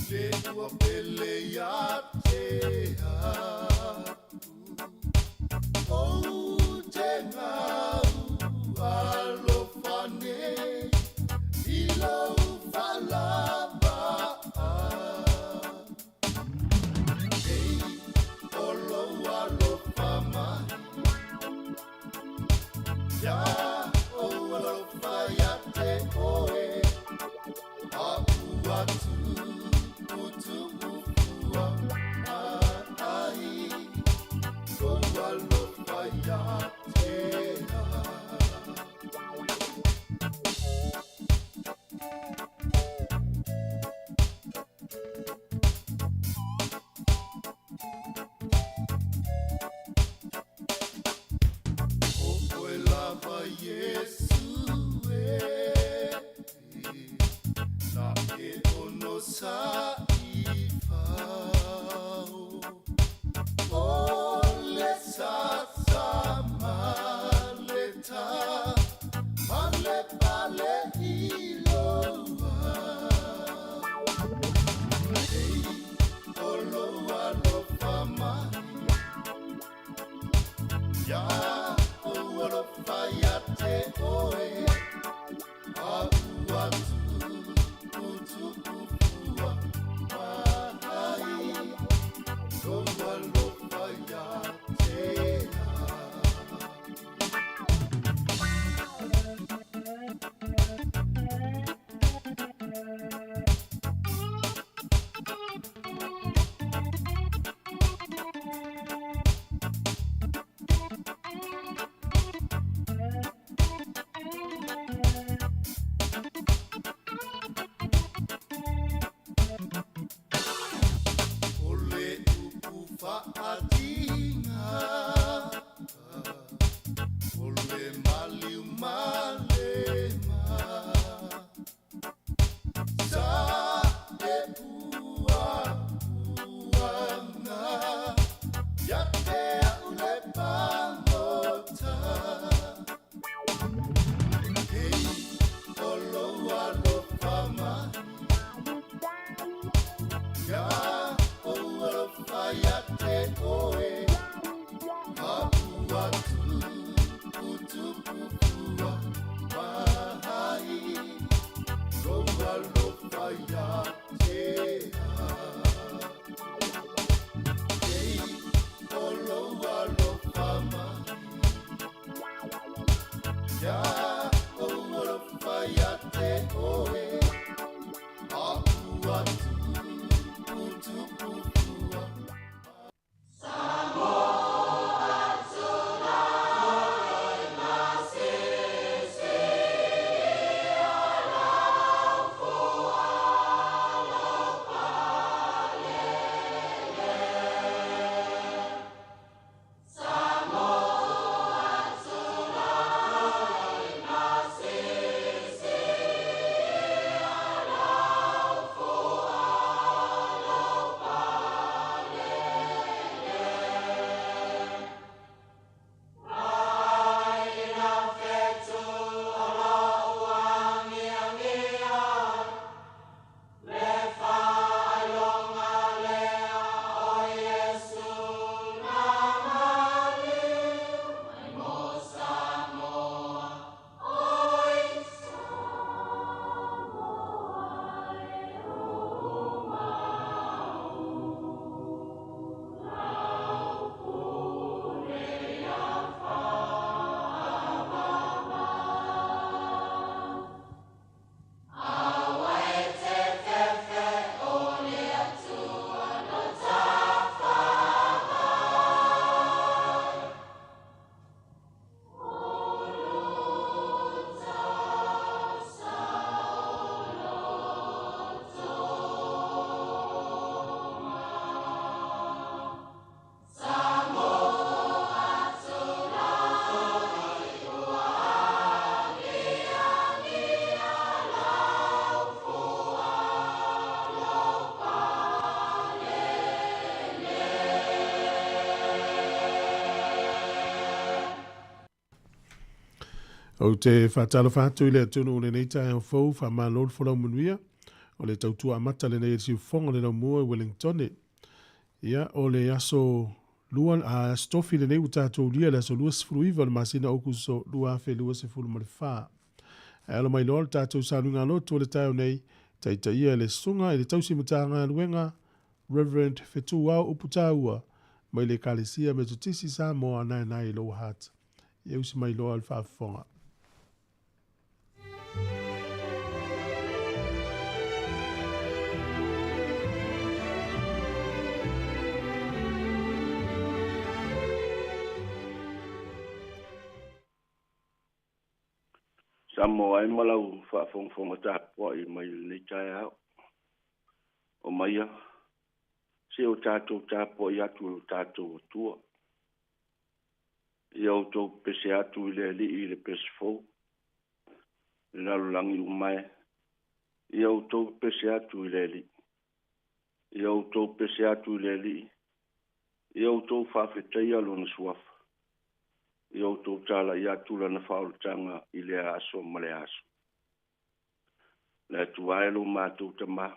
Le ua pele ia te au Ou te ngau alofa nei I lou faalava. Ei, o lou alofa mai Ia ou alofa ia te oe A ua tuputupu fua mai Lou alofa ia te au. ʻO ʻoe lava Iesū e Na e ono saʻi fao ʻO le sasa ma le ta Ma le pale i lou ao. Ei, ʻo lou alofa mai Ia ou alofa ia te oe A ua tuputupu fua mai Lou alofa ia te au. O le upu faatiga O le maliu ma le ma Sa e puapuaga Ia te au le pagota Ei, o lou alofa mai Ia ou alofa ia te oe A ua tuputupu fua mai Lou alofa ia te au Ei, o lou alofa mai Ia ou alofa ia te oe A ua tuputupu fua Ou te whātalofa atu i le atunuu i lenei taeao fou, whamalo le folau manuia. O le tautua amata lenei e le siufofoga o le laumua i Wellingtone. Ia, o le aso lua, a, aso tofi lenei ua tatou ulia le aso 29 o le masina o Aokuso 2024. Ae alo mai loa le tatou sauniga lotu o le taeao nei, taitaia e le Susuga i le Tausi Matagaluega, Reverend Fetuao Uputaua, mai le Ekalesia Metotisi Samoa Naenae i Lower Hutt. Ia usi mai loa le faafofoga. Samoa ai ma lau faafogafoga tapuai mai lenei taeao. O maia, se o tatou tapuai atu i lo tatou Atua. Ia outou pese atu i le Alii i le pese fou, le lalolagi uma e. Ia outou pese atu i le Alii. Ia outou pese atu i le Alii. Ia outou faafetaia lona suafa. Ia outou talai atu lana faaolataga i lea aso ma le aso. Le Atua e lo matou Tamā.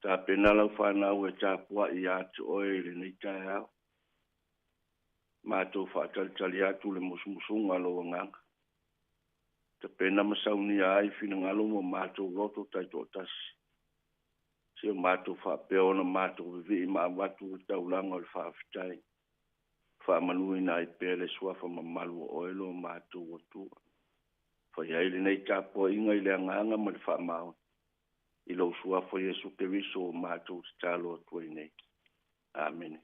Tapena lau fanau e tapuai ia te oe i lenei taeao. Matou faatalitali atu le musumusuga a lou agaga. Tapena ma saunia ai finagalo ma matou loto taitoatasi. Se o matou faapea ona matou vivii ma avatu le taulaga o le faafetai. Faamanuina ai pea le suafa mamalu o oe lo matou Atua. Fai ai lenei tapuaiga i le agaga ma le faamaoni. I lou suafa Iesu Keriso o matou tatalo atu ai nei. Amene.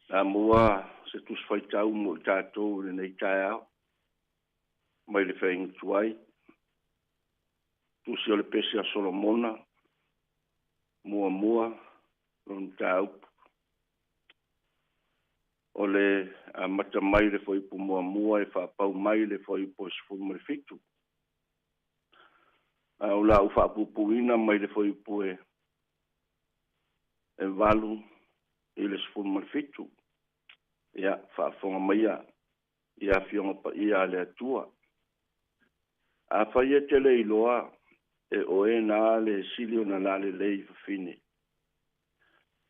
Na mua se tusi faitau mo i tatou i lenei taeao, mai le feaiga tuai, tusi o le pese a Solomona, muamua lona mataupu. O le amata mai le fuaiupu muamua e faapau mai le fuaiupu e 17. A o la ou faapuupuuina mai le fuaiupu e 8 i le 17. Ia, faafofoga maia i afioga paia a le Atua. Afai e te le iloa e oe na le sili ona lalelei fafine,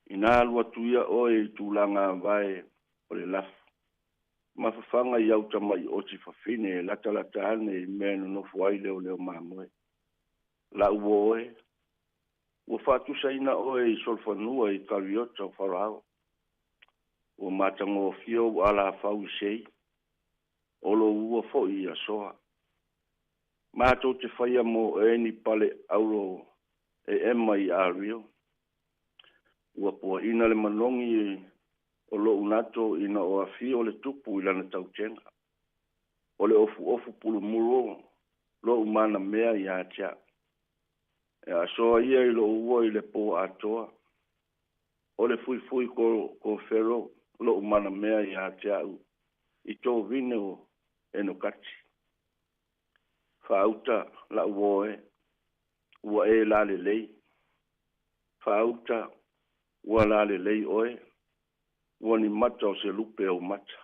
ina alu atu ia oe i tulaga avae o le lafu, ma fafaga i au tamai oti fafine e latalata ane i mea e nonofo ai leoleo mamoe. Lau oe, ua faatusaina oe i solofanua i kariota o Farao. Ua matagofie ou alafau i sei, o lou ua foi i asoa. Matou te faia mo oe ni pale auro e ema i Ario. Ua puaina le manogi o lou nato ina o afio le tupu i lana tautega. O le ofuofu pulumulu lou manamea ia te au. E asoa ia i lou ua i le po atoa. O le fuifui kofero lou manamea ia te au i tō vine o Enokati. Faauta lau oe, ua e lalelei. Faauta, ua lalelei oe, ua ni mata o se lupe ou mata.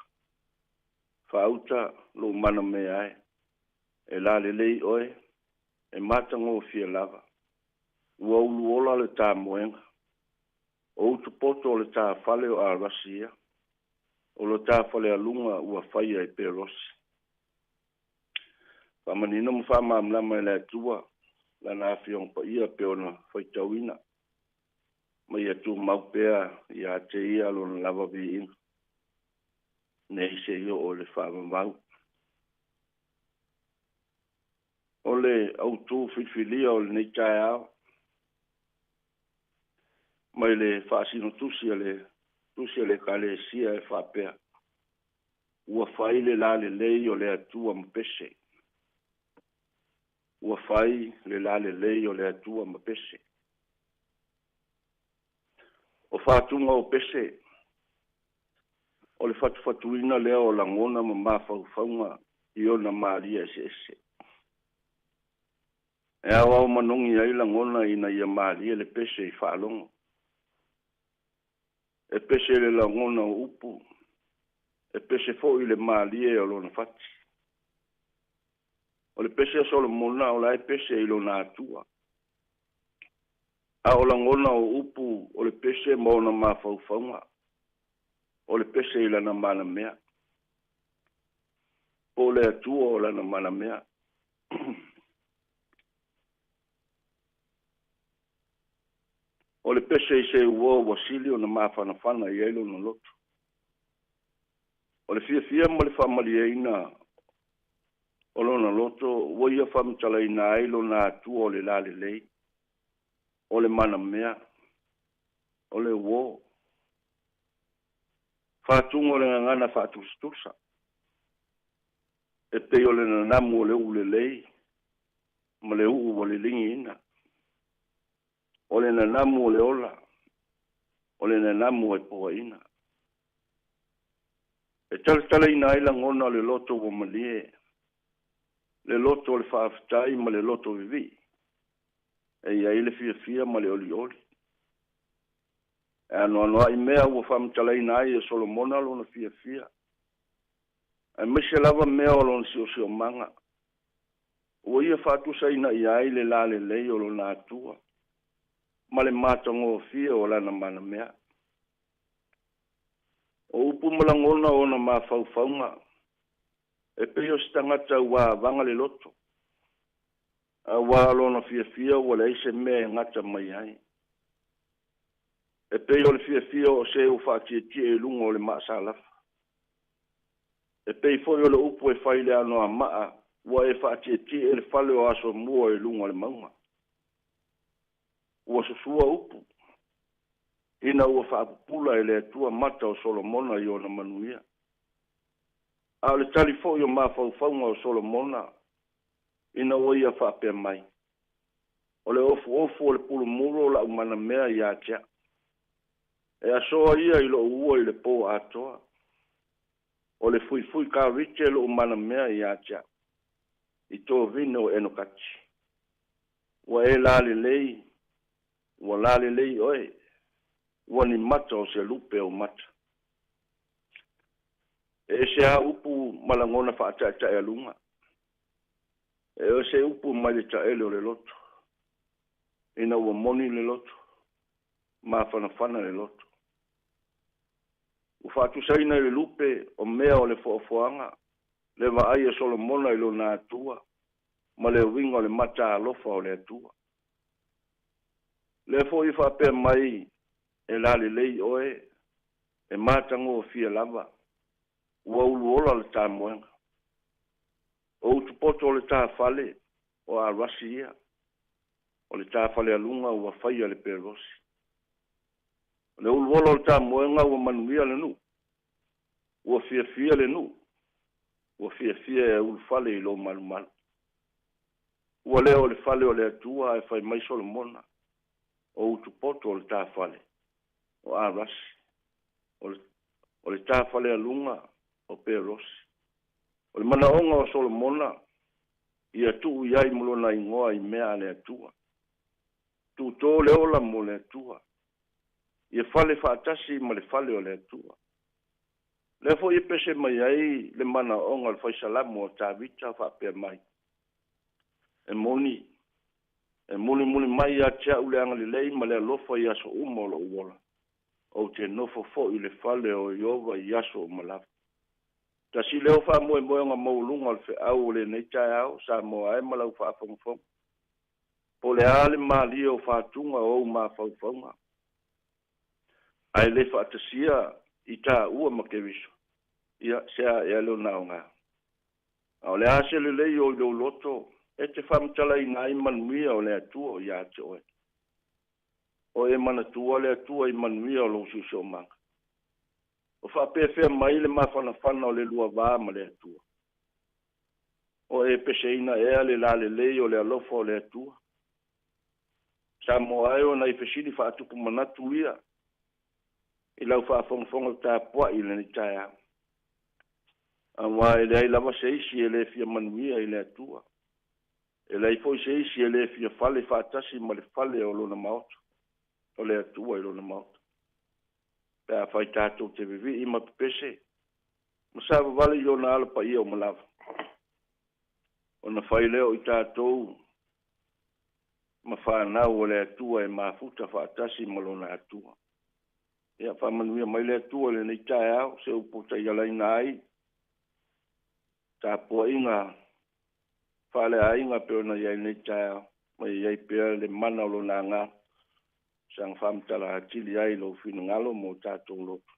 Faauta lou manamea e, e lalelei oe, e matagofie lava. Ua uluola le tāmoega. O utupoto o le tāfale o Arasi ia. O lo tāfale alunga ua faia i Perosi. Faamanino ma faamalamalama e le Atua lana afioga paia pe ona faitauina. Ma ia tumau pea ia te ia lona lava viiga. Nei se i oo i le faavavau. O le autū filifilia o lenei taeao, mai le faasinotusi a le tusi a le Ekalesia e faapea, ua fai le lalelei o le Atua ma pese. Ua fai le lalelei o le Atua ma pese. O fatuga o pese, o le fatufatuina lea o lagona ma mafaufauga i ona malie eseese. E aoao manogi ai lagona ina ia malie le pese i faalogo. E pese le lagona o upu, e pese foi le malie o lona fati. O le pese a Solomona o la e pese i lona Atua. A o lagona o upu o le pese ma ona mafaufauga, o le pese i lana manamea. Po o le Atua o lana manamea. O le pese i se uo ua sili ona mafanafana i ai lona loto. O le fiafia ma le faamalieina o lona loto ua ia faamatalaina ai lona Atua o le lalelei, o le manamea, o le uo. Faatuga o le gagana faatusatusa, e pei o le nanamu o le uu lelei ma le uu ua liligiina. O le nanamu o le ola, o le nanamu e poaina. E talatalaina ai lagona o le loto ua malie, le loto o le faafetai ma le loto vivii, e i ai le fiafia ma le olioli. E anoanoai mea ua faamatalaina ai e Solomona lona fiafia, aemaise lava mea o lona siosiomaga, ua ia faatusaina i ai le lalelei o lona Atua ma le matagofie o lana manamea. O upu ma lagona o ona mafaufauga, e pei o se tagata ua avaga le loto, auā lona fiafia ua leai se mea e gata mai ai. E pei o le fiafia o se ua faatietie i luga o le maasalafa. E pei foi o le upu e fai i le anoamaa, ua e faatietie le fale o Asomua i luga o le mauga. Ua susua upu, ina ua faapupula e le Atua mata o Solomona i ona manuia. A o le tali foi o mafaufauga o Solomona, ina ua ia faapea mai, o le ofuofu o le pulumulu o lau manamea ia te au. E asoa ia i lou ua i le po atoa. O le fuifui karite lou manamea ia te au, i tovine o Enokati. Ua e lalelei, ua lalelei oe, ua ni mata o se lupe o mata. E ese a upu ma lagona faataetaealuga. E o se upu mai le taele o le loto. Ina ua moni le loto, mafanafana le loto. Ua faatusaina i le lupe o mea o le foafoaga, le vaai a Solomona i lona Atua, ma le uiga o le mata alofa o le Atua. Lea foi e faapea mai e lalelei oe, e matagofie lava, ua uluola le tamoega. O utupoto o le tafale o arasi ia, o le tafale aluga ua faia le perosi. O le uluola o le tamoega ua manuia le nuu, ua fiafia le nuu, ua fiafia e ulufale i lo malumalu. Ua lea o le fale o le Atua ae fai mai Solomona, o utupoto o le tafale o arasi, o le tafale aluga o perosi. O le manaoga o Solomona, ia tuu i ai ma lona igoa i mea a le Atua. Tuto le ola mo le Atua. Ia fale faatasi ma le fale o le Atua. Lea foi e pese mai ai le manaoga o le faisalamo o Tavita faapea mai. E moni, e mulimuli mai ia te au le agalelei ma le alofa i aso uma o lou ola. Ou te nofo foi i le fale o Ieova i aso uma lava. Tasi lea o faamoemoega maualuga o le feau o lenei taeao, Samoa e ma lau faafogafoga. Po o le a le malie o fatuga o ou mafaufauga, ae le faatasia i taua ma Keriso, ia se a ea lona aoga. A o le a se lelei o i lou loto, e te faamatalaina ai manuia o le Atua ia te oe. O e manatua le Atua i manuia o lou siosiomaga. O faapefea mai le mafanafana o le lua va ma le Atua. O e peseina ea le lalelei o le alofa o le Atua. Samoa e o nai fesili faatupu manatu ia i lau faafogafoga tapuai i lenei taeao. Auā e leai lava se isi e le fia manuia i le Atua. E leai foi se isi e le fia fale faatasi ma le fale o lona maota, o le Atua i lona maota. Pe afai tatou te vivii ma pepese, ma savavali i ona ala paia uma lava. Ona fai lea o i tatou ma fanau o le Atua e mafuta faatasi ma lona Atua. Ia faamanuia mai le Atua i lenei taeao, se upu taialaina ai tapuaiga faaleaiga pei ona i ai lenei taeao, ma i ai pea le mana o lona agaga, saga faamatala atili ai lou finagalo mo tatou loto,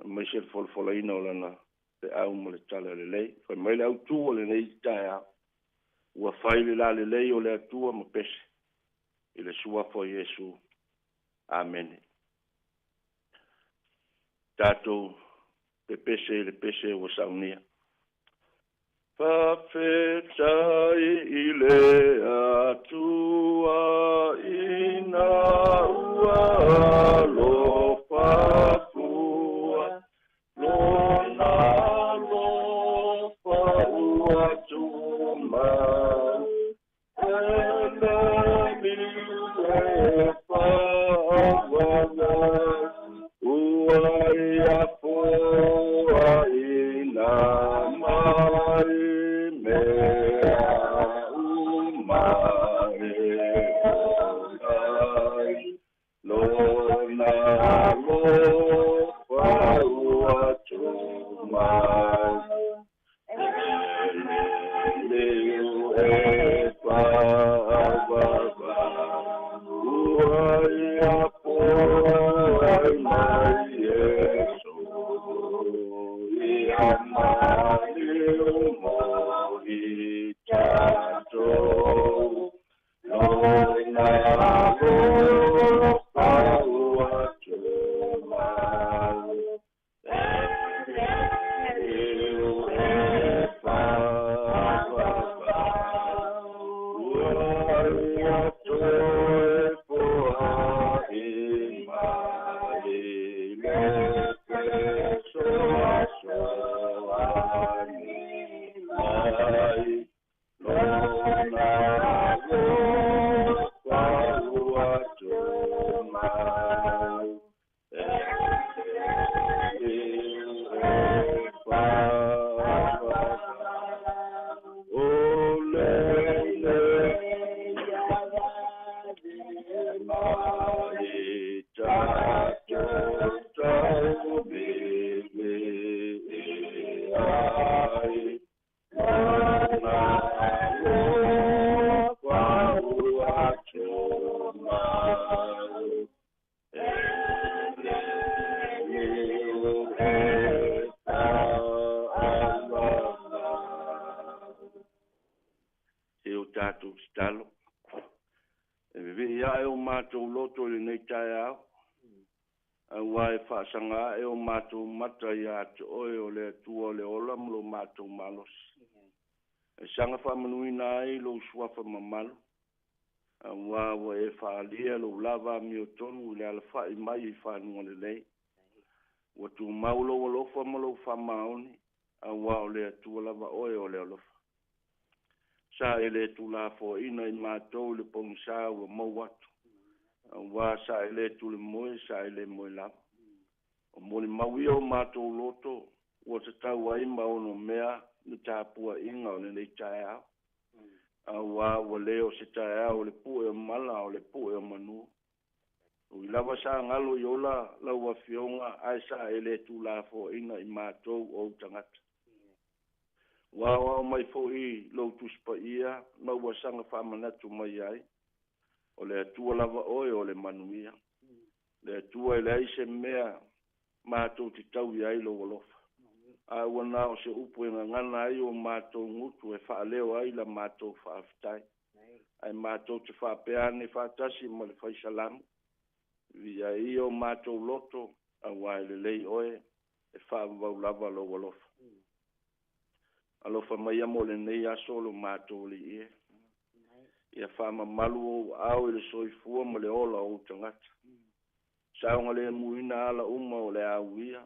aemaise le folafolaina o lana feau ma le tala lelei. Fai mai le autu o lenei taeao, ua fai le lalelei o le Atua ma pese i le suafa o Iesu. Amene. Tatou pepese i le pese ua saunia. Faafetai i le Atua ina ua alofa fua, lona alofa ua tumau, e le liu e faavavau, ua ia foaina mai mea uma e ola ai, lona alofa ua tumau, e le liu e faavavau, ua ia foai mai Iesu, ia maliu mo i tatou, lona alofa ua tumau, e le liu e faavavau, ua ia toe foai mai le fesoasoani mai, lona alofa ua tumau, e le liu e faavavau, o lenei mai tatou tauvilivili ai, lona alofa ua tumau, e le liu e faavavau. Se o tatou tatalo, e vevei ae o matou loto i lenei taeao, auā e faasaga ae o matou mata ia te oe o le Atua o le ola ma lo matou malosi. E saga faamanuina ai lou suafa mamalu, auā ua e faaalia lou lava amiotonu i le alafai mai i fanua lelei. Ua tumau lou alofa ma lou faamaoni, auā o le Atua lava oe o le alofa. Sa e le tulafoaina i matou i le pogisa ua mou atu, auā sa e le tulemoe, sa e le moe lava. O molimau ia o matou loto, ua tatau ai ma ono mea le tapuaiga o lenei taeao, auā ua le o se taeao o le pue o mala, o le pue o manu. Ui lava sa galo i ola lau afioga, ae sa e le tulafoaina i matou o ou tagata. Ua aoao mai foi lou Tusi Paia ma ua saga faamanatu mai ai, o le Atua lava oe o le manuia. Le Atua e leai se mea matou te taui ai lou alofa. A ua na o se upu e gagana ai o matou gutu e faaleo ai la matou faafetai. Ae matou te faapea ane faatasi ma le fai salamo, viia ia o matou loto, auā e lelei oe, e faavavau lava lou alofa. Alofa maia mo lenei aso lo matou alii e. Ia faamamalu ou aao i le soifua ma le ola o ou tagata. Saogalemuina ala uma o le auia,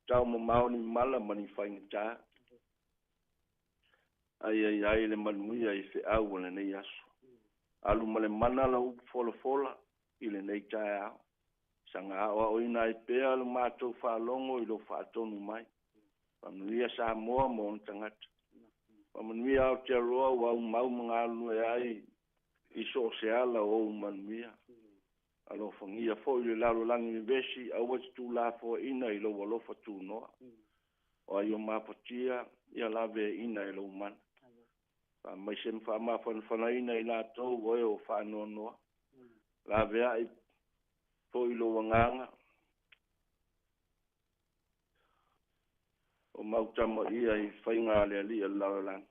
taumamao ni mala ma ni faigata. Ai ai ai le manuia i feau o lenei aso. Alu ma le mana lau upu folafola i lenei taeao. Saga aoaoina ai pea lo matou faalogo i lou faatonu mai. Faamanuia Samoa ma ona tagata. Faamanuia Aotearoa ua aumau ma galulue ai i so o se ala o ou manuia. Alofagia foi le lalolagi vevesi, aua e te tuulafoaiina i lou alofa tunoa. O ai o mafatia, ia laveaiina e lou mana. Faamaise ma faamafanafanaina i latou o e o faanoanoa. Laveai foi lou agaga o mautama ia i faiga a le alii o le lalolagi.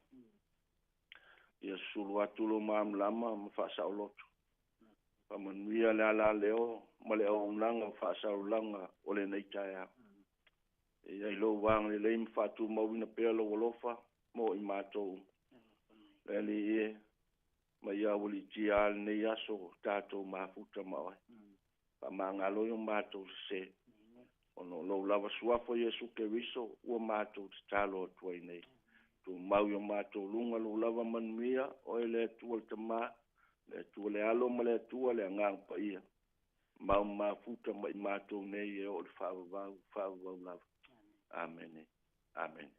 Ia susulu atu lou malamalama ma faasaoloto. Faamanuia le alaleo ma le auaunaga o faasaolaga o lenei taeao. E i ai lou agalelei ma faatumauina pea lou alofa mo i matou uma. Le Alii e, ma ia aualiitia lava lenei aso o tatou mafuta ma oe. Faamagalo i o matou sesē, ona o lou lava suafa Iesu Keriso ua matou tatalo atu ai nei. Tumau i o matou luga lou lava manuia, oe le Atua le Tama, le Atua le Alo ma le Atua le Agaga Paia, mau mafuta ma i matou nei e oo i le faavavau, faavavau lava. Amene. Amene.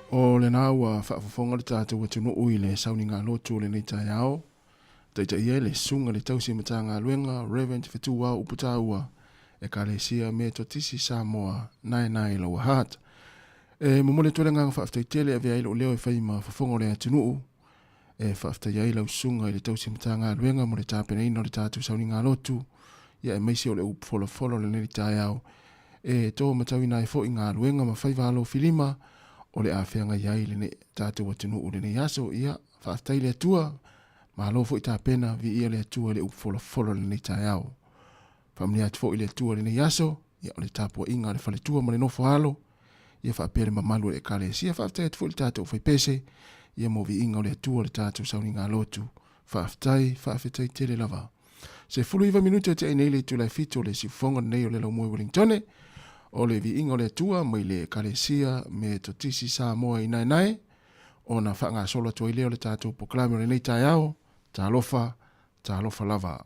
O lena ua faafofoga le tatou atunuu i le sauniga lotu o lenei taeao. Taitaia e le Susuga i le Tausi Matagaluega Rev. Fetuao Uputaua, Ekalesia Metotisi Samoa, Naenae Lower Hutt. E momoli atu ai le agaga faafetai tele e avea ai lou leo e fai ma fofoga o le atunuu, e faafetai ai lau Susuga i le Tausi Matagaluega mo le tapenaina o le tatou sauniga lotu, ia aemaise o le upu folafola o lenei taeao e to matauina ai foi galuega ma faiva alofilima o le a feagai ai lenei tatou atunuu i lenei aso. Ia, faafetai i le Atua, malo foi tapena, viia le Atua i le upu folafolo i lenei taeao. Faamanuia atu foi le Atua i lenei aso, ia o le tapuaiga a le faletua ma le nofo alo, ia faapea le mamalu o le Ekalesia. Faafetai atu foi i le tatou faipese, ia mo viiga o le Atua le tatou sauniga lotu. Faafetai, faafetai tele lava. 19 minute o te ai nei le itula e 7 o le siufofoga lenei o le Laumua i Wellingtone, o le viiga o le Atua mai le Ekalesia Metotisi Samoa i Naenae, ona faagasolo atu ai lea o le tatou polokalame o lenei taeao. Talofa, talofa lava.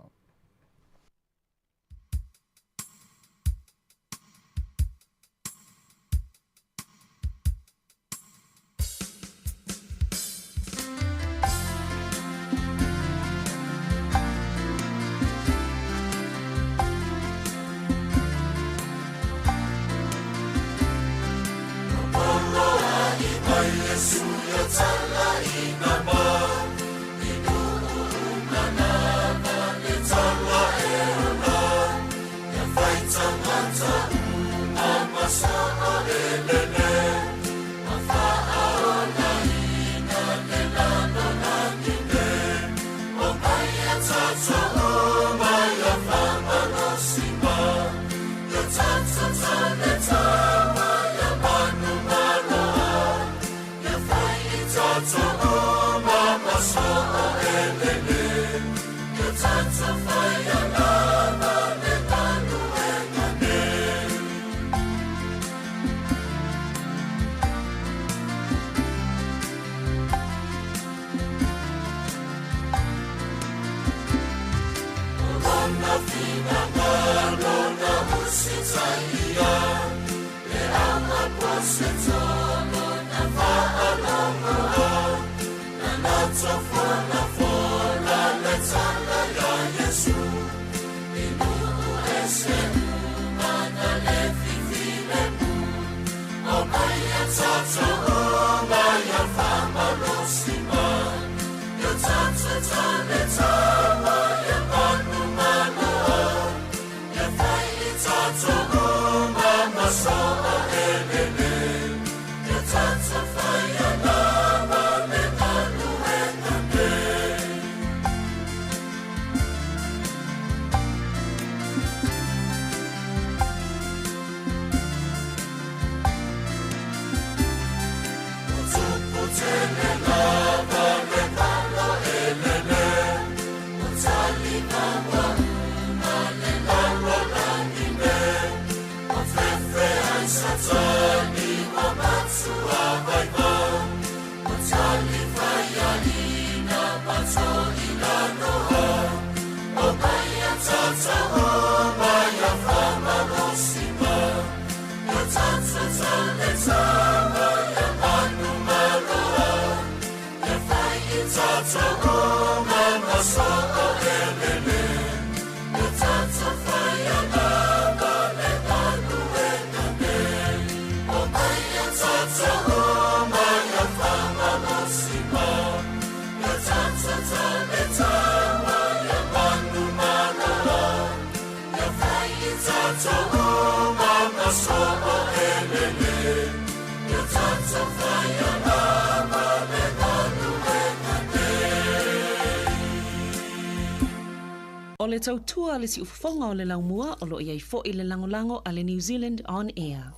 O le tautua a le siufofoga o le laumua o lo o i ai foi le lagolago a le New Zealand On Air.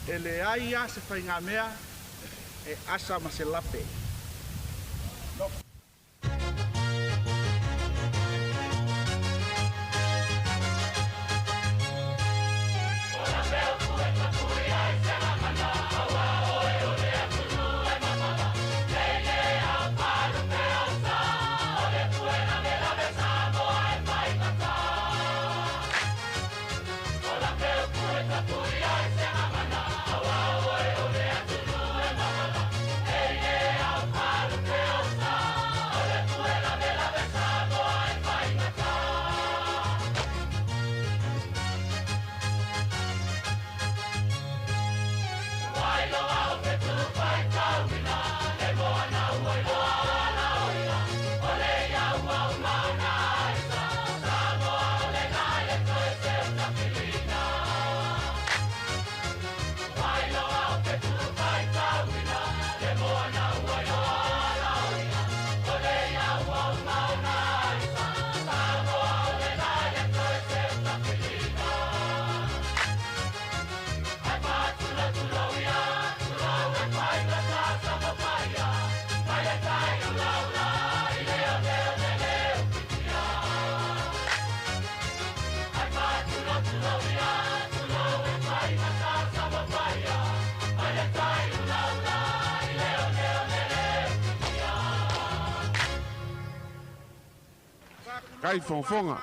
E leai lava se faigamea e asa ma se lape. No. Kaifofoga.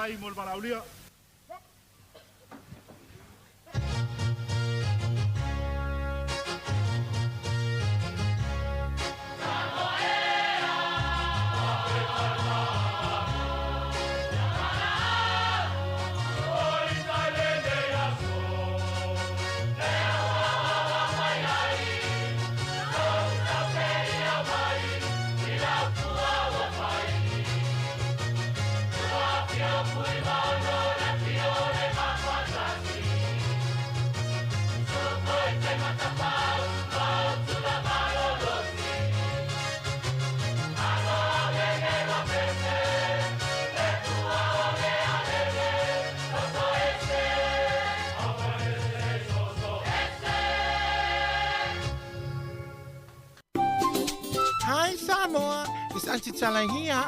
Faafetai mo le valaaulia. Hi Samoa, it's Auntie Tala here.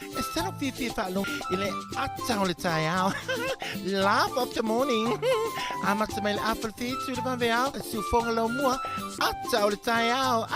E sala fiafia faalogo i le ata o le taeao. Laugh of the morning. Amata mai le afa le fitu le vaveao, le siufoga laumua, ata o le taeao.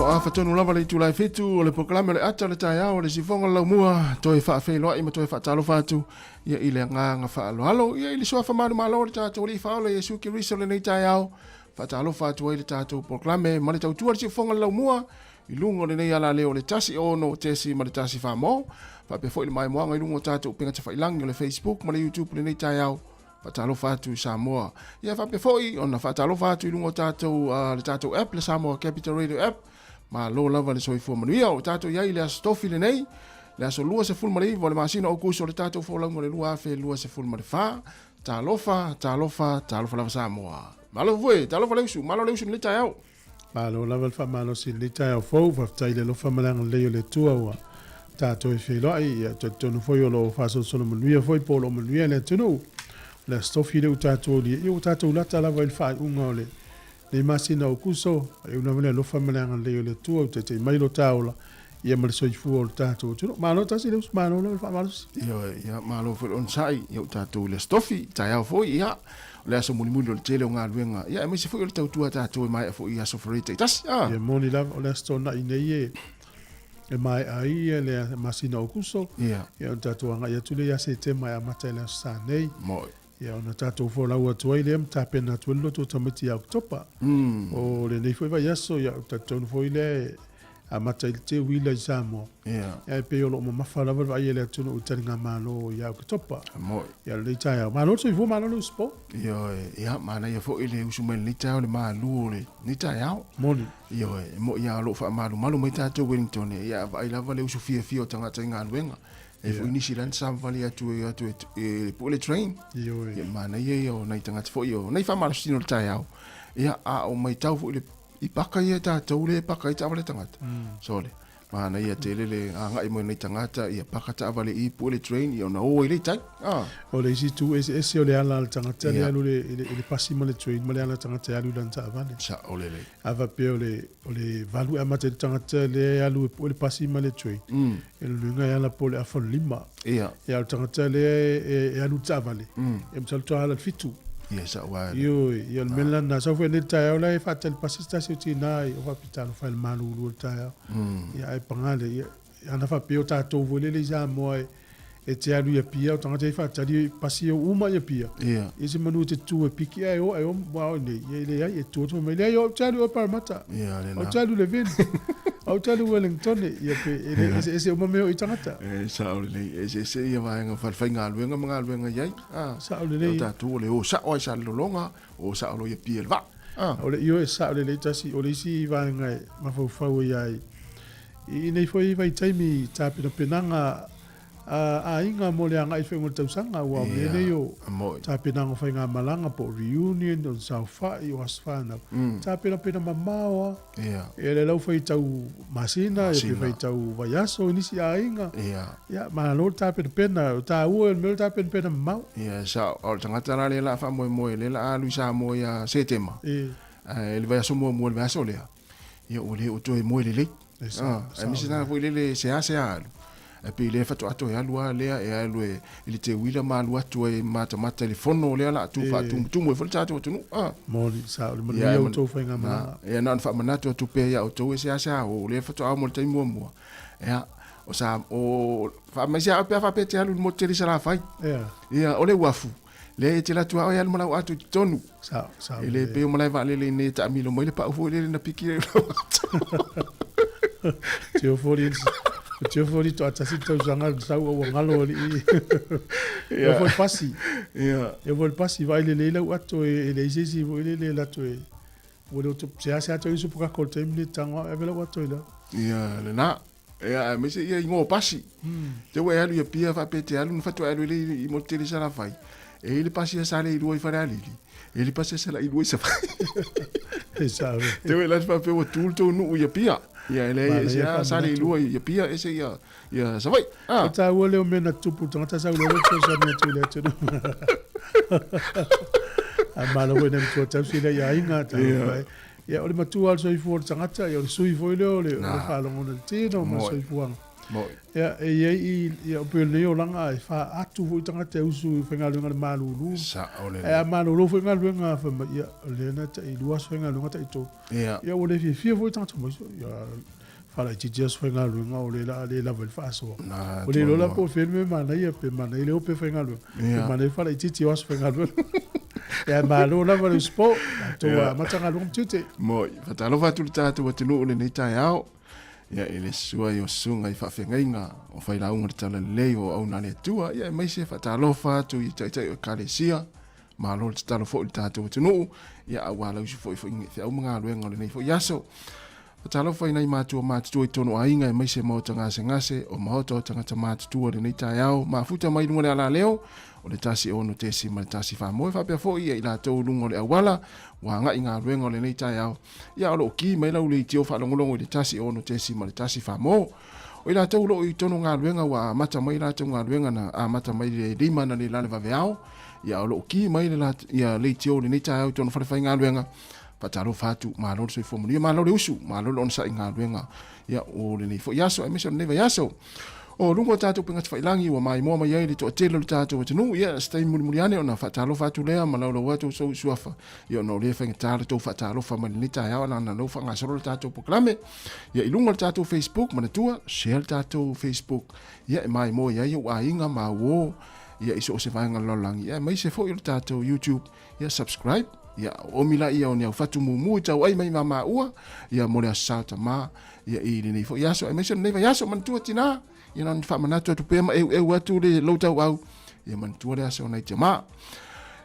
Ua afa tonu lava le itula e fitu o le polokalame o le ata o le taeao o le sifoga o le laumua toe faafeiloai ma toe faatalofa atu ia i le agaga faaaloalo ia i le suafa manumalo o le tatou Alii Faaola Iesu Keriso lenei taeao. Faatalofa atu ai le tatou polokalame ma le tautua le siufoga o le laumua i luga o lenei alaleo o le 16.1 Famo, faapea foi le maimoaga i luga o tatou upega tafailagi o le Facebook ma le YouTube lenei taeao. Faatalofa atu i Samoa. Ia faapea foi ona faatalofa atu i luga o tatou, le tatou app, le Samoa Capital Radio app. Malo lava le soifua manuia. O tatou i ai i le aso tofi lenei, le aso 29 o le masina o Aokuso o le tatou folauga o le 2024. Talofa, talofa, talofa lava Samoa. Malo foi, talofa le usu, malo le usu i lenei taeao. Malo lava le faamalosi i lenei taeao fou, faafetai i le alofa ma le agalelei o le Atua ua tatou e feiloai, ia talitonu foi o lo o faasolosolo manuia foi po o lo o manuia le atunuu. O le Aso Tofi lea ua tatou aulia, ia ua tatou lata lava i le faaiuga o lenei masina o Aokuso, faaiu lava le alofa ma le agalelei o le Atua ua taitai mai lo ta ola, ia ma le soifua o le tatou atunuu. Malo tasi le usu, malo lava le faamalosi. Ioe, ia, malo foi le onosai, ia ua tatou i le Aso Tofi, taeao foi, ia, o le aso mulimuli o le tele o galuega, ia, aemaise foi o le tautua a tatou e maea foi i aso Farae taitasi, a. Ia moni lava, o le Aso Toonai nei e, e maea ai ia le masina o Aokuso, ia, ia ona tatou agai atu lea ia Setema e amata i le Aso Sa nei. Moi. Ia ona tatou folau atu ai lea ma tapena atu ai le loto o tamaiti ia Oketopa. O lenei foi vaiaso, ia ou talitonu foi lea e amata ai le teuila i Samoa. Ia. Ae pei o lo o mamafa lava le vaai a le atunuu i taligamalo ia Oketopa. Moi. Ia lenei taeao. Malo le soifua, malo le usupo. Ioe, ia, manaia foi le usu mai i lenei taeao, le malu o lenei taeao. Moni. Ioe, e moi lava o lo o faamalumalu mai tatou Wellington, ia vaai lava le usu fiafia o tagata i galuega. E foi nisi la na savavali atu e atu e pue le train. Ioe. Ia manaia ia o nai tagata foi o nai faamalositino o le taeao. Ia a o maitau foi le I paka ia e tātou le e paka ai taavale tagata. Sole. Manaia tele le agai mai o nei tagata ia paka taavale i pue le train ia ona o ai lea i tai. Ah. O le isi itu eseese o le ala a le tagata lea e alu i le pasi ma le train ma le ala a le tagata e alu i lana taavale. Sao lelei. A faapea o le, o le valu e amata ai le tagata lea e alu e pue le pasi ma le train, e lona uiga e ala po o le afa o le lima. Ia. Ia, a o le tagata lea e alu i le taavale, e masalo toe ala i le fitu. Ia, sao lava. Ioe, ia o le mea lena. Sau foi nei le taeao la e faatali pasi se tasi o tina i o faapitalofa i le malulu o le taeao. Ia ae paga lea, ia, ana faapea o tatou foi lele i Samoa e, e te alu i Apia, o tagata e faatali pasi e uma i Apia. Ia. Ia se manu e te tu e piki ae o, ae o, ua o nei, ia e leai, e tu atu fai mai, leai, ou te alu i o Parramatta. Ia, lena. Ou te alu i Levin. Ou te alu i Wellington. Ia pe, e le, eseese uma mea o i tagata. E sao lelei, e eseese ia vaega falefaigaluega ma galuega i ai. Ah, Sao lelei. O tatou o le o sao ai sa le lologa, o sao loa i Apia i le vaa. Ah. O le ioe e sao lelei tasi, o le isi vaega e mafaufau ai ai i nei foi vaitaimi i tapenapenaga a aiga mo le agai i feʻunga o le tausaga, aua o mea nei o tapenaga o faigamalaga po o reunion, o saofai, o aso fanau, tapenapena mamao lava. Ia lea la ua faitau masina, ia pe faitau vaiaso i nisi aiga. Ia, malo le tapenapena, o taua o le mea o le tapenapena mamao. Ia, sao. A o le tagata la lea o le a faamoemoe, lea o le a alu i Samoa ia Setema, ae le vaiaso muamua i le vaiaso lea, ia ua le o toe moe lelei. Aemaise lava foi lele e seasea alu, ae pei o lea faatoa toe alu lava lea e alu e i le teuila ma alu atu ai e matamata i le fono lea o le a tu faatumutumu ai foi le tatou atunuu. Moni, sao le manuia o outou faigamalaga. Ia na ona faamanatu atu pea ia outou e seasea o lea faatoa oo mo le taimi muamua. Ia, o sa, o, faamaise lava pe a faapea e te alu i le motu tele i Salafai. Ia, o le uafu, Leai e te alu atu lava oe alu ma lau ato i totonu. Sao, sao. E le pei o malae vaalele i nei e taamilo mai le pau foi lele na piki ai lau ato. Teofoli, Teofoli toatasi le tausaga le sau ua galo alii. Ia foi pasi. Ia. Ia foi pasi vaai lelei lau ato e leai se isi foi lele e ato e ua le o seasea atu ai uso pakako i le taimi lenei tago ave lau ato i lalo. Ia lena. Ia aemaise ia igoa o pasi. Te ua e alu i Apia faapea e te alu na faatoa e alu ai lea i motu tele i Salafai. E i ai le pasi a Saleilua i Falealili, e i ai le pasi a Salailua i Savaii. E sao. Te ua e alu faapea ua tu le tou nuu i Apia. Ia e leai e ese lava Saleilua i Apia ese ia ia Savaii. O taua lea o mea na tutupu i le tagata sau loa fesoasoani atu i le atunuu. A malo foi nai matua tausi lea i aiga talofa e. Ia, o le matua o le soifua o le tagata, ia, o le sui foi lea o le, o le faalogona i le tino ma le soifuaga. Ia, e i ai i, ia, o pei o lenei olaga e faaatu foi tagata e usu i faigaluega i le malulu. Ae a malolo foi galuega, fai mai, ia, o lea na tai lua aso faigaluega tai tolu. Ia, ua le fiafia foi tagata mai, ia, faalaitiiti aso faigaluega o lea o le a le lava ai le faasoa. Ua le iloa la po o fea le mea e manaia, pe manaia le ope faigaluega, pe manaia le faalaitiiti o aso faigaluega. Ia malo lava le usupo, tatou amata galuega ma tiute. Moi, faatalofa atu le tatou atunuu i lenei taeao. Ia i le susu ai o susuga i faafeagaiga o failauga le talalelei o auauna a le Atua, ia aemaise faatalofa atu i taitai o Ekalesia, malo le tatalo foi i le tatou atunuu, ia aua lausu foi foi feau ma galuega o lenei foi aso. Talofa i nai matua matutua i totonu o aiga aemaise maota gasegase o maota o tagata matutua i lenei taeao mafuta mai luga o le alaleo o le 1 6.1 faamoe faapea foi ia i latou i luga o le auala ua agai i galuega o lenei taeao ia o lo o ki mai lau leitio faalogologo i le 1 6.1 faamoo. O i latou o lo o i totonu o galuega ua amata mai latou galuega na amata mai le lima na le la le vaveao ia o lo o ki mai le ia leitio i lenei taeao i totonu o falefaigaluega. Faatalofa atu, malo le soifua manuia, malo le usu, malo le onosai i galuega ia o lenei foi aso aemaise o lenei vaiaso. O luga o tatou upega tafailagi ua maimoa mai ai le toatele o le tatou atunuu, ia se taimi mulimuli ane ona faatalofa atu lea ma laulau atu sou suafa, ia ona o lea e faigata le tou faatalofa mai lenei taeao ana lea ua faagasolo le tatou polokalame. Ia i luga o le tatou Facebook, manatua, share le tatou Facebook, ia e maimoa i ai ou aiga ma uo, ia i so o se vaega o le lalolagi, ia aemaise foi o le tatou YouTube. Ia subscribe, ia oomi laia o ni au fatu mumu i tau ai mai ma maua, ia mo le Aso Sa o Tama, ia i lenei foi aso, aemaise o lenei vaiaso, manatua tina, ia na ona faamanatu atu pea ma eueu atu le lou tauau, ia manatua le aso o nai tama.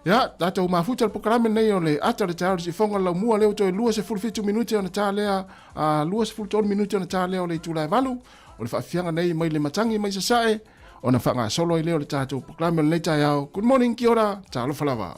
Ia, tatou mafuta le polokalame lenei o le ata o le taeao i le siufofoga o le laumua lea ua toe 27 minute ona ta lea, a 23 minute ona ta lea o le itula e valu, o le faafiafiaga nei mai le matagi mai Sasae, ona faagasolo ai lea o le tatou polokalame o lenei taeao. Good morning, kia ora, talofa lava.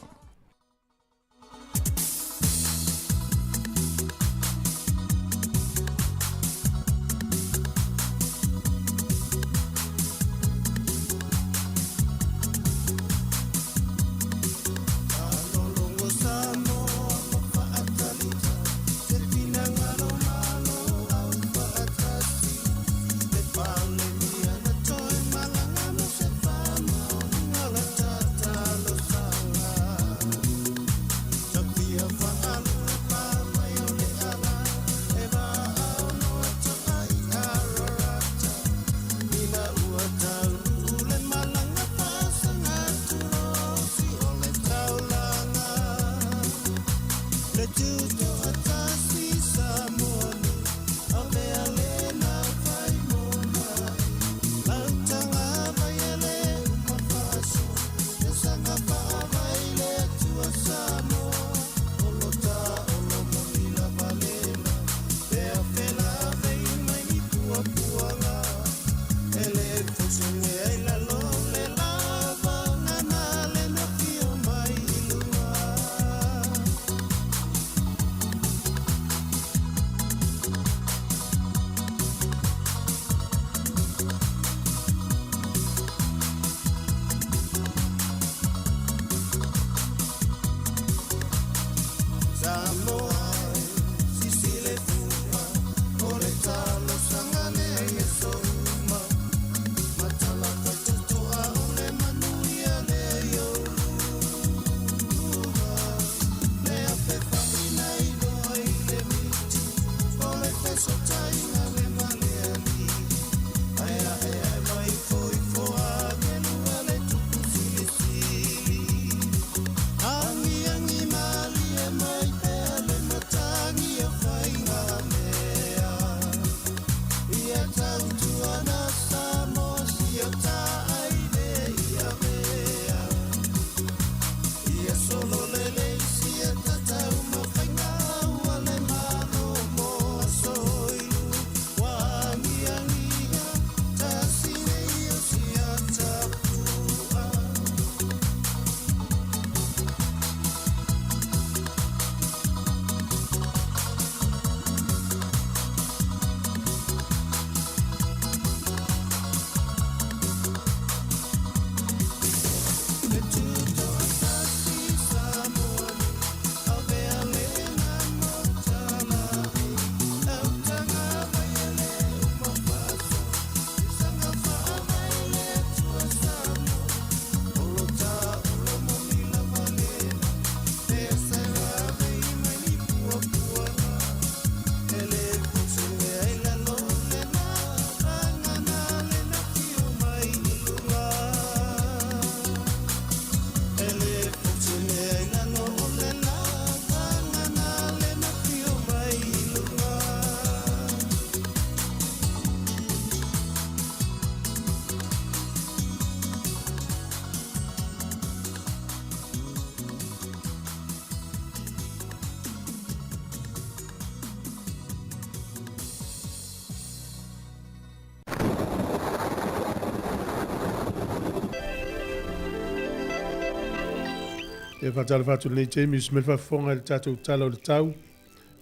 E faatalofa atu lenei taimi i usi mai le faafofoga i le tatou Tala o le Tau,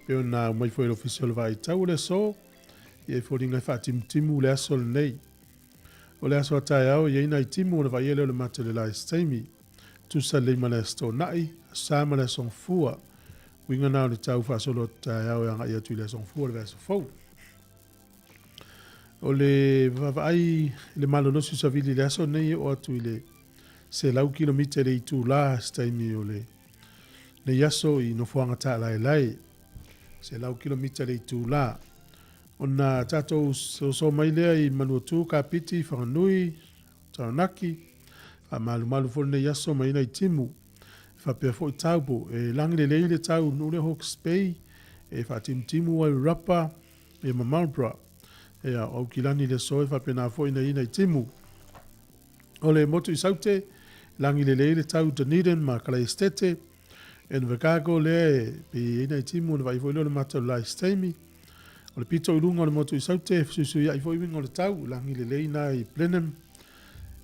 pei ona aumai foi e le Ofisa o le Vaai Tau o le aso, ia e foliga e faatimutimu le aso lenei. O le aso a taeao, e i ai nai timu ona vaaia lea o le mata i le la i se taimi. Tusa lelei ma le Aso Toonai, Aso Sa ma le Aso Gafua. Uiga na o le tau faasolo atu taeao e agai atu i le Aso Gafua o le vaiaso fou. O le vaavaai i le malolosi o savili i le aso lenei e oo atu i le 100 kilomita i le itula se taimi o lenei aso i nofoaga taalaelae. 100 kilomita i le itula. Ona tatou soso mai lea i Manuatu, Kapiti, Whanganui, Taranaki, faamalumalu foi lenei aso mai nai timu. E faapea foi Taupo, e lagi lelei le tau nuu lea Hawke's Bay, e faatimutimu ai Rapa, ia ma Marlborough. Ia, o Aukilani le aso e faapena foi nai nai timu. O le motu i Saute, lagi lelei le tau Dunedin ma Kalaestete, Invercargill lea e pei ai nai timu ona vaai foi lea o le mata o le la i se taimi. O le pito i luga o le motu i Saute, e fesuisuiai foi uiga o le tau, lagi lelei na i Blenheim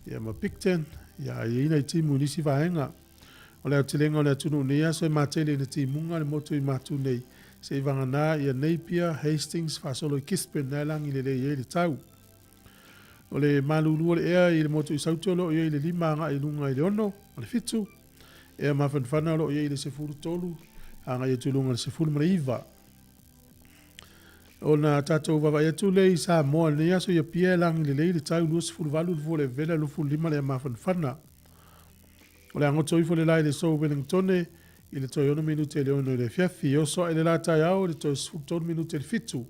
ia ma Picton, ia e i ai nai timu i nisi vaega. O le aotelega o le atunuu nei aso e matele ina timuga le motu i Matu nei, se i vagana ia Napier, Hastings, faasolo i Gisborne na e lagi lelei ai le tau. O le malulu o le ea i le motu i Saute o lo o i ai le 5 agai i luga i le 6, o le 7, ea mafanafana o lo o i ai le 13 agai atu i luga i le 19. Ona tatou vaavaai atu lea i Samoa i lenei aso i Apia e lagi lelei le tau 28 le fua o le vevela 25 le mafanafana. O le a goto ifo le la i le aso Wellingtone i le toe 6 minute i le 6 i le afiafi. E oso ae le la taeao i le toe 13 minute i le 7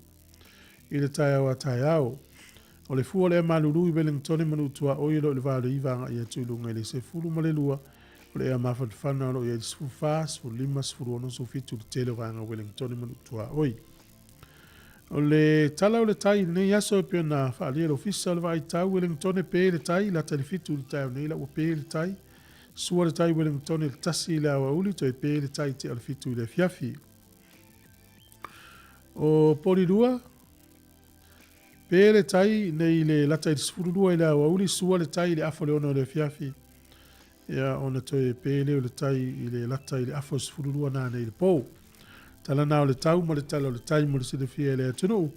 i le taeao a taeao. O le fua o le ea malulu i Wellingtone ma Nuu Tuaoi o lo o i le va o le 9 agai atu i luga i le 12 O le ea mafanafana o lo o i ai le 14, 15, 16, 17 i le tele o vaega o Wellington ma Nuu-tuaoi. O le tala o le tai i lenei aso e pei ona faaalia e le Ofisa o le Vaai Tau Wellington pe le tai lata i le 7 i le taeao nei la ua pe le tai. Sua le tai Wellington i le 1 i le aoauli toe pe le tai tea o le 7 i le afiafi. O Polilua, pe le tai nei le lata i le 12 i le aoauli, sua le tai i le afa o le 6 i le afiafi. Ia, ona toe pe lea o le tai i le lata i le afa o le 12 nanei i le po. Tala na o le tau ma le tala o le tai mo le silafia e le atunuu.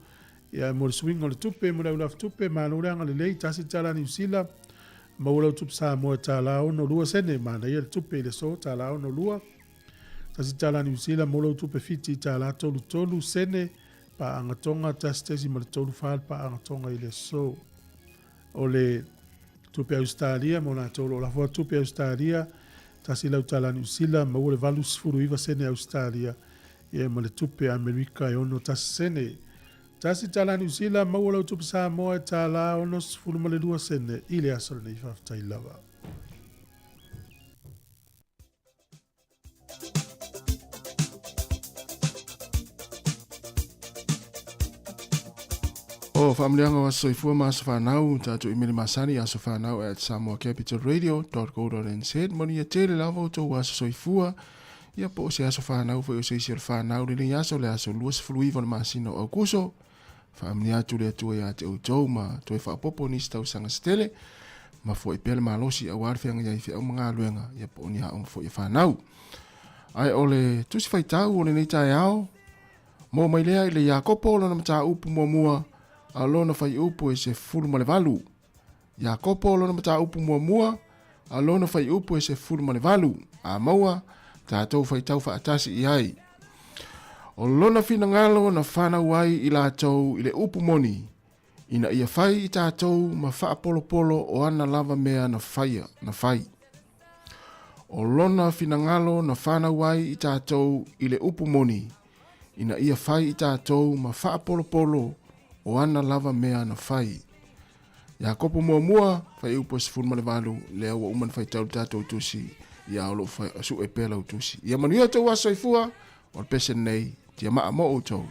Ia, mo le suiga o le tupe mo le aulafatupe, malo le agalelei, $1 Niu Sila, maua lau tupe Samoa e $1.62 sene, manaia le tupe i le aso, $1.62. $1 Niu Sila, maua lau tupe Fiti i $33 sene, paaga Tonga, 1.34 le paaga Tonga i le aso. O le tupe Ausetalia mo latou o lo o lafo atu tupe Ausetalia, tasi lau tala Niu Sila, maua le 89 sene Ausetalia, ia ma le tupe Amerika e 61 sene. $1 Niu Sila, maua lau tupe Samoa e $62 sene i le aso lenei. Faafetai lava. O faamanuiaga o aso soifua ma aso fanau, tatou imeli masani aso fanau at samoacapitalradio.co.nz. Manuia tele lava outou aso soifua. Ia po o se aso fanau foi o se isi o le fanau lenei aso, le aso 29 o le masina o Aukuso. Faamanuia atu le Atua ia te outou ma toe faaopoopo nisi tausaga se tele, ma fo'i pea le malosi aua le feagai ai feau ma galuega, ia po o ni aoga foi a fanau. Ae o le tusi faitau o lenei taeao, mo mai lea i le Iakopo lona mataupu muamua, a lona faiupu e 18. Iakopo lona mataupu muamua, a lona faiupu e 18. A maua, tatou faitau faatasi i ai. O lona finagalo na fanau ai i latou i le upu moni, ina ia fai i tatou ma faapolopolo o ana lava mea na faia, na fai. O lona finagalo na fanau ai i tatou i le upu moni, ina ia fai i tatou ma faapolopolo o ana lava mea na fai. Iakopo muamua, faiupu e 18, lea ua uma ona faitau le tatou tusi, ia o lo o sue pea lau tusi. Ia manuia outou aso soifua, o le pese lenei, tia maa mo outou.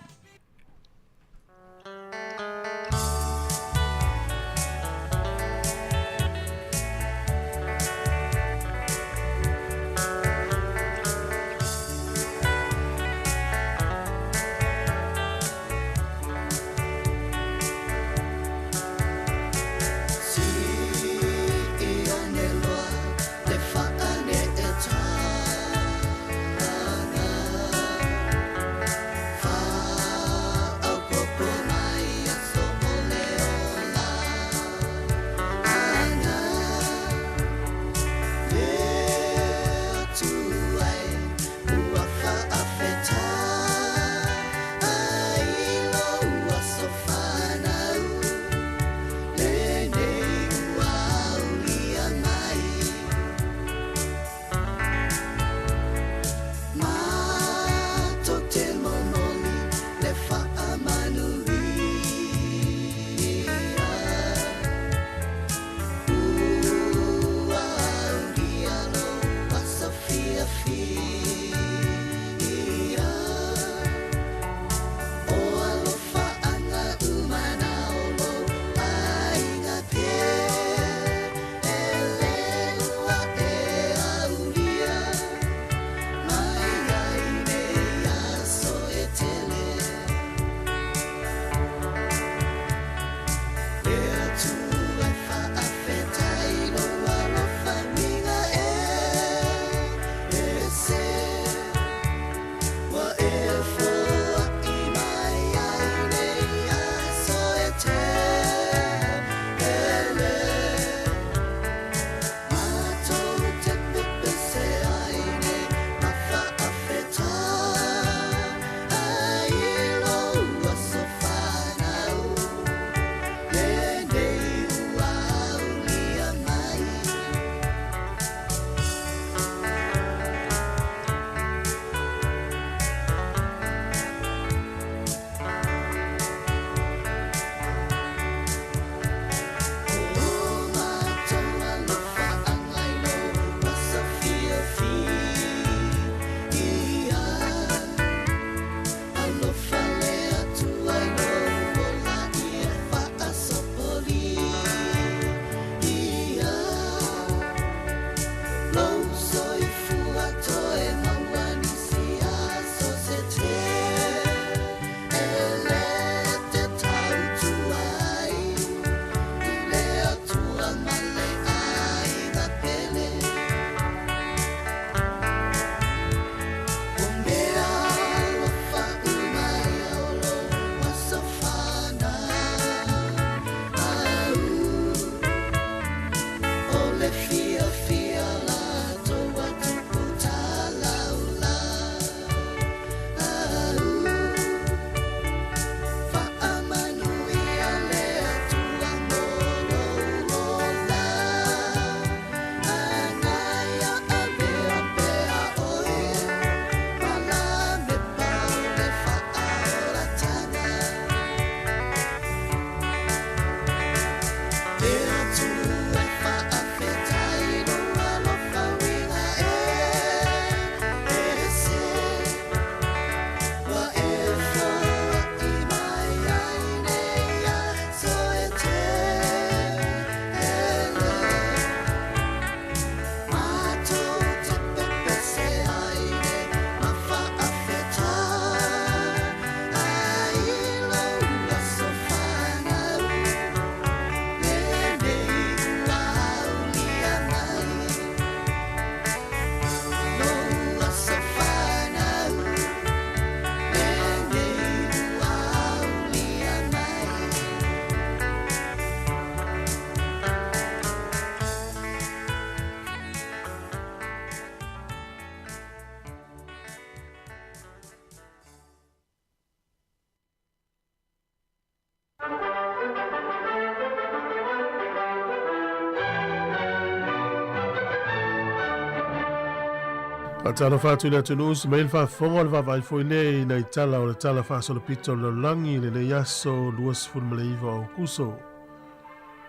Faatalofa atu i le atunuu se mai le faafofoga o le vaavaai foi lea i nai tala o le Tala Faasolopito o le Lalolagi i lenei aso 29 o Aokuso.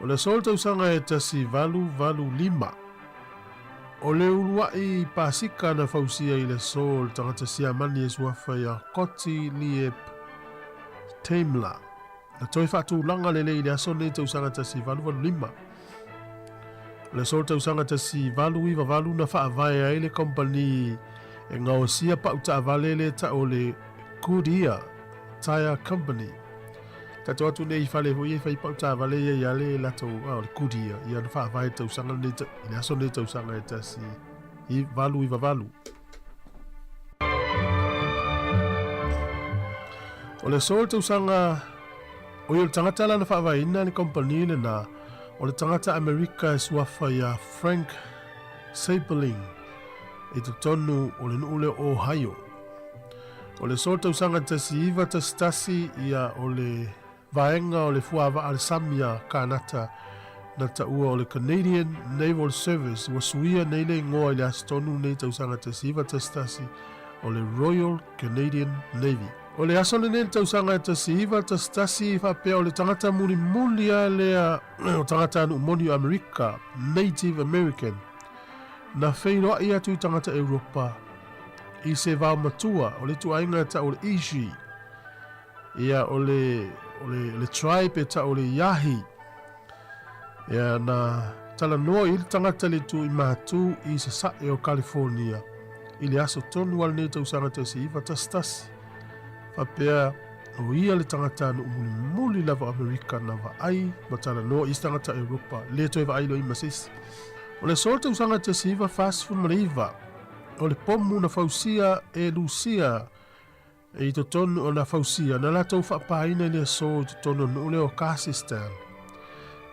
O le aso o le tausaga e 1885. O le uluai pasika na fausia i le aso o le tagata Siamani e suafa ia Gottlieb Daimler. Na toe faatulaga lelei i le aso lenei tausaga 1885. O le aso o le tausaga 1898 na faavae ai le kamupani e gaosia pau taavale lea e tau o le Goodyear Tire Company. Tatou atu nei i fale foi ia e fai pau taavale ia ia le latou o le Goodyear ia na faavae i le tausaga lenei i le aso lenei tausaga e 1898. O le aso o le tausaga O ia o le tagata la na faavaeina le kamupani lena, o le tagata Amerika e suafa iā Frank Seiberling i totonu o le nuu lea o Ohio. O le aso tausaga 1911 ia o le vaega o le fuavaa le sami a Kanata na taua o le Canadian Naval Service ua suia nei le igoa i le aso tonu nei tausaga 1911 o le Royal Canadian Navy. O le aso lenei i le tausaga e 1911 faapea o le tagata mulimuli lava lea o tagatanuu moni o Amerika, Native American, na feiloai atu i tagata Europa i se vaomatua o le ituaiga e tau o le Ishi, ia o le, o le, le tribe e tau o le Yahi. Ia na talanoa i le tagata le itu i Matu i sasae o California i le aso tonu a lenei tausaga 1911. Faapea o ia le tagata nuu mulimuli lava o Amerika na vaai ma talanoa i isi tagata Europa, le toe vaai loa i ma se isi. O le aso o le tausaga 1949, o le pomu na fausia e Lusia I totonu o na fausia na latou faapāina i le aso i totonu o le nuu lea o Karsistan.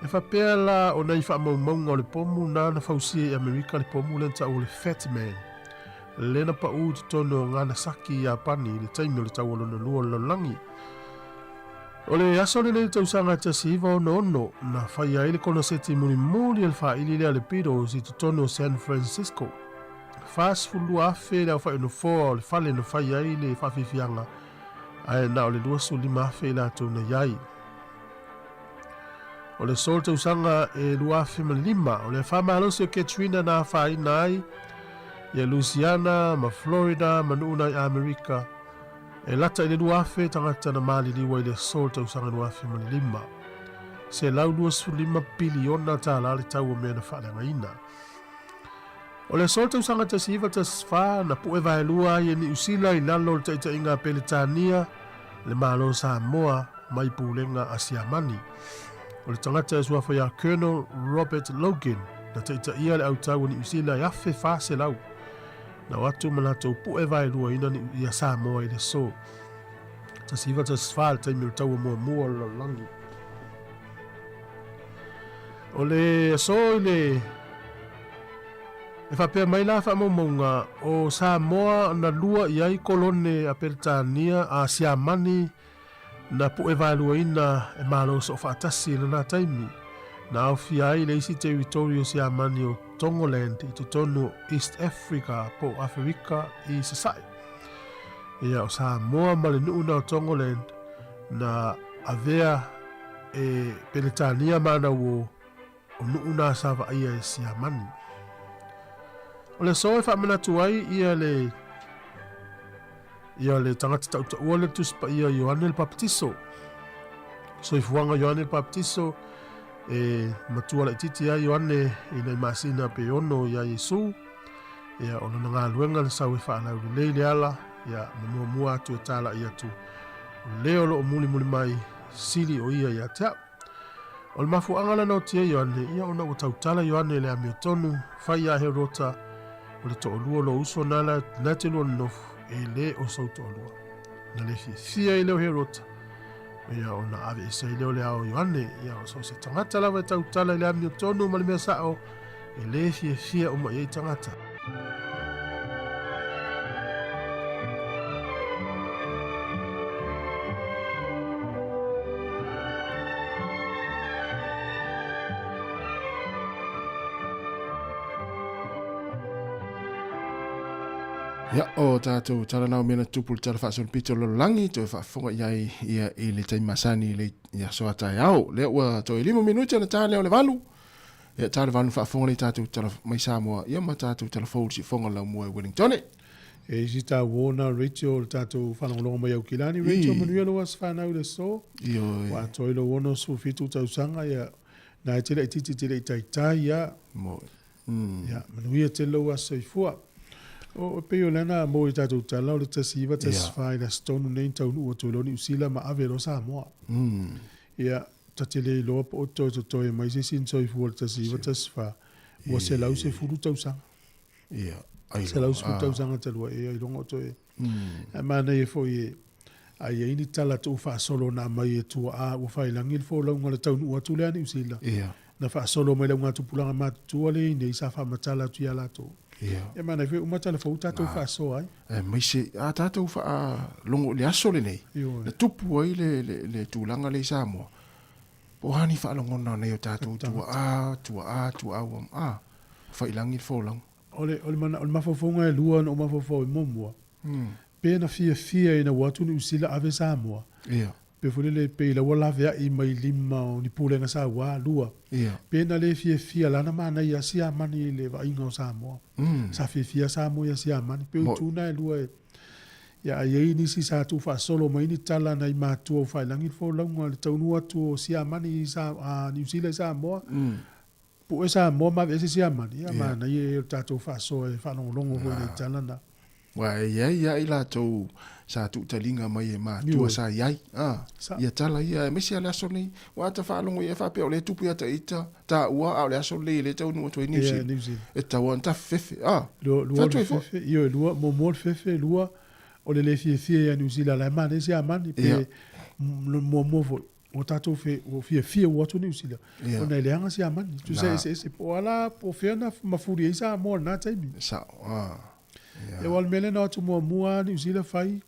E faapea la o nai faamaumauga o le pomu na na fausia i Amerika le pomu lea na taua o le Fat Man, le na paʻū i totonu o Ganasaki i Iapani i le taimi o le Taua Lona Lua o le Lalolagi. O le aso lenei i le tausaga 1966 na faia ai le konoseti mulimuli a le faaili lea a le Beatles i totonu o San Francisco. 42,000 le aofai o nofoa o le fale na fai ai le faafiafiaga, ae na o le 25,000 i latou na i ai. O le aso o le tausaga e 2005, o le afa malosi o Katrina na afaina ai ia Louisiana ma Florida ma nuu nai Amerika, e lata i le 2,000 tagata na maliliu ai i le aso o le tausaga 2005. 125 piliona tālā le tau o mea na faaleagaina. O le aso o le tausaga 1914 na pu'e vaelua ai e Niu Sila i lalo o le taitaiga a Peretania le Malo o Samoa mai pulega a Siamani. O le tagata e suafa iā Colonel Robert Logan na taitaia le autau o Niu Sila e 1,400 na o atu ma latou pu'e vaeluaina ia Samoa i le aso 1914 le taimi o le taua muamua o le lalolagi. O le aso i le E faapea mai la faamaumauga o Samoa na lua i ai kolone a Peretania a Siamani na pu'e vaeluaina e Malo Soofaatasi i lena taimi, na aofia ai le isi teritori o Siamani o Tongoland i totonu o East Africa po o Aferika i Sasae. Ia, o Samoa ma le nuu na o Tongoland na avea e Peretania ma na uo o nuu na sa vaaia e Siamani. O le aso e faamanatu ai ia le ia le tagata tautaua le Tusi Paia Ioane le Papatiso. Soifuaga Ioane le Papatiso e matua laitiiti ai Ioane i nai masina pe ono iā Iesu. Ia o lona galuega na sau e faalaulelei le ala, ia ma muamua atu e talai atu o le o lo o mulimuli mai sili o ia ia te au. O le mafuaaga lena o tia Ioane, ia ona ua tautala Ioane i le amiotonu, fai iā Herota, o le toalua o lou uso na la na te lua nonofo, e le o sou toalua. Na le fiafia ai lea o Herota, ia ona aveese ai lea o le ao o Ioane, ia o so o se tagata lava e tautala i le amiotonu ma le mea sao, e le fiafia uma i ai tagata. Ia, o tātou tala nao mea na tupu le tala faasolopito o le lalolagi, toe faafofoga i ai ia i le taimi masani i le i aso a taeao. Lea ua toe 5 minute ona ta lea o le 8. Ia, ta le 8 faafofoga lea i tātou tala mai Samoa, ia ma tātou tala fou i le siufofoga o le laumua i Wellington. E isi tā wōna Rachel le tātou whalongolongo mai Aukilani. Rachel, manuia lou aso whanau le so. Ioe. Ua atoa i lou 67 tausaga, ia, nā e tele i titi tele i taitai, ia. Mo. Ia, manuia tele lou aso soifua. O, e pei o lena mo i tātou tala o le 1914 i le aso tonu nei na taunuu atu ai loa Niu Sila ma ave loa Samoa. Ia, ta te le iloa po o toe totoe mai se isi na soifua i le 1914, ua 110 tausaga. Ia, ai loa. 110 tausaga talu ai, ia iloga o toe. Ae manaia foi e, a i ai ni tala tuu faasolo na aumai e tuaa ua failangi le folauga o le taunuu atu lea a Niu Sila. Ia. Na faasolo mai le augatupulaga matutua lea i nei sa faamatala atu ia latou. Ia. E manaia foi uma tala fou tatou faasoa ai. Aemaise a tatou faalogo i le aso lenei, Ioe. na tupu ai le, le, le tulaga lea i Samoa. Po o a ni faalogona o nei o tatou tuaa, tuaa, tuaa ua, a, failangi le folauga. O le, o le, mana, o le mafaufauga e lua na ou mafaufau ai muamua, pe na fiafia ina ua atu Niu Sila ave Samoa, Ia. pe foi lele pei la ua laveai mai lima o ni pulega saua, lua, Ia. pe na le fiafia lana manaia Siamani i le vaaiga o Samoa. Sa fiafia Samoa ia Siamani, pei o itu na e lua e, ia a i ai nisi sa tuufaasolo mai ni tala nai matua o Failangi le folauga le taunuu atu o Siamani i Sa, a, Niu Sila i Samoa, Pue Samoa ma aveese Siamani, ia manaia ia o le tatou faasoa e faalogologo foi i nai tala na. Aua e i ai lava i latou sa tuutaliga mai e matua sa i ai, a, ia tala ia, aemaise lava le aso lenei, ua ata faalogo i ai faapea o lea e tupu ia ita taua, a o le aso lenei e le taunuu atu ai Niu Sila, e tatau lava ona tafefefe, a, Lua le fefe, ioe, lua, muamua le fefe, lua, o le le fiafia ia Niu Sila, la e manaia Siamani, pe muamua foi. Ua tatou fe, ua fiafia ua atu Niu Sila, Ia. ona e leaga Siamani. Tusa Na. eseese po o a la, po o fea na mafuli ai Samoa i lena taimi. Sao, ah. Ia. Ia, aua o le mea lea na o atu muamua lava Niu Sila fai,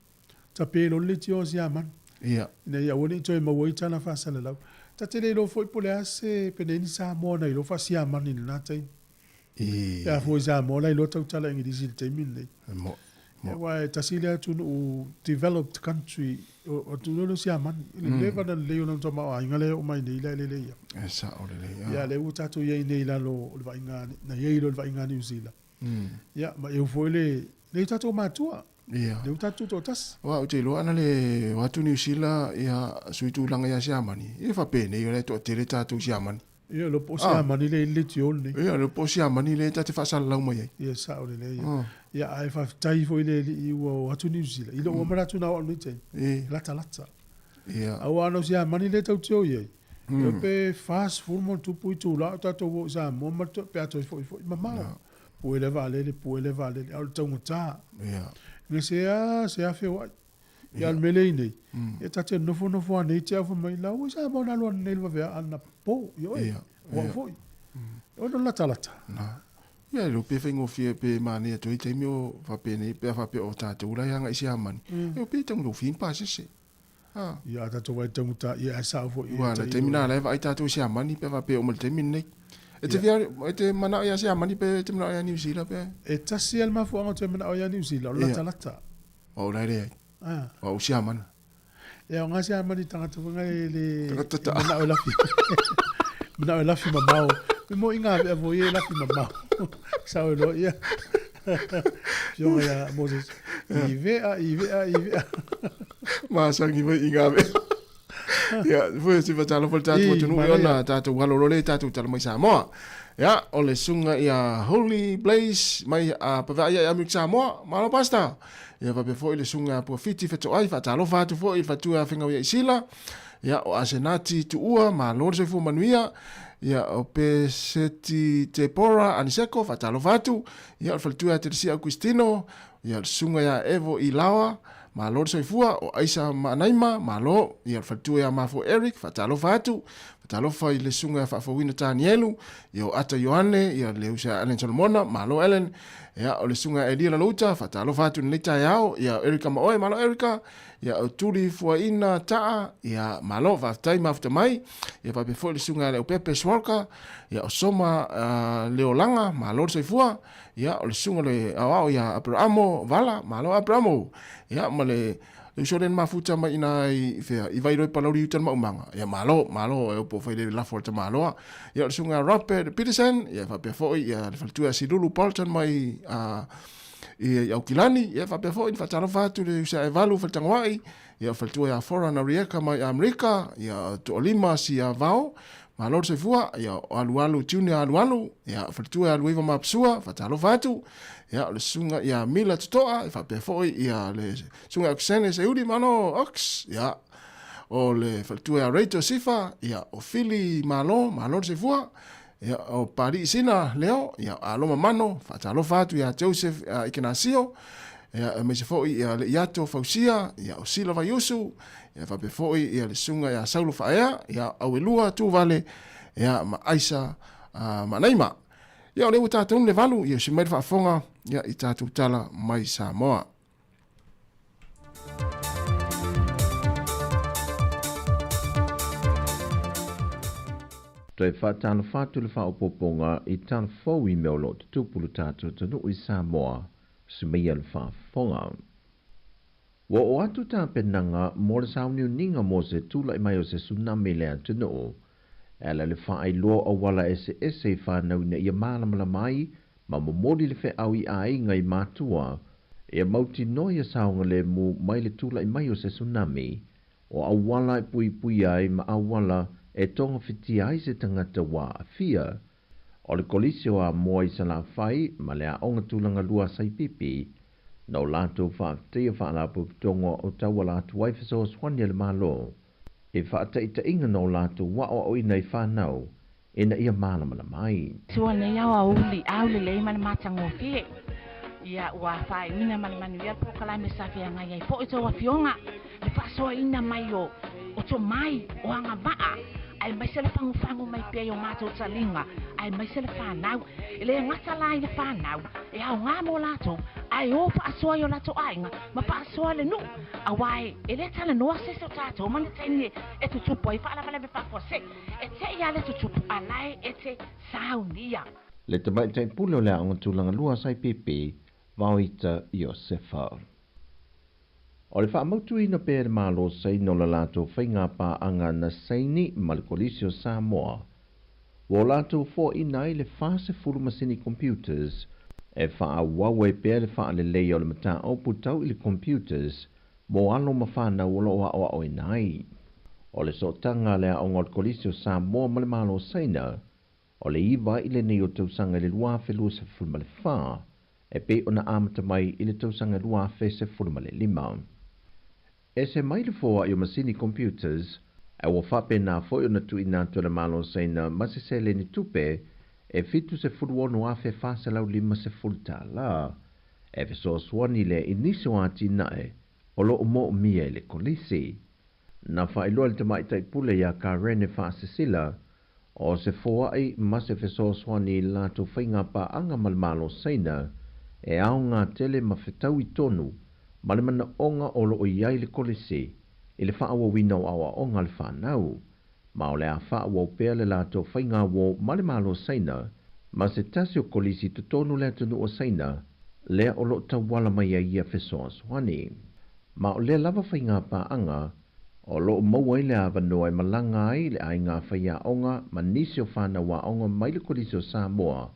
tape loa le leitioa o Siamani. Ia. Ina ia aua ne i toe maua ai tala faasalalau. Ta te le iloa foi po o le a se, pe na i ai ni Samoa na iloa faa-Siamani i lena taimi. I. Pe a fua i Samoa la iloa tautala Igilisi i le taimi lenei. E mo. Ia, aua e tasi lea atunuu developed country, o atunuu lea o Siamani. I le leva ona lelei o lona tamaoaiga lea e oo mai nei la e lelei ai. E sao lelei, a. Ia, lea ua tatou i ai nei i lalo o le vaaiga, na i ai loa le vaaiga a Niu Sila. Ia, ma eu foi le, le tatou matua. Ia. Lea ua tatou tutoatasi. Aua ou te iloa ana le o atu Niu Sila, ia, sui tulaga ia Siamani, ia faapenei o la e toatele tatou Siamani. Ia, le po Siamani le le tio lenei. Ia, le po Siamani le ta te faasalalau mai ai. Ia, sao lelei. Ia, ia ae faafetai foi le alii ua o atu Niu Sila. I lou manatu na o au nei taimi. Latalata. Ia. Aua ana o Siamani le tau tio i ai. Ia pe 40 ma ona tupu itula o tatou o i Samoa ma le pe a toe foi foi mamao. Pue le vaalele, pue le vaalele, a o le taugata. Ia. Gase a se afe o ai. Ia o le mea lea i nei, ia ta te nofonofo lava nei te au fai mai, la ua i Samoa na alu ane nei le vavea anapo, ioe, o au foi. Ona latalata. Na. Ia e le o pe faigofie pe manaia atu ai taimi o faapenei pe a faapea o tatou la e agai i Siamani, e o pe taugofie ni pasese. A. Ia a tatou vaai taugata, ia ae sao foi. Ua le taimi na la e vaai tatou i Siamani pe a faapea e oo mai le taimi lenei. E te fia, e te manao ia Siamani pe e te manao ia Niu Sila pe? E tasi lava le mafuaaga ou te manao ia Niu Sila, o le latalata. O la e leai. Ah. O au Siamani. Ia, o ngā Siamani tangata whanga e le... Tangata ta. E manao e lafi. Manao e lafi mamao. Me mo i ngā wea voi e lafi mamao. Sao e loa ia. Fionga ia Moses. I vea, i vea, i vea. Masangi mai i ngā wea. Ia, foi se fatalo foi tātou atunuu i ona tātou alolole tātou tala mai Samoa. Ia, o le sunga ia Holy Blaze mai a Pavea ia Amik Samoa, malo pasta. Ia faapea foi le sunga Puafiti Fetoai, faatalofa atu foi i le faletua ia Fegauia i Sila. Ia, o Asenati Tuua, malo le soifua manuia. Ia, o Peseti Tepora Aniseko, faatalofa atu. Ia, o le faletua ia Teresia Augustino. Ia, o le susuga ia Evo Ilaoa, malo le soifua. O Aisa Maanaima, malo. Ia, o le faletua ia Mafo Eric, faatalofa atu. Talofa i le susuga ia Faafouina Tanielu, ia o Ata Ioane, ia le uso ia Allen Solomona, malo Allen, ia o le susuga ia Elia Lalouta, faatalofa atu i lenei taeao, ia o Erica ma oe, malo Erica, ia o Tuli Fuaina Taa, ia malo, faafetai mafuta mai, ia faapea foi le susuga ia Leaupepe Schwalka, ia o Soma Leolaga, malo le soifua, ia o le susuga le aoao ia Aperamo Vala, malo Aperamo, ia ma le Le uso lea na mafuta mai ina i fea, i Vairoe Palauli uta le maumaga. Ia malo, malo, e opo fai le lafo a le tamaloa. Ia o le susuga Robert Peterson, ia faapea foi ia le faletua ia Silulu Bolton mai i Aukilani, ia faapea foi na faatalofa atu le uso ia Evalu Faletangoai, ia o faletua ia Fora Narieka mai Amerika, ia Toalima Siavao, malo le soifua, ia o Alualu Junior Alualu, ia faletua ia Aluiva Mapsua, faatalofa atu, ia o le susuga ia Mila Totoa, e faapea foi ia le susuga Oxene Seuli, malo Ox, ia o le faletua ia Rachel Sifa, ia o Fili Malo, malo le soifua, ia o Palii Sina Leo, ia Aloma Mano, faatalofa atu ia Joseph Ikenasio, ia aemaise foi ia le Iato Fausia, ia o Sila Vaiusu, ia faapea foi ia le susuga ia Saulo Faaea, ia Auelua Tuvale, ia ma Aisa Manaima. Ia o lea ua tatou le valu, ia usi mai le faafofoga, ia i tatou tala mai Samoa. Toe faatalofa atu le faaopoopoga i tala fou i mea o lo o tutupu lo tatou atunuu i Samoa, Sumeia le faafofoga. Ua oo atu tapenaga mo le sauniuniga mo se tulai mai o se tsunami i le atunuu, e ala i le faailoa o auala eseese i fanau ina ia malamalama ai ma momoli le feau i aiga i matua ia mautinoa ia saogalemu mai le tulai mai o se tsunami, o auala e puipuia ai ma auala e togafitia ai se tagata ua aafia. O le Kolisi o Amoa i Salafai ma le Aoga Tulaga Lua a Saipipi, na o latou faafetaia Faalapotopotoga o tauala atu ai fesoasoani a le Malo i faataitaiga na o latou aoaoina i fanau ina ia malamalama ai. Sua nei aoauli aulelei ma le matagofie. Ia ua faaiuina ma le manuia le polokalame sa feagai ai foi tou afioga le faasoaina mai o o tomai, o agavaa, aemaise le fagufagu mai pea i o matou taliga, aemaise le fanau. E le gata la i le fanau, e aoga mo latou, ae o faasoa i o latou aiga ma faasoa le nuu, aua e le talanoa se isi o tatou ma ni taimi e tutupu ai faalavelave faafuasei. E te i a le tutupu, a lae e te saunia. Le Tamaitai Pule o le Aoga Tulaga Lua a Saipipi, Vaoita Iosefa. O le faamautuina pea e le Malo Saina o le latou faiga paaga na saini ma le Kolisi o Samoa, ua o latou foaina ai le 40 masini computers e faaauau ai pea le faaleleia o le mataupu tau i le computers mo alo ma fanau o lo o aoaoina ai. O le sootaga a le Aoga o le Kolisi o Samoa ma le Malo Saina, o le iva i lenei o tausaga i le 2024, e pei ona amata mai i le tausaga 2015. Ese mai le foai o masini computers, ae ua faapena foi ona tuuina atu e le Malo o Saina ma se seleni tupe e $76,450 e fesoasoani lea i nisi o atinae o lo o moomia e le Kolisi. Na faailoa e le Tamaitai Pule ia Karene Faasisila O se foai ma se fesoasoani i le latou faiga paaga ma le Malo Saina e aoga tele ma fetaui tonu ma le manaoga o lo o i ai le Kolisi i le faaauauina o aoaoga a le fanau, ma o le a faaauau pea le latou faiga uo ma le Malo Saina ma se tasi o Kolisi i totonu o le atunuu o Saina lea o lo o tauala mai ai ia fesoasoani. Ma o lea lava faiga paaga O lo o maua ai le avanoa e malaga ai le aiga faiaoga ma nisi o fanau aoga mai le Kolisi o Samoa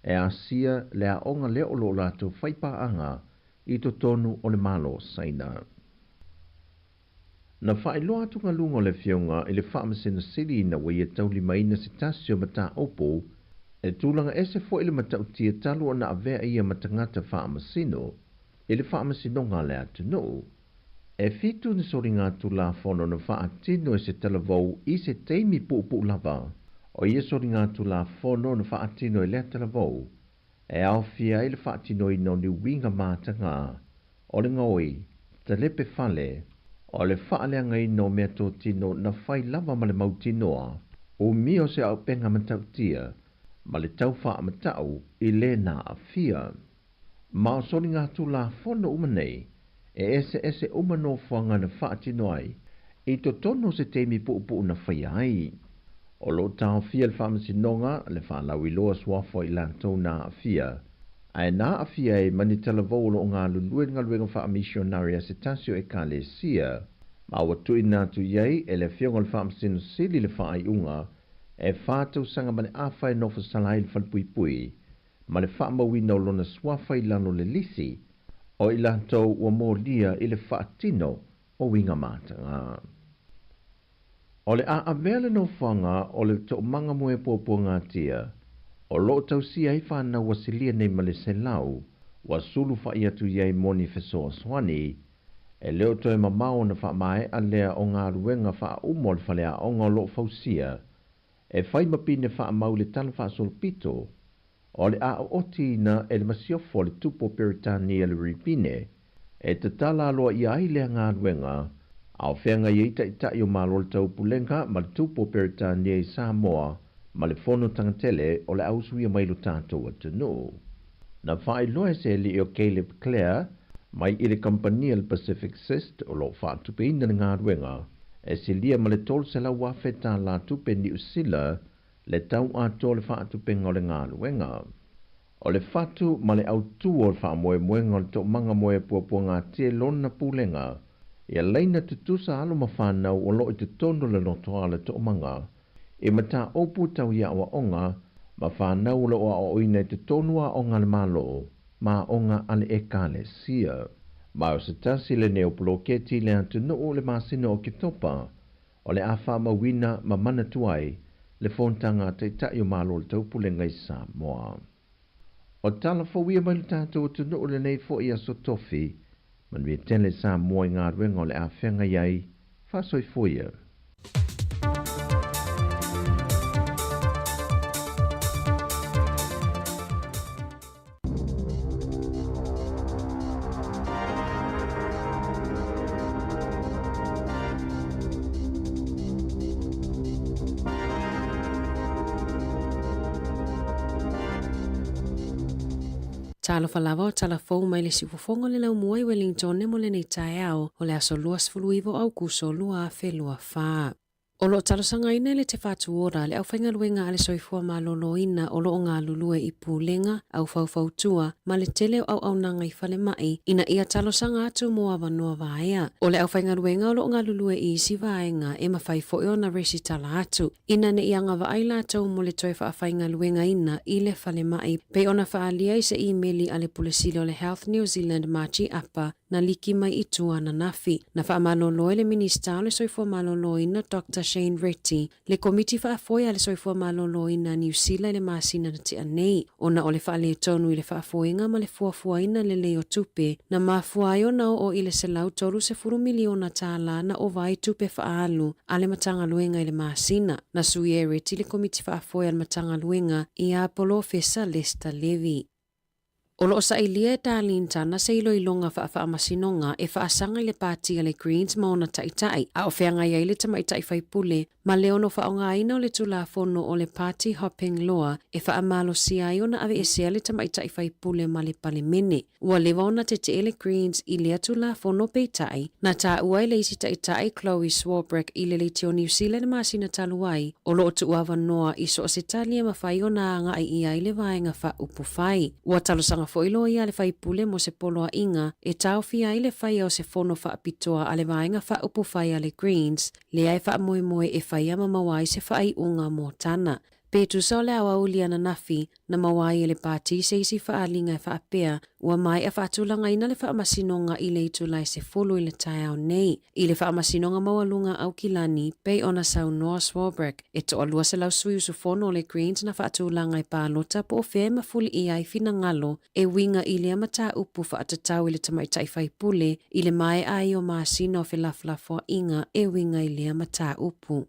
e asia le aoga lea o lo o latou faipaaga i totonu o le Malo o Saina. Na faailoa atu galuga o le Afioga i le Faamasino Sili ina ua ia taulimaina se tasi o mataupu e tulaga ese foi le matautia talu ona avea ia ma tagata faamasino i le Faamasinoga a le atunuu. E fitu ni soligatulafono na faatino e se talavou i se taimi puupuu lava. O ia soligatulafono na faatino e lea talavou, e aofia ai le faatinoina o ni uiga mataga, o le gaoi, talepe fale, o le faaleagaina o meatotino na fai lava ma le mautinoa, Umia o se auupega matautia ma le tau faamatau i le na aafia. Ma o soligatulafono uma nei, e eseese uma nofoaga na faatino ai i totonu o se taimi puupuu na faia ai. O lo o taofia le Faamasinoga le faalauiloa suafa o i latou na aafia, ae na aafia ai ma ni talavou o lo o galulue i le galuega faamisionare a se tasi o Ekalesia, ma ua tuuina atu i ai e le Afioga i le Faamasino Sili le faaiuga e 4 tausaga ma le afa e nofo sala ai i le falepuipui ma le faamauina o lona suafa i lalo o le lisi o i latou ua molia i le faatino o uiga mataga. O le a avea le nofoaga o le Toomaga mo e Puapuagatia o lo o tausia ai fanau ua silia nei ma le 100 ua sulufa'i atu i ai mo ni fesoasoani, e le o toe mamao ona faamae'a lea o galuega faauma o le faleaoga o lo o fausia e fai ma pine faamau i le tala faasolopito o le a ootiina e le masiofo o le Tupu o Peretania le ripine e tatala aloaia ai lea galuega, a o feagai ai taʻitaʻi o Malo o le Taupulega ma le Tupu o Peretania i Samoa ma le Fono Tagatele o le Ausuia mai lo tatou atunuu. Na faailoa e se alii o Caleb Clare mai i le kamupani a le Pacific Cyst o lo o faatupeina le galuega, e silia ma le $300,000 tālā tupe Niu Sila le tau atoa o le faatupega o le galuega. O le fatu ma le autū o le faamoemoega o le Toomaga mo e Puapuagatia i lona pulega, ia laina tutusa alo ma fanau o lo o i totonu o le lotoa o le Toomaga i mataupu tau i aoaoga ma fanau o lo o aoaoina i totonu o aoga a le Malo ma aoga a le Ekalesia. Ma o se tasi lenei o poloketi i le atunuu i le masina o Oketopa o le a faamauina ma manatua ai le fonotaga a Taitai o Malo o le Taupulega i Samoa. O tala fou ia mai le tatou atunuu i lenei foi aso Tofi, manuia tele Samoa i galuega o le a feagai ai, faasoifua ia. Talofa lava o tala fou mai le siufofoga o le laumua i Wellington mo lenei taeao o le aso 29 o Aukuso 2024. O lo o talosagaina e le Te Whatu Ora le aufaigaluega a le Soifua Maloloina o lo o galulue i pulega, aufaufautua ma le tele o auaunaga i falemai ina ia talosaga atu mo avanoa vaea. O le aufaigaluega o lo o galulue i isi vaega e mafai foi ona resitala atu ina ne i agavaa i latou mo le toe faafaigaluegaina i le falemai pei ona faaalia i se imeli a le Pule Sili o le Health New Zealand Margie Apa na liki mai i tua ananafi. Na faamalolo e le Minisita o le Soifua Maloloina Doctor Shane Reti le Komiti Faafoe a le Soifua Maloloina a Niu Sila i le masina na tea nei, ona o le faaletonu i le faafoega ma le fuafuaina lelei o tupe na mafua ai ona oo i le $130 miliona tālā na ova ai tupe faaalu a le Matagaluega i le masina. Na suia e Reti le Komiti Faafoe a le Matagaluega ia Polofesa Lester Levy. O lo o sailia e Darlene Tana se iloiloga faafaamasinoga e faasaga i le pati a le Greens ma ona taitai, a o feagai ai le tamaitai faipule ma le ono faaaogaina o le tulafono o le Party Hopping Law e faamalosia ai ona aveesea le tamaitai faipule ma le Palemene. Ua leva ona tetee le Greens i lea tulafono peitai, na taua e le isi taitai Chloe Swarbrick i le leitio Niu Sila i le masina talu ai, o lo o tuuavanoa i so o se tali e mafai ona agai i ai le vaega faaupufai. Ua talosaga foi loia a le faipule mo se poloaiga e taofia ai le faia o se fono faapitoa a le vaega faaupufai a le Greens, lea e faamoemoe e faia ma maua ai se faaiuga mo Tana. Pe tusa o le aoauli ananafi na maua ai e le pati se isi faaaliga e faapea ua maea faatulagaina le faamasinoga i le itula e 10 i le taeao nei. I le faamasinoga maualuga a Aukilani, pei ona saunoa Swarbrick, e toalua selau sui usufono o le Greens na faatulaga e palota po o fea e mafuli i ai finagalo e uiga i lea mataupu faatatau i le tamaitai faipule i le maea ai o masina o felafolafoaiga e uiga i lea mataupu.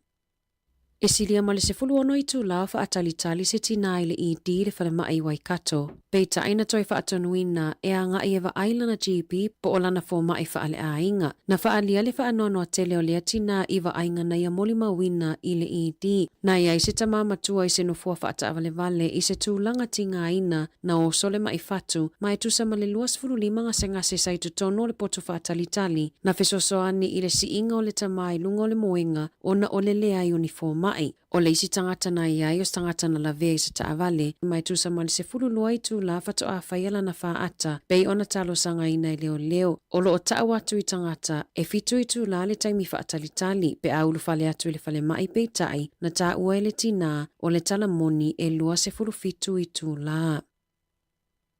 E silia ma le 16 itulā o faatalitali se tinā i le ED i le falemai i Waikato, peitai na toe faatonuina e agai e vaai lana GP po o lana fomai faaleaiga. Na faaalia le faanoanoa tele o lea tinā i vaaiga na ia molimauina i le ED. Na i ai se tamā matua i se nofoa faataavalevale i se tulaga tigaina na oso le ma'i fatu ma e tusa ma le 25 gasegase sa i totonu o le potu faatalitali na fesoasoani i le siiga o le tamā i luga o le moega ona o le leai o ni fomai. O le isi tagata na i ai o se tagata na lavea i se taavale ma e tusa ma le 12 itulā faatoa faia lana faata pei ona talosagaina e leoleo. O lo o tau atu i tagata e fitu itulā le taimi faatalitali pe a ulufale atu i le falemai peitai na taua e le tinā o le tala moni e 27 itulā.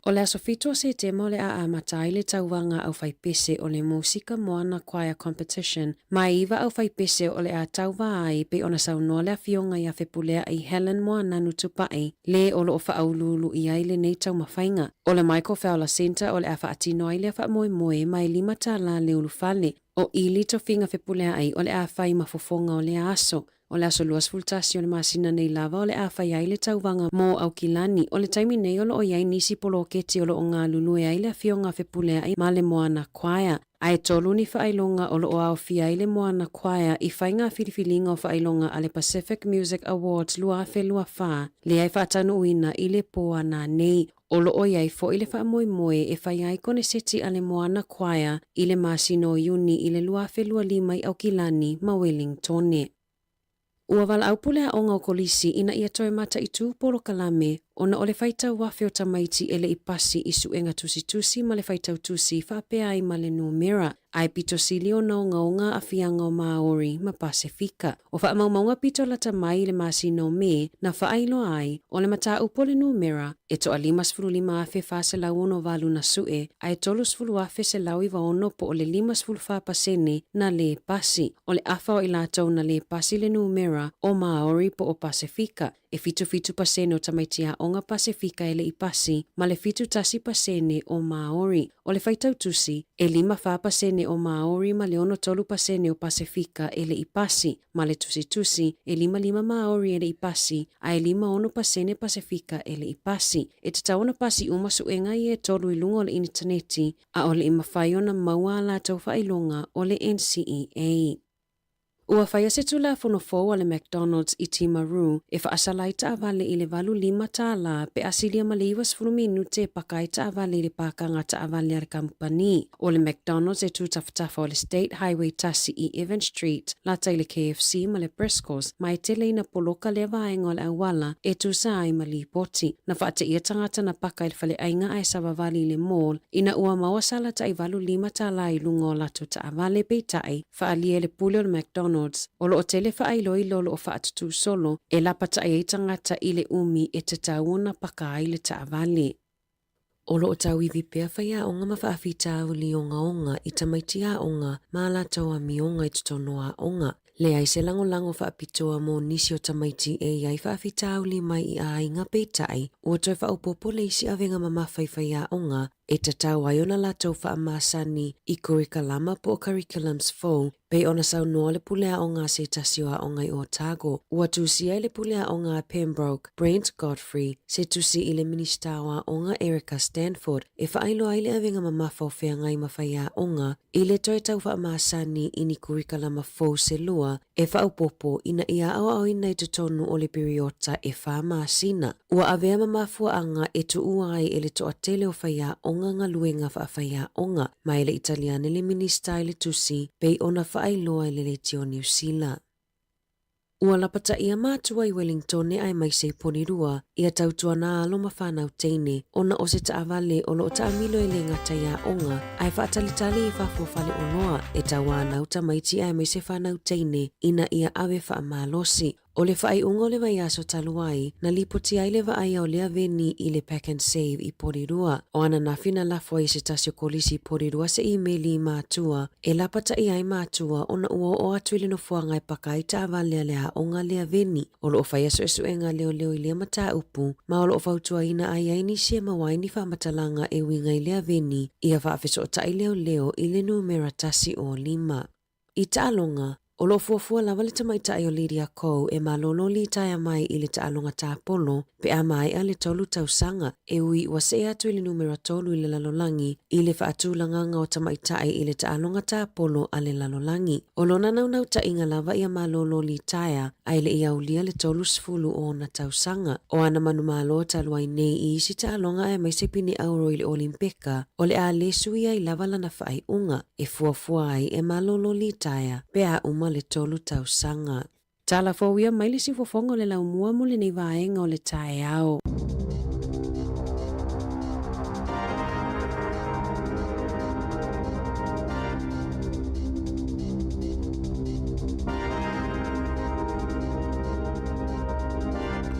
O le aso 7 o Setema o le a amata ai le tauvaga aufaipese o le Musika Moana Choir Competition ma e iva aufaipese o le a tauva ai pei ona saunoa le afioga ia Fepulea'i Helen Moananu Tupa'i le o lo o faauluulu i ai lenei taumafaiga. O le Michael Fowler Centre o le a faatino ai lea faamoemoe ma e lima tālā le ulufale. O Ili Tofiga Fepulea'i o le a fai ma fofoga o lea aso. O le aso 21 o le masina nei lava o le a fai ai le tauvaga mo Aukilani. O le taimi nei o lo o i ai nisi poloketi o lo o galulue ai le Afioga a Fepulea'i ma le Moana Choir. A e tolu ni faailoga o lo o aofia ai le Moana Choir i faiga filifiliga o faailoga a le Pacific Music Awards 2024 lea e faataunuuina i le po a nanei. O lo o i ai foi le faamoemoe e fai ai koneseti a le Moana Choir i le masina o Iuni i le 2025 i Aukilani ma Wellingtone. Ua valaau pule aoga o Kolisi ina ia toe mataitū polokalame ona o le faitau afe o tamaiti e le i pasi i suega tusitusi ma le faitau tusi faapea ai ma le numera ae pito sili ona ogaoga aafiaga o Māori ma Pasefika. O faamaumauga pito lata mai i le masina o Me na faailoa ai, o le mataupu o le numera e toa 55,468 na sue ae 30,196 po o le 54% na lē pasi. O le afa o i latou na lē pasi le numera o Māori po o Pasefika. E 77% o tamaiti aoga Pasefika e le i pasi, ma le 71% o Māori. O le faitau tusi, e 54% o Māori ma le 63% o Pasefika e le i pasi, ma le tusitusi, e 55 Māori e le i pasi, a e 56% Pasefika e le i pasi. E tatau ona pasi uma suega ia e tolu i luga o le initaneti, a o le i mafai ona maua a latou faailoga o le NCEA. Ua faia se Tulafono fou a le McDonald's i Timaru e faasala ai taavale i le 85 tālā pe a silia ma le 90 minute e paka ai taavale i le pākanga taavale a le kamupani. O le McDonald's e tū tafatafa o le State Highway 1 i Evans Street, lata i le KFC ma le Briscoes, ma e tele ina poloka lea vaega o le auala e tusa ai ma lipoti. Na faateia tagata na paka i le faleaiga ae savavali i le mall ina ua maua sala tai 85 tālā i luga o latou taavale, peitai, Faaalia e le pule o le McDonald's, o lo o tele faailoilo o lo o faatutū solo e lapataʻi ai tagata i le umi e tatau ona paka ai le taavale. O lo o tauivi pea faiaoga ma faafitauli ogaoga i tamaiti aoga ma a latou amioga i totonu o aoga. Leai se lagolago faapitoa mo nisi o tamaiti e i ai faafitauli mai i aiga peitai ua toe faaopoopo le isi avega mamafa i faiaoga e tatau ai ona latou faamasani i kurikalama po o curriculums fou, pei ona saunoa le pule aoga a se tasi o aoga i Otago. Ua tusia e le pule aoga a Pembroke, Brent Godfrey, se tusi i le Minisita o Aoga Erica Stanford e faailoa ai le avega mamafa o feagai ma faiaoga i le toe tau faamasani i ni kurikalama fou se lua e faaopoopo ina ia aoaoina i totonu o le piriota e whā masina. Ua avea ma mafuaaga e tuua ai e le toatele o faiaoga galuega faafaiaoga ma e le i tali ane le Minisita i le tusi pei ona faailoa e le Leitio Niu Sila. Ua lapataia matua i Wellingtone aemaise i Porirua ia tautuana alo ma whanau teine ona o se taavale o lo o taamilo e le gata i aoga ae faatalitali i fafo o faleoloa e tauanau tamaiti aemaise whanau teine ina ia ave faamalosi. O le faaiuga o le vaiaso talu ai, na lipoti ai le vaaia o lea veni i le Pack and Save i Porirua. O ananafi na lafo ai e se tasi o kolisi i Porirua se imeli i matua e lapataʻi ai matua ona ua oo atu i le nofoaga e paka ai taavale a le aoga lea veni. O lo o faia suesuega leoleo i lea mataupu ma o lo o fautuaina ai ai nisi e maua ai ni faamatalaga e uiga i lea veni ia faafesootaʻi leoleo i le numera 105. I taaloga, O lo o fuafua lava le tamaitai o Lydia Ko e malolo litaea mai i le taaloga tapolo pe a maea le tolu tausaga, e ui ua see atu i le numera tolu i le lalolagi i le faatulagaga o tamaitai i le taaloga tapolo a le lalolagi. O lona naunautaiga lava ia malolo litaea ae le i aulia le 30 o ona tausaga. O ana manumalo talu ai nei i isi taaloga aemaise pine auro i le Olimpeka, o le a le sui ai lava lana faaiuga e fuafua ai e malolo litaea pe a uma le tolu tausaga. Tala fou ia mai le siufofoga o le laumua mo lenei vaega o le taeao.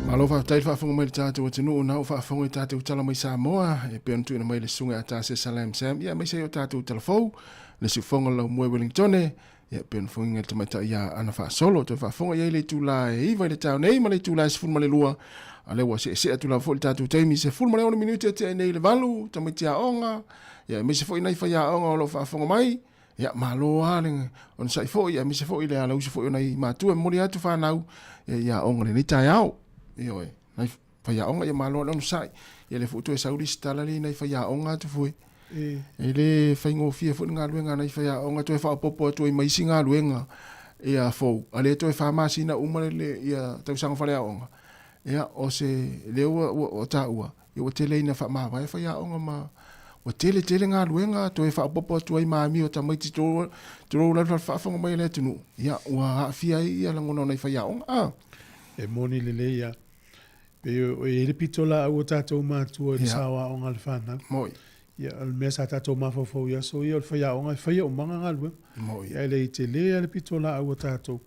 Malo faafetai le faafofoga mai le tatou atunuu na o faafofoga i tatou tala mai Samoa e pei ona tuuina mai le susuga ia Tase Salam Sam ia aemaise ai o tatou tala fou le siufofoga o le laumua i Wellingtone ia pei ona fofogaina e le tamaitai ia Ana Faasolo toe faafofoga i ai le itula e 9 i le taeao nei ma le itula e 12 a lea ua seesee atu lava foi le tatou taimi 16 minute e tea nei i le 8 tamaiti aoga ia aemaise foi nai faiaoga o lo o faafofoga mai Ia, malo lava le onosai foi, aemaise foi le alausi foi o nai matua e momoli atu fanau ia i aoga i lenei taeao. Ioe, nai faiaoga, ia malo lava le onosai. Ia lea foi ua toe sau le isi tala lea i nai faiaoga atu foi. E le faigofie foi le galuega a nai faiaoga, toe faaopoopo atu ai ma isi galuega ia fou, a lea toe fa masina uma le ia tausaga faleaoga. Ia, o se, lea ua, ua, ua taua, ia ua tele ina faamavae faiaoga ma ua tele tele galuega toe faaopoopo atu ai ma amio a tamaiti tulou la le faafofoga mai a le atunuu, ia ua aafia ai ia lagona o nai faiaoga. A. E moni lelei lava. Pei e i ai le pitolaau a tatou matua i le sao aoga a le fanau. Moi. Ia, o le mea sa tatou mafaufau i aso ia, o le faiaoga e faia umaga galuega. Moi. Ia, e le i tele lava le pitolaau a tatou.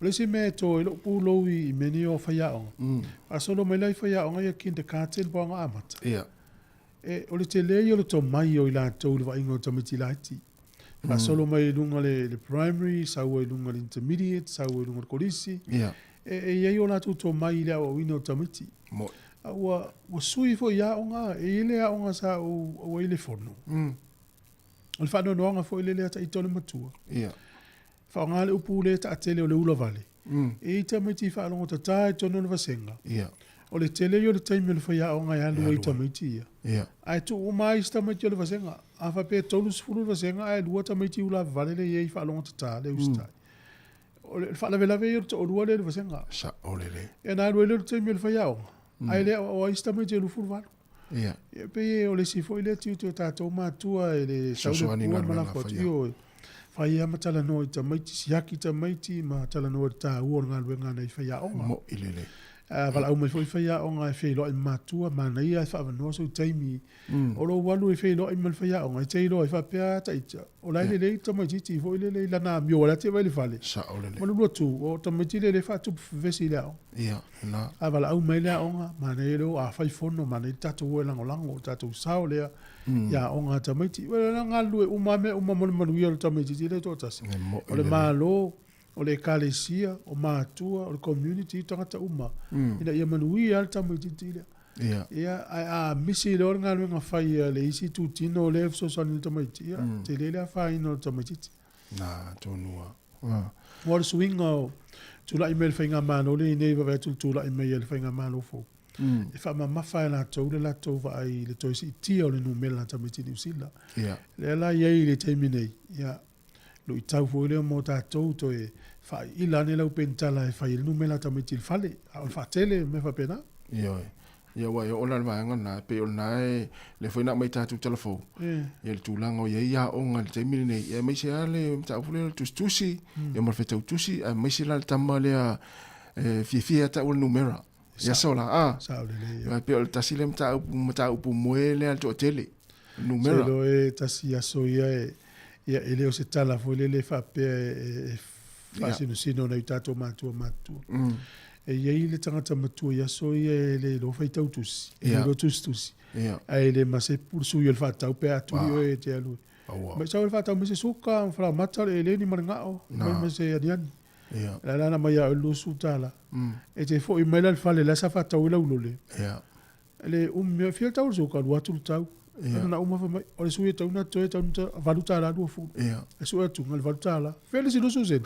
O le isi mea e to ai lou pulou i mea nei o faiaoga, faasolo mai la i faiaoga ia kindergarten po o aoga amata. Ia. E, o le tele ia o le tomai o i latou i le vaaiga o tamaiti laiti. Faasolo mai i luga le, le primary, sau ai i luga le intermediate, sau ai i luga le kolisi. Ia. E, e i ai o latou tomai i le aoaoina o tamaiti. Moi. A ua, ua sui foi i aoga, e i ai le aoga sa ou auai i le fono. O le faanoanoaga foi lele ia ita o le matua. Ia. Faaaoga le upu le taatele o le ula vale. E i ai tamaiti i faalogo tata i totonu o le vasega. Ia. O le tele ia o le taimi o le faiaoga e alu ai i tamaiti ia. Ia. Ae tuu uma ai isi tamaiti o le vasega. A faapea e 30 le vasega ae lua tamaiti ula vale lea e i ai faalogo tata le usitai. O le faalavelave ia o le toalua lea i le vasega. Sao lelei. Ia ona alu ai lea o le taimi o le faiaoga. Ae le aoao ai isi tamaiti e 28. Ia. Ia pei o le isi foi lea tiute o tatou matua e le sau le pua ma lafo atu. Ioe. Fai lava ma talanoa i tamaiti, siaki tamaiti ma talanoa i le taua o le galuega a nai faiaoga. Mo'i lelei. A valaau mai foi faiaoga e feiloai ma matua, manaia ae faaavanoa sou taimi. O lou alu e feiloai ma le faiaoga, e te iloa ai faapea a ita, o la e lelei le tamaitiiti foi lele i lana amio aua o la e te vaai i le fale. Sao lelei. Ma le lua tu, o tamaiti lele e faatupu vevesi i le aoga. Ia, lena. A valaau mai le aoga, manaia le o, a fai fono, manaia le tatou o e lagolago, o tatou sao lea i aoga a tamaiti. Ua na galulue uma lava mea uma mo le manuia o le tamaitiiti lea e toatasi. O le Malo, o le Ekalesia, o matua, o le community, o tagata uma, ina ia manuia lava le tamaitiiti lea. Ia. Ia, ae a misi loa le galuega fai a le isi itutino lea e fesoasoani i le tamaitiiti, ia, tele le afaina o le tamaitiiti. Na, tonu lava. Ua o le suiga o tulai mai le faigamalo lea nei vaavaai atu i le tulai mai a le faigamalo fou. E faamamafa e latou le latou vaai i le toe siitia o le numera a tamaiti Niu Sila. Ia. Lea la i ai i le taimi nei, ia, luitau foi lea mo tatou toe faaiila ane lau penitala e fai ai le numera a tamaiti i le fale, a o le faatele mea faapena. Ioe. Ia aua e oo la i le vaega lena, e pei o lena e, lea foi na aumai i tatou tala fou, ia le tulaga o i ai aoga i le taimi lenei, ia aemaise lava le mataupu lea o le tusitusi, ia ma le fetau tusi, aemaise la le tama lea e fiafia ia te au o le numera. Ia so la, a. Sao lelei. Ia pei o le tasi lea mataupu, mataupu moe lea a le toatele, numera. Se iloa e tasi aso ia e, ia e le o se tala foi lele e faapea e faasinosino nai o tatou matua matutua. E i ai le tagata matua i aso ia e le iloa faitau tusi, e le iloa tusitusi, ae le masepu le sui o le faatau pe a tuli oe e te alu. Mai sau le faatau mai se suka, ma falaoamata, le eleni ma le gao, mai ma se aniani. La la na mai ia oe le $20. E te foi mai la i le fale la sa faatau ai lau lole. Le umi mea, fia tau le suka, 2 atu le tau. Ana na uma fai mai, o le sui e tau na toe tau na $8 20. E sue atu, na le $8. Fea le isi 20 sene.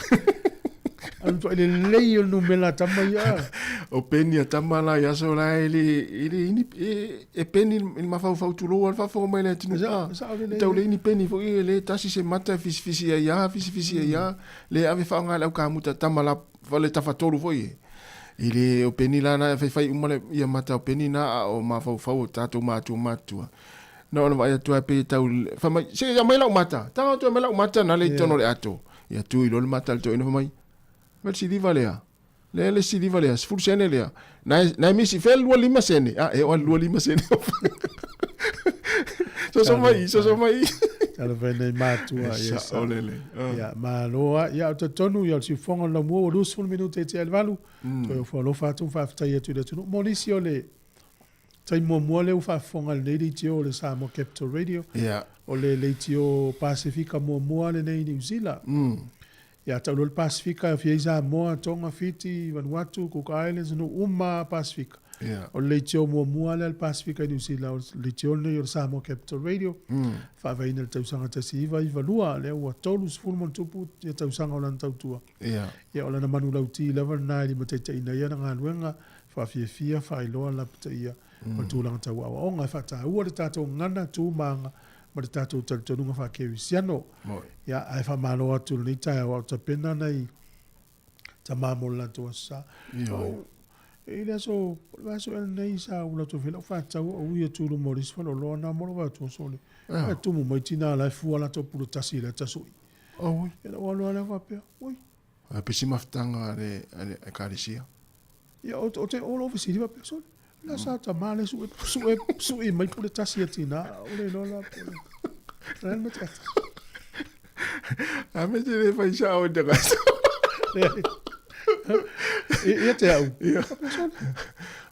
A le matuai lelei o le numera a tama ia. O peni a tama la i aso la e le, e le ini, e, e peni i le mafaufau tulou a le faafofoga mai le atunuu. Sa, sao lelei. Tau le ini peni foi e le tasi se mata e fisifisi ai a, fisifisi ai a, le ave faaaoga e le aukamuta tama la fale tafatolu foi e. I le o peni la na e faifai uma le ia mata o peni na a o mafaufau o tatou matua matua. Na ona vaai atu ai pei e tau fai mai, se aumai lau mata, tago atu aumai lau mata na le i totonu o le ato. Ia tu i loa le mata a le toeaina fai mai, Fai le siliva lea, lea le siliva lea, 10 sene lea. Na na misi fea le 25 sene. Ah, e o le 25 sene. Soso mai, soso mai. Talo fai nei matua. E sao lele. Ia, malo a. Ia, o talitonu, ia, o le siufofoga o le laumua, ua 20 minute e tea i le 8. Toe ofo alofa atu ma faafetai atu i le atunuu. Mo nisi o le taimi muamua lea ua faafofoga i lenei leitio o le Samoa Capital Radio. O le leitio Pasefika muamua lenei i Niu Sila. Ia tau loa le Pasefika e aofia ai Samoa, Tonga, Fiti, Vanuatu, Cook Islands, nuu uma lava Pasefika. O le leitio muamua lea a le Pasefika i Niu Sila, o le leitio lenei o le Samoa Capital Radio, faavaeina i le tausaga 1992, lea ua 30 ma ona tupu ia tausaga o lana tautua. Ia o lana manulauti lava lena e limataitaiina ai ana galuega faafiafia, faailoa, lapataia ma le tulaga tau aoaoga. E faataua le tatou gagana, tu ma aga ma le tatou talitonuga faa-kerisiano. Ia, ae faamalo atu i lenei taeao a o tapena nai tama mo le latou Aso Sa. E i le aso, o le vaiaso ea lenei sa ou alu atu ai lau faatau o ui atu i luma o le isi faleoloa na mo lou vaai atu sole. Ae tumu mai tina la e fua latou pule tasi i le ata sui. Ia na ou alu lava lea faapea, oi. A pesi mafutaga a le ekalesia. Ia, o te o lou fesili faapea, sole, la sa tama le sue, sue, sui mai pule tasi a tina, o le iloa la po o le a le mea te ata. A me te le fai sao i te kaso. Ia te au. Faapea, sole,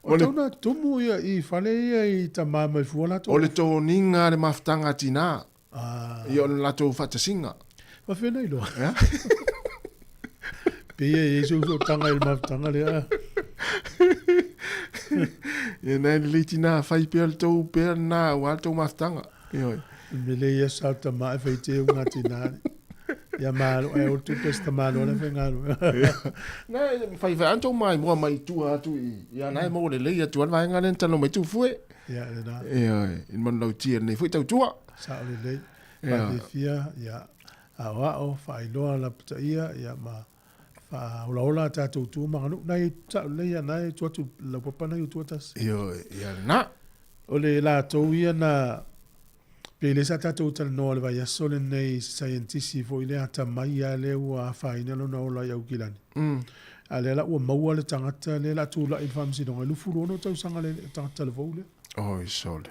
o tau na tumu ia i fale ia i tama mai fua latou. O le toniga le mafutaga a tina. Ia o le latou faatasiga. Faafefea na iloa? Pei e i ai se usootaga i le mafutaga lea. Ia nai lelei tina fai pea le tou pea lena aua le tou mafutaga. Ioe. Le mea lea ia sa tama e fai te unga tina. Ia malo e o tupe se tama loa le faigaluega. Na fai fai tou mai mua mai tua atu i ia nai mo lelei atu al vaega le talo mai tu fue. Ia lena. Ioe, i manulautia lenei foi tautua. Sao lelei. Faafiafia, ia, aoao, faailoa lapataia, ia, ma faaolaola a tatou tu ma aganuu. Nai, sao lelei ia, na e tuu atu i lau papa nai utua tasi. Ioe, ia lena. O le latou ia na, pei lea sa tatou talanoa i le vaiaso lenei i se saienitisi foi lea atamai lava lea ua afaina lona ola i Aukilani. A lea la ua maua le tagata lea o le a tulai i le faamasinoga i 26 tausaga le tagata talavou lea. Oi sole.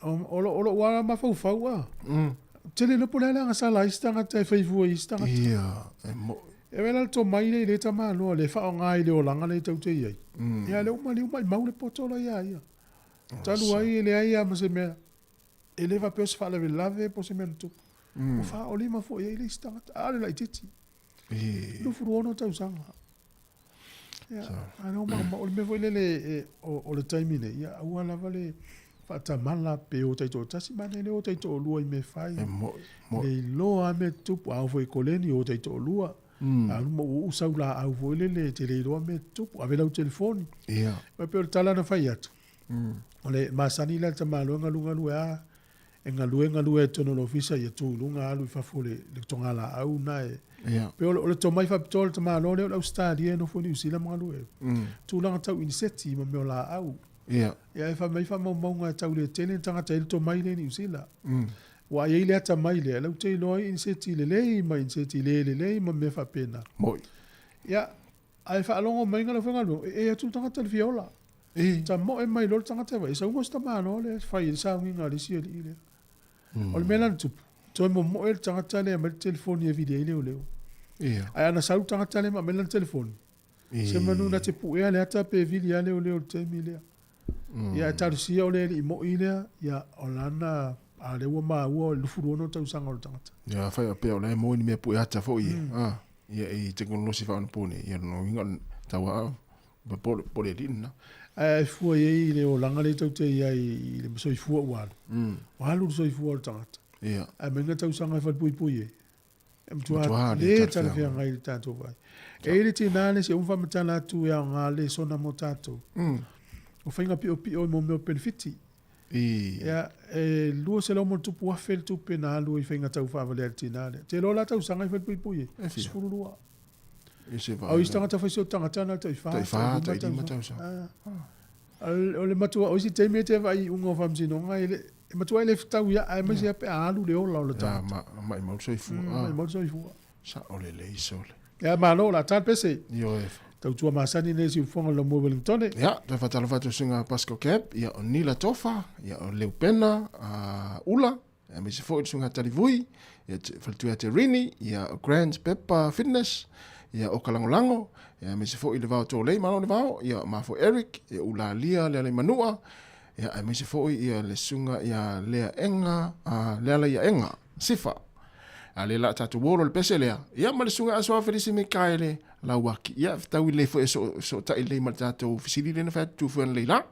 O lou lava mafaufau a. Ou te le iloa po o le a le agasala ai se tagata e fai fua i isi tagata. Ia, e mo'i. E avea la le tomai lea i lea tamaloa lea e faaaoga i le olaga lea tou te i ai. Ia lea ua maliu maimau le poto la ia ia. Talu ai e leai lava ma se mea, e le faapea o se faalavelave po o se mea na tupu. Ua faaolima foi i ai le isi tagata, a o le laitiiti. 26 tausaga. Ia, a o ma, o le mea foi lele o le taimi nei, ia aua lava le faatamala pe o taitoatasi, manaia le o taitoalua i mea e fai. E mo'i, mo'i. Le iloa lava mea tutupu, a oo foi i koleni, o taitoalua. A alu ma uu sau laau foi lele e te le iloa mea tutupu, ave lau telefoni. Ia. E pei o le tala na fai atu, o le masani lea a le tamaloa e galugalue lava e galue galue ai i totonu o le ofisa, ia tu i luga alu i fafo i le togalaau na e. Pei o le tomai faapitoa o le tamaloa lea o le Ausetalia e nofo i Niu Sila ma galue ai. Tulaga tau iniseti ma mea o laau. Ia, e fai mai faamaumauga e tau le tele ni tagata e i ai le tomai lea i Niu Sila. Ua i ai le atamai lea, lau te iloa ai iniseti lelei ma iniseti le lelei ma mea faapena. Moi. Ia, ae faalogo mai le aufaigaluega, e atu le tagata i le fia ola. Tamoe mai loa le tagata e vaai, e saunoa se tamaloa lea e fai ai le sauniga a le isi alii lea. O le mea la na tupu, toe momoe le tagata lea e aumai le telefoni e vili ai leoleo. Ae ana sau le tagata lea ma aumai lana telefoni, se manu na te puea le ata pe vili lava leoleo i le taimi lea. Ia ae talosia o le alii moi lea, ia o lana, a lea ua maua o le 26 tausaga o le tagata. Ia afai faapea o la e maua ni mea pue ata foi e, ia i tekonolosi faaonapone, ia lona uiga o le tauaa po o le alii lena. Ae fua i ai le olaga lea tou te i ai i le soifua ua alu. Ua alu le soifua o le tagata. Ae aumai ngā tausaga e falepuipui ai. E matua le talafeagai i le tatou vaai. E i ai le tinā le se uma faamatala atu e aoga lesona mo tatou. O faiga piopio i mo mea o penefiti. Ia, e $200,000+ le tupe na alu ai i faiga tau faavalea a le tinā lea. Te iloa la tausaga e falepuipui ai? 12. A o isi tagata fai se o tagata na o le tai fa, tai lima tausaga. O le matua, o isi taimi e te vaai i iuga o faamasinoga, e le, e matua e le fetau ia, aemaise lava pe a alu le ola o le tagata. Ia, maimau le soifua. Maimau le soifua. Sao lelei sole. Ia, malo, o le a ta le pese. Ioe. Tautua masani lenei siufofoga o le Laumua Wellingtone. Ia, toe faatalofa atu i suiga Pascal Cap, ia o Nila Tofa, ia o Leupena Ula, aemaise foi le suiga Talivui, ia faletua ia Terini, ia o Grant Pepper Fitness, ia o Kalagolago, ia aemaise foi le Vao Tolei, malo le Vao, ia o Mafo Eric, ia Ulalia Lealaimanua, ia aemaise foi ia le suiga ia Lea Enga, Leala ia Enga, Sifa. A le la tatou uolo le pese lea, ia ma le suiga Asoa Felisi Mikaele Lauaki. Ia fetaui lelei foi e sootai lelei ma le tatou fesili lea na fai atu foi analeila.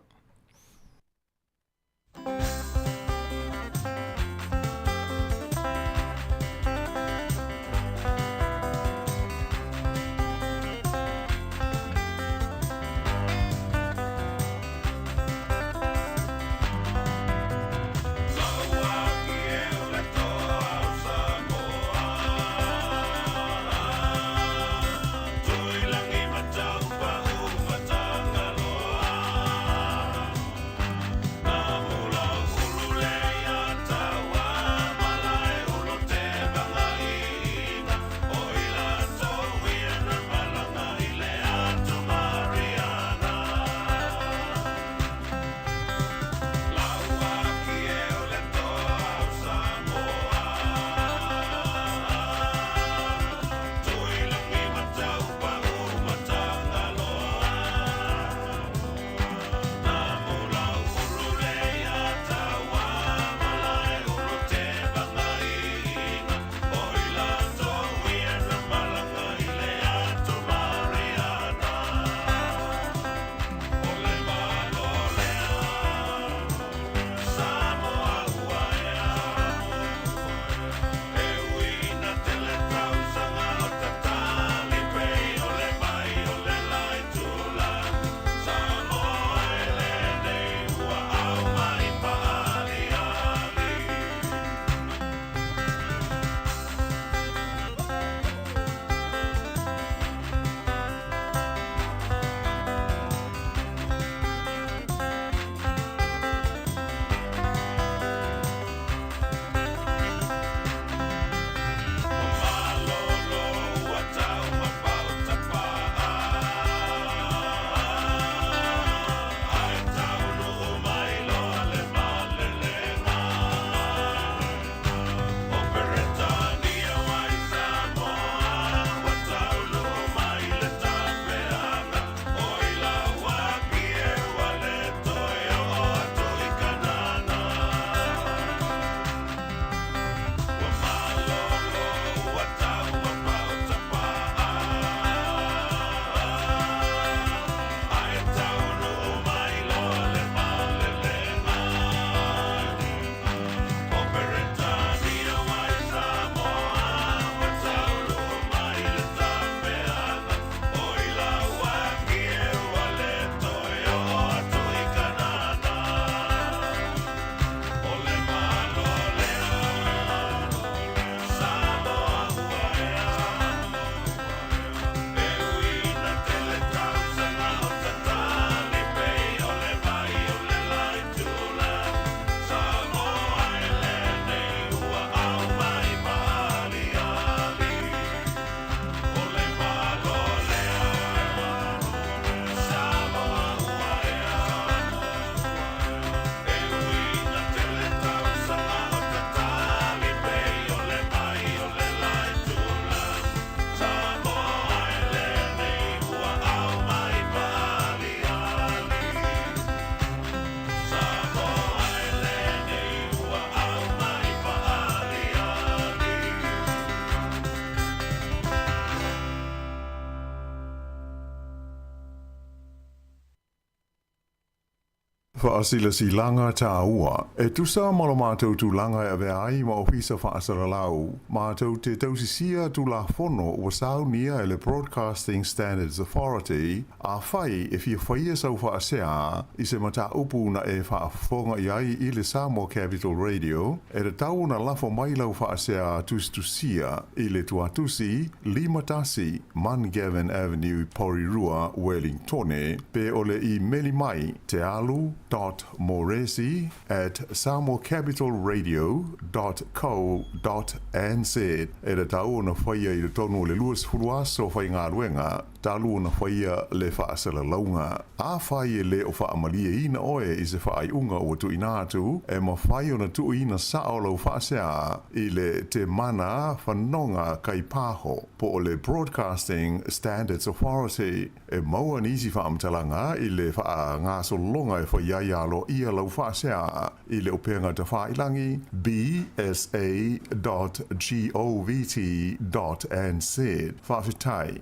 Faasilasilaga tāua. E tusa ma lo matou tulaga e avea ai ma Ofisa Faasalalau, matou te tausisia Tulafono ua saunia e le Broadcasting Standards Authority, Afai e fia faia sau faasea i se mataupu na e faafofoga i ai i le Samoa Capital Radio, e tatau ona lafo mai lau faasea tusitusia i le tuatusi 51 Mungavin Avenue, Porirua, Wellingtone, pe o le imeli mai tealu dot moresi at samoacapitalradio dot co dot nz. E tatau ona faia i totonu o le 20 aso faigaluega talu ona faia le faasalalauga. Afai e le o faamalieina oe i se faaiuga ua tuuina atu, e mafai ona tuuina sao lau faasea i le Temana Fanoga Kaipaho po o le Broadcasting Standards Authority. E maua nisi faamatalaga i le faagasologa e fai ai aloaia lau faasea i le upega tafailagi bsa dot govt dot nz. Faafetai.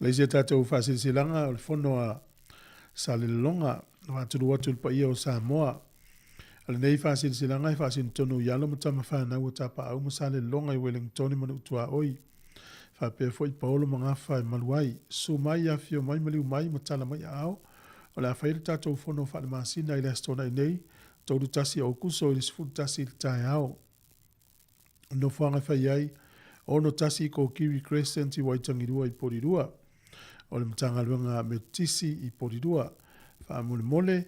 Le isi a tatou faasilasilaga o le fono a Salelologa, faatulou atu i le paia o Samoa. O lenei faasilasilaga e faasinotonu i alo ma tama fanau a Tapaau ma Salelologa i Ueligitone ma Nuutuaoi. Faapea foi Paolo ma Gafa e malu ai. Susu mai, afifio mai, maliu mai ma tala mai aao. O le a fai le tatou fono faalemasina i le Aso Toonai nei, 31 Aokuso i le 11 i le taeao. O le nofoaga e fai ai, 61 Kokiri Crescent i Waitangirua i Porirua. O le Matagaluega Metotisi i Porirua. Faamolemole,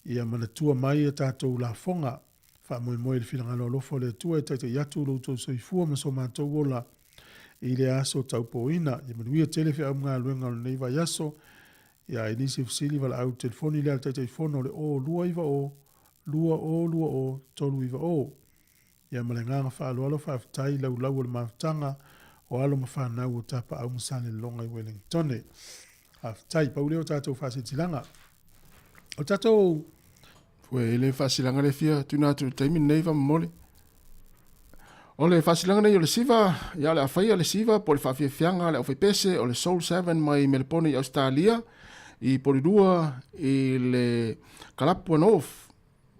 ia manatua mai a tatou lafoga. Faamoemoe i le finagalo alofa o le Atua e taitai atu lo outou soifua ma so matou ola i lea aso taupōina. Ia manuia tele feau ma galuega o lenei vaiaso. Ia, i nisi o fesili, valaau i le telefoni lea a le Taitaifono o le 0290 2020 390. Ia ma le agaga faaaloalo faafetai laulau o le mafutaga o alo ma fanau o Tapaau ma Salelologa i Wellingtone. Faafetai, pau lea o tatou faasilasilaga. O tatou Ua e le faasilaga le fia tuina atu i le taimi lenei faamolemole. O le faasilaga nei o le siva, ia o le a faia le siva po o le faafiafiaga a le aufaipese o le Soul 7 mai Melepone i Ausetalia i Porirua i le Kalapua North.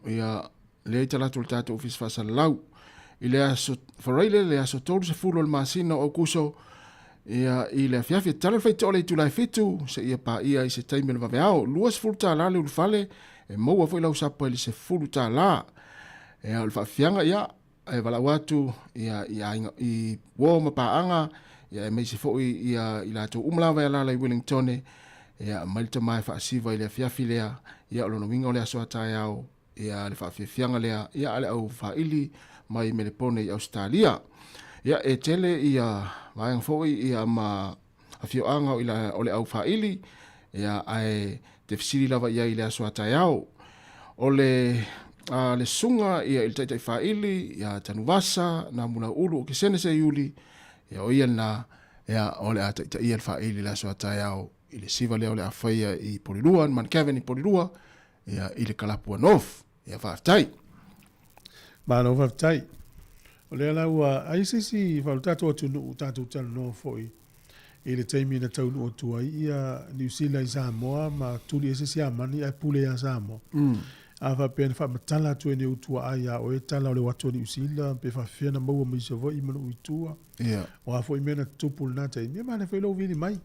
Ia lea i talaatu o le tatou ofisa faasalalau. I le aso Faraile, le aso 30 o le masina o Aukuso, ia i le afiafi e tatalo le faitoa o le itula e 7 seia paia i se taimi o le vaveao. $20 le ulufale, e maua foi lau sapa i le $10. Ia, o le faafiafiaga, ia, e valaau atu ia, i aiga, i uo ma paaga, ia, aemaise foi ia, i latou uma lava e alaala i Wellingtone, ia, mai le tama e faasiva i le afiafi lea, ia, o lona uiga o le aso a taeao, ia, le faafiafiaga lea, ia, a le au faili mai Melepone i Ausetalia. Ia, e tele ia vaega foi ia ma afioaga o, ila, o le au faili, ia, ae te fesili lava i ai i le aso a taeao. O le, a, le suga ia i le taitai faili, ia Tanuvasa, nā Mulaulu o Kesene Seiuli, ia o ia lena, ia o le a taitaia le faili i le aso a taeao i le siva lea o le a faia i Porirua, Mount Cavan i Porirua, ia i le Kalapua North. Ia faafetai. Malo faafetai. O lea la ua ai se isi o le tatou atunuu tatou talanoa foi i le taimi na taunuu atu ai ia Niu Sila i Samoa ma tuli ese Siamani ae pule ia Samoa. A faapea na faamatala atu e ni ou tuaa ia oe tala o le o atu o Niu Sila pe faafefea na maua mai i Savaii ma nuu i tua. O a foi mea na tutupu i lena taimi, ia manaia foi lou vili mai.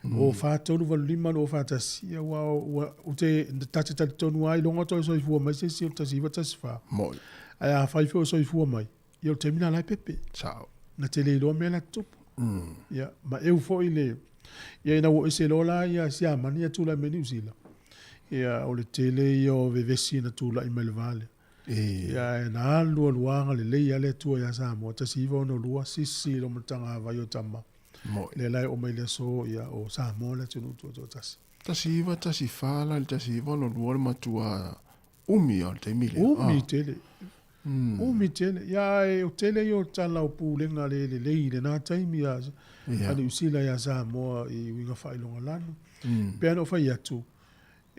O 4 3 8 5 2 4 1, ia ua ua ou te ta te talitonu lava ailoga o toe soifua mai se isi o le 1914. Moi. Ae afai foi o soifua mai, ia o le taimi lena la e pepe. Sao. Na te le iloa mea la tutupu. Ia, ma eu foi le, ia ina ua ese loa la ia Siamani ia tulai mai Niu Sila, ia o le tele ia o vevesi na tulai mai le va lea. Ia ae na alu alu agalelei lava le Atua ia Samoa, 1962, sisi lo matagavai o tama. Moi. Lea la e oo mai le aso, ia, o Samoa le atunuu tuatoatasi. 1914 la i le 1962 le matua umi o le taimi lea. Umi tele. Umi tele. Ia, ae o tele ia o tala o pulega le lelei i lena taimi a, a Niu Sila ia Samoa i uiga faailogalanu. Pei ona ou fai atu,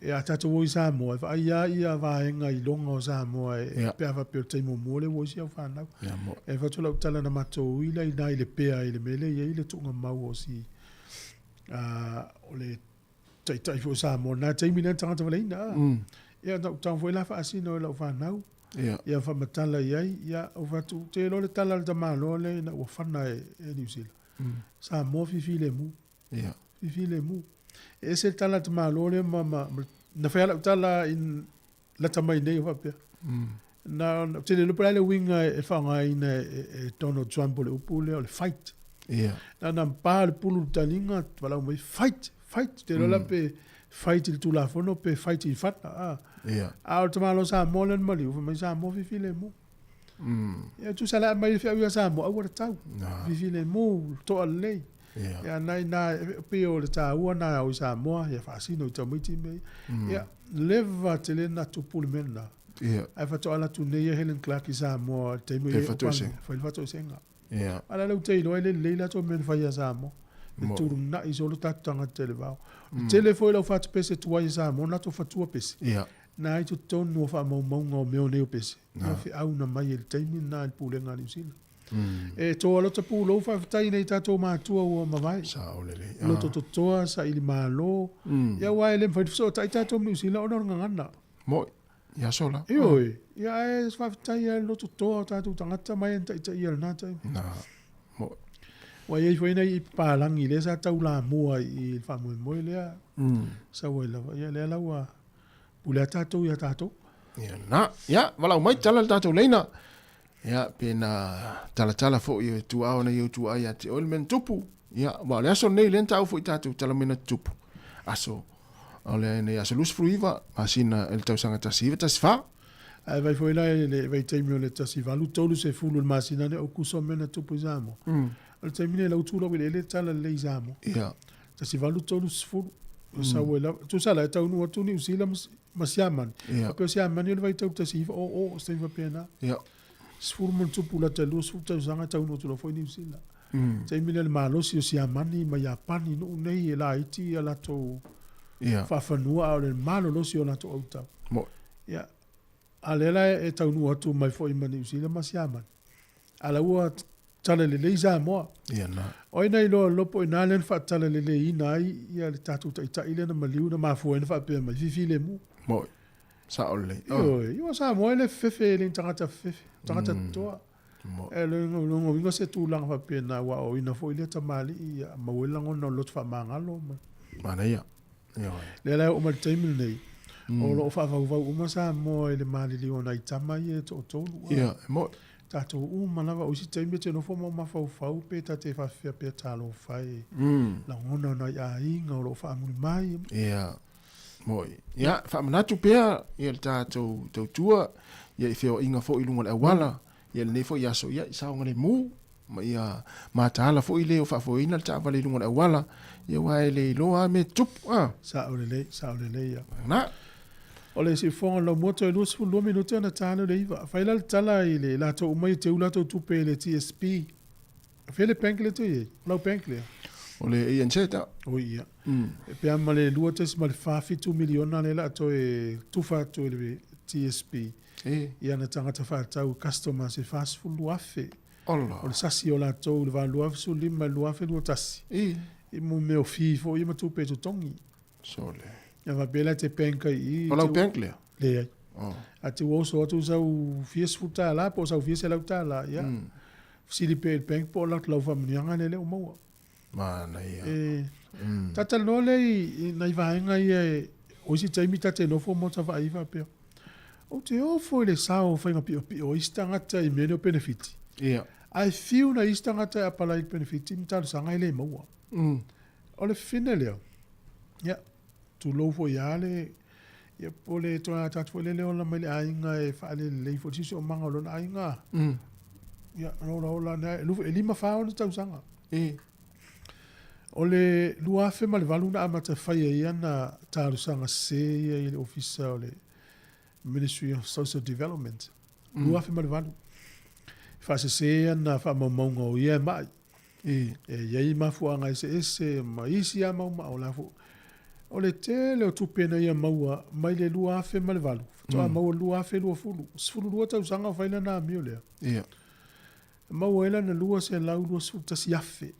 E a tatou o i Samoa, e vaai lava ia vaega i luga o Samoa e, yeah. pe a faapea o le taimi muamua lea ua o isi au fanau. Yeah, mo. E avatu lau tala na matou ui la i ina i Lepea i le mea lea e i ai le tuugamau o si o le Taitai foi o Samoa na taimi lea na tagata valeina a. Ia na ou tago foi la faasino i lau fanau. Ia. Ia faamatala i ai, ia ou fai atu, ou te iloa le tala a le tamaloa lea ina ua fana e Niu Sila. Samoa fifilemu. Ia. Fifilemu. E ese le tala a le tamaloa lea ma, ma, ma na fai lava lau tala in, lata mai nei o faapea. Na, ou te le iloa po o le a le uiga e faaaogaina e, e Donald Trump o le upu lea o le fight. Ia. Na ona pa le pulu i le taliga, valaau mai, fight, fight. Ou te iloa la pe fight i le Tulafono pe fight i fana. A, Ia. a o le tamaloa Samoa lea na maliu, fai mai Samoa fifilemu. Ia tusa la aumai le feau ia Samoa, aua le tau. Fifilemu, toa lelei. Ia. Ia na ina pei o le taua na o i Samoa, ia faasino i tamaiti mea ia. Ia, leva tele na tupu le mea lena. Ia. Ae faatoa alu atu nei ia Helen Clark i Samoa i le taimi Fai o fatoesega. Fai le fatoesega. Ia. A o lea ou te iloa e le lelei latou mea na fai ia Samoa. Le Mo- tulunai solo tatou tagata i le vao. Le tele foi lau fatupese tuai i Samoa na latou fatua pese. Ia. Na ai totonu o faamaumauga o mea o nei o pese. Na feau na mai i le taimi lena i le pulega a Niu Sila. E toa lota pulou faafetai nei tatou matua ua mavae. Sao lelei. Loto totoa, saili malo. Ia aua e le mafai ona fesootai tatou ma Niu Sila ona o le gagana. Moi. Ia sola. Ioe. Ia ae faafetai lava i le loto toa o tatou tagata mai e taitaia i lena taimi. Na. Moi. Ua i ai foi nai papalagi lea sa taulamua i le faamoemoe lea. Sau ai lava. Ia lea la ua pule lava tatou ia tatou. Ia na. Ia, valaau mai tala le tatou leina. Ia, pe na talatala foi e tuaa ona i ou tuaa ia te oe le mea na tupu. Ia, aua o le aso lenei lea na taua foi tatou tala mea na tutupu. Aso, o lenei aso 29 masina i le tausaga 1914. Ae vaai foi la i le vaitaimi o le 1830 i le masina nei o Aokuso mea na tupu i Samoa. O le taimi nei o la ua tu laueleele le tala lelei i Samoa. Ia. 1830, sau ai lava, tusa la e taunuu atu Niu Sila ma Siamani. Ia. Pei o Siamani o le vaitau 1900, se taimi faapena. Ia. 10 ma ona tupu lata i le 20 tausaga e taunuu atu loa foi Niu Sila. Taimi lea le malosi o Siamani ma Iapani nuu nei e laiti a latou Ia. faafanua a o le malolosi o latou autau. Moi. Ia. A lea la e taunuu atu mai foi ma Niu Sila ma Siamani. A la ua tala lelei Samoa. Ia na. O ai na iloa loa po o ina lea na faatalaleleiina ai ia le tatou taitai lea na maliu na mafua ai na faapea mai, fifilemu. Moi. Sao lelei. Ioe, ioe Samoa e le fefefe, e le ni tagata fefefe, tagata totoa. Moi. E le lona uiga se tulaga faapena aua o ina foi lea tamalii ia maua ai lagona o le loto faamagalo ma. Manaia. Ioe. Lea la e oo mai le taimi lenei, o lo o faavauvau uma Samoa i le maliliu o nai tama ia e toatolu. Ia, e moi. Tatou uma lava, o isi taimi e te nofo ma ou mafaufau pe ta te faafefea pea talofa e lagona o nai aiga o lo o faamuli mai. Ia, moi. Ia, faamanatu pea ia le tatou tautua, ia i feoaiga foi i luga o le auala, ia lenei foi aso, ia i saogalemu, ma ia mataala foi le o faafoeina le taavale i luga o le auala, ia aua e le iloa lava mea e tutupu, a. Sao lelei, sao lelei ia. Na. O le siufofoga o le laumua toe 22 minute ona ta lea o le iva. Fai la le tala i le latou uma ia teu latou tupe i le TSB. Fea le bank lea toe i ai? O lau bank lea? O le ANZ a. Oi ia. E pe a ma le 2.47 miliona lea la toe tufa atu i le TSB. E. I ana tagata faatau customers e 42,000. Ola. O le sasi o latou i le va 2015 i le 2021. E. I mo mea o fee foi ia ma tupe e totogi. Sole. Ia faapea la te bank ai i. O lau bank lea? Leai. Oh. A te ua oso atu sau fia sefulu tala po o sau fia selau tala, ia. Fesili pea i le bank po o lau faamanuiaga lea lea ua maua. Manaia. E, ta talanoa lea i nai vaega ia e, o isi taimi ta te nofo ma ota vaai faapea, ou te ofo i le sao o faiga piopio o isi tagata i mea nei o penefiti. Ia. Ae fiu nai isi tagata e apalai i le penefiti ma talosaga e le maua. O le fine lea, ia, tulou foi lava le, ia, po o le toe tagata foi lele e ola mai le aiga e faalelelei foi le siosiomaga o lona aiga. Ia, na olaola ane lava, e 5 4 ona tausaga. E. O le 2008 na amata fai ai ana talosaga sese ia i le ofisa o le Ministry of Social Development. 2008. Faasese ana faamaumauga o ia e mai. E. E i ai mafuaaga eseese ma isi lava mau maa o la foi. O le tele o tupe na ia maua mai le 2008, faatoa maua le 2020, 12 tausaga o fai lana amio lea. Ia. E maua ai lana 221,000.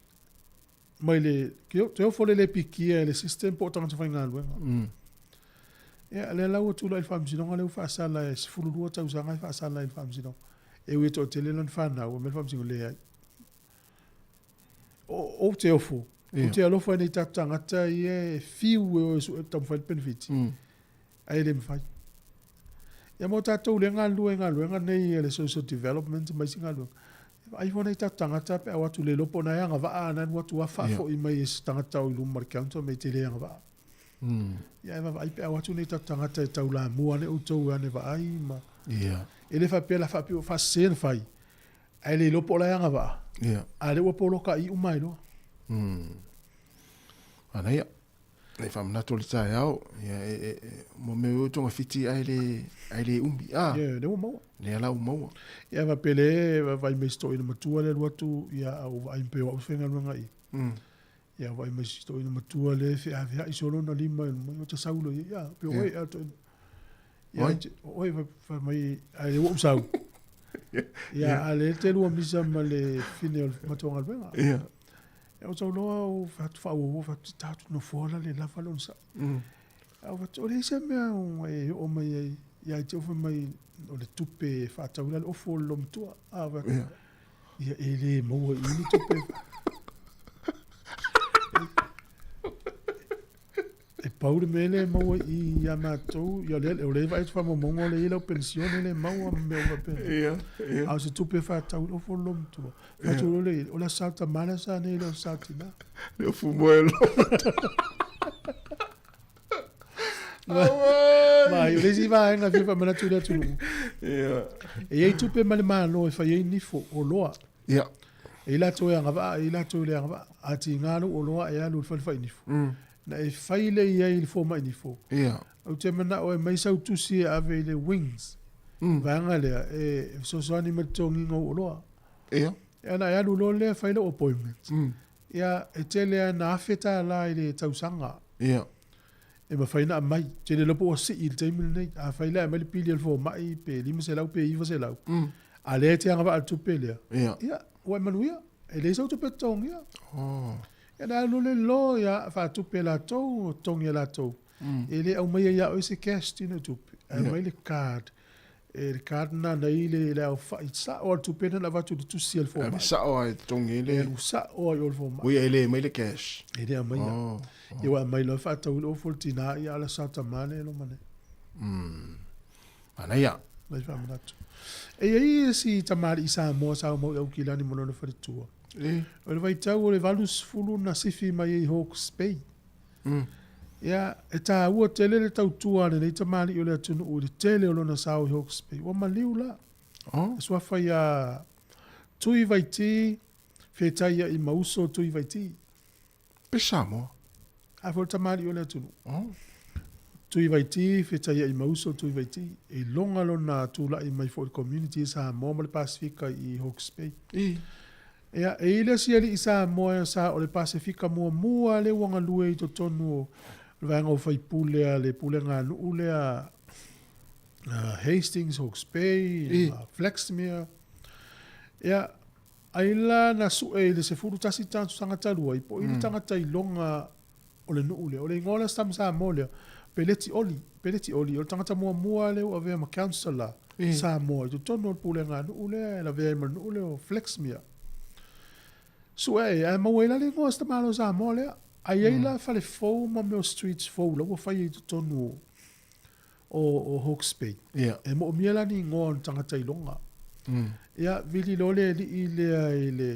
mai le te ofo le le pikia e le system po o tagata faigaluega. Ia, lea la ua tulai i le Faamasinoga lea ua faasala e 12 tausaga e faasala ai i le Faamasinoga. E ui e toatele lana fanau, aumai le Faamasinoga, leai. O, ou te ofo, ou te alofa i nei tatou tagata ia e fiu e o e sue taumafai le penefiti, ae le mafai. Ia mo tatou lea e galulue i galuega nei a le social development ma isi galuega, vaai ifo nai tatou tagata pe a o atu le iloa po o na e agavaa na alu atu lava faafoi mai e se tagata o i luma o le counter mai e te le agavaa. Ia ae vaavaai pe a o atu nei tatou tagata e taulamua ane outou e ane vaai ma E le faapea la faapea ua faasese na fai, ae le iloa po o la e agavaa. A o lea ua poloka i uma ai loa. Manaia. Nei faamanatu o le taeao, ia, e, e, e, mo mea o togafiti ae le, ae le umi. Ah, Ia, lea ua maua. Lea la ua maua. Ia, faapea le vaai mai si toeaina matua lea alu atu, ia, a ua vaai pei o au e faigaluega i i. Ia, vaai mai si toeaina matua lea e feaveai solo ona lima i luma, ia, ta sau loa ia, ia, pei o oe ea le toeaina. Ia, Oi. o oe, fai mai, ai lea ua ou sau. Ia, a lea te lua misa ma le fine o le matou galuega. Ia. Ia, ou tau loa ou fai atu faaauau, fai atu, tatou nofoa la le lava le onosai. Ae ou fai atu, o leai se mea e oo mai ai, ia te ou fai mai, o le tupe e faatau ai le ofu o le loomatua. A, fai atu, ia e le maua i i ni tupe. E pau le mea lea e maua i i ia matou, ia o lea e vaai atu faamaumauga o lea e i ai lau penisione lea e maua ma mea uma faapena. Ia, ia. A o se tupe e faatau i le ofu o le loomatua. Fai atu loa lea, o le aso Sa tama, le aso Sa nei, le aso Sa tina. Le ofu moe lo. Ma, o le isi vaega e fia faamanatu i le atunuu. Ia. E i ai tupe ma le Malo e fai ai nifo, oloa. Ia. E i ai latou e agavaa, e i ai latou e le agavaa. A tiga lou oloa e alu i le fale fai nifo. Na e fai lea i ai i le fomai nifo. Ia. Ou te manao e aumai sau tusi e ave i le Wings, vaega lea, e fesoasoani mai i le totogiina o ou oloa. Ia. Ia ona e alu loa lea fai lou appointment. Ia, e tele lava ina $1,000 i le tausaga. Ia. E mafai ona aumai. Ou te le iloa po ua sii i le taimi lenei. Afai la e aumai le pili a le fomai pe $500 pe $900, a lea e te agavaa i le tupe lea, Ia. ia, ua e manuia. E leai sau tupe totogia. Oh. Ia na alu le lo, ia, faatupe e latou, totogi e latou. E le aumaia ia oe se cash tino tupe. Ae aumai le card. E le card lena na i le, le aofai sao a le tupe lena na avatu i le tusi a le fomai. Ave sao lava e totogi ai le... E alu sao lava i o le fomai. Ui, e le aumai le cash. E le aumaia. Oh, oh. Ia ua aumai loa faatau i le ofu o le tina, ia a o le sa tama lea e loma nei. Manaia. Nai faamanatu. E i ai si tamalii Samoa sa aumau i Aukilani ma lona faletua. E. O le vaitau o le 80 na sifi mai ai i Hawke's Bay. Ia, e taua tele le tautua a lenei tamalii o le atunuu i le tele o lona sao i Hawke's Bay. Ua maliu la. Oh. E suafa ia Tui Vaiti, Fetaia'i ma uso Tui Vaiti. Pe Samoa. A foi le tamalii o le atunuu. Oh. Tui Vaiti, Fetaia'i ma uso Tui Vaiti. E iloga lona tula'i mai foi i le community i Samoa ma le Pasefika i Hawke's Bay. I. Ia, e i ai le isi alii Samoa sa o le Pasefika muamua lea ua galue i totonu o le vaega o faipule a le pulega a nuu lea Hastings, Hawke's Bay, I. Flaxmere. Ia, ai la na sue i le 11 tausaga talu ai, po o i le tagata iloga o le nuu lea. O le igoa o le Tama Samoa lea, Peleti Oli. Peleti Oli, o le tagata muamua lea ua avea ma councillor Samoa i totonu o le pulega a nuu lea e lavea ai ma le nuu lea o Flaxmere. Sue ai, ae maua ai la le igoa o si tamaloa Samoa lea. Ae i ai la fale fou ma mea o streets fou la ua fai ai i totonu o Hawke's Bay. E moomia la ni igoa o ni tagata iloga. Ia, vili loa le alii lea i le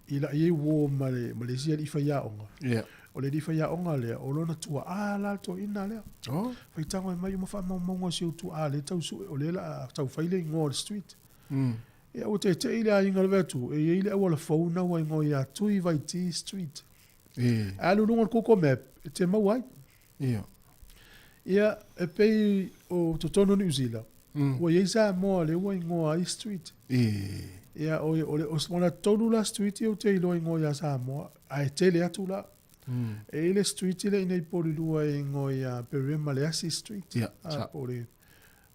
i la i ai uō ma le, ma le isi alii faiaoga. Yeah. O le alii faiaoga lea, o lona tuaa la le toeaina lea. Oh. Faitago e mai uma faamaumauga o si ou tuaa lea e tau sue, o lea o le a tau fai le igoa o le street. Ia ua tete'i le aiga o le Veatu, e i ai le auala fou na ua igoa ia Tui Vaiti Street. E. Ae alu i luga o le Google Map, e te maua ai. Ia. Ia, e pei o totonu o Niu Sila, ua i ai Samoa lea ua igoa ai street. E. Ia, o, o le, o le tolu la street ia ou te iloa igoa ia Samoa, ae tele atu la. E i ai le street lea i inei i Porirua e igoa ia Perema Leasi Street. Ia, A, po o le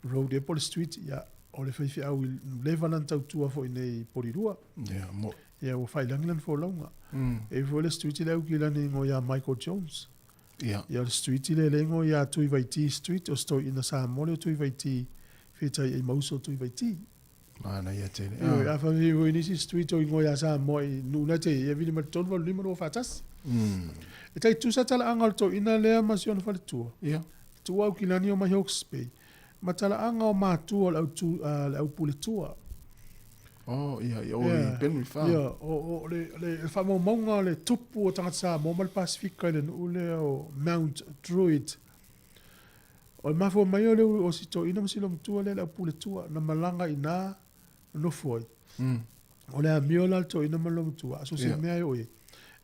road ea po o le street, ia. o le faifeau i leva lana tautua foi nei i Polilua. Ia, mo. Ia, ua faailagi lana folauga. E i ai foi le street lea Aukilani e igoa ia Michael Jones. Ia. Ia, o le street lea lea e igoa ia Tuivaiti Street, o se toeaina Samoa lea o Tuivaiti, fetai ai ma uso o Tuivaiti. Manaia tele. Ioe, a faapea foi nisi street o igoa ia Samoa i nuu na te i ai, ia vili mai le 3, 8, 5, 2, 4, 1. E tai tusa talaaga o le toeaina lea ma si ona faletua. Ia. Tuu Aukilani o mai Hawke's Bay. Ma talaaga o matua o le au tu, le au puletua. Oh, ia, ia, o i Penrith, ah. Ia, o, o le, le faamaumauga o le tupu o tagata Samoa ma le Pasefika i le nuu lea o Mount Druitt. O le mafua mai o le o si toeaina ma si loomatua lea le au puletua na malaga i ina nonofo ai. O le amio la a le toeaina ma le loomatua, a so o se mea e oo i ai,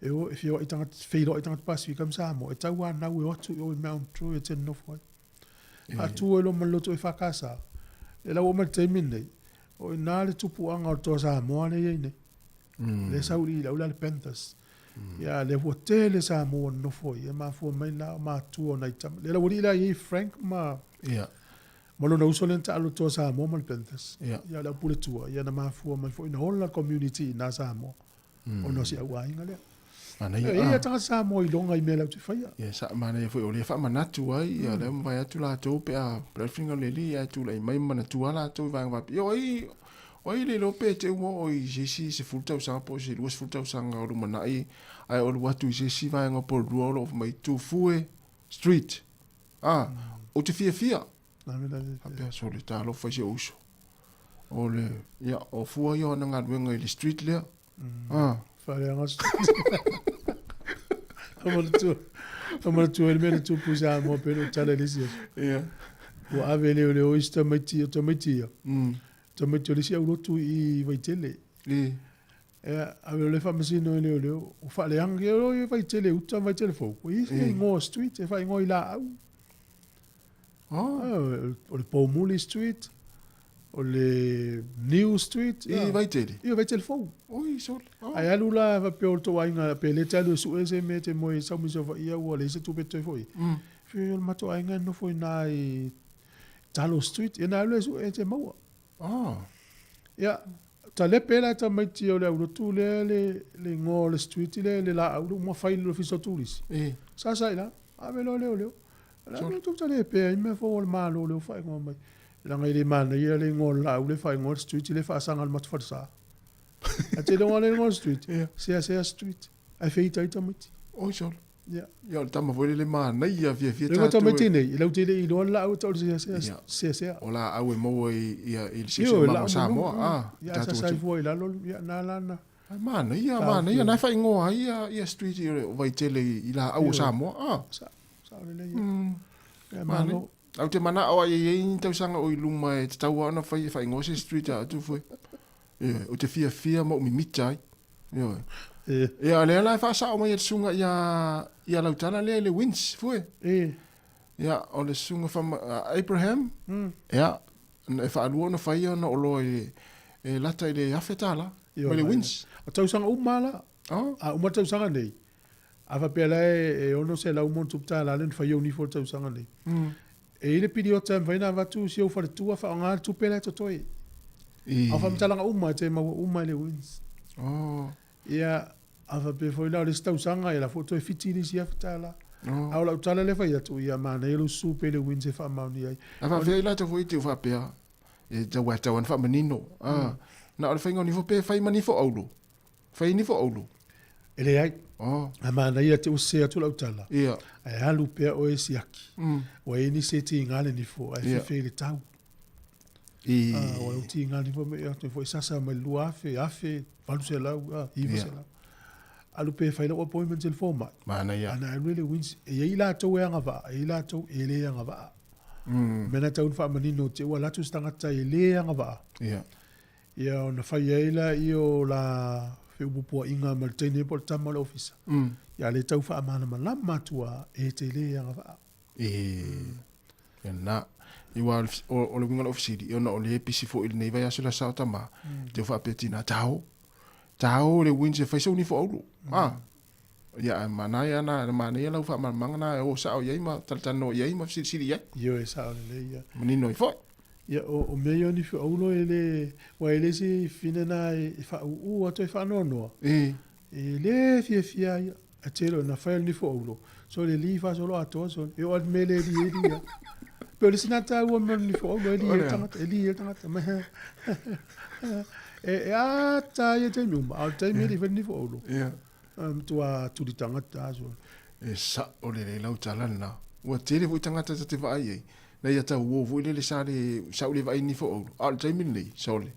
e o e feoai tagata, feiloai tagata Pasefika ma Samoa, e tauanau e o atu i o i Mount Druitt e nonofo ai. Faatu ai loa ma le loto EFKS, e lau oo mai le taimi lenei, o i ina le tupuaga o le Toa Samoa lea e i ai nei. Lea e sau i i lau lea le Panthers. Ia, lea ua tele Samoa ua nonofo ai, e mafua mai la o matua o nai tama. Lea la ua alii la i ai Frank ma, ma lona uso lea na taalo le Toa Samoa ma le Panthers. Ia, le aupuletua, ia na mafua mai foi na ola le community i ina Samoa. Ona o si au aiga lea. Manaia, E i ai tagata Samoa i loga i mea latou te faia. Ia, sa manaia foi o lea e faamanatu ai, ia lea ua vaai atu latou pe a pe a le finagalo o le Alii ae tulai mai ma manatua latou i vaega faapea. Ia, o ai, o ai le iloa pe te i ua oo i se isi 10 tausaga po o se 20 tausaga o lumanai ae o alu atu i se isi vaega o Porirua o lo o fai mai Tufue Street. Ah, ou te fiafia. Faapea, sole, talofa i si ou uso. O le, ia, o fua ia o ana galuega i le street lea. Ah. Faaleaga street. Manatua, manatua i le mea na tupu i Samoa pei ona ou tala i le isi aso. Ia. Ua ave e leoleo isi tamaiti, o tamaiti ia. Tamaiti o le isi aulotu i Vaitele. I. Ia, ave loa le faamasino e leoleo, ua faaleaga, ia o Vaitele uta ma Vaitele fou. Ua i ai se igoa street e faaigoa i laau. Oh. O le Poumuli Street, o le New Street. I Vaitele? I Vaitele fou. Oi, sole. Oh. Ae alu la faapea o le tou aiga, pe le te alu e sue se mea e te moe i sau mai Savaii ia ua leai se tupe toe foi. Fia o le matou aiga e nofo i ina i Talo Street, ia na alu e sue e te maua. Oh. Ia, talepe la tamaiti o le aulotu lea le, le igoa o le street lea le laau le uma fai le ofisa o turisi. E. Sa sa i la, ave loa leoleo. La mea tou talepea ai mea fou o le Malo lea ua faaigoa mai. Leaga e le manaia le igoa o le laau lea e faaigoa le street lea e faasaga i le Matufalesa. Ae te iloa le igoa o le street? Yeah. Seasea Street. Ae feita ai tamaiti. Oi sole. Ia. Ia o le tama foi lele manaia fiafia tatou. Le tamaiti nei, e latou te le i iloa le laau e tau o le seasea. Ia. Seasea. O laau e maua i ia i le siosiomaga o Samoa. Ah. Ia ae sasa ifo i lalo, ia na la na. Ai manaia, manaia na e faaigoa ai ia ia street i o Vaitele i laau o Samoa. Ah. Sa, sa o lelei. Ia malo. Ou te manao a ia i ai ni tausaga o i luma e tatau lava ona fai e faaigoa se street a atu foi. Ioe, ou te fiafia ma ou mimita ai. Ioe. Ia, o lea la e faasao mai e le susuga ia, ia Lautala lea i le Wins, fue. E. Ia, o le susuga whama, Abraham, ia, e whaalua ona whai ona o loa i, e lata i le $1,000, mai le Wins. O tausaga uma la. Oh. A uma tausaga nei. A faapea la e $600 ma ona tupu tala lea na fai ou nifo i le tausaga nei. E i ai le piliota e mafai ona avatu si ou faletua faaaoga le tupe la e totoe. I. A o faamatalaga uma e te maua uma e le WINZ. Oh. Ia, a faapea foi la o le isi tausaga, ia la foi toe $7 i le isi $1,000. Oh. A o lau tala lea e fai atu, ia manaia lou susu pea i le WINZ e faamaonia ai. A faapea i latou foi te faapea, e tau a tau ana faamanino. Ah, na o le faiga o nifo pe fai ma nifo auro. Fai nifo auro. E leai. Oh. A manaia te ua sese atu lau tala. Ia. Ae alu pea oe e siaki. Ua i ai nisi e tiga le nifo ae Ia. fefe i le tau. I. Ah, ua ua tiga le nifo mai atu foi sasa mai le 2000, 1000, 800, ah, 900. Alu pea e fai lau appointment i le fomai. Manaia. Ana alu i le WINZ, e i ai latou e agavaa, e i ai latou e le agavaa. Mea na tau ina faamanino te ua alu atu se tagata e le agavaa. Ia. Ia ona fai ai laia o la feupupuaiga ma le teine po o le tama o le ofisa. Ia le tau faamalamalama atu a e te le agavaa. E, ia na. I wa o le uiga o le ofisili, ia ona o lea e pisi foi i lenei vaiaso le aso o tama, te o faapea tina, tao, tao le WINZ e fai sou nifo auro. Ah, ia ae manaia na, manaia lau faamalamalamaga na e o sao i ai ma talatalanoa i ai ma fesilisili i ai. Ioe, sao lelei ia. Manino ai foi. Ia, o mea ia o nifi aulo e le, ua e le se fine na e faauu atu e faanoanoa. E. E le fiafia ia. A tele o na fai o le nifo aulo. So le li faasolo atoa so. E o al mele li e li ia. Pe o le sina tāua me o le nifo aulo e li e tangata, e li e tangata. E, e ata ia taimi uma, a o le taimi e li fai le nifo aulo. Ia. Matua tuli tagata so. E sa'o lelei lau tala lena. Ua tele foi tagata ta te vaai ai, na ia tau uo foi lele sa le sa u le vaai ni fo oulu. A o le taimi lenei, sole.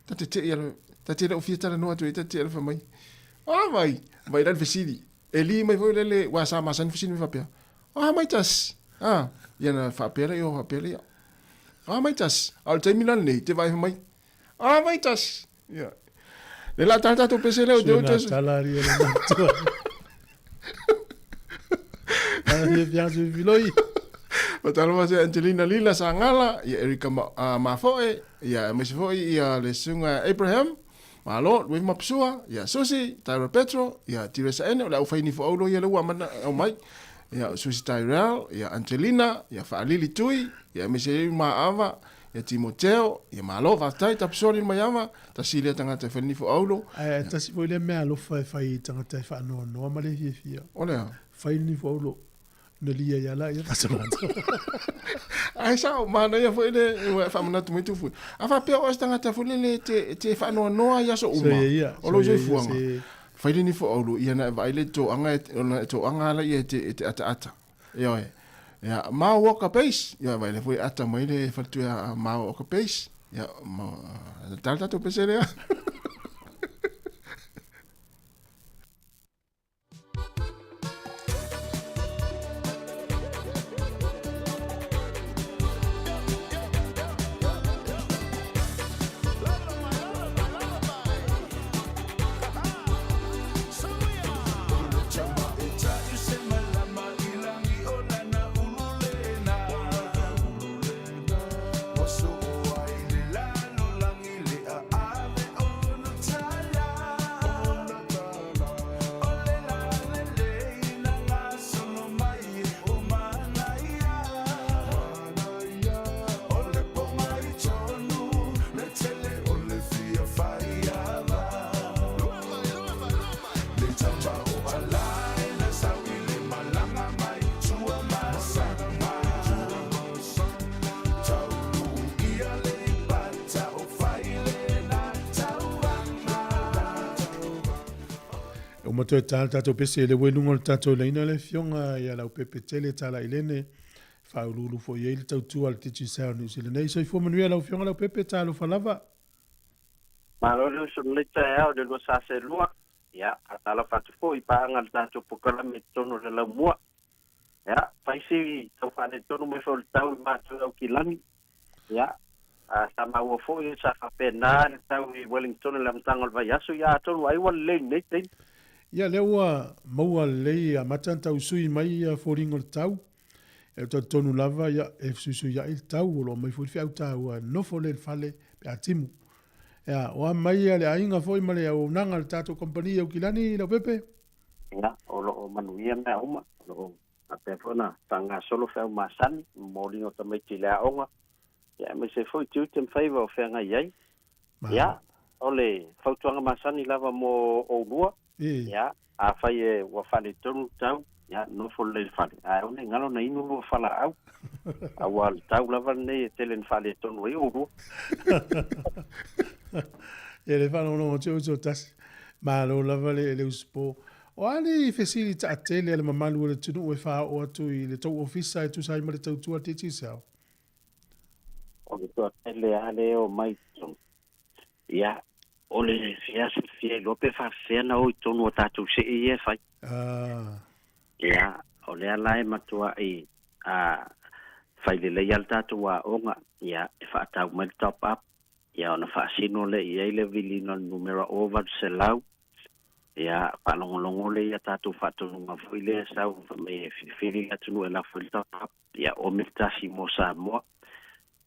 Ta te te'i ala, ta te le o fia talanoa atu ai, ta te te'i ala fai mai, A vai, vai la le fesili. E li mai foi lele, ua sa masani fesili mai faapea, A mai tasi, a, ia na faapea lea, o faapea lea. A mai tasi, a o le taimi la lenei, te vaai fai mai, A vai tasi. Ia. Le la tala tatou pese leo te ote. Tala ri le matua. Ana fia fia su filoi. Patalo ma se Angelina Lila Sangala, ia Erika Ma, Mafoe, ia aemaise foi ia le susuga Abraham, Malo, Luiva Mapusua, ia Susi, Tyra Petro, ia Tiresa Ene, o le aufai nifo aulo ia le ua amana au mai, ia Susi Tyrell, ia Angelina, ia Faalili Tui, ia aemaise ai Maava, Ia Timoteo, ia malo, faafetai, tapusoa lili mai ava, tasi lea tagata e fai le nifo aulo. Ae tasi foi lea mea alofa e fai i tagata e faanoanoa ma le fiafia. O le a? Fai le nifo aulo, ona lia ia laia faasalato. Ae sao, manaia foi le ua e faamanatu mai Tufue. A faapea o oe se tagata foi lele e te faanoanoa i aso uma o lou soifuaga, fai le nifo aulo, ia na e vaai le toaga, ona e toaga lava ia e te ataata. Ioe. Ia, Mao Walker Base. Ia, vai le foi ata mai le faletua a Mao Walker Base. Ia, ma, tala tatou pese lea. E uma toe tā le tātou pese le ua i luga o le tātou laina le Afioga ia Leaupepe Tele Talailene, faauluulu foi ai le tautua a le Digicel New Zealand nei. Soifua manuia lau Afioga Leaupepe, talofa lava. Malo le uso lenei taeao i le 242. Ia, faatalofa atu foi i paaga a le tatou polokalame i totonu o le laumua. Ia, fai si tau faaletonu mai foi o le tau i matou i Aukilani. Ia, a sa maua foi sa faapena le tau i Wellington i le amataga o le vaiaso, ia atonu ai ua lelei i lenei taimi. Ia, lea ua maua lelei amata ona tau sui mai foliga o le tau. E talitonu lava, ia, e fesuisuiai le tau, o lo o aumai foi le feau taua, nofo lea i le fale pe a timu. Ia, o a mai le aiga foi ma le auaunaga a le tatou kamupani i Aukilani, Leaupepe? Ia, o lo o manuia mea uma, o lo o faapea foi ona faagasolo feau masani, momoliga o tamaiti i le aoga, ia aemaise ai foi tiute ma faiva o feagai ai. Ia, o le fautuaga masani lava mo oulua, ia, afai e ua faaletonu le tau, ia, nofo lelei i le fale, ae aua ne i galo na inu lua falaau, aua o le tau lava lenei e tele ina faaletonu ai oulua. Ia le faalogologo atu uso tasi. Malo lava le le usupo. O a le fesili taatele a le mamalu o le atunuu e faaoo atu i le tou ofisa e tusa ai ma le tautua a le Digicel? O le toatele lava lea e omai i totonu, ia, o le fia silafia iloa pe faafefea ona o i totonu o tatou see ia e fai. Ia, o lea la e matuai a fai lelei lava le tatou aoga, ia, e faatau mai le top up, ia ona faasino lea i ai le viliina o le numera 800, ia faalogologo lea i a tatou faatonuga foi lea e sau fai mai e filifili le atunuu e lafo ai le top up, ia omi le tasi mo Samoa,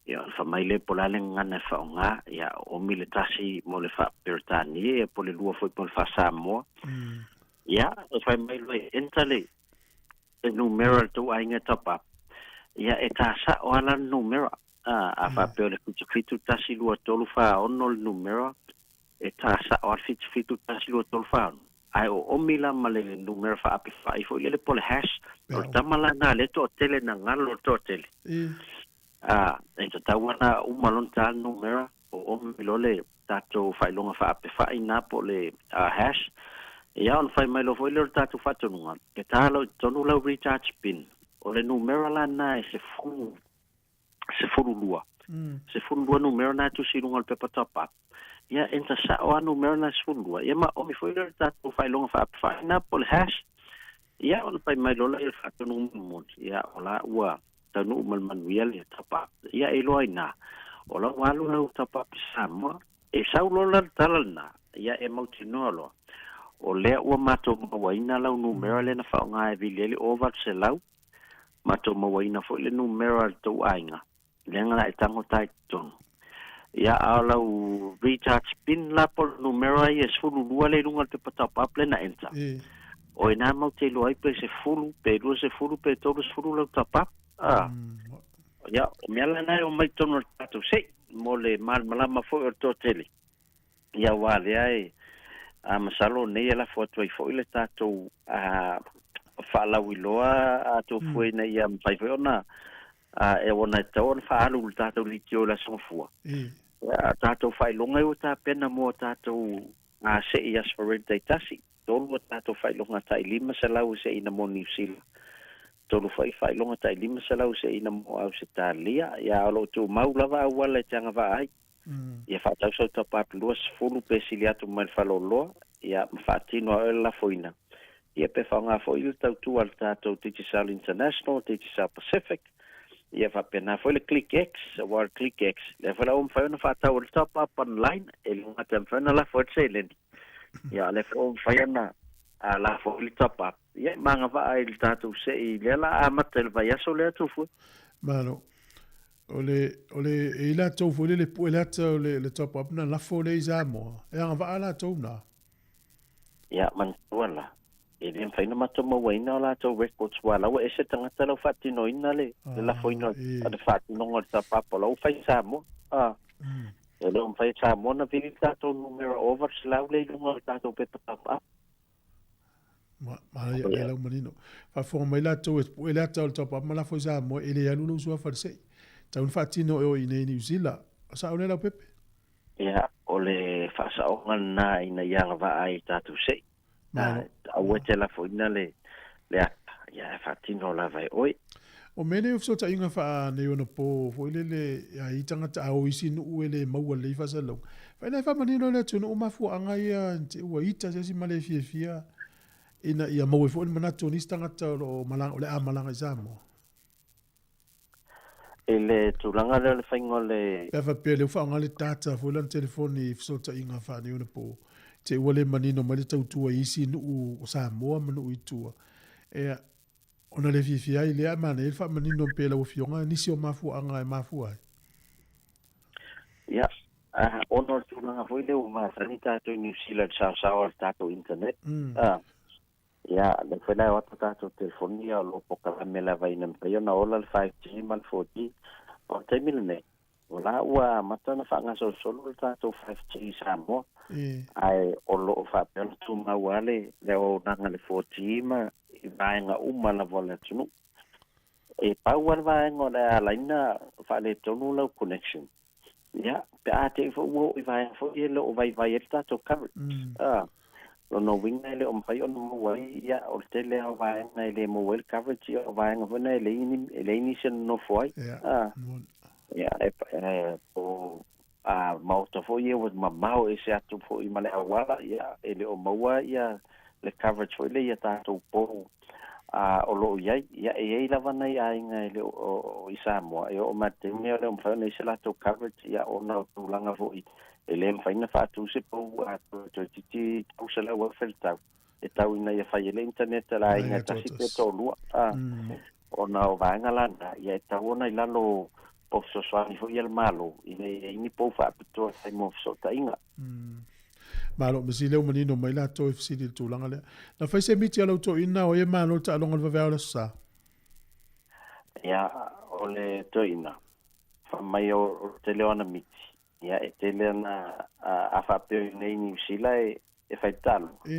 ia ona fai mai lea po o le a le gagana e faaaoga, ia omi le tasi mo le faa-Peretania ia po o le lua foi mo le faa-Samoa. Ia e fai mai loa e enter le numera i le tou aiga e top up, ia e ta sao lava la le numera. A faapea o le 7 7 1 2 3 4 6 le numera, e tā sa'o a le 7 7 1 2 3 4 6. Ae o omi la ma le numera faapefa'i foi lele po o le hash, o le tama la lena lea e to'atele na galo le to'atele. A e tatau ana uma lona tā le numera, o omi loa le tatou faailoga faapefa'i na po o le hash. Ia ona fai mai loa foi lea o le tatou faatonuga, e tā loa i totonu lau recharge pin. O le numera la lena e 10, 12. 12 numera na e tusi i luga o le pepa top up. Ia enta sa'o a numera na e 12. Ia ma omi foi lea o le tatou faailoga faapefa'i na po o le hash. Ia ona fai mai loa lea o le faatonuga mulimuli. Ia o la ua taunuu ma le manuia le top up. Ia e iloa ai ina, o lau alu lau top up i Samoa. E sau loa la le tala lena, ia e mautinoa loa. O lea ua matou mauaina lau numera lea na faaaoga e vili ai le 800, matou mauaina foi le numera a le tou aiga, lea na e tagota ai i totonu. Ia a o lau recharge pin la po o le numera ia e 12 lea i luga o le pepa top up lea na enter. O i ina matou te iloa ai pe 10, pe 20, pe 30 lau top up. Ia, o mea la na e omai i totonu o le tatou se'i mo le malamalama foi o le toatele. Ia aua lea e a masalo nei e lafo atu ai foi le tatou faalauiloa atoa ina ia mafai foi ona e ona e tatau ona faaalu le tatou leitio i le Aso Gafua. Ia, tatou faailoga ia ua tapena mo tatou se'i Aso Faraile taitasi. Tolu a tatou faailoga tai 500 se'ina mo Niu Sila. Tolu foi faailoga tai 500 se'ina mo Ausetalia. Ia o lo o tumau lava auala e te agavaa ai. Ia faatau sau top up 20 pe sili atu mai le faleoloa, ia ma faatino ai oe le lafoina. Ia pe faaaoga foi le tautua a le tatou Digicel International, Digicel Pacific, ia faapena foi le Click X, aua o le Click X, lea foi la ua mafai ona faatau ai le top up online, e le gata e mafai ona lafo ai le seleni, ia a o lea foi ua mafai ona lafo ai le top up, ia ma agavaa ai i le tatou se'i lea la amata i le vaiaso lea Tufue. Malo. O le, o le, e i latou foi lele pue le ata o le, le top up na lafo lea i Samoa, e agavaa latou na. Ia, manatua la, e le mafai ona matou mauaina o latou records aua la ua ese tagata la ua faatinoina le, le lafoina o le faatinoga o le top up, o la ua fai i Samoa. A, e le o mafai e Samoa ona vili le tatou numera ova le 100 lea i luga o le tatou pepa top up. Manaia lea lau manino. Faafofoga mai latou e pue le ata o le top up ma lafo i Samoa, e le alu lou suafa i le se'i. Tau ina faatino e oe i inei i Niu Sila. O sao lea Leaupepe? Ia, o le faasaoga lena ina ia agavaa ai i tatou se'i. Malo. Aua e te lafoina le ata, ia e faatino lava e oe. O mea nei o fesootaiga faaneionapo foi lele a i tagata a o isi nuu e le maua lelei faasalalauga. Faila e faamanino e le atunuu mafuaaga ia ua ita se isi ma le fiafia ina ia maua ai foi le manatu o nisi tagata o lo o malaga, o le a malaga i Samoa. I le tulaga lea o le faiga o le. Pe a faapea o lea ua faaaoga le data foi lana telefoni i fesootaiga faaneionapo, te i ua le manino mai le tautua i isi nuu o Samoa ma nuu i tua. Ea, Ona le fiafia ai lea, ae manaia le faamanino pea e lau Afioga nisi o mafuaaga e mafua ai. Ia, ona o le tulaga foi lea ua masani tatou i Niu Sila i le saosao o le tatou internet. Ia, lea foi la e o atu tatou telefoni ia o lo o polokalame lava ina mafai ona ola le 5G ma le 4G. O le taimi lenei, o la ua amata ona faagasolosolo le tatou 5G i Samoa, ae o lo o faapea ona tumau lava le auaunaga i le 4G ma i vaega uma lava o le atunuu. E pau lava le vaega o le a ala ai ona faaletonu lau connection, ia, pe a te i foi ua oo i vaega foi ia e le o vaivai ai le tatou coverage. Lona uiga e le o mafai ona maua ai, ia, o le tele lava o vaega e le maua ai le coverage, ia, o vaega foi na e leai nisi e nonofo ai. Ia, e, po a maota foi ia ua mamao ese atu foi ma le auala, ia, e le o maua ia le coverage foi lea i a tatou pou o lo o i ai. Ia, e i ai lava nai aiga e le o i Samoa, e oo mai i le taimi e le o mafai ona i ai se latou coverage, ia, ona o tulaga foi e le mafai ona faatu se pou toeitiiti $300,000 le tau, e tau ina ia fai ai le internet a le aiga e tasi pe toalua, ona o vaega la na, ia e tatau ona i lalo o fesoasoani foi a le Malo ina ia i ai ni pou faapitoa e fai mo fesootaiga. Malo, me sili lea ua manino mai latou e fesili i le tulaga lea. Na fai se miti a lau toeaina o ai e malo le taaloga o le vaveao i le Aso Sa? Ia, o le toeaina. Faamai o le tele o ana miti, ia e tele ana a faapea nei Niu Sila e e fai taaloga.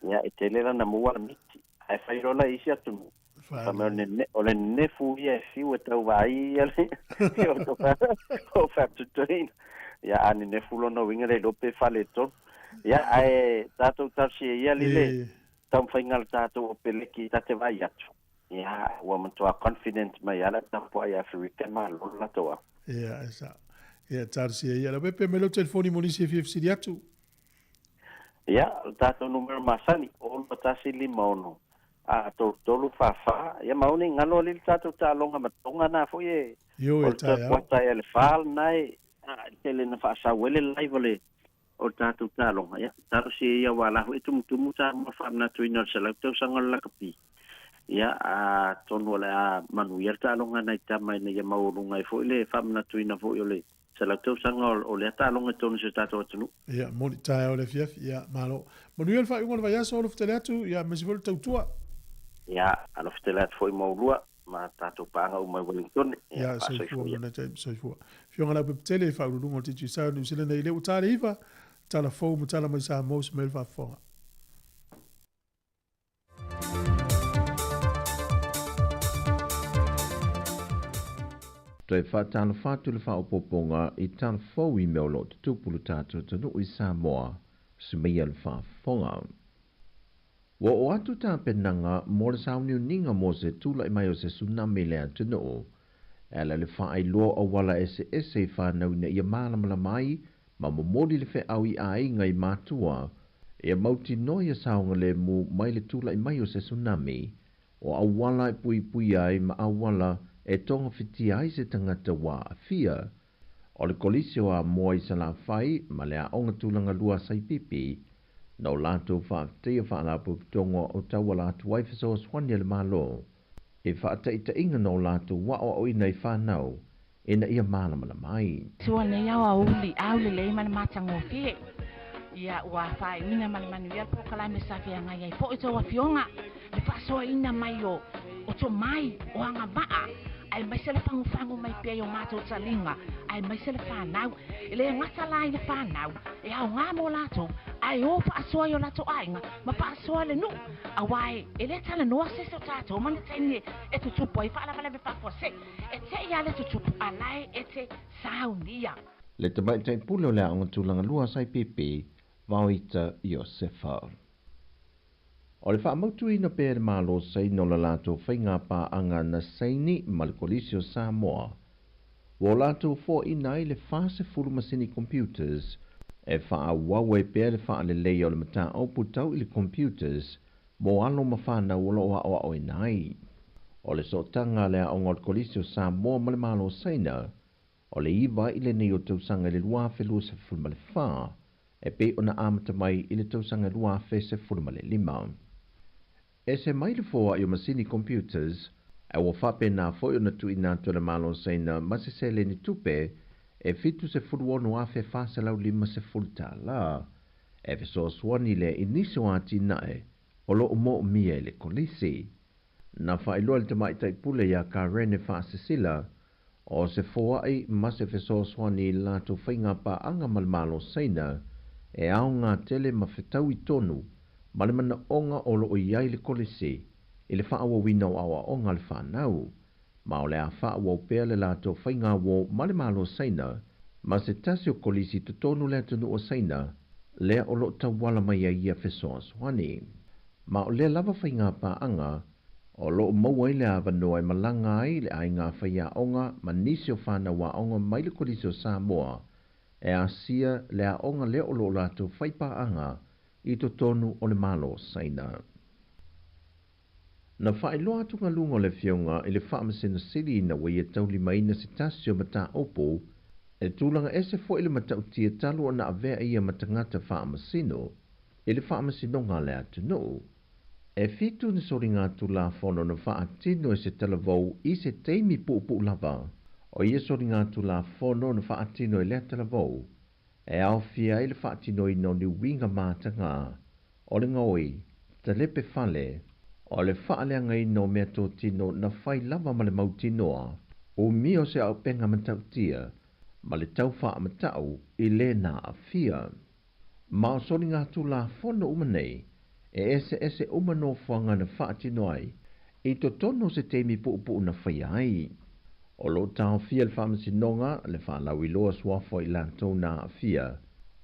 Ia e tele lana maua ana miti, ae fai loa la i isi atunuu. Faamai o le nenefu ia e fiu e tau vaai ia le o faatutoina. Ia a nenefu lona uiga le iloa pe faaletonu. Ia ae tatou talosia ia lile taumafaiga a le tatou Opeleki ta te vaai atu. Ia ua matua confident mai lava le tapuai Aferika e malo le latou au. Ia e sao. Ia talosia ia. Leaupepe mai lau telefoni mo nisi e fia fesili atu. Ia, o le tatou numera masani, 6 2 1 5 6 a 3 3 4 4. Ia ma aua ne i galo alii le tatou taaloga ma Toga na foi e Ioe o le taeao. kuata ea le 4 lena e tele na faasau ai le live o le tatou taaloga. Ia, talosia ia aua o la foi e tumutumu Samoa faamanatuina o le 100 tausaga o le lakapi. Ia, atonu o le a manuia le taaloga nai tama ina ia maualuga ai foi le faamanatuina foi o le 100 tausaga o lea taaloga i totonu o si o tatou atunuu. Ia, moni taeao le afiafi. Ia, malo. Manuia le faaiuga o le vaiaso, alofa tele atu, ia, aemaise foi le tautua. Ia, alofa tele atu foi ma oulua ma tatou paaga uma i Wellington. Ia, Ia, soifua faasoifua ia. ma taimi, soifua. Afioga Leaupepe Faauluuluga o le Digicel Niu Sila nei lea ua ta le 9, tala fou ma tala mai Samoa se mai le faafofoga. Toe faatalofa atu le faaopoopoga i tala fou i mea o lo o tutupu le tatou atunuu i Samoa, sumeia le faafofoga. Ua oo atu tapenaga mo le sauniuniga mo se tula'i mai o se tsunami i le atunuu, e ala i le faailoa o auala eseese i fanau ina ia malamalama ai ma momoli le feau i aiga i matua ia mautinoa ia saogalemu mai le tula'i mai o se tsunami, o auala e puipuia ai ma auala e togafitia ai se tagata ua aafia. O le Kolisi o Amoa i Salafai ma le Aoga Tulaga Lua a Saipipi, na o latou faafetaia Faalapotopotoga o tauala atu ai fesoasoani a le Malo i faataitaiga na o latou aoaoina i fanau ina ia malamalama ai. Sua nei aoauli aulelei ma le matagofie. Ia ua faaiuina ma le manuia le polokalame sa feagai ai foi tou afioga le faasoaina mai o o tomai o agavaa aemaise le fagufagu mai pea i o matou taliga aemaise le fanau. E le gata la i le fanau e aogā mo latou ae o faasoa i o latou aiga ma faasoa le nuu auā e lē talanoa se isi o tatou ma le taimi e tutupu ai faalavelave faafuasei e te'i lava le tutupu a lae e te saunia. Le tamaitai pule o le Aoga Tulaga Lua a Saipipi, Vaoita Iosefa. O le faamautuina pea e le Malo Saina o le latou faigapaaga na saini ma le Kolisi o Samoa, ua o latou foaina ai le 40 masini computers e faaauau ai pea le faaleleia o le mataupu tau i le computers mo alo ma fanau o lo o aoaoina ai. O le sootaga a le Aoga o le Kolisi o Samoa ma le Malo Saina, o le 9 i lenei o tausaga i le 2024, e pei ona amata mai i le tausaga 2015. Ese mai le foa'i o masini computers, ae ua faapena foi ona tuuina atu e le Malo Saina ma se seleni tupe e $76,450 e fesoasoani lea i nisi o atinae o lo o moomia e le Kolisi. Na faailoa e le Tamaitai Pule ia Karene Faasisila, o se foa'i ma se fesoasoani i le latou faigapaaga ma le Malo Saina e aoga tele ma fetaui tonu ma le manaoga o lo o i ai le Kolisi i le faaauauina o aoaoga a le fanau, ma o le a faaauau pea le latou faigauō ma le Malo Saina ma se tasi o Kolisi i totonu o le atunuu o Saina lea o lo o tauala mai ai ia fesoasoani. Ma o lea lava faigapaaga o lo o maua ai le avanoa e malaga ai le aiga faiaoga ma nisi o fanau aoga mai le Kolisi o Samoa e asia le aoga lea o lo o latou faipaaga i totonu o le Malo Saina. Na faailoa atugaluga o le Afioga i le Faamasino Sili ina ua ia taulimaina se tasi o mataupu e tulaga ese foi le matautia talu ona avea ia ma tagata faamasino i le faamasinoga a le atunuu. E 7 ni soligatulafono na faatino e se talavou i se taimi puupuu lava. O ia soligatulafono na faatino e lea talavou e aofia ai le faatinoina o ni uiga mataga, o le gaoi, talepe fale, o le faaleagaina o meatotino na fai lava ma le mautinoa, Umia o se auupega matautia ma le tau faamatau i le na aafia. Ma o soligatulafono uma nei, e eseese uma nofoaga na faatino ai i totonu o se taimi puupuu na faia ai. O lo o taofia e le Faamasinoga le faalauiloa suafa o i latou na aafia,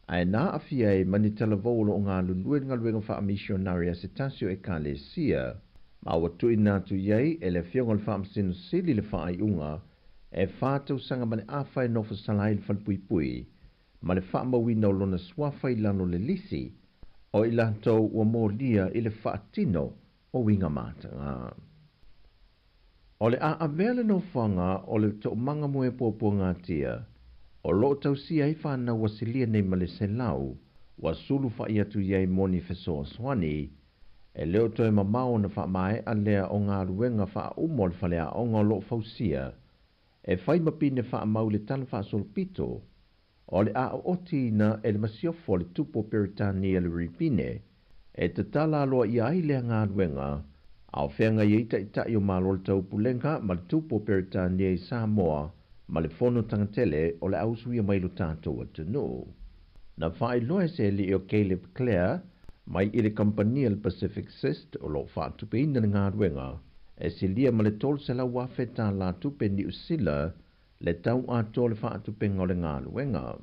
ae na aafia ai ma ni talavou o lo o galulue i le galuega faamisionari a se tasi o Ekalesia, ma ua tuuina atu i ai e le Afioga i le Faamasino Sili le faaiuga e tausaga ma le afa e nofo sala ai i le falepuipui ma le faamauina o lona suafa i lalo o le lisi o i latou ua molia i le faatino o uiga mataga. O le a avea le nofoaga o le Toomaga mo e Puapuagatia o lo o tausia ai fanau ua silia nei ma le 100 ua sulufa'i atu i ai mo ni fesoasoani, e le o toe mamao ona faamae'a lea o galuega faauma o le faleaoga o lo o fausia e fai ma pine faamau i le tala faasolopito o le a ootiina e le masiofo a le Tupu o Peretania le Ripine e tatala aloaia ai lea galuega, a o feagai ai Taitai o Malo o le Taupulega ma le Tupu o Peretania i Samoa ma le Fono Tagatele o le a usuia mai lo tatou atunuu. Na faailoa e se alii o Caleb Clare mai i le kamupani a le Pacific Cyst o lo o faatupeina le galuega e silia ma le $300,000 tālā tupe Niu Sila le tau atoa o le faatupenga o le galuega.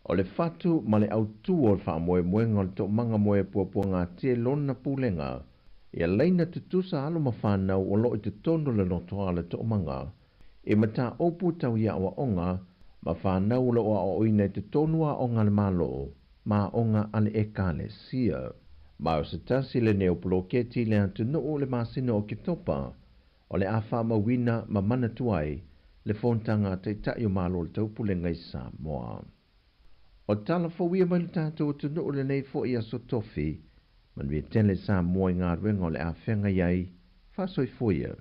O le fatu ma le autū o le faamoemoega o le toomaga mo e puapuagatia i lona pulega, ia laina tutusa alo ma fanau o lo o i totonu o le lotoa o le toomaga, i mataupu tau i aoaoga ma fanau o lo o aoaoina i totonu o aoga a le Malo ma aoga a le Ekalesia. Ma o se tasi lenei o poloketi i le atunuu i le masina o Oketopa o le a faamauina ma manatua ai le fonotaga a Taitai o Malo o le Taupulega i Samoa. O tala fou ia mai le tatou atunuu lenei foi aso tofi, manuia tele Samoa i galuega o le a feagai ai, faasoifua ia.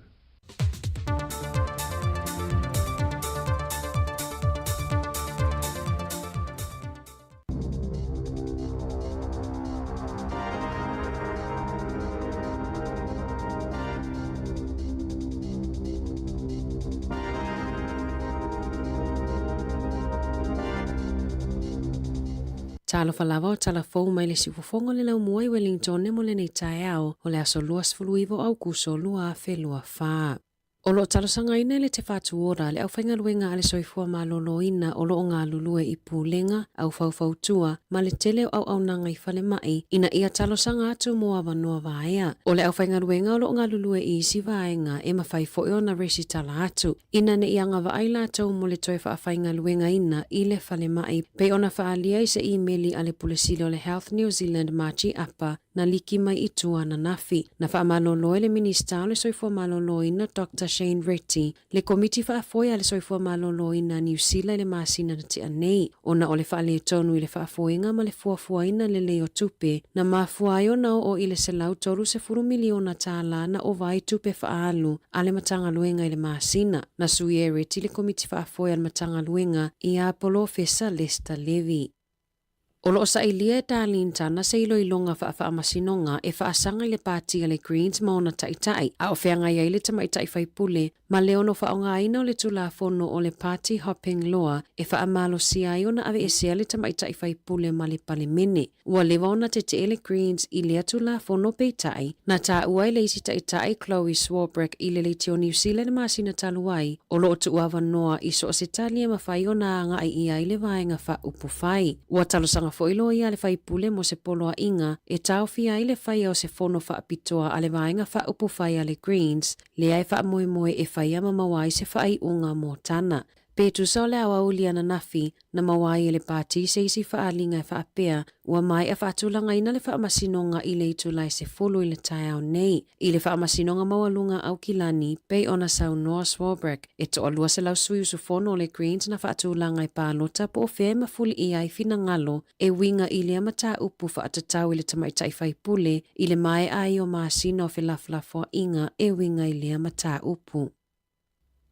Talofa lava o tala fou mai le siufofoga o le laumua i Wellington mo lenei taeao o le aso 29 o Aukuso 2024. O lo o talosagaina e le Te Whatu Ora le aufaigaluega a le Soifua Maloloina o lo o galulue i Pulega, Aufaufautua ma le tele o auaunaga i falemai ina ia talosaga atu mo avanoa vaea. O le aufaigaluega o lo o galulue i isi vaega e mafai foi ona resitala atu ina ne i agavaa i latou mo le toe faafaigaluegaina i le falemai pei ona faaalia i se imeli a le Pule Sili o le Health New Zealand Margie Apa na liki mai i tua ananafi. Na faamalolo e le Minisita o le Soifua Maloloina Doctor Shane Reti le Komiti Faafoe a le Soifua Maloloina a Niu Sila i le masina na tea nei, ona o le faaletonu i le faafoega ma le fuafuaina lelei o tupe na mafua ai ona oo i le $130 miliona tālā na ova ai tupe faaalu a le Matagaluega i le masina. Na sui e Reti le Komiti Faafoe a le Matagaluega ia Polofesa Lester Levy. O lo o sailia e Darlene Tana se iloiloga faafaamasinoga e faasaga i le pati a le Greens ma ona taitai, a o feagai ai le tamaitai faipule ma le ono faaaogaina o le Tulafono o le Party Hopping Law e faamalosia ai ona aveesea le tamaitai faipule ma le Palemene. Ua leva ona tetee le Greens i lea Tulafono peitai, na taua e le isi taitai Chloe Swarbrick i le leitio Niu Sila i le masina talu ai, o lo o tuuavanoa i so o se tali e mafai ona agai i ai le vaega faaupufai. Ua talosaga foi loia a le faipule mo se poloaiga e taofia ai le faia o se fono faapitoa a le vaega faaupufai a le Greens, lea e faamoemoe e faia ma maua ai se faaiuga mo Tana. Pe tusa o le aoauli ananafi, na maua ai e le Pati se isi faaaliga e faapea, ua maea faatulagaina le faamasinoga i le itula e 10 i le taeao nei. I le faamasinoga maualuga Aukilani, pei ona saunoa Swarbrick, e toa 200 sui usufono o le Greens na faatulaga e palota po o fea e mafuli i ai finagalo e uiga i lea mataupu faatatau i le tamaitai faipule i le maea ai o masina o felafolafoaiga e uiga i lea mataupu.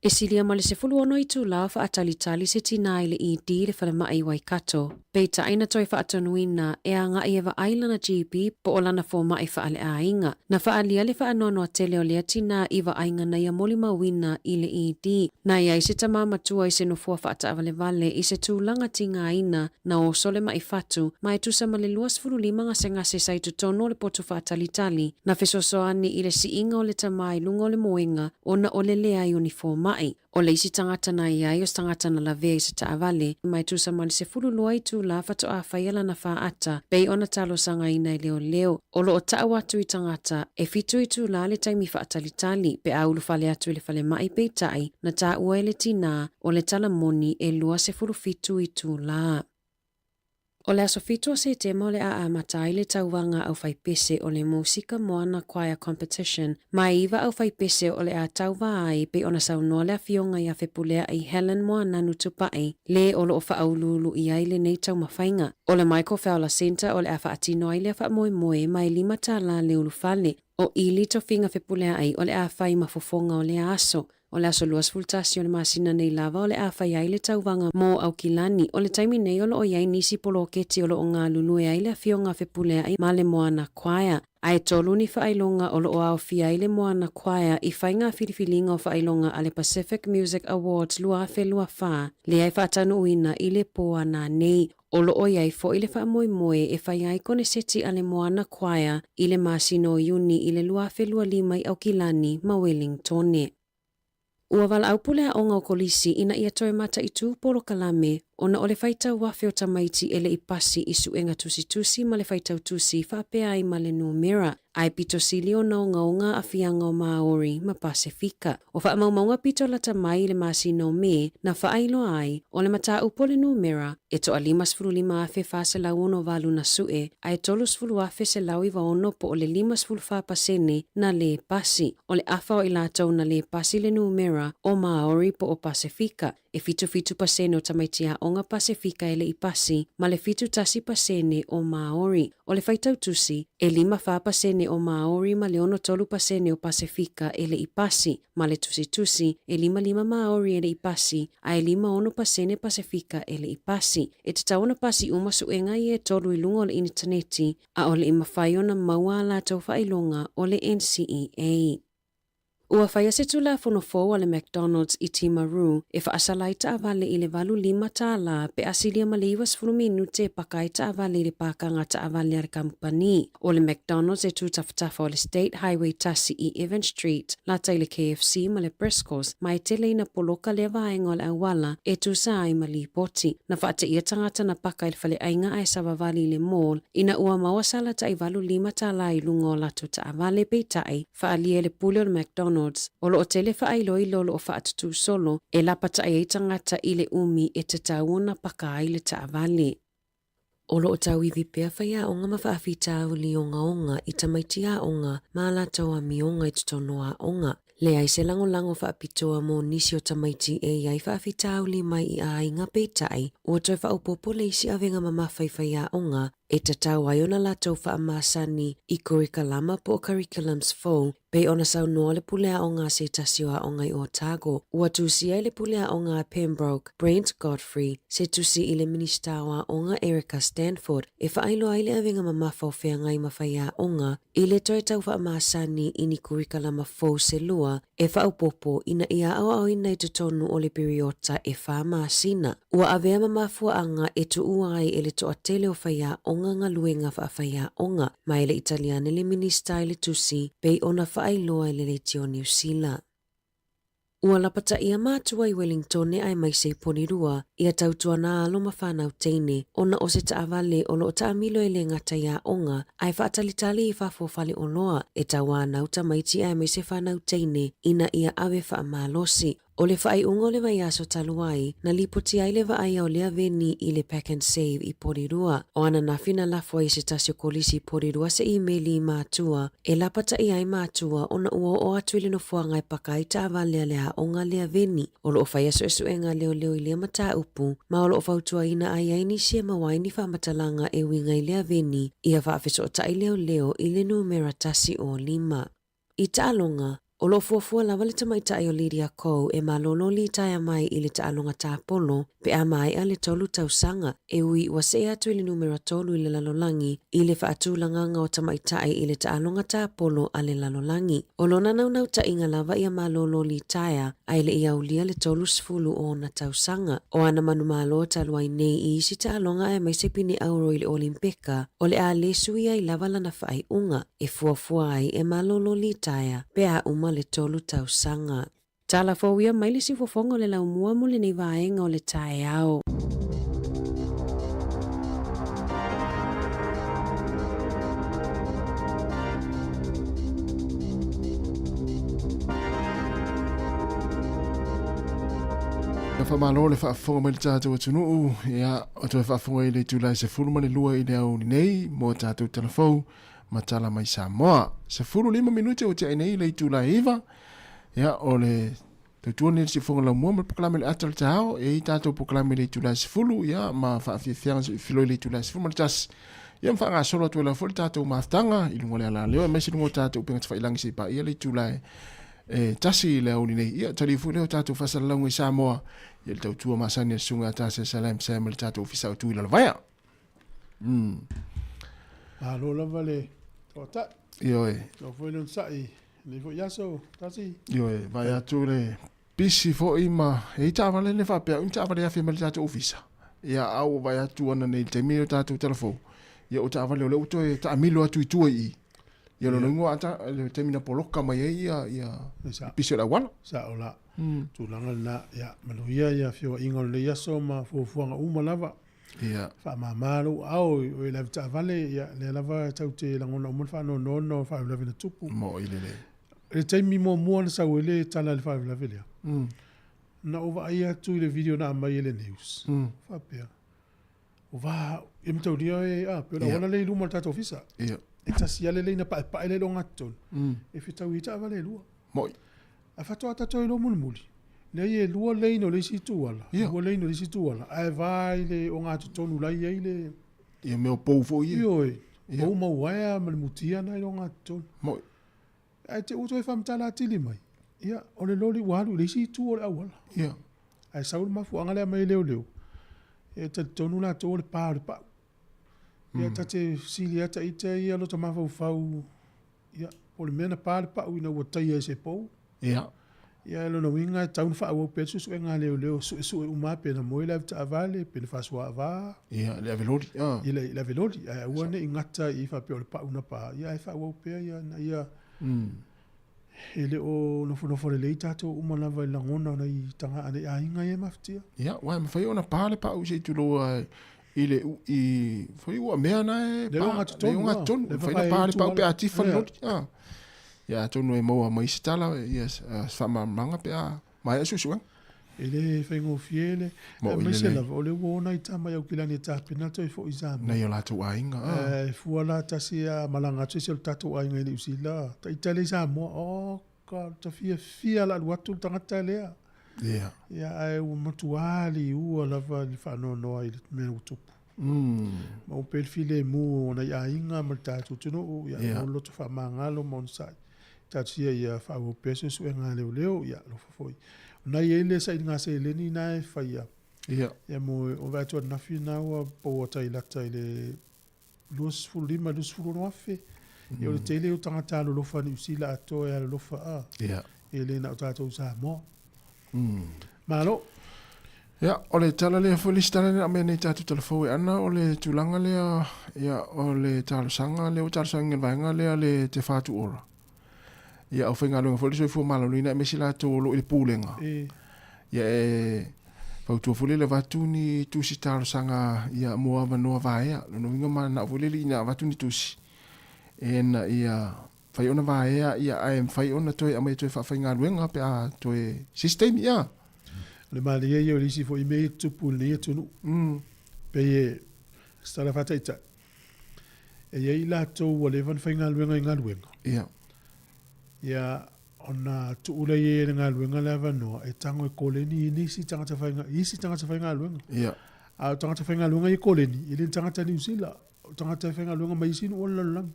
E silia ma le 16 itula o faatalitali se tinā i le ED i le falemai i Waikato, peitai na toe faatonuina e agai e vaai lana GP po o lana fomai faaleaiga. Na faaalia le faanoanoa tele o lea tinā i vaaiga na ia molimauina i le ED. Na i ai se tamā matua i se nofoa faataavalevale i se tulaga tigaina na oso le mai fatu ma e tusa ma le 25 gasegase sa i totonu o le poto faatalitali na fesoasoani i le siiga o le tamā i luga o le moega ona o le leai o ni fomai. O le isi tagata na i ai o se tagata na lavea i se taavale ma e tusa ma le 12 itula faatoa faia lana faata pei ona talosagaina e leoleo. O lo o tau atu i tagata e 7 itula le taimi faatalitali pe a ulufale atu i le falemai peitai na taua e le tinā o le tala moni e 27 itula. O le aso 7 o Setema o le a amata ai le tauvaga aufaipese o le Musika Moana Choir Competition ma e 9 aufaipese o le a tauva ai pei ona saunoa le afioga ia Fepuleai Helen Moananu Tupai le o lo o faauluulu i ai lenei taumafaiga. O le Michael Fowler Centre o le a faatino ai lea faamoemoe ma e $5 le ulufale. O Ili Tofiga Fepuleai o le a fai ma fofoga o lea aso. O le aso 21 o le masina nei lava o le a fai ai le tauvaga mo Aukilani. O le taimi nei o lo o i ai nisi poloketi o lo o galulue ai le afioga a Fepuleai ma le Moana Choir. Ae 3 ni faailoga o lo o aofia ai le Moana Choir i faiga filifiliga o faailoga a le Pacific Music Awards 2024 lea e faataunuuina i le po ana nei. O lo o i ai foi le faamoemoe e fai ai koneseti a le Moana Choir i le masina o Iuni i le 2025 i Aukilani ma Wellingtone. Ua valaau pule aoga o Kolisi ina ia toe mataitū polokalame ona o le faitau afe o tamaiti e le i pasi i suega tusitusi ma le faitau tusi faapea ai ma le numera ae pito sili ona ogaoga aafiaga o Māori ma Pasefika. O faamaumauga pito lata mai i le masina o Me na faailoa ai o le mataupu o le numera e toa 55,468 na sue ae 30,196 po o le 54% na lē pasi. O le afa o i latou na lē pasi le numera o Māori po o Pasefika. E 77% o tamaiti aoga Pasefika e le i pasi ma le 71% o Māori. O le faitau tusi, e 54% o Māori ma le 63% o Pasefika e le i pasi, ma le tusitusi, e 55 Māori e le i pasi, ae 56% Pasefika e le i pasi. E tatau ona pasi uma suega ia e 3 i luga o le initaneti, a o le i mafai ona maua a latou faailoga o le NCEA. Ua faia se tulafono fou a le McDonald's i Timaru e faasala ai taavale i le $85 pe a silia ma le 90 minute e paka ai taavale i le pakaga taavale a le kamupani. O le McDonald's e tu tafatafa o le State Highway 1 i Evans Street, lata i le KFC ma le Briscoes, ma e tele ina poloka lea vaega o le auala e tusa ai ma lipoti. Na faateia tagata na paka i le faleaiga ae savavali i le mall ina ua maua sala tai $85 i luga o latou taavale peitai faaalia e le pule o le McDonald's o lo o tele faailoilo o lo o faatutū solo e lapatai ai tagata i le umi e tatau ona paka ai le taavale. O lo o tauivi pea faiaoga ma faafitauli ogaoga i tamaiti aoga ma a latou amioga i totonu o aoga. Leai se lagolago faapitoa mo nisi o tamaiti e i ai faafitauli mai i aiga peitai ua toe faaopoopo le isi avega mamafa i faiaoga e tatau ai ona latou faamasani i korikalama po o curriculums fou pei ona saunoa le pule aoga a se tasi o aoga i Otago. Ua tusia ai le pule aoga a Pembroke, Brent Godfrey, se tusi i le Minisita o Aoga Erica Stanford e faailoa ai le avega mamafa o feagai ma faiaoga i le toe tau faamasani i ni kurikalama fou se lua e faaopoopo ina ia aoaoina i totonu o le piriota e 4 masina. Ua avea ma mafuaaga e tuua ai e le toatele o faiaoga galuega faafaiaoga ma e le i tali ane le Minisita i le tusi pei ona faailoa e le Leitio Niu Sila. Ua lapataia matua i Wellingtone aemaise i Porirua ia tautuana alo ma fanau teine ona o se taavale o lo o taamilo e le gata i aoga ae faatalitali i fafo o faleoloa e tauanau tamaiti aemaise fanau teine ina ia ave faamalosi. O le faaiuga o le vaiaso talu ai, na lipoti ai le vaaia o lea veni i le Pack and Save i Porirua. O ananafi na lafo ai e se tasi o kolisi i Porirua se imeli i matua e lapataia ai matua ona ua oo atu i le nofoaga e paka ai taavale a le aoga lea veni. O lo o faia suesuega leoleo i lea mataupu ma o lo o fautuaina ai ai nisi e maua ai ni faamatalaga e uiga i lea veni ia faafesootai leoleo i le numera 105. I taaloga, O lo o fuafua lava le tamaitai o Lydia Ko e malolo litaea mai i le taaloga tapolo pe a maea le tolu tausaga, e ui ua see atu i le numera tolu i le lalolagi i le faatulagaga o tamaitai i le taaloga tapolo a le lalolagi. O lona naunautaiga lava ia malolo litaea ae le i aulia le 30 o ona tausaga. O ana manumalo talu ai nei i isi taaloga aemaise pine auro i le Olimpeka, o le a le sui ai lava lana faaiuga e fuafua ai e malolo litaea pe a uma le tolu tausaga. Tala fou ia mai le siufofoga o le laumua mo lenei vaega o le taeao. Ia faamalo le faafofoga mai le tatou atunuu, ia o toe faafofoga i le itula e 12 i le aoauli nei mo tatou tala fou ma tala mai Samoa. 15 minute ua tea ai nei le itula e 9, ia o le tautua nei le siufofoga laumua ma le polokalame le ata o le taeao, e i ai tatou polokalame i le itula e 10, ia ma faafiafiaga filoi i le itula e 11. Ia ma faagasolo atu ai lava foi le tatou mafutaga i luga o le alaleo aemaise luga o tatou upega tafailagi se i paia le itula e e tasi i le aoauli nei. Ia, taliu foi lea o tatou faasalalauga i Samoa, ia le tautua masani a le Susuga ia Tasia Salam Sam ma le tatou Ofisa Autu i Lalovaea. Malo lava le toatai. Ioe. Lau foi le onosai lenei foi aso, Tasi. Ioe, vaai atu le pisi foi ma e i taavale le faapea, ni taavale afe mai le tatou ofisa. Ia, a ua vaai atu ana nei i le taimi o tatou telefou. Ia, o taavale o lea ua toe taamilo atu i tua i i. Ia, lona uiga ata, le taimi na poloka mai ai ia, ia pisi o le auala. Sao la. Tulaga lena, ia, manuia ia feoaiga o lenei aso ma fuafuaga uma lava. Ia. Faamama lou aao i le avetaavale, ia, lea lava tatou te lagona uma le faanoanoa ona o faalavelave na tupu. Mo'i lelei. I le taimi muamua na sau ai le tala i le faalavelave lea, na ou vaai atu i le video na aumai e le news, faapea, ua, ia mataulia e, a, pei o le auala lea i luma o le tatou ofisa. Ia. E tasi lava le lane na paepae lea i le ogatotonu, e fetaui ai taavale e lua. Mo'i. Ae faatoa tatou iloa mulimuli, leai e lua lane o le isi itu ala, lua lane o le isi itu ala, ae va i le ogatotonu la e i ai le... Ia mea o pou foi ia. Ioe, pou ma uaea ma le mutia na i le ogatotonu. Mo'i. Ae te i ua toe faamatala atili mai, ia, o le loli ua alu i le isi itu o le auala. Ia. Ae sau le mafuaaga lea aumai e leoleo, e talitonu latou o le pa o le pau. Ia, ta te fesili lava ita ia lota mafaufau, ia, po o le mea na pa le pau ina ua taia e se pou. Ia. Ia, o lona uiga e tatau ona faaauau pea le suesuega a leoleo, suesue uma lava pe na moe le avetaavale, pe na faasuaava. Ia, le aveloli. Ia, le aveloli, ae aua ne i gata i faapea o le pau na pa, ia ae faaauau pea ia ina ia e le o nofonofo lelei tatou uma lava i lagona o nai tagata nai aiga ia e mafatia. Ia, aua e mafai ona pa le pau se i tulou i le i foi ua mea na e pa. Le ogatotonu. E mafai ona pa le pau pe a tifa le loli. Ia atonu e maua mai se tala, ia se faamalamalamaga pe a maea suesuega. E le faigofie le, aemaise lava o lea ua o nai tama i Aukilani e tapena toe foi i Samoa. Nai o latou aiga. E fua la tasi a malaga atu se isi o le tatou aiga i Niu Sila, ita lea i Samoa, oh God, ta fiafia la alu atu le tagata lea. Ia. Ia, ae ua matua liua lava le faanoanoa i le mea ua tupu. Ma ua pei le filemu o nai aiga ma le tatou atunuu, ia, yeah. loto faamagalo ma onosai. Talosia ia faaauau pea suesuega a leoleo, ia, alofa foi. O na i ai le sailiga seleni na e faia. Ia. Ia mo, o vaai atu ananafi na ua pau ata i lata i le 25, 26 afe. Ia o le tele o tagata alolofa Niu Sila atoa e alolofa a. Ia. E le na o tatou Samoa. Malo. Ia, o le tala lea foi, le isi tala lea na aumai nei tatou tala fou e ana, o le tulaga lea, ia, o le talosaga lea ua talosagaina e le vaega lea le Te Whatu Ora. Ia, aufaigaluega foi le soifua maloloina aemaise latou o lo o i le pulega. Ia, e fautua foi lea i le avatu ni tusi talosaga ia mo avanoa vaea. Lona uiga mananao foi lele ina avatu ni tusi ina ia Mafai ona vaea ia ae mafai ona toe aumai e toe faafaigaluega pe a toe se isi taimi ia. O le malie ia o le isi foi mea ia tutupu i lenei atunuu. Pei e, se tala faataitai, e i ai i latou ua leva ona faigaluega i galuega. Ia. Ia, ona tuu lea i ai e le galuega le avanoa e tago e koleni i nisi tagata faiga, isi tagata faigaluega. Ia. A o tagata faigaluega ia e koleni, e le ni tagata Niu Sila, o tagata e faigaluega mai isi nuu o le lalolagi.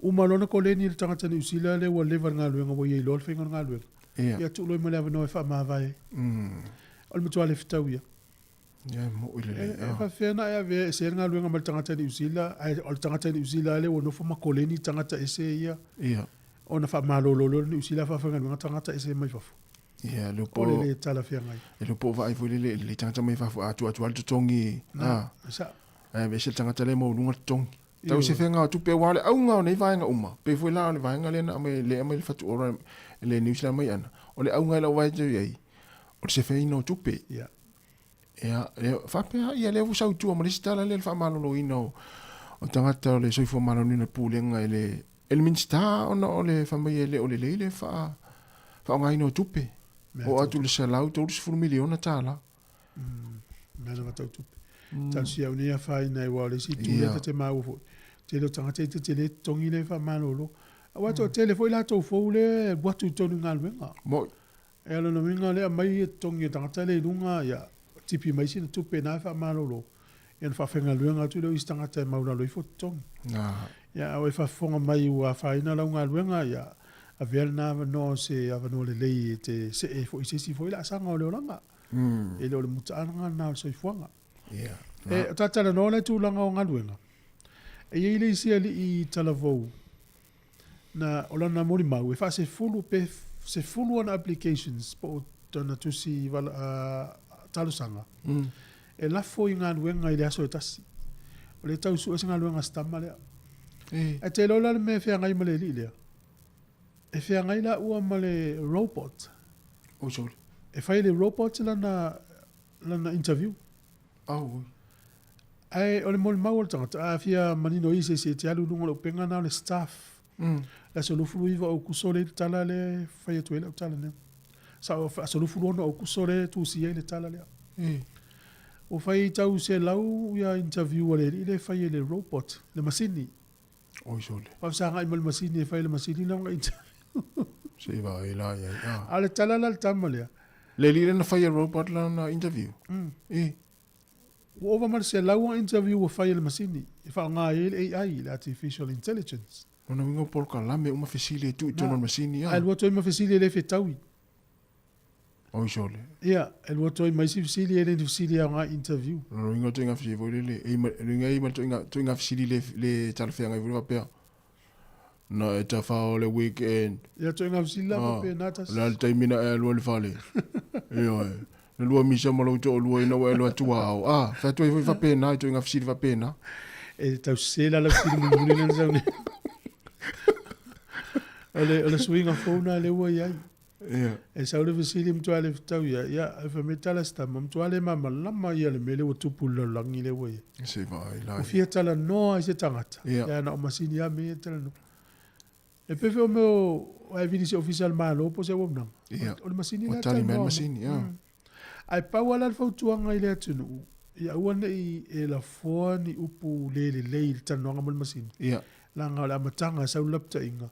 Uma loa ona koleni le tagata Niu Sila lea ua leva i le galuega ua i ai loa le faiga o le galuega. Ia tuu loa ma le avanoa e faamavae ai. O le matua le fetau ia. Ia e mo'i lelei. E faapefea ona e avea ese ai le galuega mai le tagata Niu Sila, ae o le tagata Niu Sila lea ua nofo ma koleni tagata ese ia. Ona faamalolo loa le Niu Sila faafaigaluega tagata ese mai fafo. Ia, le po. O le le talafeagai. E le po vaai foi lele i le tagata mai fafo a tuu atu lava le totogi. Na, e sao. Ae aveese le tagata lea e maualuga le totogi. Tau se faiga o tupe aua o le auga o nei vaega uma, pei foi la o le vaega lea na aumai lea e aumai le Whatu Ora e le New Zealand mai ana, o le auga i lau vaai atu i ai, o le sefeina o tupe. Ia. Ia, lea, faapea, ia lea ua sau i tua ma le isi tala lea le faamaloloina o, o tagata o le soifua maloloina o le Pulega e le, e le Minisita ona o le fai mai e le o lelei le faa, faaaogaina o tupe. Oo atu i le $130 miliona tala. Mea lava tau tupe. Talosia au nei afaina aua o le isi itu lea ta te maua foi, tele o tagata e tetele totogi lea e faamalolo. Aua e toatele foi latou fou lea e alu atu i totonu i galuega. Moi. E o lona uiga lea aumai e totogi e tagata lea i luga, ia tipi mai sina tupe na e faamalolo, ia ona faafaigaluega atu lea o isi tagata e maulalo ifo totogi. Ia a o e faafofoga mai ua afaina lau galuega, ia avea lena avanoa o se avanoa lelei e te see ai foi i se isi foi laasaga o le olaga. E le o le mutaaga lena o le soifuaga. E ta talanoa la i tulaga o galuega, e i ai le isi alii talavou na o lana molimau e faasefulu pe sefulu ana applications po o tana tusi talosaga e lafo i galuega i le aso e tasi. O lea e tau sue se galuega a si tama lea. Ae te iloa la le mea e feagai ma le alii lea? E feagai laua ma le robot. Oh sorry. E fai e le robot lana, lana interview. Oh. Ae o le molimau o le tagata, a fia manino i se isi e te alu i luga o le upega na o le staff. Le aso 29 o Aukuso lea i le tala lea e fai atu ai lau tala nei. Sa o aso 26 o Aukuso lea e tusia ai le tala lea. Ua fai tau 100 ia interview a le alii lea e fai e le robot, le masini. Oi sole. Faafesagai ma le masini e fai le masini lana interview. Se i vaai la i ai. Ah. A o le tala la le tama lea. Le alii lea na fai e robot lana interview. E. Ua ova ma le 100 ana interview ua fai e le masini e faaaoga ai le AI, le Artificial Intelligence. Lona uiga o polokalame uma fesili e tuu i totonu o le masini. Ae alu atu ai ma fesili e le fetaui. Oi sole. Ia, e lua atu ai ma isi fesili e le ni fesili aoga interview. Lona uiga o ituaiga fesili foi lele, e i ma, uiga e i ma le ituaiga, ituaiga fesili le, le talafeagai foi faapea, Na e tawha o le weekend. Ia, ituaiga fesili la faapena tasi. O le a le taimi na e alu ai i le fale? Ioe. Na lua misa ma lou toalua ina ua e alu atu ao. Ah, fai atu ai foi faapena, ituaiga fesili faapena. E tau sese la lau fesili mulimuli lea na sau nei. O le, o le suiga fou na lea ua i ai. Ia. E sau le fesili matua le fetau ia, ia, e fai mai tala se tama, matua le malamalama ia le mea lea ua tupu i le lalolagi lea ua i ai. Se i vaai la. Ua fia talanoa i se tagata, Ia. ia na o masini lava mea ia e talanoa. E pei foi o mea o a e vili i se ofisa a le Malo po o se auaunaga, Ia. o le masini Ua la e tali mai le talanoa mai. masini, ia. Ae pau lava la le fautuaga i le atunuu, ia aua ne i e lafoa ni upu le lelei i le talanoaga ma le masini. Ia. Leaga o le amataga e sau le lapataiga,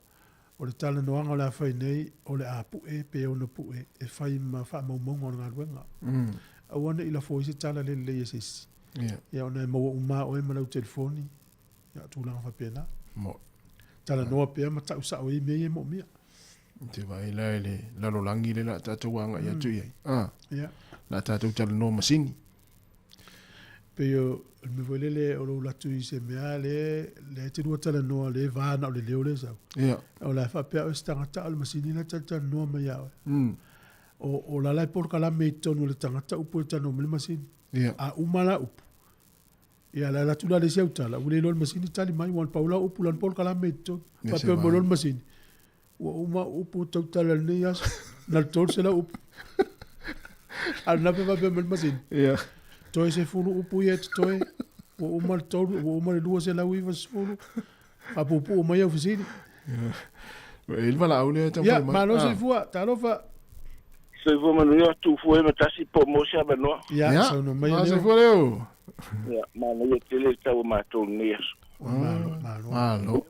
O le talanoaga o le a fai nei, o le a pue pe ono pue e fai ma faamaumauga o le galuega. Aua ne i lafo ai se tala le lelei e se isi. Ia ona e maua uma lava oe ma lau telefoni, ia tulaga faapena. Talanoa pea ma tau sao ai mea ia e moomia. Te vaai la i le lalolagi lea o le a tatou agai atu i ai. O le a tatou talanoa masini. Pei o le mea foi lele o lou latu i se mea lea lea e te lua talanoa lea e va na o le leo lea e sau. Ia. O la e faapea oe se tagata a o le masini la e talatalanoa mai ia oe. O la la e polokalame i totonu o le tagata upu e talanoa mai le masini. Ia. A uma la upu, ia le ala atu la le isi autala, ua le iloa e le masini tali mai, ua pau la upu lana polokalame i totonu. Ia, se Faapea mai loa vaai. le masini, Ua uma upu tautala i lenei aso, na o le 300 upu. A o lena pe faapea mai le masini. Ia. Toe 10 upu ia e totoe, ua uma le tolu, ua uma le 290, faapuupuu mai au fesili. Ia. E i ai le valaau lea e taumafai Ia, mai. malo Ah. soifua, talofa. Soifua manuia, tuufua ai ma tasi po o maua se avanoa. Ia, Ia, saunoa mai malo leo. soifua leo. Ia, manaia tele le tau o matou i lenei aso. Malo, malo. Malo.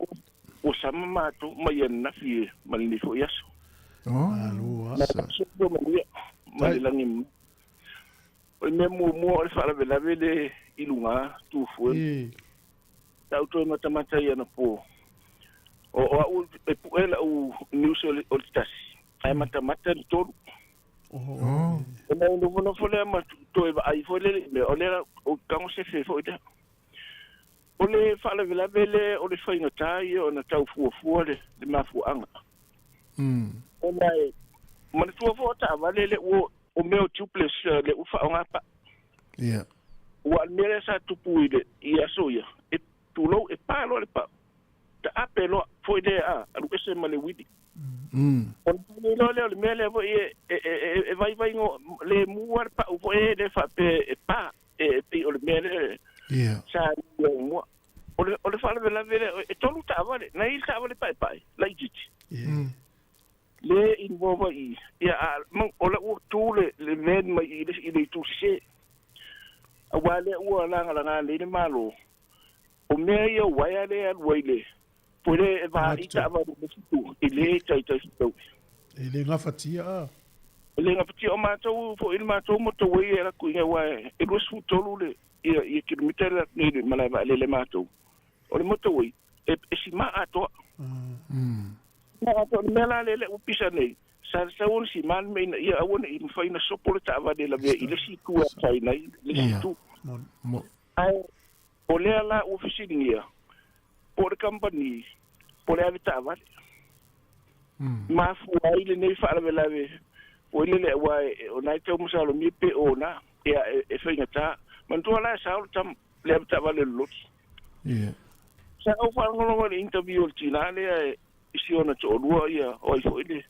Ua sama matou mai ananafi ma lenei foi aso. Oh. Malo lava. Soifua manuia ma le lagi mamalu. O le mea muamua o le faalavelave le i luga tuufua. E. Sa ou toe matamata i anapo. O a'u e pu'e la'u niusi o le tasi ae matamata le tolu. Ona ou nofonofo lea ma toe vaai foi lele i mea, o lea ou te tago sefe foi lea. O le faalavelave lea o le faigata ia ona tau fuafua le mafuaaga. Ona e manatua foi o taavale le ua o mea o tubeless le ua faaaoga pa'u. Ua o le mea lea sa tupu i le i aso ia, e tulou e pa loa le pa'u, taape loa foi lea a alu ese ma le uili. Ona fai loa lea o le mea lea foi e vaivai lemu lava le pa'u foi e le faapea e pa, e pei o le mea lea sa i ai mua. O le faalavelave lea, e tolu taavale, na i ai le taavale paepae laitiiti. Le involve i ia a o la ua tu le van mai i le itu sese. Aua lea ua lagalaga nei le Malo, o mea ia o uaea lea e alu ai le foi lea e vaai taavale i le isi itu, e le taitai fetaui. E le gafatia a. E le gafatia. O matou foi le matou motorway e alu atu i ina aua e 23 le ia kilomita le alu atu nei i le malae vaalele a matou. O le motorway e sima atoa. Sima atoa. O le mea la lea lea ua pisa nei, sa tatau ona sima le mea ina ia aua ne i mafai ona sopo le taavale e lavea i le isi itu e afaina ai le isi itu. Ae o lea la ua fesiligia po o le kamupani po o le ave taavale. Mafua ai lenei faalavelave foi lele aua o na e tau masalomia pe o na ia e faigata. Manatua la e sao le tama le ave taavale o le loli. Sa ou faalogologo i le interview a le tina lea i si ona toalua ia o ai foi le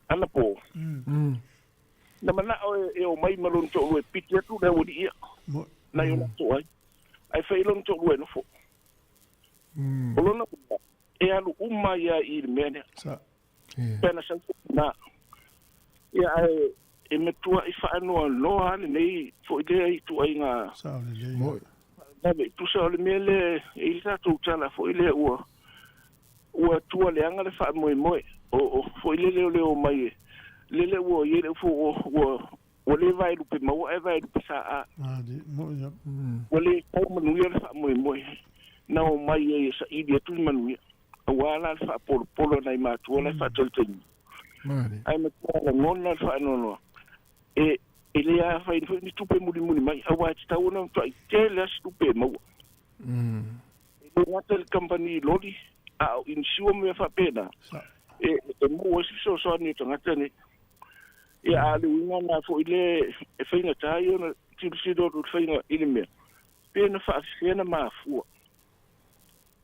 anapo. Na manao e omai ma lona toalua e piki atu le aualii ia nai o latou aiga. Ae fai lona toalua e nofo. O lona uiga, e alu uma ai lava i le mea lea. Pe ana sau foi ina. Ia ae e matuai faanoanoa lava lenei foi lea ituaiga faalavelave. Tusa o le mea lea e i ai le tatou tala foi lea ua ua tua leaga le faamoemoe o foi lele o le omai e lele ua i ai le ufo ua ua le vaelupe maua ae vaelupe saa. Ua le tau manuia le faamoemoe na omai ai e saili atu le manuia auā la le faapolopolo a nai matua la e faatalitaliga. Ae matua lagona le faanoanoa e e le afaina foi ni tupe mulimuli mai auā e tatau ona matuai tele lava se tupe e maua. E le gata i le kamupani loli a o insure ma mea faapena e maua ai se fesoasoani o tagata nei. Ia, a o le uiga lena foi lea e faigata ai ona tilotilo atu i le faiga i le mea, pe na faafefea ona mafua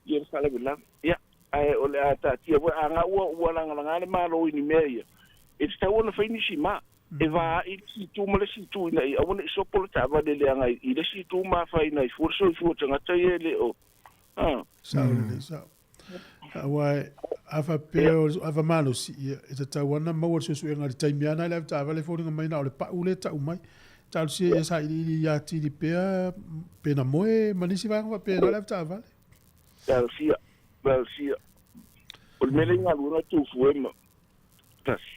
ia le faalavelave. Ia, ae o le a taatia foi, a na ua lagalaga le Malo i ni mea ia, e tatau ona fai nisi ma, e vaai le isi itu ma le isi itu ina ia aua ne i sopo le taavale leaga i le isi itu ma afaina ai fua le soifua o tagata ia e le o, a. Sao lelei, sao. Aua a faapea o ava malosi, ia, e tatau ana maua le suesuega i le taimi ana i le ave taavale e foliga mai na o le pa'u lea e ta'u mai. Talosia ia sailiili ia atili pea pe na moe ma nisi vaega faapena le ave taavale. Talosia, talosia. O le mea lea i galuega e tufu ai ma tasi.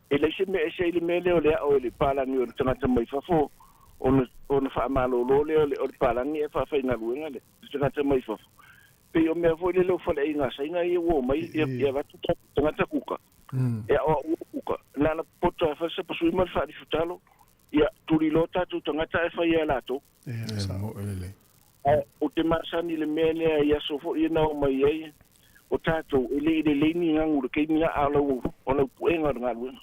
E leai se mea ese ai le mea lea o le a'o e le palagi o le tagata mai fafo ona ona faamalolo lea o le o le palagi ae faafaigaluega le tagata mai fafo. Pei o mea foi lele o faleaiga Saina ia ua omai ia ia avatu tatou tagata kuka e aoaoina kuka na ona poto lava e fai le sapasui ma le faalifutalo ia tuli loa tatou tagata ae fai e latou. Ae ou te masani i le mea lea i aso foi ia na omai ai o tatou e le i lelei ni gagu i le taimi lea a o lau o lau puega o le galuega.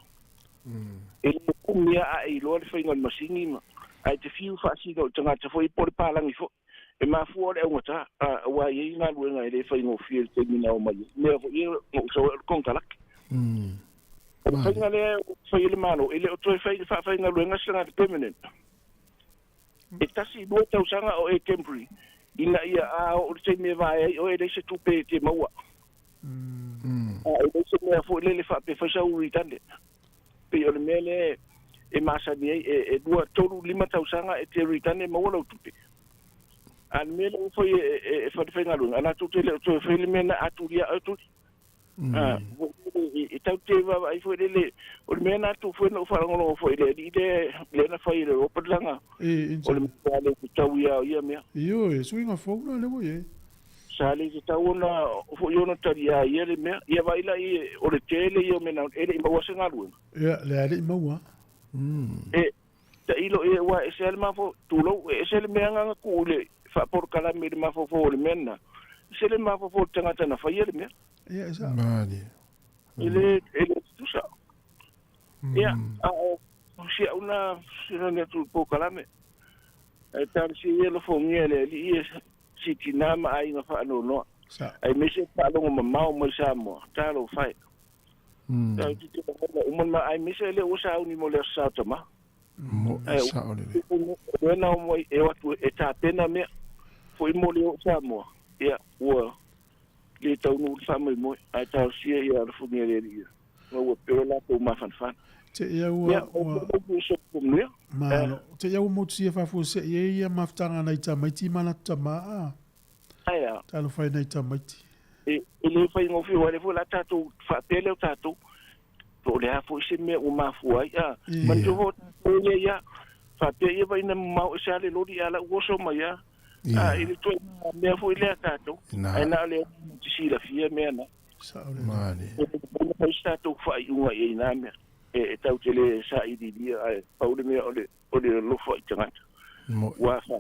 E le umi lava ae iloa le faiga o le masini ma ae te fiu faasino i le tagata foi po o le palagi foi. E mafua o le augata aua e i ai galuega e le faigofie i le taimi na omai ai. Mea foi ia na ou sau ai o le konekarate. O le faiga lea ua fai e le Malo, e le o toe fai faafaigaluega se tagata permanent. E tasi i lua tausaga o e temporary ina ia a oo i le taimi e vae ai oe e leai se tupe e te maua. A e leai se mea foi lele faapea fai sau redundant. Pei o le mea lea e masani ai e lua, tolu, lima tausaga e te redundant e maua lau tupe. A o le mea lea ua fai e falefaigaluega, a latou te le o toe fai le mea lena, a tuli lava oe tuli. E tatou te vaavaai foi lele, o le mea lena atu foi na ou faalogologo foi i le alii lea lea na fai e le Robert laga o le mea le fetaui lava o ia mea. Ioe, suiga fou la lea ua i ai. Sa le tatau ona fo'i ona taliā ia le mea. Ia vaai la i o le tele ia o mea na e le i maua se galuega. Ia, leai e le i maua. E tailo ia aua e ese lava le mafau, tulou, e ese le mea na tuu i le faapolokalame i le mafaufau o le mea lena, ese le mafaufau o le tagata na faia le mea. Ia, e sao. Malie. E le, e le tutusa. Ia, a o si au na fesoasoani atu i le polokalame, ae talosia ia alofagia e le Alii e si tina ma aiga faanoanoa, aemaise le faalogo mamao mai Samoa, talofa e. Tau te te lagona uma le ma, aemaise e le ua sauni mo le Aso Sa o Tama. Moe Ae sao lelei. o mea na o mai e o atu e tapena mea, foi mo le o i Samoa, ia, ua le taunuu le faamoemoe, ae talosia ia alofagia e le Alii ia maua pea o latou mafanafana. Te ia ua, Ia, o ua. kou soifua manuia. Malo. Te ia ua motusia faafuasei ai ia mafutaga a nai tamaiti ma latou tama a. Ae a. Talofa i nai tamaiti. E, e le faigofie, aua o lea foi o le a tatou faapea lea o tatou, po o le a foi se mea ua mafua ai, a. Manatua foi o tatou ia ia, faapea ia vaai ina mamao ese lava le loli a la ua oso mai lava. A, i le ituaiga mea foi lea a tatou, ae na o le te silafia mea na. Sao lelei. Malie. E tatau ona fai se tatou faaiuga i ai i na mea. E, e tatou te le sailiilia, ae pau le mea o le, o le alofa i tagata. Moe. Ua fa.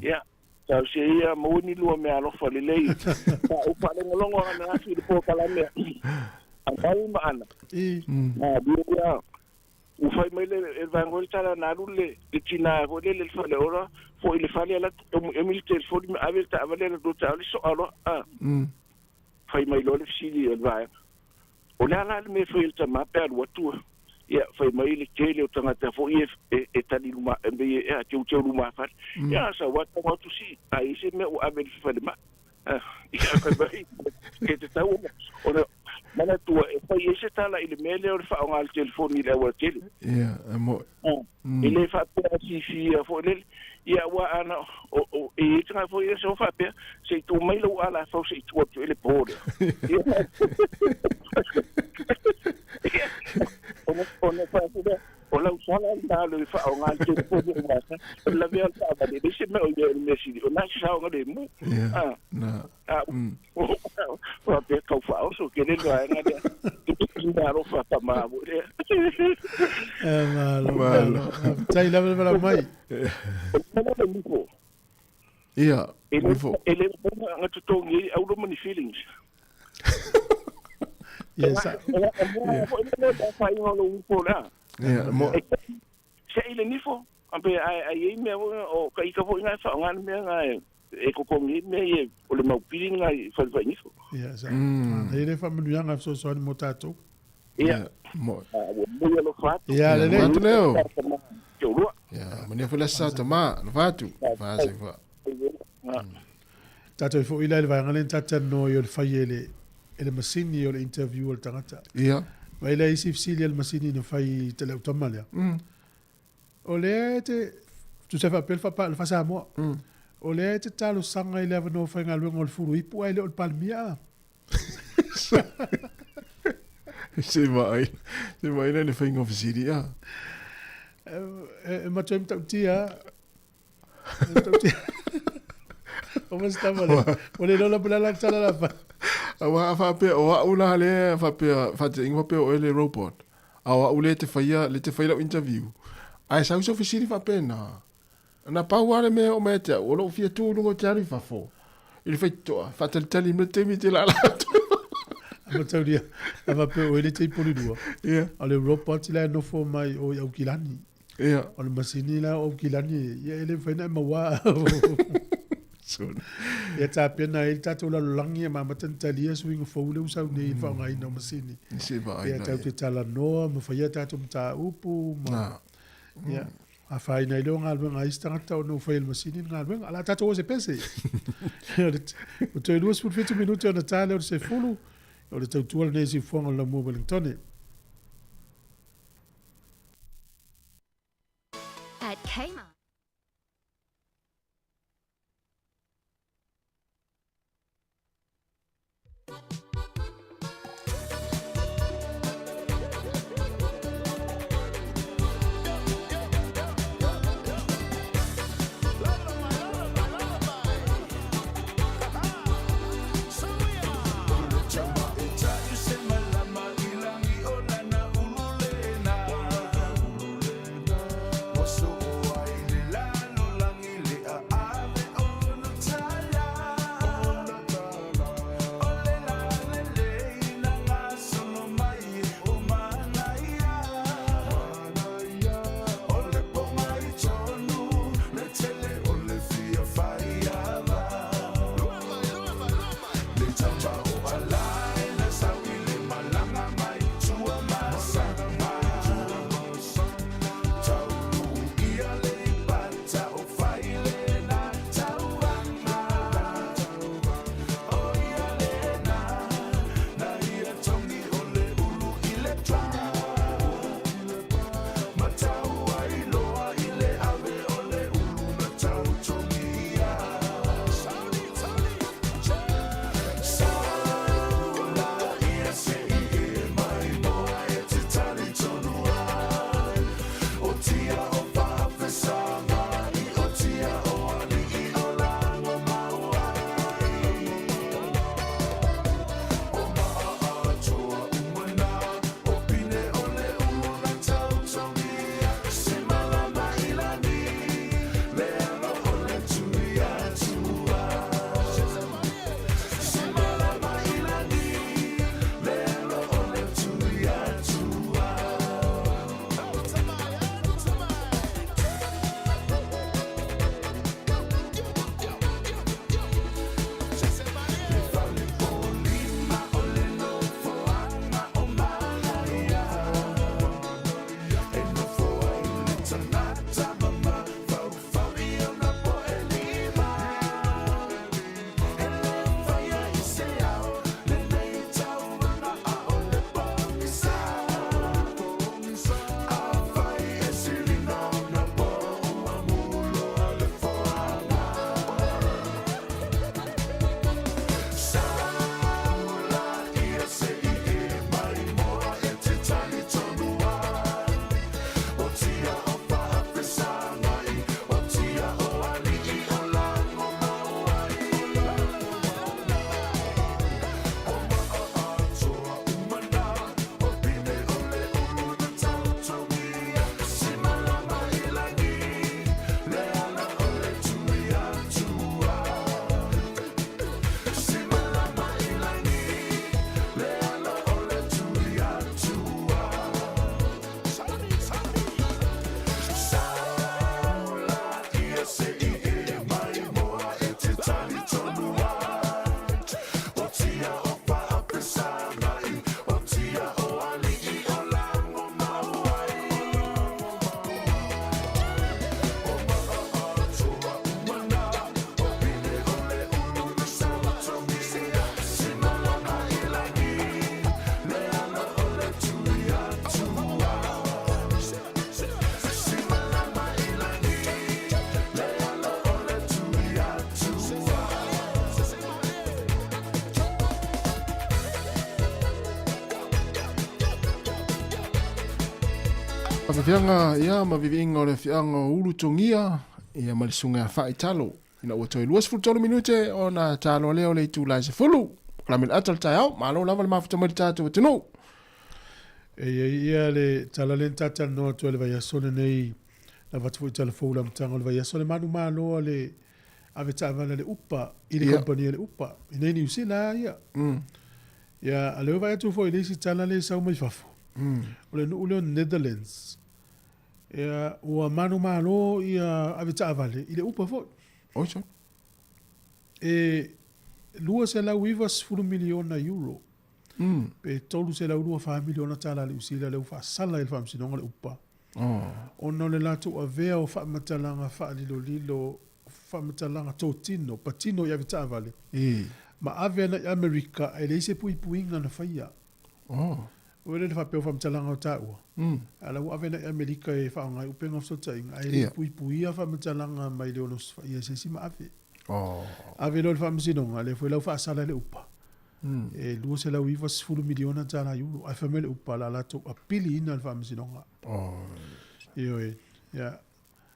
Ia, talosia ia maua ni lua meaalofa lelei. Sa ou faalogologo ananafi i le polokalame a Mau ma Ana. Malie ia, ua fai mai le e le vaega foi le tala na alu le le tina foi lele i le faleola foi i le fale alu atu emi le telefoni ma ave le taavale alu atu taavale soa loa a. Fai mai loa le fesili a le vaega, O le a la le mea e fai e le tama pe a alu atu? Ia, fai mai le tele o tagata foi e, e, e tali luma, e, e, e teuteu lumafale. Ia, sau lava tago atu si, a i ai se mea ua ave i le falemai. Ia, fai mai, e tatau ona, ona manatua e fai ai se tala i le mea lea o le faaaoga o le telefoni i le aualatele. Ia, e moe. E le faapea a fiafia foi lele. Ia, aua ana, o, o, e i ai tagata foi ia sau faapea, se i tuu mai lou alafau se i tuu atu i le po lea. Ia, ona, ona faapea lea, o lau sala lena o le faaaoga le telefoni o Masa, o le lavea o le taavale, e leai se mea o i ai o le mea sili, o lena e se saogalemu. Ia, Ah. na. Ah, faapea tau faaoso tele le vaega lea. Ina alofa tama foi lea. E malo, malo. Faafetai lava le valaau mai. O le nifo. Ia, E le, nifo. e le mafai ona totogi ai au loma ni feelings. Ia, sa. O la mea foi lea le afaina o lou nifo lea. Ia, mo. E se'i le nifo, pe ai ai ai mea foi o ka ika foi na e faaaoga le mea na e e totogi ai mea ia o le mau pili lena i fale fainifo. Ia, sa. Manaia le faamanuiaga fesoasoani mo tatou. Ia. Mo. Ua moi alofa atu. Ia, lelei. Atu leo. Te olua. Ia, manuia foi le aso sa tama. Alofa atu. Faasaifa. Tatou i foi la i le vaega lea na tatou talanoa ai o le fai e le e le masini o le interview a le tagata. Ia. Vaai la isi fesili a le masini na fai i te lau tama lea. O lea e te, tusa e faapea le faapa, le faa-Samoa. O lea e te talosaga i le avanoa faigaluega o le Fulu Ipu ae le o le Palemia a? Se vaai, se vaai la i le faiga o fesili a. E, e matua e matautia a. E matautia. O ma se tama lea. Ua le iloa la po o le a la tala la fai. Aua a faapea o au la lea faapea faataitaiga faapea o oe le robot a o au lea te faia lea te fai lau interview ae sau sau fesili faapena na pau lava le mea e oo mai ia te au o lou fia tu i luga o te alu i fafo i le faitotoa faatalitali mai le taimi e te lala atu. A mataulia, a faapea o oe le te ipolilua. Ia. O le robot la e nofo mai o i Aukilani. Ia. O le masini la o Aukilani, ia e le mafai ona e maua. Ia tapena ai le tatou lalolagi ma amata ona talia suiga fou lea ua sau nei i le faaaogaina o masini. Se vaai Ia la tatou te talanoa ma fai a tatou mataupu ma ia afaina ai lea o galuega a isi tagata ona ua fai e le masini le galuega. O le a tatou o se pese. Ua toe 27 minute ona ta lea o le 10, o le tautua lenei i Siufofoga o le Laumua Wellingtone. At Kmart. Faafeafeaga ia ma viviiga o le afioaga o Ulutogia ia ma le susuga ia Faaitalo ina ua toe 23 minute ona taloa lea o le itula e 10. Polokalame le ata o le taeao, malo lava le mafuta mai le tatou atunuu. E i ai ia le tala lea na ta talanoa atu ai i le vaiaso lenei, na avatu foi tala fou i le amataga o le vaiaso, le manumalo a le ave taavale a le Upa i le kamupani a le Upa i nei Niu Sila lava ia. Ia, a o lea ua vaai atu foi i le isi tala lea e sau mai fafo, o le nuu lea o Netherlands, ia, ua manumalo ia ave taavale i le Upa foi. Oi sole. E 290 miliona euro, pe 324 miliona tala a Niu Sila lea ua faasala e le Faamasinoga o le Upa, ona o le latou avea o faamatalaga faalilolilo, faamatalaga totino, patino i avetaavale, ma ave ana i Amerika ae leai se puipuiga na faia. Ua le faapea o faamatalaga o taua, a o la ua ave ana i Amerika e faaaoga ai upega o fesootaiga, ae le i puipuia faamatalaga mai le ono faia e se isi ma ave. Ave loa i le Faamasinoga, lea foi la ua faasala e le upa, e $290 miliona tala euro, ae fai mai le upa o le a latou apiliina le Faamasinoga. Ioe, ia,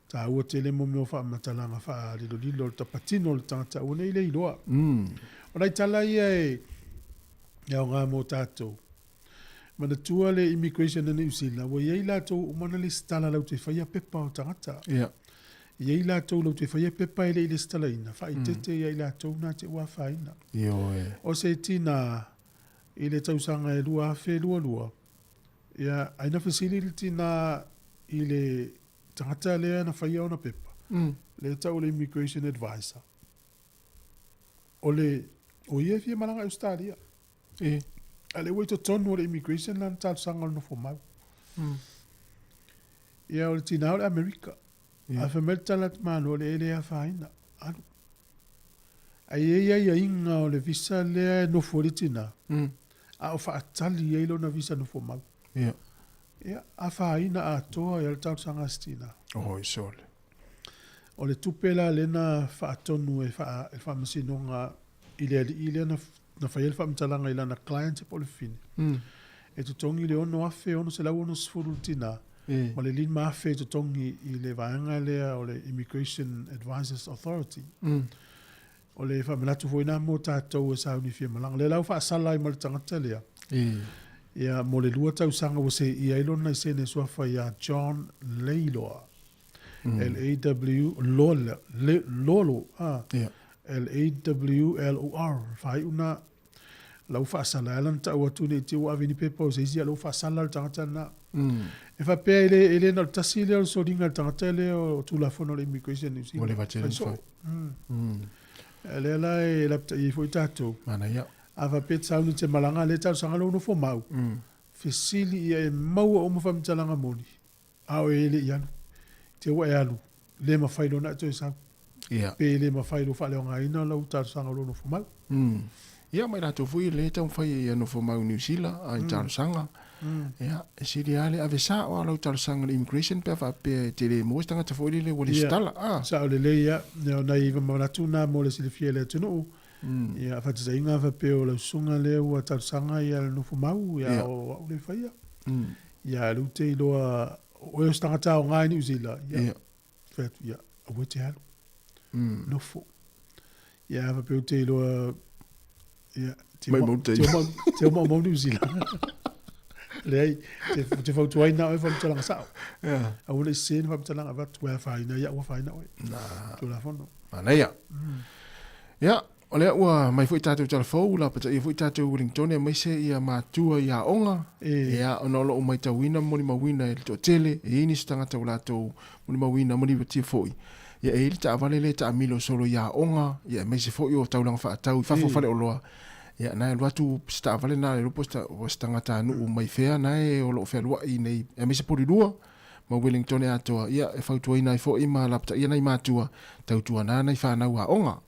taua tele mo mea o faamatalaga faalilolilo o le tapatino o le tagata aua ne i le iloa. O nai tala ia e aoga mo tatou. Manatua le immigration a Niu Sila, ua i ai latou ua uma ona lesitala latou te faia pepa o tagata. E i ai latou latou te faia pepa e le i lesitalaina, faaeteete ia i latou na te ua afaina. O se tina i le tausaga e 2022, ia, ai na fesili le tina i le tagata lea na faia ona pepa, lea e tau o le immigration advisor, o le, o ia e fia malaga i Ausetalia. A o lea ua i totonu o le immigration lana talosaga o le nofo mau. Ia, o le tina o le Amerika. Ae fai mai le tala a le tamaloa lea, e le afaina, alu. Ae i ai aiaiga o le visa lea e nofo ai le tina, a o faatali ai lona visa nofo mau. Ia, afaina atoa ai le talosaga a si tina. Oi sole. O le tupe la lea na faatonu e le Faamasinoga i le alii lea na fai ai le faamatalaga i lana client po o le fafine, e totogi le $6,660 i le tina ma le $5,000 e totogi i le vaega lea o le Immigration Advisers Authority. O le faamanatu foi lena mo tatou e sauni fia malaga. O lea la ua faasala ai ma le tagata lea. Ia, mo le 2 tausaga ua seia ai lona laisene suafa ia John Leiloa. L-A-W, Lolo, Lolo, ah. L-A-W-L-O-R, faaiu na la ua faasala ai lana tau atu nei te ua ave ni pepa o se isi, a la ua faasala le tagata lena. E faapea e le, e le na o le tasi lea o le soliga a le tagata lea o Tulafono o le Immigration New Zealand. Ua leva tele na fai. Lea la e lapataia ai foi tatou. Manaia. A faapea e sauni te malaga lea talosaga lou nofo mau, fesili ia e maua uma faamatalaga moni, a o e le i alu. Te ua e alu, le mafai loa ona e toe sau. Pe le mafai lou faaleaogaina lau talosaga o lou nofo mau. Ia ma i latou foi lea e taumafai ia nofo mau i Niu Sila a i talosaga. Ia, e sili lava le ave sao a lau talosaga i le immigration pe a faapea e te le maua se tagata foi lele ua lesitala. Ia, sao lelei ia. O nai manatu na mo le silafia e le atunuu. Ia, faataitaiga a faapea o lau susuga lea ua talosaga ia le nofo mau, ia o au lea e faia. Ia, lea ou te iloa o oe o se tagata aoga i Niu Sila, ia, fai atu, ia, aua e te alu. Nofo. Ia, a faapea ou te iloa, ia, te o maumau Niu Sila. Leai, te, te fautuaina oe faamatalaga sao. Aua ne i sese ni faamatalaga avatu, ua afaina ia, ua afaina oe. Tulafono. Manaia. Ia, o lea ua mai foi tatou tala fou, lapataia foi tatou Wellingtone aemaise ia matua i aoga. Ia, ona o lo o maitauina ma molimauina e le toatele, e i ai nisi tagata ua latou molimauina ma lipatia foi. Ia, e i ai le taavale lea e taamilo solo i aoga, ia aemaise foi o taulaga faatau i fafo o faleoloa. Ia, na e alu atu se taavale na le iloa po o se tagatanuu mai fea na e o lo o fealuai i nei, aemaise Porirua ma Wellingtone atoa, ia, e fautuaina ai foi ma lapataia nai matua, tautuana nai fanau aoga.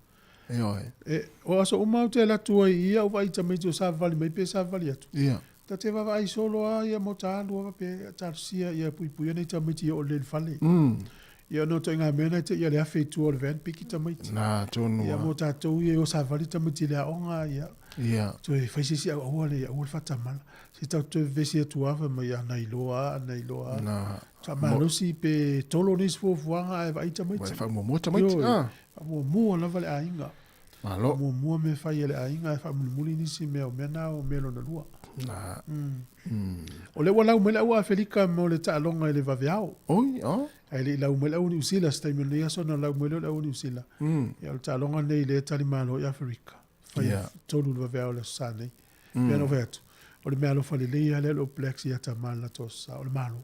Ioe. E, o aso uma ou te alu atu ai i au vaai tamaiti o savavali mai pe savavali atu. Ia. Ta te vaavaai solo lava ia mo ta alu lava pe talosia ia puipuia nei tamaiti ia oo lelei i le fale. Ia ona o ituaiga mea na e te i a le afe i tua o le van piki tamaiti. Na tonu Ia lava. mo tatou ia e o savavali tamaiti i le aoga ia. Ia. Toe fai se isi au aua le aua le faatamala. Se tatou toe vevesi atu lava fai mai a na iloa a, a na iloa a. Na. Faamalosi pe tolo nisi fuafuaga ae vaai tamaiti. Ua faamuamua tamaiti. Ioe. Ah. Faamuamua lava le aiga. Malo. Faamuamua mea fai a le aiga ae faamulimuli nisi mea o mea na o mea lona lua. Na. Mm. Mm. O lea ua lau mai le au Afelika mo le taaloga i le vaveao. Oi, oh. Ae le i lau mai le au Niu Sila, se taimi o lenei aso ona lau mai lea o le au Niu Sila. Mm. Ia o le taaloga lenei lea e talimalo ai Aferika. Fai Yeah. 3 le vaveao o le Aso Sa nei. Mm. Pei ona ou fai atu, o le meaalofa lelei lava lea o le All Blacks ia tama le latou Aso Sa, o le Malo.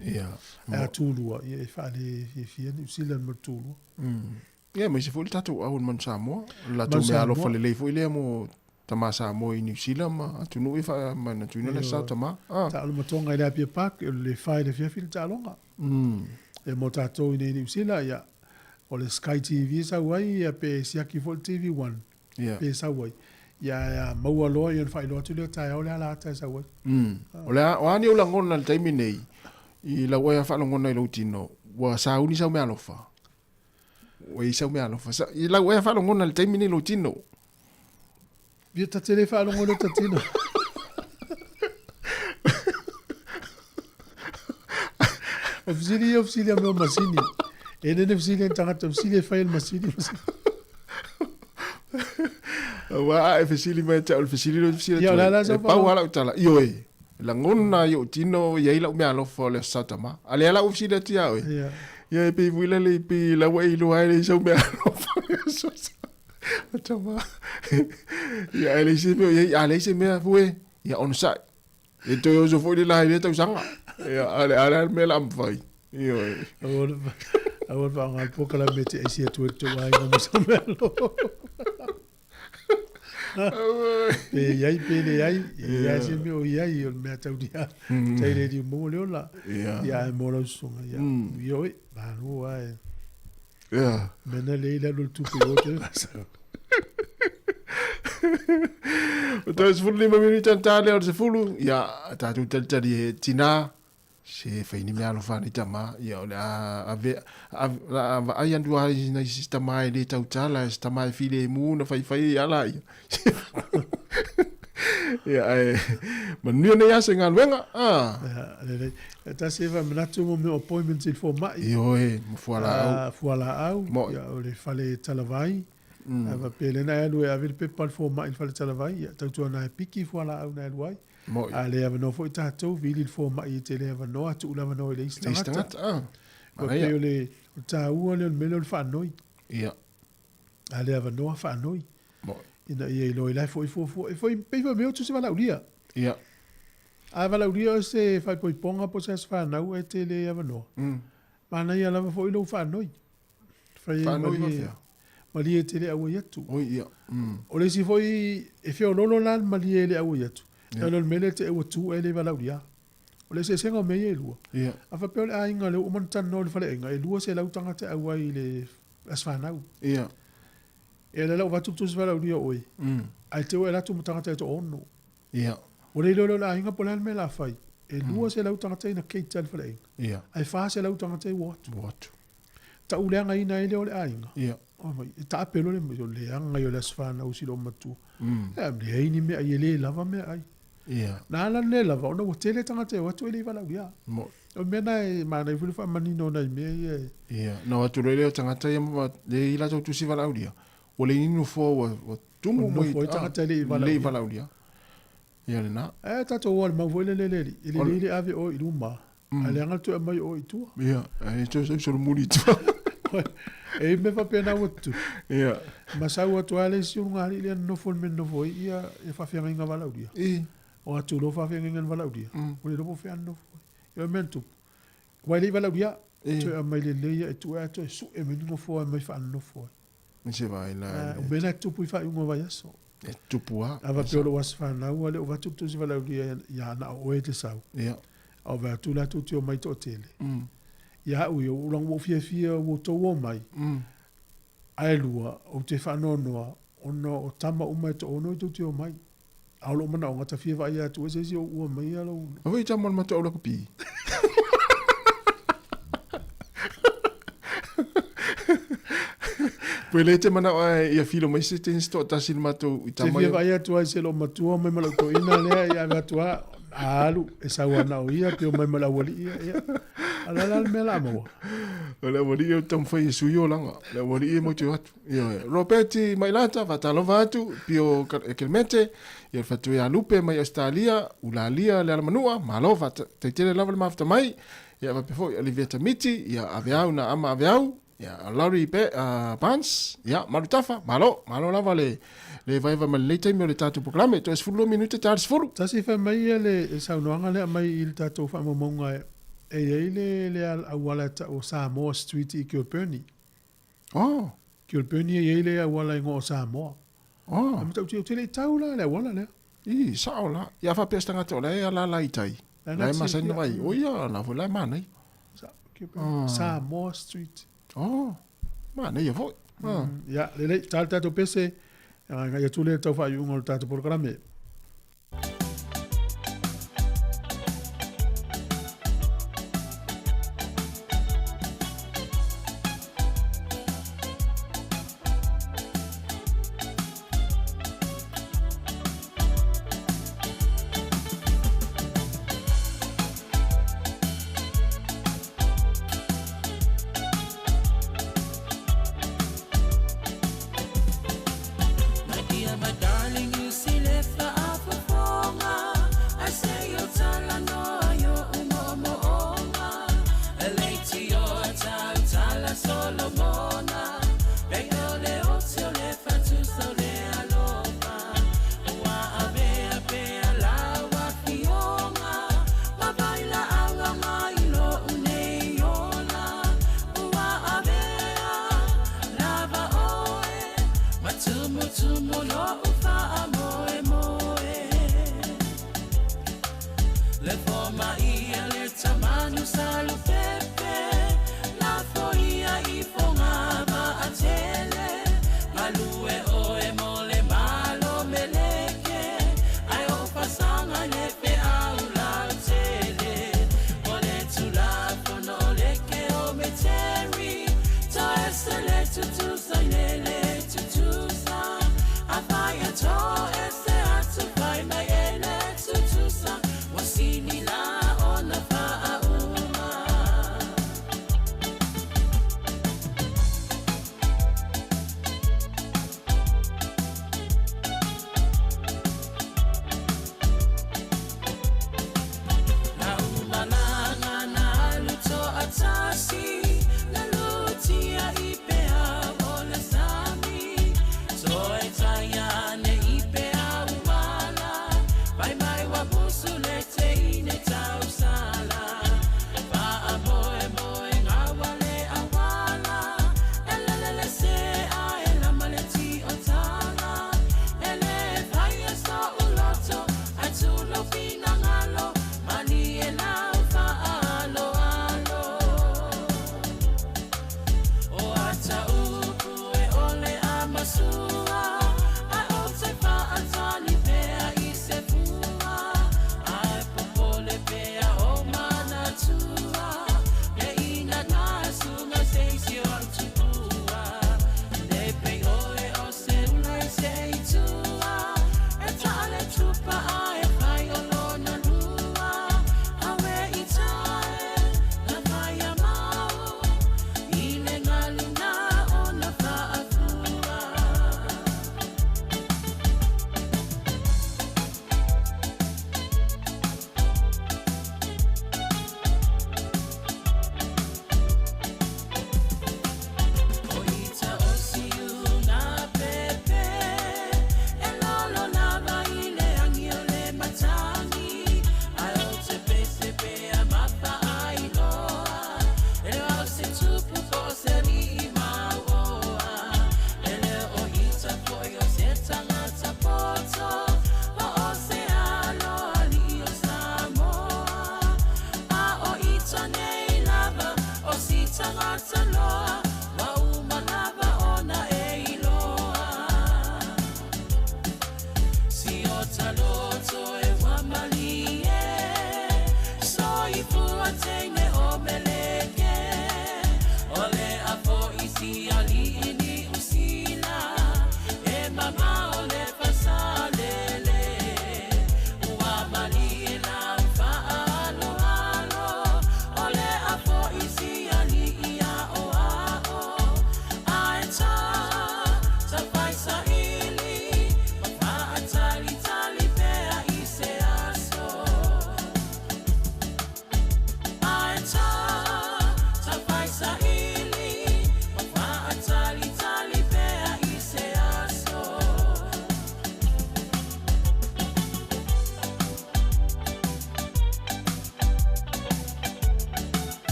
Ia. Ae a tulua, ia e faale fiafia Niu Sila ma le tulua. Mm. Ia, aemaise foi le tatou au i le Manu Samoa. O le latou Manu meaalofa Samoa. lelei foi lea mo tama Samoa i Niu Sila ma atunuu ia faamanatuina le Aso Sa o Tama. Ah. Taalo matoga i le Apia Park, o le 4 i le afiafi le taaloga. Mm. Ia mo tatou i nei i Niu Sila, ia, o le Sky TV e sau ai, ia pe siaki foi le TV One, Ia. pe sau ai. Ia, ae a maua loa, ia ona faailoa atu lea o taeao le ala ata e sau ai. Mm. O le a, o a ni ou lagona i le taimi nei, i lau oe a faalogona i lou tino, ua sauni sau meaalofa? Ua i ai sau meaalofa. Sa, i lau oe a faalogona i le taimi nei i lou tino? Ia ta te le faalogo i lou ta tino. O fesili ia o fesili a mea o masini. E nene fesili a ni tagata, o fesili e fai e le masini. Aua a e fesili mai ia te au i le fesili lea ou te fesili Ia, atu o le a ai, la sau e pau faalogo? lava lau tala, ioe, lagona i ou tino e i ai lau meaalofa o le Aso Sa Tama. A lea la ua fesili atu ia oe. Ia. Ia e pei foi lele pei la ua e iloa ai leai sau meaalofa o le Aso Sa Tama. Ia ae leai se mea o i ai, a leai se mea fue, ia onosai. E toe oso foi le la i lea tausaga. Ia, a le a le a le mea la mafai. Ioe. Aua le aua le faaaoga le polokalame e te aisi atu ai le tou aiga ma sau meaalofa. Pe i ai pe leai, e leai se mea o i ai, o le mea taulia, tai le liu maua le ola. Ia ae mo lau susuga, ia, ioe, malo lava e. Mea na lea i lalo o le tupe i o toe faasau. O toe 15 minute na ta lea o le 10, ia, tatou talitali e tinā, Se fai ni mea alofa nei tama, ia o le a ave, la a vaai atu lava i nai sisi tama e le tautala, se tama e filemu na faifai ai ala ia. Ia ae manuia nei aso i galuega, a. Ia, lelei. E tasi e faamanatu mo mea o appointments i le fomai. Ioe, ma fualaau. Fualaau, ia o le fale talavai. A faapea lea na e alu e ave le pepa a le fomai i le fale talavai, ia tautuana e piki fualaau na e alu ai. Mo'i. A le avanoa foi tatou, vili le fomai e te le avanoa, tuu le avanoa i le isi Le isi tagata. tagata, ah. Ua Manaia. pei o le o le taua lea o le mea lea o le faanoi. Ia. A le avanoa, faanoi. Mo'i. Ina ia iloa i la e foi fuafua. E foi, pei foi mea o tusi valaaulia. Ia. A valaaulia o se faaipoipoga po o se aso fanau e te le avanoa. Manaia lava foi lou faanoi. Fai ai Faanoi malie, faafefea? malie e te le auai atu. Oi, ia. O le isi foi, e feoloolo la le malie e le auai atu. Ia. Ona o le mea lea te ua tu ae le valaaulia. O le eseesega o mea ia e lua. Ia. A faapea o le aiga lea ua uma ona talanoa i le faleaiga, e 200 tagata e auai i le aso fanau. Ia. E le la ua avatu le tusi valaaulia o oe. Ae te ua e alu atu ma tagata e toaono. Ia. Ua le iloa lea o le aiga po o le a le mea o le a fai. E 200 tagata ina cater le faleaiga. Ia. Ae 400 tagata e ua atu. Ua atu. Tauleagaina ai lea o le aiga. Ia. Oh mai, e taape loa le mea, o le leaga ia o le aso fanau o si loomatua. Mm. E leai ni meaai, e le lava meaai. Ia. Na ala le lava, ona ua tele tagata e o atu e le i valaaulia. Mo'i. O le mea na e manaia foi le faamanino o nai mea ia e. Ia, na o atu loa lea o tagata ia ma le i latou tusi valaaulia, ua leai ni nofoa ua, ua tumu Ua nofo ai tagata e le i valaaulia. Le i valaaulia. Ia lena. Ae tatou o i le mau foi lele le alii, e lelei le ave oe i luma, Mm. ae leaga le toe aumai oe i tua. Ia, ae toe sau solomuli i tua. E i ai mea faapena ua tutupu. Ia. Ma sau atu lava le isi ulugalii lea na nofo i le mea na nofo ai, ia, e faafeagaiga valaaulia. I. O atu loa faafeagaiga na valaaulia, Mm. ua le iloa po o fea na nofo ai. Ia o le mea na tupu, aua e le i valaaulia, I. toe aumai lelei ia e tuu ae toe sue mai ni nofoa e aumai faanonofo ai. Me se vaai la. O mea na e tupu i faaiuga o vaiaso. E tupu lava. A faapea o lou aso fanau, a le o avatu le tusi valaaulia ia na o oe e te sau. Ia. A o vaai atu la tou te omai toatele. Mm. Ia au ia, ua ua ou fiafia ua outou omai. Mm. Ae lua, ou te faanoanoa, ona o tama uma e toaono e tou te omai. A o lou manaoga, ta fia vaaia atu ai se isi o ua mai ia lou... A foi tama o le matou aulaka pi. Pue le te manao ae ia filo mai se teni se toatasi le matou i tama. Te fia vaai atu ai se loo matua mai ma lau toeaina lea ia ave atu a alu e sau ana o ia pe omai ma le aualii ia ia. A o le a la le mea la maua? O le aualii e taumafai e sui olaga. Le aualii e matou te o atu. Ioe. Ropeti Mailata, faatalofa atu, Pio Kelemete, ia le fatu ia Lupe mai Ausetalia, Ulalia le Alamanua, malo faataitele lava le mafuta mai, ia faapea foi Oliveta Miti, ia Aveau na ama Aveau, ia Laurie Be, Barnes, ia Malutafa, malo, malo lava le le vaeva mai lenei taimi o le tatou polokalame, toe 12 minute ta le 10. Tasi fai mai ia le saunoaga lea aumai i le tatou faamaumauga e i ai le le auala e tau o Samoa Street i Kilbirnie. Oh. Kilbirnie e i ai le auala igoa o Samoa. Oh. Ae matautia ou te le i tau la le auala lea. I, sao la. Ia faapea se tagata o la e alaala i tai. La e masani na vai. O ia, la foi la e manaia. Sa, Kilbirnie. Samoa Street. Oh, manaia foi. Ah. Ia, lelei, ta le tatou pese, agai atu lea i le tau faaiuga o le tatou polokalame.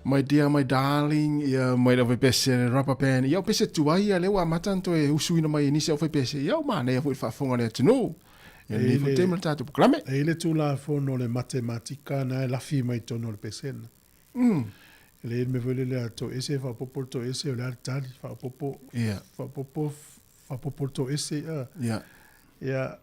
My dear, my darling, ia mai le aufaipese a le Rubber Band. Ia o pese tuai ia lea ua amata ona toe usuina mai e nisi aufaipese. Ia o manaia foi le faafofoga a le atunuu. Ia lenei foi taimi o le tatou polokalame. E i le Tulafono o le Matematika na e lafi mai totonu o le pesena. Mm. E le i le mea foi lele a toese faaopoopo le toese o le a le tali, faaopoopo, yeah. faaopoopo, faaopoopo le toese. Yeah. Yeah.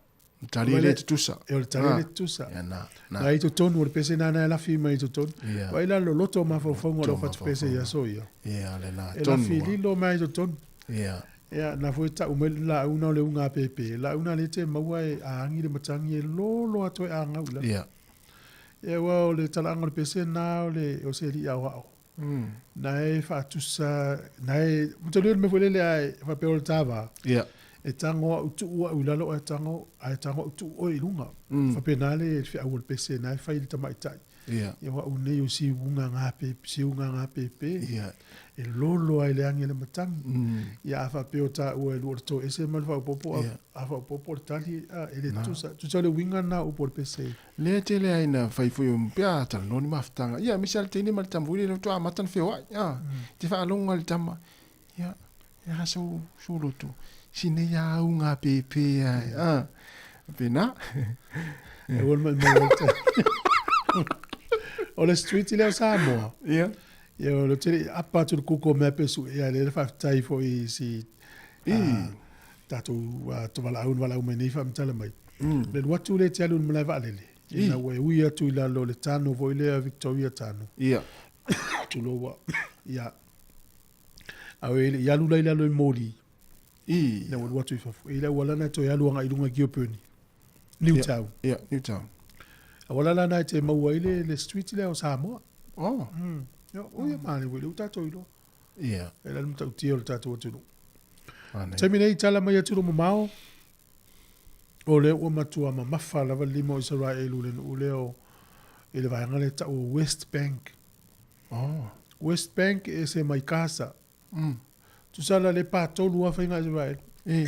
O le tali e le tutusa. E o le tali e le tutusa. Ia, na, na. Na i totonu o le pese nana e lafi mai i totonu. Ia. Vai la loloto o mafaufauga o lau fatupese i aso ia. Ia, le na E tonu. lafi lilo mai i totonu. Ia. Ia, na foi tau mai le laau o le unga pepe. Laau na le te maua e a angi le matangi e lolo atu e angau la. Ia. Ia, ua o le talaaga o le pese na o le o se li au ao. Na e faatusa, na e, matalu le mea foi lele a e faapea o le tāvā. Ia. E tago au tuu au i lalo ae tago, ae tago au tuu oe i luga. Faapena le feau o le pese na e fai i le tamaitai. Ia. Ia ua au nei o siuga ngā pepe, siuga ngā pepe. Ia. E lolo ai le angi le matangi. Ia a faapea o tāua e lua o le toese ma le faaopoopo, a, a faaopoopo le tali, a, e le tusa. Tusa o le uiga lena o upu o le pese. Lea tele ai na fai foi o pea talanoa ni mafutaga. Ia, aemaise lava le teine ma le tama foi lele faatoa amata ona feoai. A, te faalogo lava i le tama, ia, e a sou, sou loto, si nei a au ngā pēpē ai. A, pēnā. E ua le maumau ai te. O le street lea o Samoa. Ia. Ia, o le tele, apa atu le Google Map e sue, ia, lea le faafetai foi i si, tatou valaau na valaau mai nei faamatala mai. Le alu atu lea e te alu i le malae vaalele, ina ua e ui atu i lalo o le tano foi lea Victoria Tano. Ia. Tulou ua, ia. A o e i alu la i lalo i moli. Ina ua alu atu i fafo. E i le auala na e toe alu agai i luga i Kilburnie. Newtown. Ia, Newtown. Auala la na e te maua ai le, le street lea o Samoa. Oh. Ia, o ia manaia foi lea ua tatou iloa. Ia. E la le matautia o le tatou atunuu. Manaia. Taimi nei tala mai atunuu mamao, o lea ua matua mamafa lava le lima o Isaraelu i le nuu lea o, i le vaega lea e tau o West Bank. Oh. West Bank e ese mai Gaza. Tusa la le patolu lava faiga Isaraelu. E.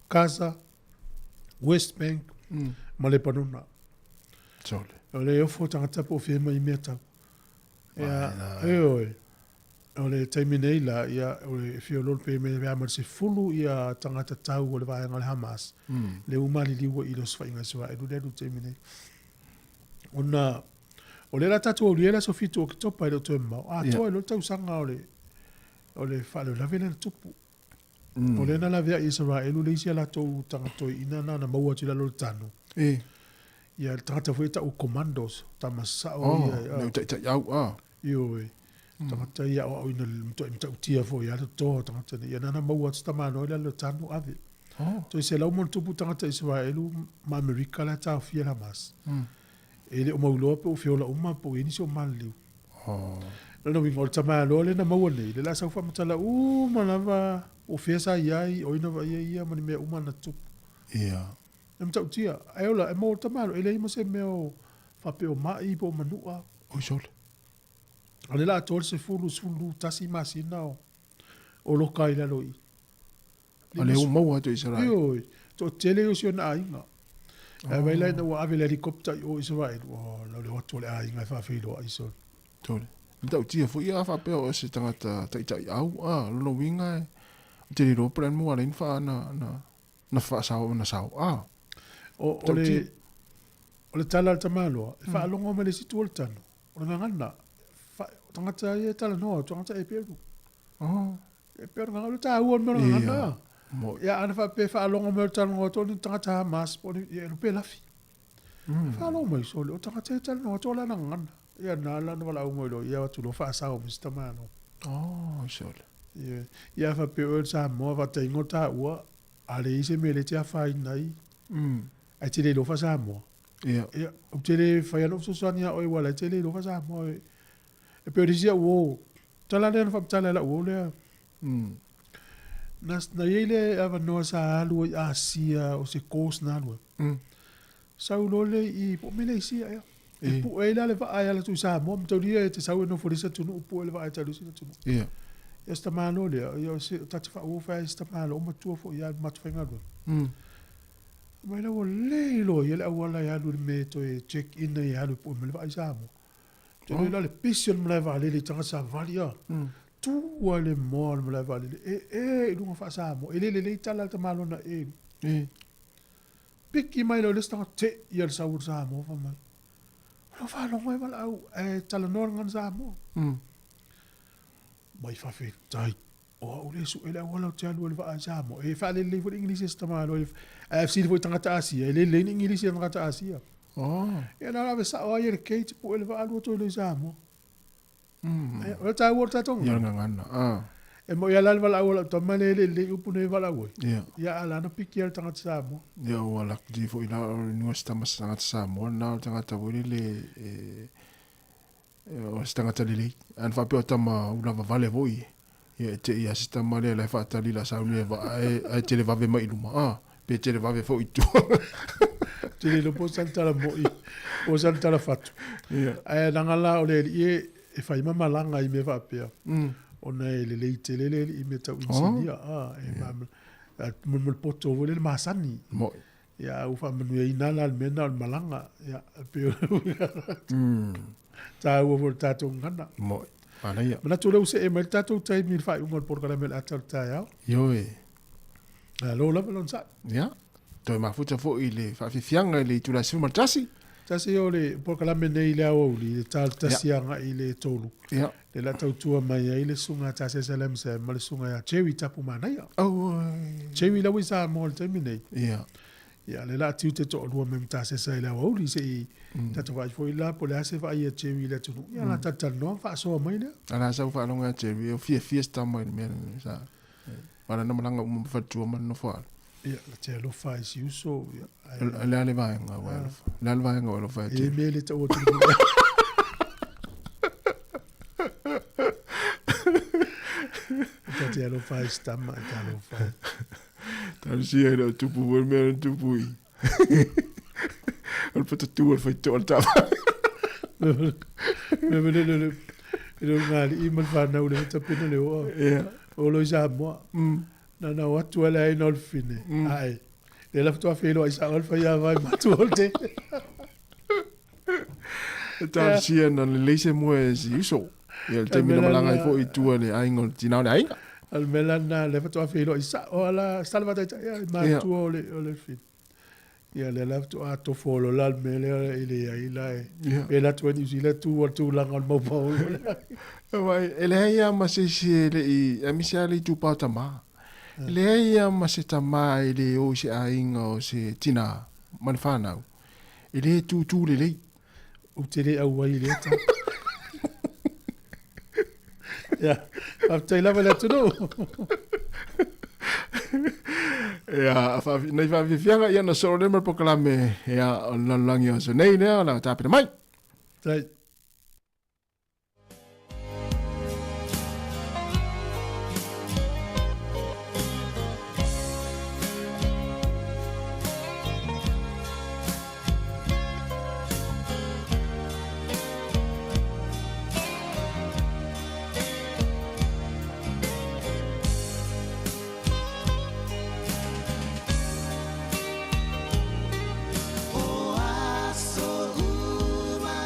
Gaza, West Bank ma Lebanona. Sole. O le ofo tagata po o fea mai mea tau. Ia, ioe. O le taimi nei la, ia, o le fia lolo pe me pea ma le sefulu ia tagata tau o le vaega o le Hamas. Le ua maliliu ai i le osofaiga Isaraelu lea lu taimi nei. Ona, o lea la tatou aulia le aso 7 o Oketopa e le o toe mamao. Atoa i loa le tausaga o le, o le faalavelave lea na tupu. O lea na laveai e Isaraelu le isi a latou tagata toeaina na na maua atu i lalo o le tano. E. Ia, le tagata foi e tau o commandos, tama sao Oh, ia. le taitaiau, a. Ioe. Tagata ia aoaoina i le matuai matautia foi a le totoa o tagata nei. Ia na na maua atu tamanoa i lalo o le tano ave. Oh. Toe 100+ tagata Isaraelu ma Amerika la e taofia le Hamas. E le o mauiloa pe ua feola uma po o i ai nisi o maliliu. Oh. Lona uiga o le tamaloa lea na maua nei, le la sau faamatala uma lava o fea sa i ai, o ai na vaaia ia ma ni mea uma na tutupu. Ia. E matautia, ae ola, e maua le tamaloa, e leai ma se mea o faapea o mai po o manua. Oi sole. A o lea la atoa le 10, 11 masina o, o loka ai i lalo i i. A lea ua maua atu e Isaraelu. Ioe, toatele ia o si ona aiga. Ae vaai la ina ua ave le helicopter i o i Isaraelu, oh, lau le o atu o le aiga e faafeiloai sole. Sole. E matautia foi ia a faapea o se tagata taitaiau, a, lona uiga e, ou te le iloa po o le a le mea ua ala ai ona faa, na, na, na faasao, na sao, a. O, o le, o le tala a le tamaloa, e faalogo mai le isi itu o le tano, o le gagana, fa, o tagata ia e talanoa, o tagata e peru. Oh. E pei o le gagana, o le taua o le mea o le gagana. Ia, mo. Ia, ana faapea e faalogo mai o le talanoa atu o ni tagata Hamas, po o ni, ia, e lupe lafi. Faalogo mai sole, o tagata e talanoa atu o lana gagana. Ia, na la na valaau mai loa, ia atu loa faasao mai si tamaloa. Oh, sole. Ia, ia faapea oe le Samoa, faataiga o taua, a leai se mea e le te afaina ai, ae te le iloa faa-Samoa. Ia. Ia, ou te le fai lava lou fesoasoani ia oe aua o la e te le iloa faa-Samoa. E pei o le isi au uo, tala lea na faamatala e lau uo lea. Na, na i ai le avanoa sa alu ai Asia, o se course na alu ai. Sau loa lea i, po o Meleisia ea. E pue ai la le vaa e ala atu i Samoa, mataulia e te sau e nofo i le isi atunuu, pue le vaa e te alu i isi atunuu. Ia. Ia si tamaloa lea, ia o se, ta te faauo fai ai si tamaloa matua foi ia matou faigaluega. Mai la ua le iloa ia le auala e alu i le mea e toe check in ai e alu e pue mai le vaa i Samoa. Te oh. la le pisi o le malae vaalele i tagata savali a. Tu ai le moa o le malae vaalele. E, e, i luga faa-Samoa. E le lelei tala a le tamaloa na e. E. Piki mai lea o le isi tagata, te i a le sau o le Samoa fai mai. O lau faalogo ai valaau, ae talanoa le gagana Samoa. Mai faafetai. O au lea e sue le auala ou te alu ai i le vaa i Samoa. E faalelelei foi le Igilisi a si tamaloa. Ae a fesili foi i tagata Asia, e le lelei ni Igilisi a tagata Asia. Oh. Ia na ave sao ai e le gate pue le vaa alu atu ai loa i Samoa. Mm. O le taua o le tatou gagana. Ia gagana. Ah. E moi ala le valaau a lau tama lea e le lelei upu nei e valaau ai. Ia. Ia a la na piki a le tagata Samoa. Ia ua laki foi la o le nuga se tama se tagata Samoa na o le tagata foi lele e o se tagata lelei. Ana faapea o tama ula vavale foi ia e te i a se tama lea la e faatali la sauni e vaa ae, ae tele vave mai i luma a pe tele vave foi i tua. Te le iloa po o sana tala moi, po o sana tala fatu. Ia. Ae leaga la o le alii e, e fai ma malaga i mea faapea. Ona e lelei tele le alii i mea tau inisinia. Oh. A, e yeah. ma, ma, ma le poto foi lele masani. Moi. Ia, ua faamanuiaina la le mea lena o le malaga. Ia, e pei o taua foi le tatou gagana. Moi. Manaia. Manatu o lea ua see mai le tatou taimi i le faaiuga o le polokalame o le ata o le taeao. Ioe. Malo lava le onosai. Ia. Toe mafuta foi i le faafiafiaga i le itula e 11. Tasi o le polokalame nei i le aoauli, le ta tasi agai i le 3. Ia. Le la tautua mai ai le susuga a Tasesa Lamsam ma le susuga ia Jerry Tapumanaia. Auoi. Jerry la ua i Samoa i le taimi nei. Ia. Ia, le la tiu te toalua mai ma Tasesa i le aoauli se i tatou vaai foi la po o le a se vaai a Jerry i le atunuu. Ia, la talatalanoa ma faasoa mai lea. A la sau faalogo ia Jerry, e fiafia se tama i le mea lenei sa. Wala na malanga uma ma faletua ma le nofoalo. Ia, la te alofa ai si uso. Ia, ai. Le a le vaega ua alofa. Le a le vaega ua alofa ai E mea le tau atu le mea. Ta te alofa ai si tama, e te alofa ai. Talosia i le o tupu foi le mea na tupu i. O le patatu o le faitoa o le tama. Me me le le le le ngalii ma le whanau le tapena le oa. Ia. O lo i Samoa. Na na o atu ale ai na o le fine. Ae. Le la faatoa feiloai sao le faiava i matua o le te. Talosia na lelei se moe e si uso. Ia le taimi na malaga ai foi i tua le aiga o le tina o le aiga. O le mea la lena lea faatoa feiloai sao ala salavataitai ai matua o le o le fine. Ia lea la faatoa tofo loa la le mea lea e leai la e pe alu atu ai Niu Sila tu o le tulaga o le maupaolo lea. Aua e leai lava ma se isi e le i, aemaise lava le itupa o tama. E leai lava ma se tama e le o i se aiga o se tina ma le fanau, e le tūtū lelei. Ou te le auai i lea tala. Ia, faafetai lava i le atunuu. Ia, nai faafiafiaga, ia na solo lea ma le polokalame, ia, o le lalolagi o aso nei lea, o le a tapena mai. Tai. O aso uma.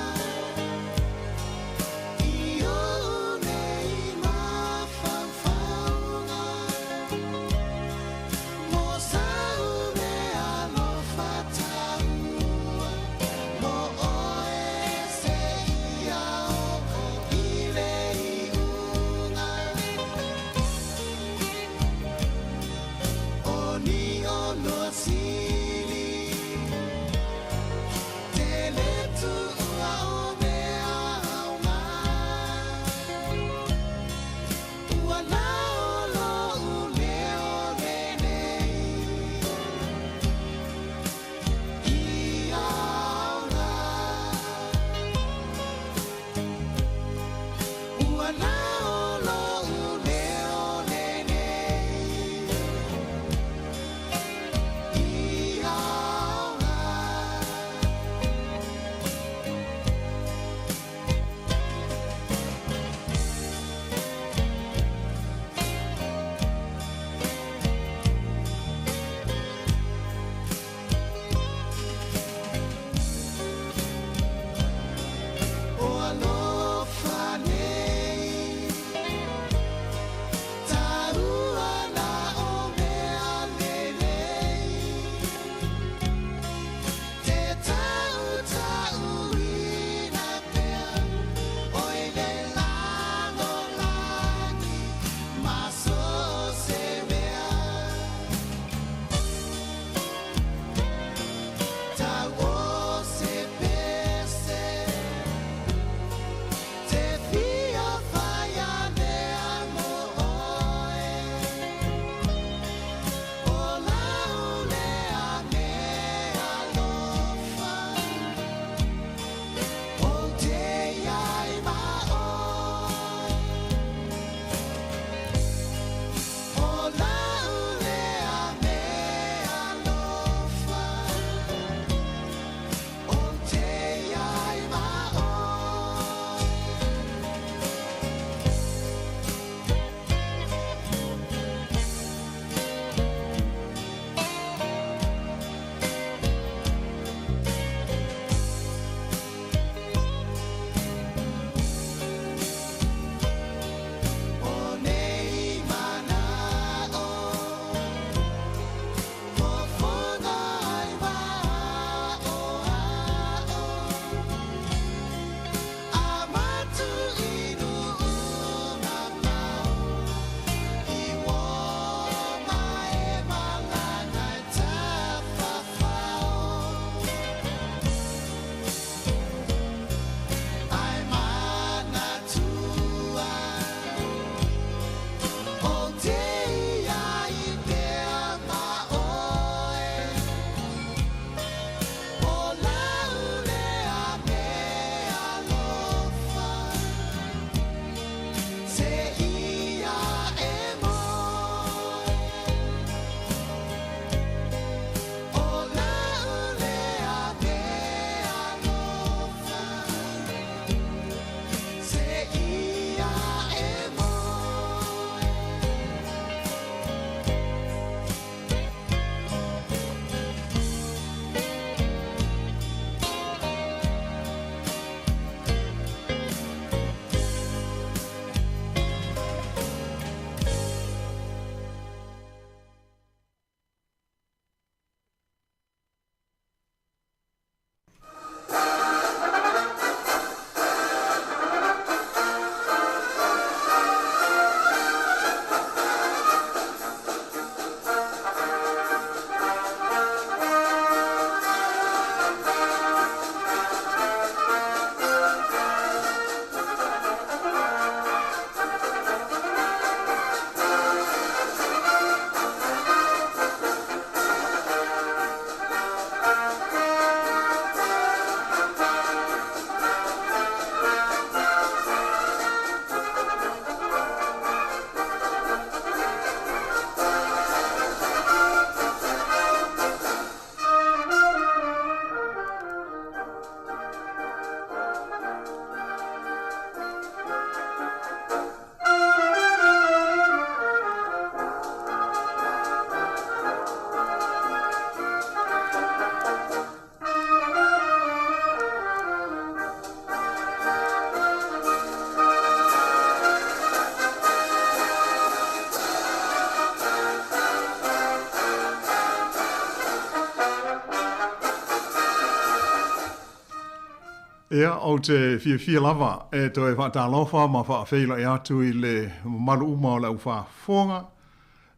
Ia, ou te fiafia lava e toe faatalofa ma faafeiloai atu i le mamalu uma o le au faafofoga,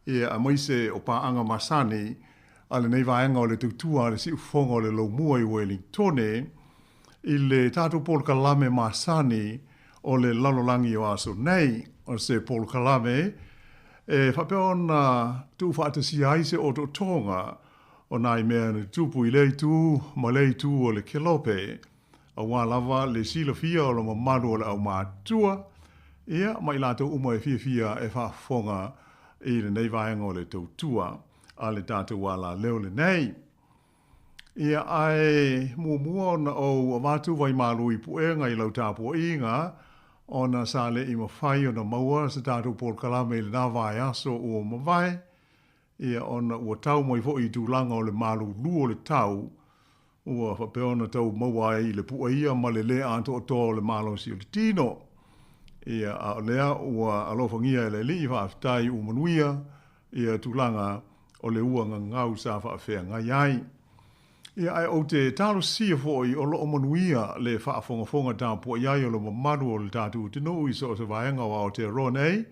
ia, aemaise o paaga masani a lenei vaega o le tautua a le Siufofoga o le Laumua i Uelintone, i le tatou polokalame masani o le lalolagi o aso nei. O se polokalame e faapea ona tuufaatasia ai se otootoga o nai mea na tutupu i lea itu ma lea itu o le kelope, aua lava le silafia o le mamalu o le aumātua, ia, ma i latou uma e fiafia e faafofoga i lenei vaega o le tautua a le tatou alaleo lenei. Ia, ae muamua ona ou avatu vaimalu i puega i lau tapuaiga, ona sa le i mafai ona maua se tatou polokalame i lena vaiaso ua mavae, ia ona ua tau mai foi i tulaga o le malulu o le tau, ua faapea ona tau maua ai i le puaia ma le lē atoatoa o le malosi o le tino. Ia, a o lea ua alofagia e le Alii, faafetai ua manuia ia tulaga o le ua gagau sa faafeagai ai. Ia, ae ou te talosia foi o lo o manuia le faafogafoga tapuai ai o le mamalu o le tatou atunuu i so o se vaega o Aotearoa nei,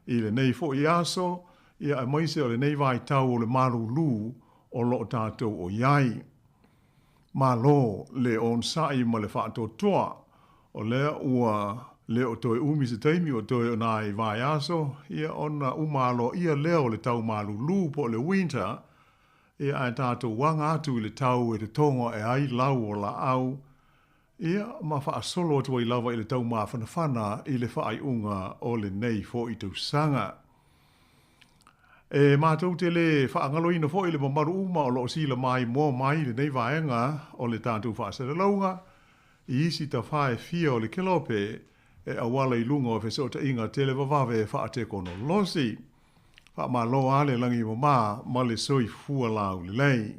i lenei foi aso, ia aemaise o lenei vaitau o le malulu o lo o tatou o i ai. Malo le onosai ma le faatoatoa, o lea ua le o toe umi se taimi o toe o nai vaiaso, ia ona uma aloaia lea o le tau malulu po o le winter, ia ae tatou aga atu i le tau e totogo ae ai lau o laau, Ia, ma faasolo atu ai lava i le tau mafanafana i le faaiuga o lenei foi tausaga. E matou te le faagaloina foi le mamalu uma o lo o sila maimoa mai i lenei vaega o le tatou faasalalauga i isi tafā e fia o le kelope e auala i luga o fesootaiga televavave faatekonolosi. Faamalo a le lagi mama ma le soifua laulelei.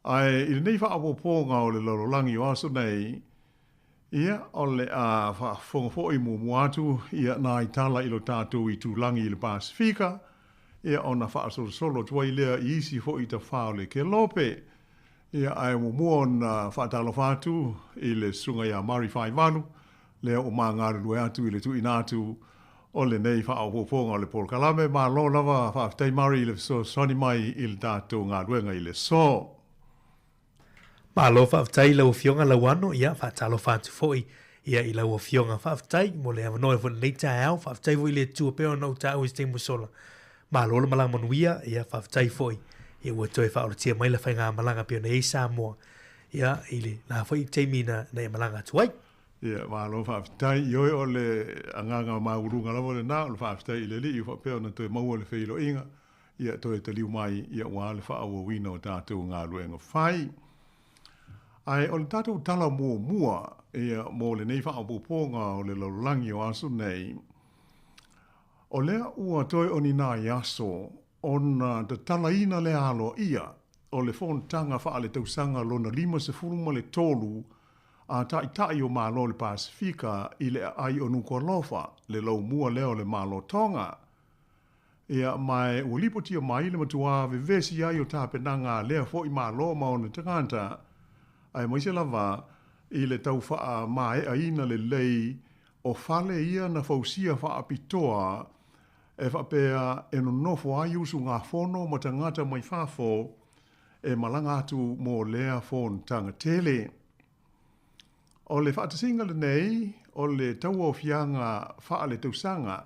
Ae i lenei faaopoopoga o le lalolagi o aso nei, ia, o le a faafofoga foi muamua atu ia nai tala i lo tatou itulagi i le Pasefika, ia, ona faasolosolo atu ai lea i isi foi tafā o le kelope. Ia, ae muamua ona faatalofa atu i le Susuga ia Mari Faivalu, lea ua ma galulue atu i le tuuina atu o lenei faaopoopoga o le polokalame. Malo lava, faafetai Mari i le fesoasoani mai i le tatou galuega i le aso. Malo faafetai i lau Afioga Lauano, ia faatalofa atu foi ia i lau Afioga. Faafetai mo le avanoa foi i lenei taeao, faafetai foi i le Atua pei ona ou taua i se taimi ua sola. Malo le malaga manuia, ia faafetai foi ia ua toe faaolatia mai le faigamalaga pei ona i ai Samoa ia i le la foi taimi na e malaga atu ai. Ia, malo faafetai. Ioe, o le agaga maualuga lava lena, o le faafetai i le Alii ua faapea ona toe maua le feiloaiga, ia toe taliu mai ia aua le faaauauina o tatou galuega fai. Ae o le tatou tala muamua ia mo lenei faaopoopoga o le lalolagi o aso nei, o lea ua toe o ni nai aso ona tatalaina lea aloaia o le fonotaga faaletausaga lona 53 a Taitai o Malo o le Pasefika i le aai o Nukualofa, le laumua lea o le Malo Tonga. Ia, ma ua lipotia mai le matuā vevesi ai o tapenaga a lea foi Malo ma ona tagata, aemaise lava i le tau faamaeaina lelei o fale ia na fausia faapitoa e faapea e nonofo ai usugafono ma tagata mai fafo e malaga atu mo lea fonotaga tele. O le faatasiga lenei o le tauaofiaga faaletausaga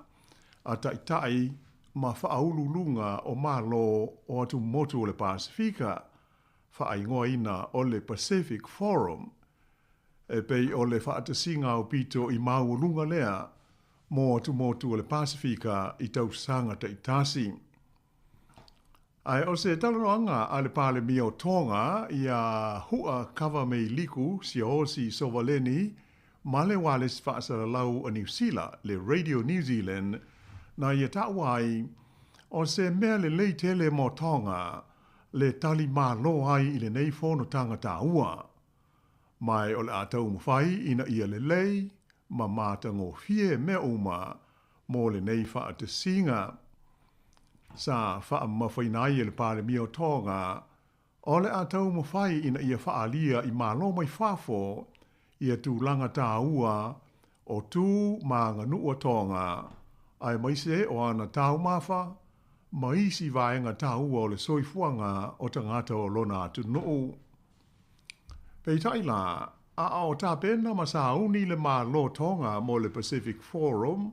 a Taitai ma Faauluuluga o Malo o Atumotu o le Pasefika, faaigoaina o le Pacific Forum, e pei o le faatasiga aupito i maualuga lea mo atumotu o le Pasefika i tausaga taitasi. Ae o se talanoaga a le Palemia o Tonga iā Hu'akavameiliku Siaosi Sovaleni ma le ualesi faasalalau a Niu Sila, le Radio New Zealand, na ia taua ai, o se mea lelei tele mo Tonga le tali malo ai i lenei fonotaga taua. Ma o le a taumafai ina ia lelei ma matagofie mea uma mo lenei faatasiga. Sa faamamafaina ai e le Palemia o Tonga, o le a taumafai ina ia faaalia i Malo mai fafo ia tulaga tāua o tu ma aganuu a Tonga, aemaise o ana taumafa ma isi vaega taua o le soifuaga o tagata o lona atunuu. Peitai la, a o tapena ma sauni le Malo Tonga mo le Pacific Forum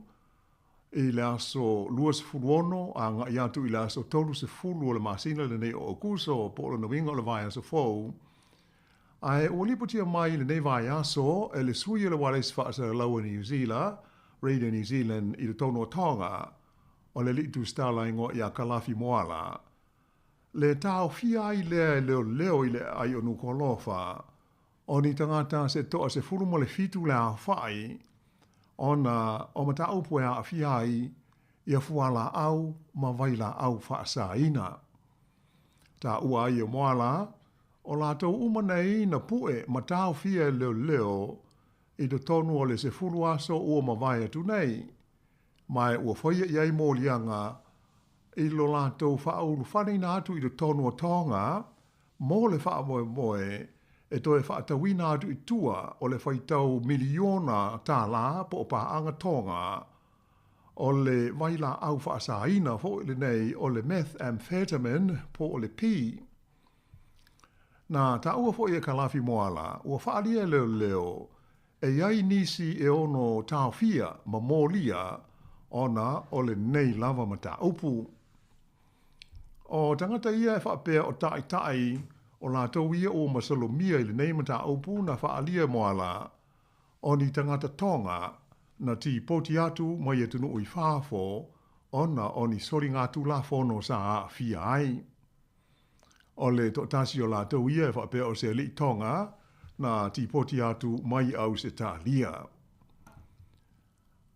i le aso 26 agai atu i le aso 30 o le masina lenei o Aokuso, po o lona uiga o le vaiaso fou, ae ua lipotia mai i lenei vaiaso e le sui o le Ualesi Faasalalau a Niu Sila, Radio New Zealand, i totonu o Tonga, o le alii tusitala igoa ia Kalafi Moala, le taofia ai lea e leoleo i le aai o Nukualofa, o ni tagata se 17 le aofai, ona o mataupu e aafia ai ia fualaau ma vailaau faasaina. Taua ai e Moala, o latou uma nei na pue ma taofia e leoleo i totonu o le 10 aso ua mavae atu nei, ma ua faia i ai moliaga i lo latou faaulufaleina atu i totonu o Tonga mo le faamoemoe e toe faatauina atu i tua o le faitau miliona tālā po o paaga Tonga o le vailaau faasaina foi lenei o le methamphetamine po o le P. Na taua foi e Kalafi Moala, ua faaalia e leoleo e i ai nisi e ono taofia ma molia ona o lenei lava mataupu. O tagata ia e faapea o taitai o latou ia ua masalomia i lenei mataupu na faaalia e Moala, o ni tagata Tonga na tipoti atu mai atunuu i fafo ona o ni soligatulafono sa aafia ai. O le toatasi o latou ia e faapea o se alii Tonga na tipoti atu mai Ausetalia.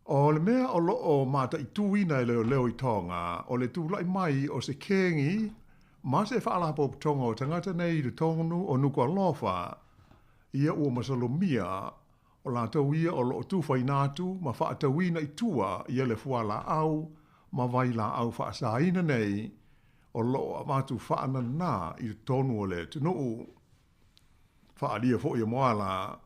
O le mea o loo mataituina e leoleo i Tonga, o le tulai mai o se kengi ma se faalapotopotoga o tagata nei i totonu o Nukualofa, ia ua masalomia o latou ia o loo tufaina atu ma faatauina i tua ia le fualaau ma vailaau faasaina nei o loo avatu faananā i totonu o le atunuu. Faaalia foi e Moala,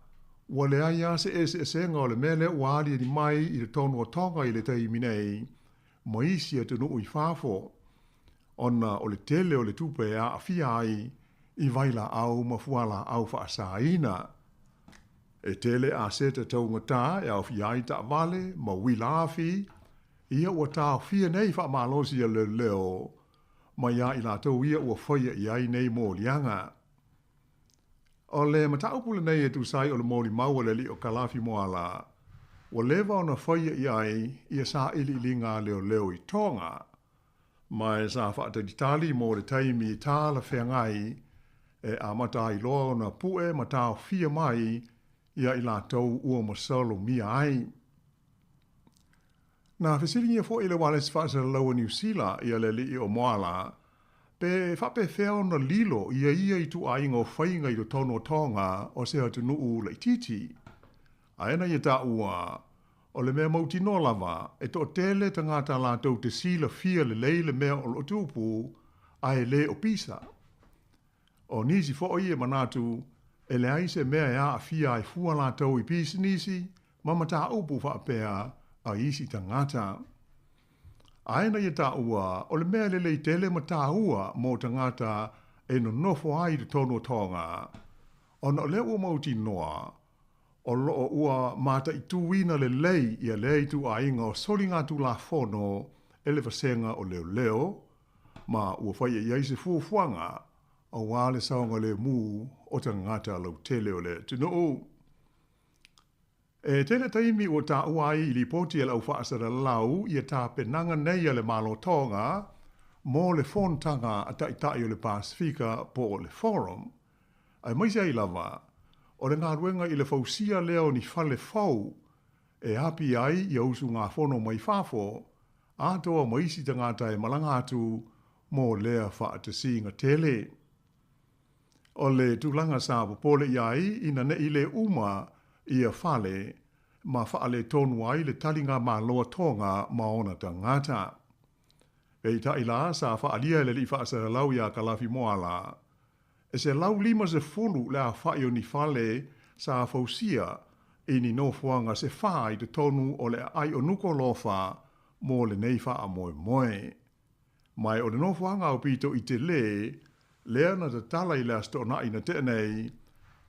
ua leai lava se eseesega o le mea lea ua aliali mai i totonu o Tonga i le taimi nei ma isi atunuu i fafo, ona o le tele o le tupe e aafia ai i vailaau ma fualaau faasaina. E tele aseta taugata e aofia ai taavale ma uila afi, ia ua taofia nei faamalosi e leoleo mai ia i latou ia ua faia i ai nei moliaga. O le mataupu lenei e tusa ai o le molimau a le alii o Kalafi Moala, ua leva ona faia i ai ia sailiiliga a leoleo i Tonga, ma e sa faatalitali mo le taimi talafeagai e amata ai loa ona pue ma taofia mai ia i latou ua masalomia ai. Na fesiligia foi e le Ualesi Faasalalau a Niu Sila ia le alii o Moala, pe faapefea ona lilo ia ia ituaiga o faiga i totonu o Tonga o se atunuu laitiiti. Ae na ia taua, o le mea mautinoa lava, e toatele tagata latou te silafia lelei le mea o loo tupu, ae le o pisa. O nisi foi e manatu, e leai se mea e aafia ai fua latou i pisinisi ma mataupu faapea a isi tagata. Ae na ia taua, o le mea lelei tele ma taua mo tagata e nonofo ai i totonu o Tonga, ona o lea ua mautinoa, o loo ua mataituina lelei ia lea ituaiga o soligatulafono e le vasega o leoleo, ma ua faia i ai se fuafuaga aua le saogalemu o tagata lautele o le atunuu. E tele taimi ua taua ai i lipoti a le au faasalalau ia tapenaga nei a le Malo Tonga mo le fonotaga a Taitai o le Pasefika po o le Forum, aemaise ai lava o le galuega i le fausia lea o ni fale fou e api ai ia usugafono mai fafo atoa ma isi tagata e malaga atu mo lea faatasiga tele. O le tulaga sa popole i ai ina nei le uma ia fale ma faaletonu ai le taligamalo a Tonga ma ona tagata. Peitai la sa faaalia e le alii faasalalau ia Kalafi Moala, e 150 le aofai o ni fale sa fausia i ni nofoaga se fā i totonu o le aai o Nukuʻalofa mo lenei faamoemoe. Ma o le nofoaga aupito i telē lea na tatala i le Aso Toonai na tea nei,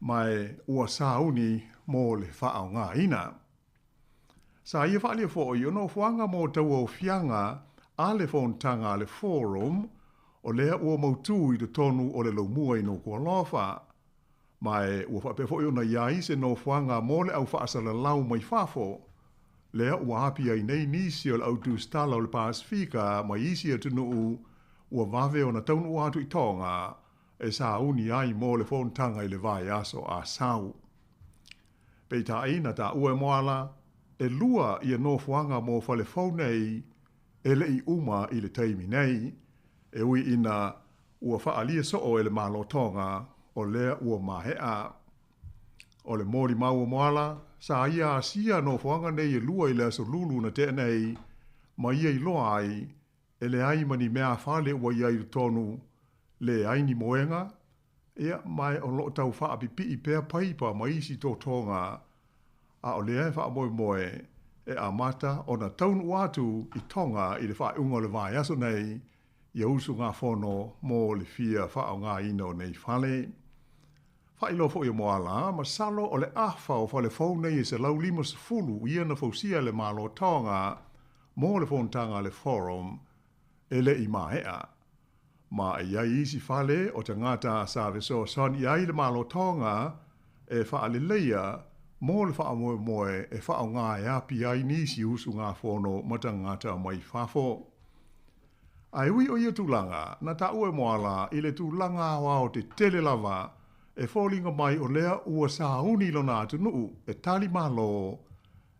ma ua sauni mo le faaaogaina. Sa ia faaalia foi o nofoaga mo tauaofiaga a le fonotaga a le Forum o lea ua mautū i totonu o le laumua i Nukuʻalofa. Ma ua faapea foi ona i ai se nofoaga mo le au faasalalau mai fafo, lea ua api ai nei nisi o le au tusitala o le Pasefika mai isi atunuu ua vave ona taunuu atu i Toga e sauni ai mo le fonotaga i le vaiaso a sau. Peitai na taua e Moala, e lua ia nofoaga mo fale fou nei e le i uma i le taimi nei, e ui ina ua faaalia soo e le Malo Toga o lea ua maea. O le molimau a Moala, sa ia asia nofoaga nei e lua i le Aso Lulu na tea nei, ma ia iloa ai, e leai ma ni meafale ua i ai i totonu, leai ni moega, ia, ma o loo tau faapipii pea paipa ma isi totoga, a o lea e faamoemoe e amata ona taunuu atu i Toga i le faaiuga o le vaiaso nei ia usugafono mo le fia faaaogaina o nei fale. Faailoa foi e Moala, masalo o le afa o fale fou nei e 150 ia na fausia e le Malo Toga mo le fonotaga a le Forum e le i maea. Ma e i ai isi fale o tagata sa fesoasoani i ai le Malo Toga e faaleleia mo le faamoemoe e faaaoga e api ai nisi usugafono ma tagata mai fafo. Ae ui o ia tulaga, na taua e Moala i le tulaga aoao tetele lava e foliga mai o lea ua sauni lona atunuu e tali malo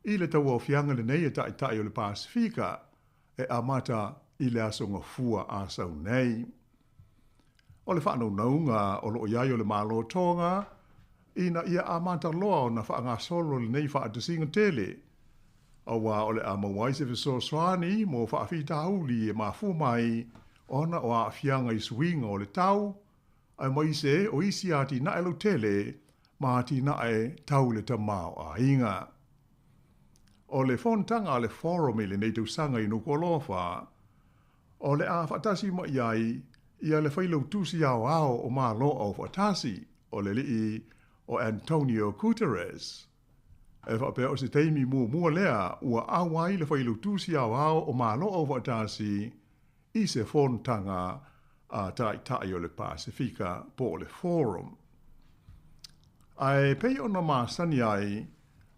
i le tauaofiaga lenei e taitai o le Pasefika e amata i le Aso Gafua a sau nei. O le faanaunauga o loo i ai o le Malo Toga ina ia amata loa ona faagasolo lenei faatasiga tele, auā o le a maua ai se fesoasoani mo faafitauli e mafua mai ona o aafiaga i suiga o le tau, aemaise o isi atinae lautele ma atinae tau i le tamaoaiga. O le fonotaga a le Forum i lenei tausaga i Nukuʻalofa, o le a faatasi mai ai ia le Failautusi Aoao o Malo Aufaatasi, o le alii o Antonio Guterres. E faapea o se taimi muamua lea ua auai le Failautusi Aoao o Malo Aufaatasi i se fonotaga a Taitai o le Pasefika po o le Forum. Ae pei ona masani ai,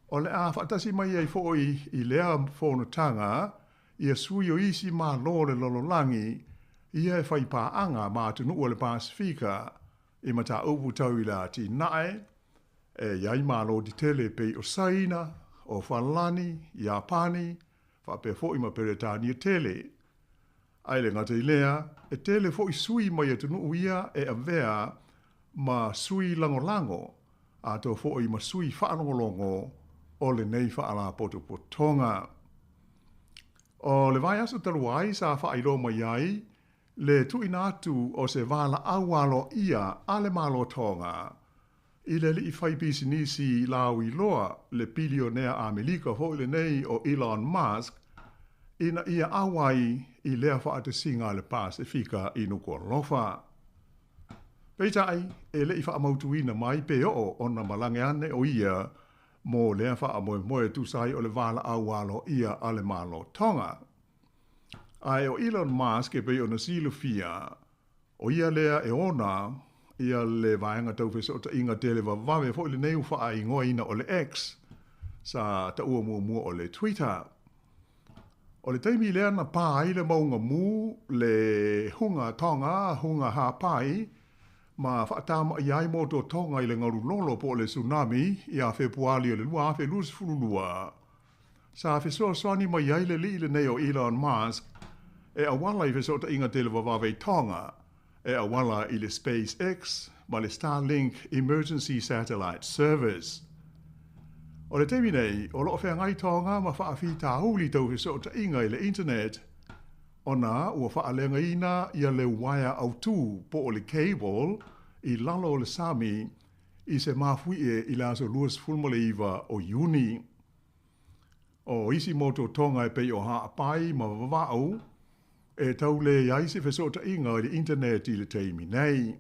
o le a faatasi mai ai foi i lea fonotaga ia sui o isi Malo o le lalolagi ia e fai paaga ma atunuu o le Pasefika i mataupu tau i le atinae, e i ai Malo tetele e pei o Saina, o Falani, Iapani, faapea foi ma Peretania tele. Ae le gata i lea, e tele foi sui mai atunuu ia e avea ma sui lagolago, atoa foi ma sui faalogologo o lenei faalapotopotoga. O le vaiaso talu ai sa faailoa mai ai le tuuina atu o se valaau aloaia a le Malo Toga i le alii faipisinisi lauiloa le pilionea Amelika foi lenei o Elon Musk ina ia auai i lea faatasiga a le Pasefika i Nukuʻalofa. Peitai, e le i faamautuina mai pe oo ona malage ane o ia mo lea faamoemoe e tusa ai o le valaau aloaia a le Malo Tonga. Ae o Elon Musk e pei ona silafia, o ia lea e ona ia le vaega tau fesootaiga televavave foi lenei ua faaigoaina o le X, sa taua muamua o le Twitter. O le taimi lea na pā ai le mauga mū, le hunga Tonga, hunga hāpai, ma faatamaia ai moto Tonga i le galu lolo po o le tsunami ia Fepuali o le 2022. Sa fesoasoani mai ai le alii lenei o Elon Musk e auala i fesootaiga televavave i Tonga, e auala i le SpaceX ma le Starlink Emergency Satellite Service. O le taimi nei, o loo feagai Tonga ma faafitauli tau fesootaiga i le internet, ona ua faaleagaina ia le uaea autū po o le cable i lalo o le sami i se mafuie i le aso 29 o Iuni. O isi motu o Tonga e pei o Ha'apai ma Vava'u, e tau leai se fesootaiga i le internet i le taimi nei.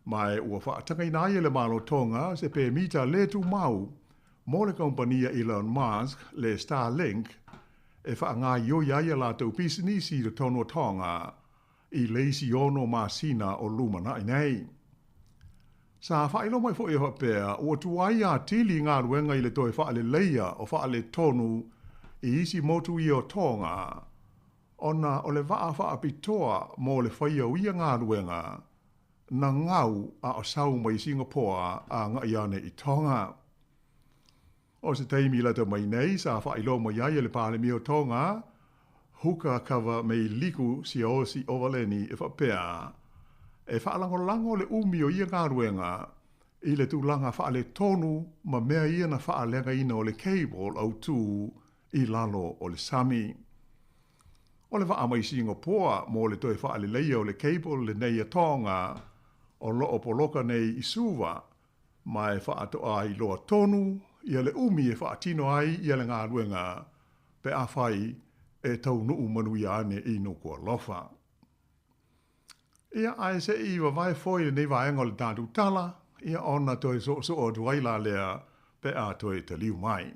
Ma e ua faatagaina ai e le Malo Tonga se pemita le tumau mo le kaumpania Elon Musk le Starlink e faagaoioi ai a latou pisinisi i totonu o Tonga i le isi 6 masina o lumanai nei. Sa faailoa mai foi e faapea ua tuai atili galuega i le toe faaleleia o faaletonu i isi motu ia o Tonga, ona o le vaa faapitoa mo le faia o ia galuega na gau a o sau mai Singapoa agai ane i Tonga. O se taimi lata mai nei sa faailoa mai ai e le Palemia o Tonga, Huka Kava Mei Liku Siaosi Ovaleni e faapea, e faalagolago le umi o ia galuega i le tulaga faaletonu ma mea ia na faaleagaina o le cable autū i lalo o le sami. O le vaa mai Singapoa mo le toe faaleleia o le cable lenei a Tonga o loo poloka nei i Suva, ma e faatoa iloa tonu ia le umi e faatino ai ia le galuega pe afai e taunuu manuia ane i Nuku'alofa. Ia, ae se i vavae foi lenei vaega o le tatou tala, ia ona toe soosoo atu ai la lea pe a toe taliu mai.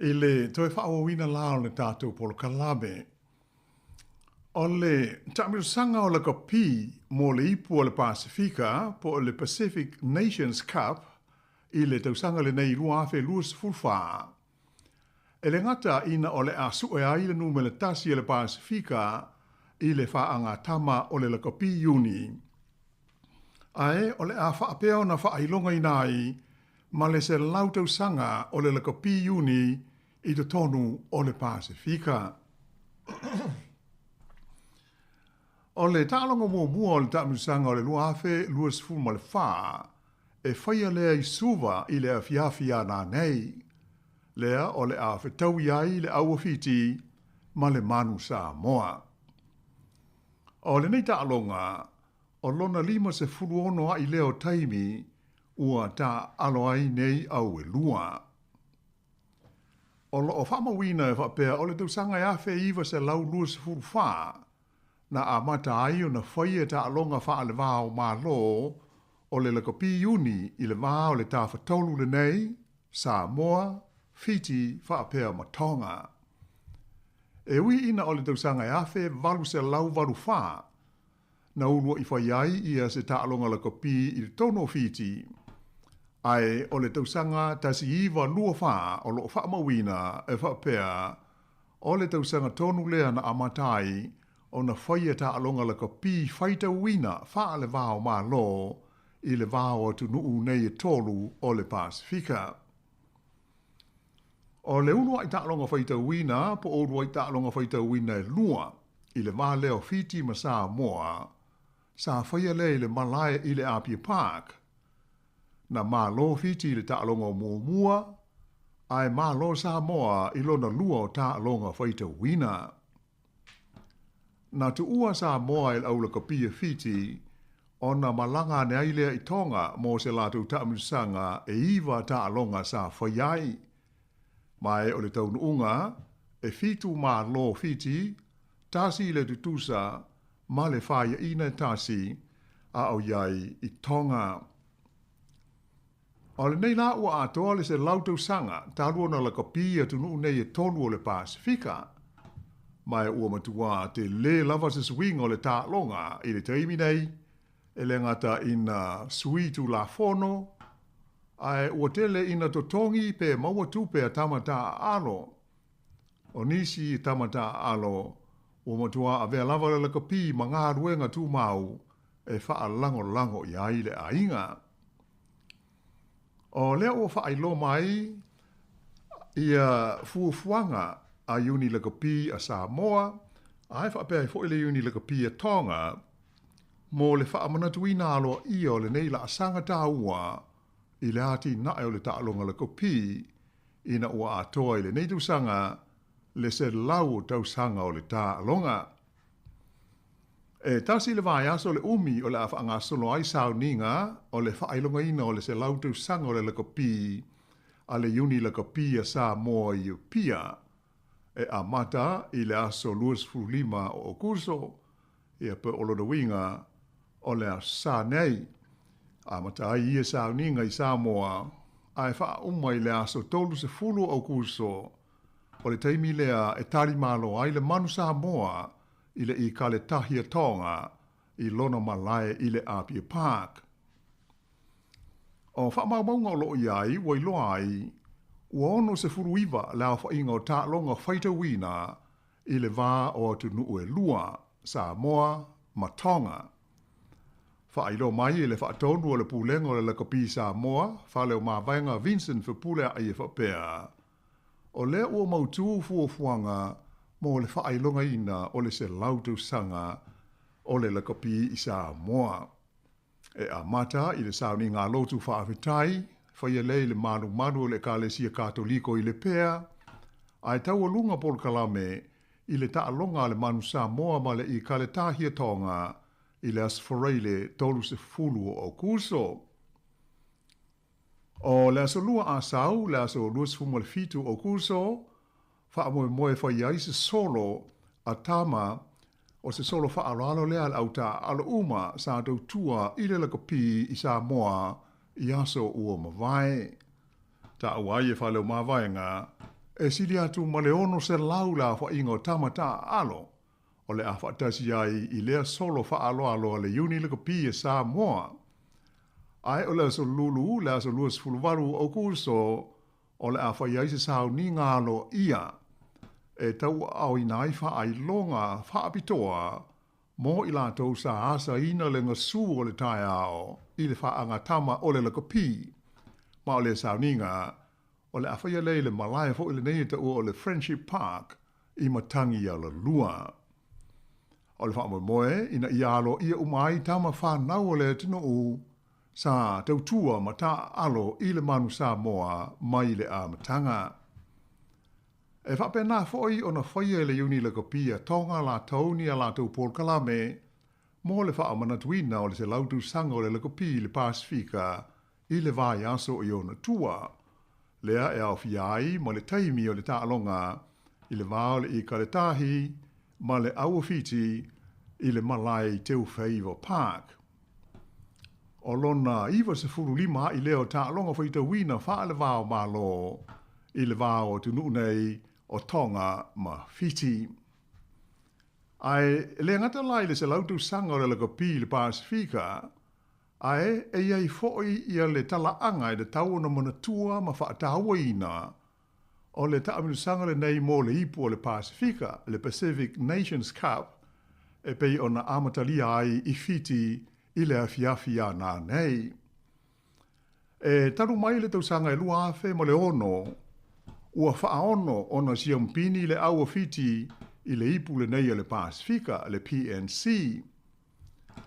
I le toe faaauauina la o le tatou polokalame, o le taamilosaga o lakapi mo le ipu o le Pasefika po o le Pacific Nations Cup i le tausaga lenei 2024. E le gata ina o le a sue ai le numera 1 e le Pasefika i le faagatama o le lakapi Iuni, ae o le a faapea ona faailogaina ai ma le 100 tausaga o le lakapi Iuni i totonu o le Pasefika. O le taaloga muamua o le taamilosaga o le 2024 e faia lea i Suva i le afiafi a nanei, lea o le a fetaui ai le au o Fiti ma le Manu Samoa. O lenei taaloga, o lona 56 ai lea o taimi ua taaalo ai nei au e lua. O loo faamauina e faapea o le tausaga e 1924 na amata ai ona faia taaloga faalevā o Malo o le lakapi Iuni i le vā o le tafatolu lenei, Samoa, Fiti faapea ma Tonga. E ui ina o le tausaga e 1884 na uluai fai ai ia se taaloga lakapi i totonu o Fiti, ae o le tausaga 1924 o loo faamauina e faapea o le tausaga tonu lea na amata ai ona faia taaloga lakapi faitauina faalevā o Malo i le vā o atunuu nei e tolu o le Pasefika. O le uluai taaloga faitauina po o uluai taaloga faitauina e lua i le vā lea o Fiti ma Samoa sa faia lea i le malae i le Apia Park. Na malo Fiti i le taaloga o muamua, ae malo Samoa i lona lua o taaloga faitauina. Na tuua Samoa e le au lakapi e Fiti, ona malaga ane ai lea i Tonga mo se latou taamilosaga e 9 taaloga sa fai ai. Ma e o le taunuuga e 7 malo Fiti, 1 le tutusa ma le faiaina e 1 a o iai i Tonga. O lenei la ua atoa le 100 tausaga talu ona lakapi atunuu nei e tolu o le Pasefika. Ma e ua matuā telē lava se suiga o le taaloga i le taimi nei, e le gata ina sui Tulafono, ae ua tele ina totogi pe maua tupe a tama taaalo. O nisi tama taaalo ua matuā avea lava le lakapi ma galuega tumau e faalagolago i ai le aiga. O lea ua faailoa mai ia fuafuaga a Iuni Lakapi a Samoa, ae faapea ai foi le Iuni Lakapi a Tonga, mo le faamanatuina aloaia o lenei laasaga taua i le atinae o le taaloga lakapi ina ua atoa i lenei tausaga le 100 tausaga o le taaloga. E tasi le vaiaso le umi o le a faagasolo ai sauniga o le faailogaina o le 100 tausaga o le lakapi a le Iuni Lakapi a Samoa i Apia, e amata i le aso 25 o Aokuso, ia pe o lona uiga o le Aso Sa nei. Amata ai ia sauniga i Samoa ae faauma i le aso 30 o Aokuso, o le taimi lea e talimalo ai le Manu Samoa i le Ikaletahi a Tonga i lona malae i le Apia Park. O faamaumauga o lo o i ai ua iloa ai ua 69 le aofaiga o taaloga faitauina i le va o atunuu e lua, Samoa ma Tonga. Faailoa mai e le faatonu o le Pulega o le Lakapi Samoa, Faleomavaega Vincent Fepuleai e faapea, O lea ua mautu fuafuaga mo le faailogaina o le 100 tausaga o le lakapi i Samoa. E amata i le sauniga lotu faafetai, faia lea i le malumalu o le Ekalesia Katoliko i Lepea, ae taualuga polokalame i le taaloga a le Manu Samoa ma le Ikaletahia Tonga i le Aso Faraile 30 o Aokuso. O le Aso Lua Asau, le aso 27 o Aokuso, faamoemoe fai ai se solo a Tama, o se solo faaaloalo lea a le au taaalo uma sa tautua i le lakapi i Samoa i aso ua mavae. Taua ai e Faleomavaega, e sili atu ma le 600 le aofaiga o tama taaalo o le a faatasi ai i lea solo faaaloalo a le Iuni Lakapi a Samoa. Ae o le aso Lulu, le aso 28 o Aokuso, o le a fai ai se sauniga aloaia e tauaaoina ai faailoga faapitoa mo i latou sa asaina le gasu o le taeao i le faagatama o le lakapi. Ma o lea sauniga, o le a faia lea i le malae foi lenei e taua o le Friendship Park i Matagialalua. O le faamoemoe ina ia aloaia uma ai tama fanau o le atunuu sa tautua ma taaalo i le Manu Samoa mai le amataga. E faapena foi ona faia e le Iuni Lakapi a Tonga latou ni a latou polokalame mo le faamanatuina o le 100 tausaga o le lakapi i le Pasefika i le vaiaso i ona tua, lea e aofia ai ma le taimi o le taaloga i le va o le Ikaletahi ma le Auawhiti i le malae i Teufaiva Park. O lona 95 a'i lea o taaloga faitauina faale-va-o-Malo i le va o atunuu nei o Tonga ma Fiti. Ae le gata la i le 100 tausaga o le lakapi i le Pasefika, ae e i ai foi ia le talaaga e tatau ona manatua ma faatauaina o le taamilosaga lenei mo le Ipu o le Pasefika, le Pacific Nations Cup, e pei ona amatalia ai i Fiti i le afiafi a nanei. E talu mai le tausaga e 2006, ua faaono ona siampini le au a Fiti i le ipu lenei o le Pasefika, le PNC.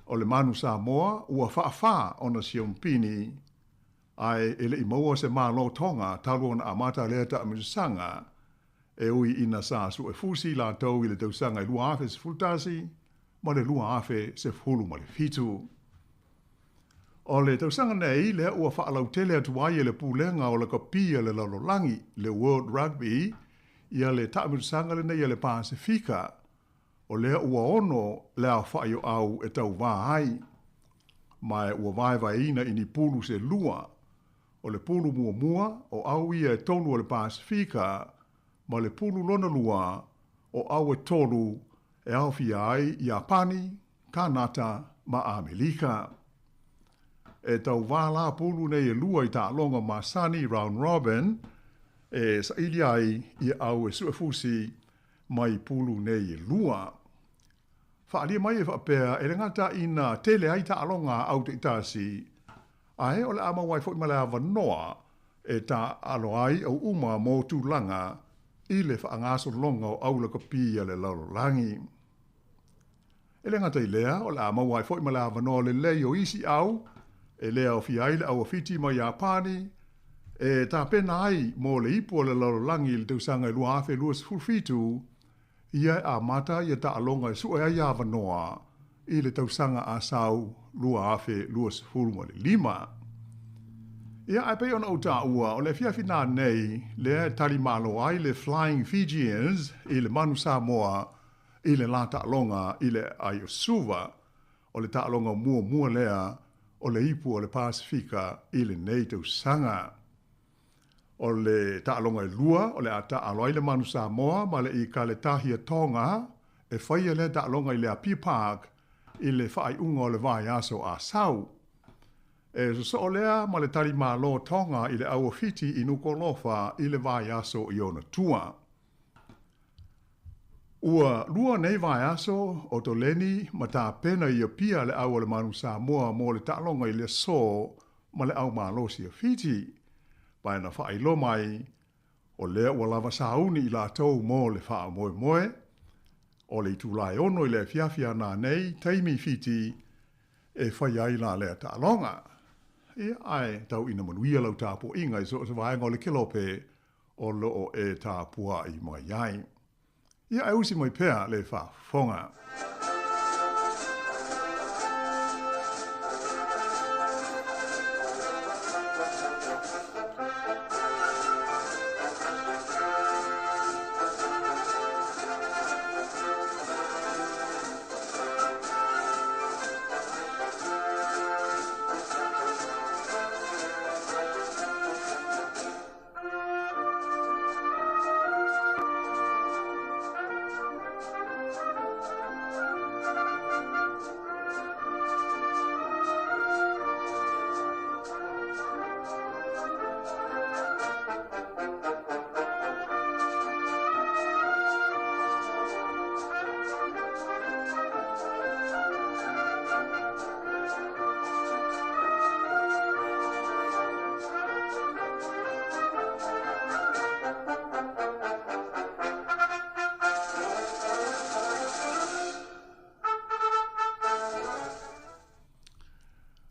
O le Manu Samoa ua faafā ona siampini, ae e le i maua se Malo Tonga talu ona amata lea taamilosaga, e ui ina sa suefusi latou i le tausaga e 2011 ma le 2017. O le tausaga nei lea ua faalautele atu ai e le Pulega o Lakapi a le Lalolagi, le World Rugby, ia le taamilosaga lenei a le Pasefika, o lea ua ono le aofai o au e tauvā ai. Ma ua vaevaeina i ni pulu se lua. O le pulu muamua, o au ia e tolu o le Pasefika, ma le pulu lona lua, o au e tolu e aofia ai Iapani, Kanata ma ʻAmelika. E tauvā la pulu nei e lua i taaloga masani round robin e saili ai ia au e suefusi mai pulu nei e lua. Faaalia mai e faapea e le gata ina tele ai taaloga a au taitasi, ae o le a maua ai foi ma le avanoa e taaalo ai au uma mo tulaga i le faagasologa o au lakapi a le lalolagi. E le gata i lea, o le a maua ai foi ma le avanoa lelei o isi au e le aofia ai le au a Fiti ma Iapani e tapena ai mo le Ipu o le Lalolagi i le tausaga e 2027, ia e amata ia taaloga e sue ai avanoa i le tausaga a sau 2025. Ia, ae pei ona ou taua, o le afiafi nanei lea e tali malo ai le Flying Fijians i le Manu Samoa i le la taaloga i le aai o Suva, o le taaloga muamua lea o le Ipu o le Pasefika i lenei tausaga. O le taaloga e lua o le a taaalo ai le Manu Samoa ma le Ikaletahia Tonga e faia lea taaloga i le Apia Park i le faaiuga o le vaiaso a sau. E sosoo lea ma le tali malo Tonga i le au a Fiti i Nukolofa i le vaiaso i ona tua. Ua lua nei vaiaso o Toleni ma tapena i Apia le au a le Manu Samoa mo le taaloga i le aso ma le au malosi a Fiti. Ma na faailoa mai, o lea ua lava sauni i latou mo le faamoemoe. O le itula e 6 i le afiafi a nanei, taimi i Fiti, e fai ai la lea taaloga. Ia, ae tau ina manuia lau tapuaiga i so o se vaega o le kelope o lo o e tapuai mai ai. Ia, e usi mai pea le faafofoga.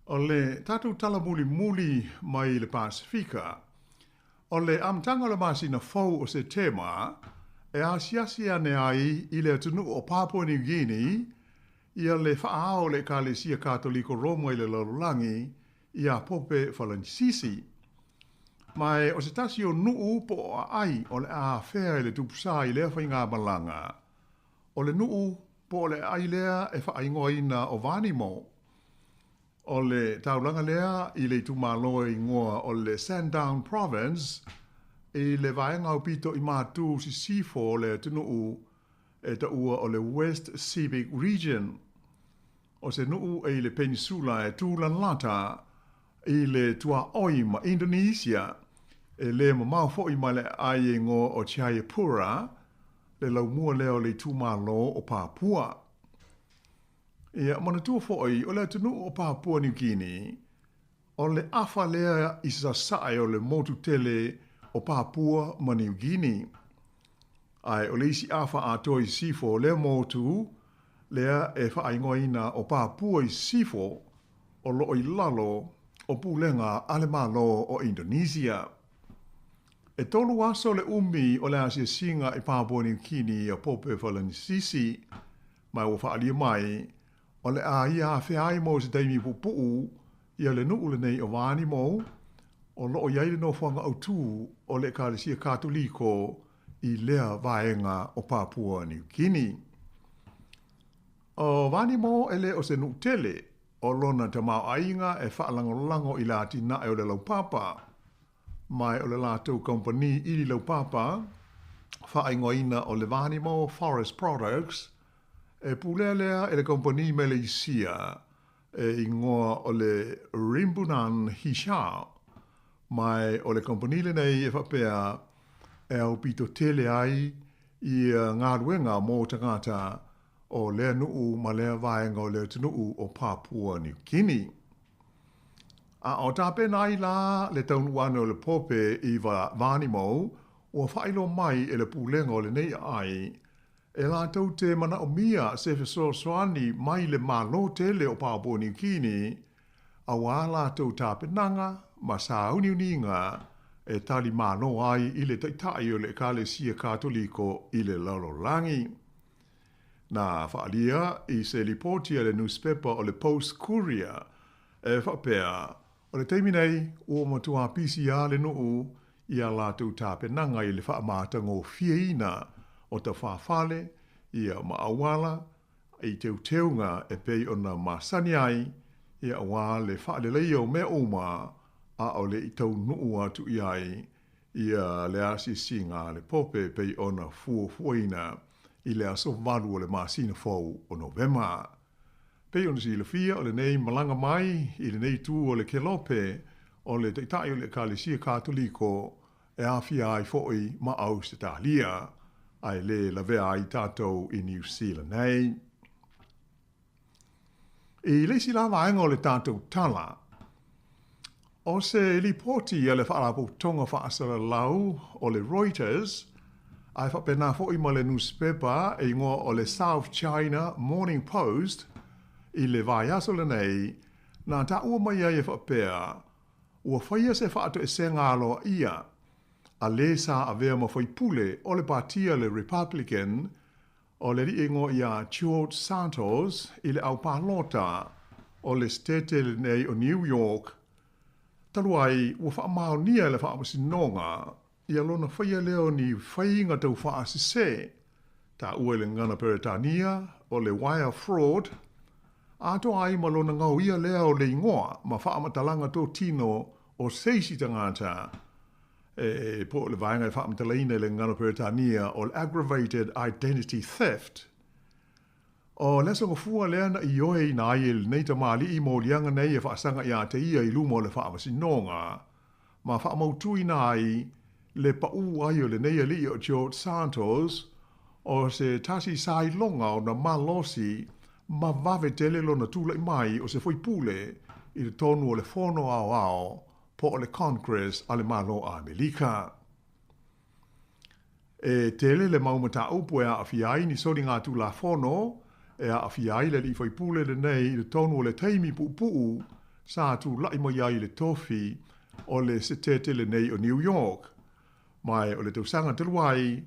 O le tatou tala mulimuli mai le Pasefika, o le amataga o le masina fou o Setema e asiasi ane ai i le atunuu o Papua New Guinea ia le faaao o le Ekalesia Katoliko Roma i le lalolagi iā Pope Falanisisi. Ma o se tasi o nuu po o aai o le a afea e le Tupusa i lea faigamalaga, o le nuu po o le aai lea e faaigoaina o Vanimo. O le taulaga lea i le itumalo e igoa o le Sandown Province i le vaega aupito i matu sisifo o le atunuu e taua o le West Sepik Region. O se nuu e i le penisula e tūlalata i le tuaoi ma Indonesia, e le mamao foi mai le aai e igoa o Jayapura, le laumua lea o le itumalo o Papua. Ia, manatua foi, o le atunuu o Papua New Guinea, o le afa lea i sasae o le motu tele o Papua ma Niu Guinea. Ae o le isi afa atoa i sisifo o lea motu, lea e faaigoaina o Papua i sisifo, o lo o i lalo o pulega a le Malo o Indonesia. E tolu aso le umi o le asiasiga i Papua Niu Kini a Pope Falanisisi, ma ua faaalia mai, o le a ia afea ai mo se taimi puupuu ia le nuu lenei o Vanimo, o lo o i ai le nofoaga autū o le Ekalesia Katoliko i lea vaega o Papua Niu Kini. O Vanimo e le o se nuu tele, o lona tamaoaiga e faalagolago i le atinae o le laupapa, ma o le latou kamupani ili laupapa faaigoaina o le Vanimo Forest Products, e pulea lea e le kamupani Meleisia e igoa o le Rimbunan Hijau. Ma o le kamupani lenei e faapea e aupito tele ai ia galuega mo tagata o lea nuu ma lea vaega o le atunuu o Papua Niu Kini. A o tapena ai la le taunuu ane o le Pope i Vanimo, ua faailoa mai e le pulega o lenei aai, e latou te manaomia se fesoasoani mai le Malo tele o Papua Niu Kini, auā latou tapenaga ma sauniuniga e tali malo ai i le Taitai o le Ekalesia Katoliko i le lalolagi. Na faaalia i se lipoti a le nusipepa o le Post Courier e faapea, o le taimi nei ua matua pisi lava le nuu i a latou tapenaga i le faamatagofieina o tafafale ia ma auala i teuteuga e pei ona masani ai, ia auā le faaleleia o mea uma a o le i taunuu atu i ai ia le asiasiga a le Pope e pei ona fuafuaina i le aso 8 o le masina fou o Novema. Pei ona silafia, o lenei malaga mai i lenei itu o le Kelope o le Taitai o le Ekalesia Katoliko e aafia ai foi ma Ausetalia, ae le lavea ai tatou i Niu Sila nei. I le isi la vaega o le tatou tala, o se lipoti a le Faalapotopotoga Faasalalau o le Reuters, ae faapena foi ma le nusipepa e igoa o le South China Morning Post i le vaiaso lenei, na taua mai ai e faapea, ua faia se faatoesega aloaia a le sa avea ma faipule o le patia le Republican o le alii e igoa ia George Santos i le au palota o le setete lenei o New York, talu ai ua faamaonia e le faamasinoga ia lona faia lea o ni faiga tau faasese, taua i le gagana Peretania o le wire fraud, atoa ai ma lona gaoia lea o le igoa ma faamatalaga totino o se isi tagata e po o le vaega e faamatalaina i le gagana Peretania o le aggravated identity theft. O le aso gafua lea na ioeina ai e lenei tamalii moliaga nei e faasaga iā te ia i luma o le faamasinoga ma faamautuina ai le paū ai o lenei alii o George Santos o se tasi sailoga ona malosi ma vave tele lona tula'i mai o se faipule i totonu o le Fono Aoao po o le Congress a le Malo Amelika. E tele le mau mataupu e aafia ai ni soligatulafono e aafia ai le alii faipule lenei i totonu o le taimi puupuu sa tula'i mai ai i le tofi o le setete lenei o New York. Ma o le tausaga talu ai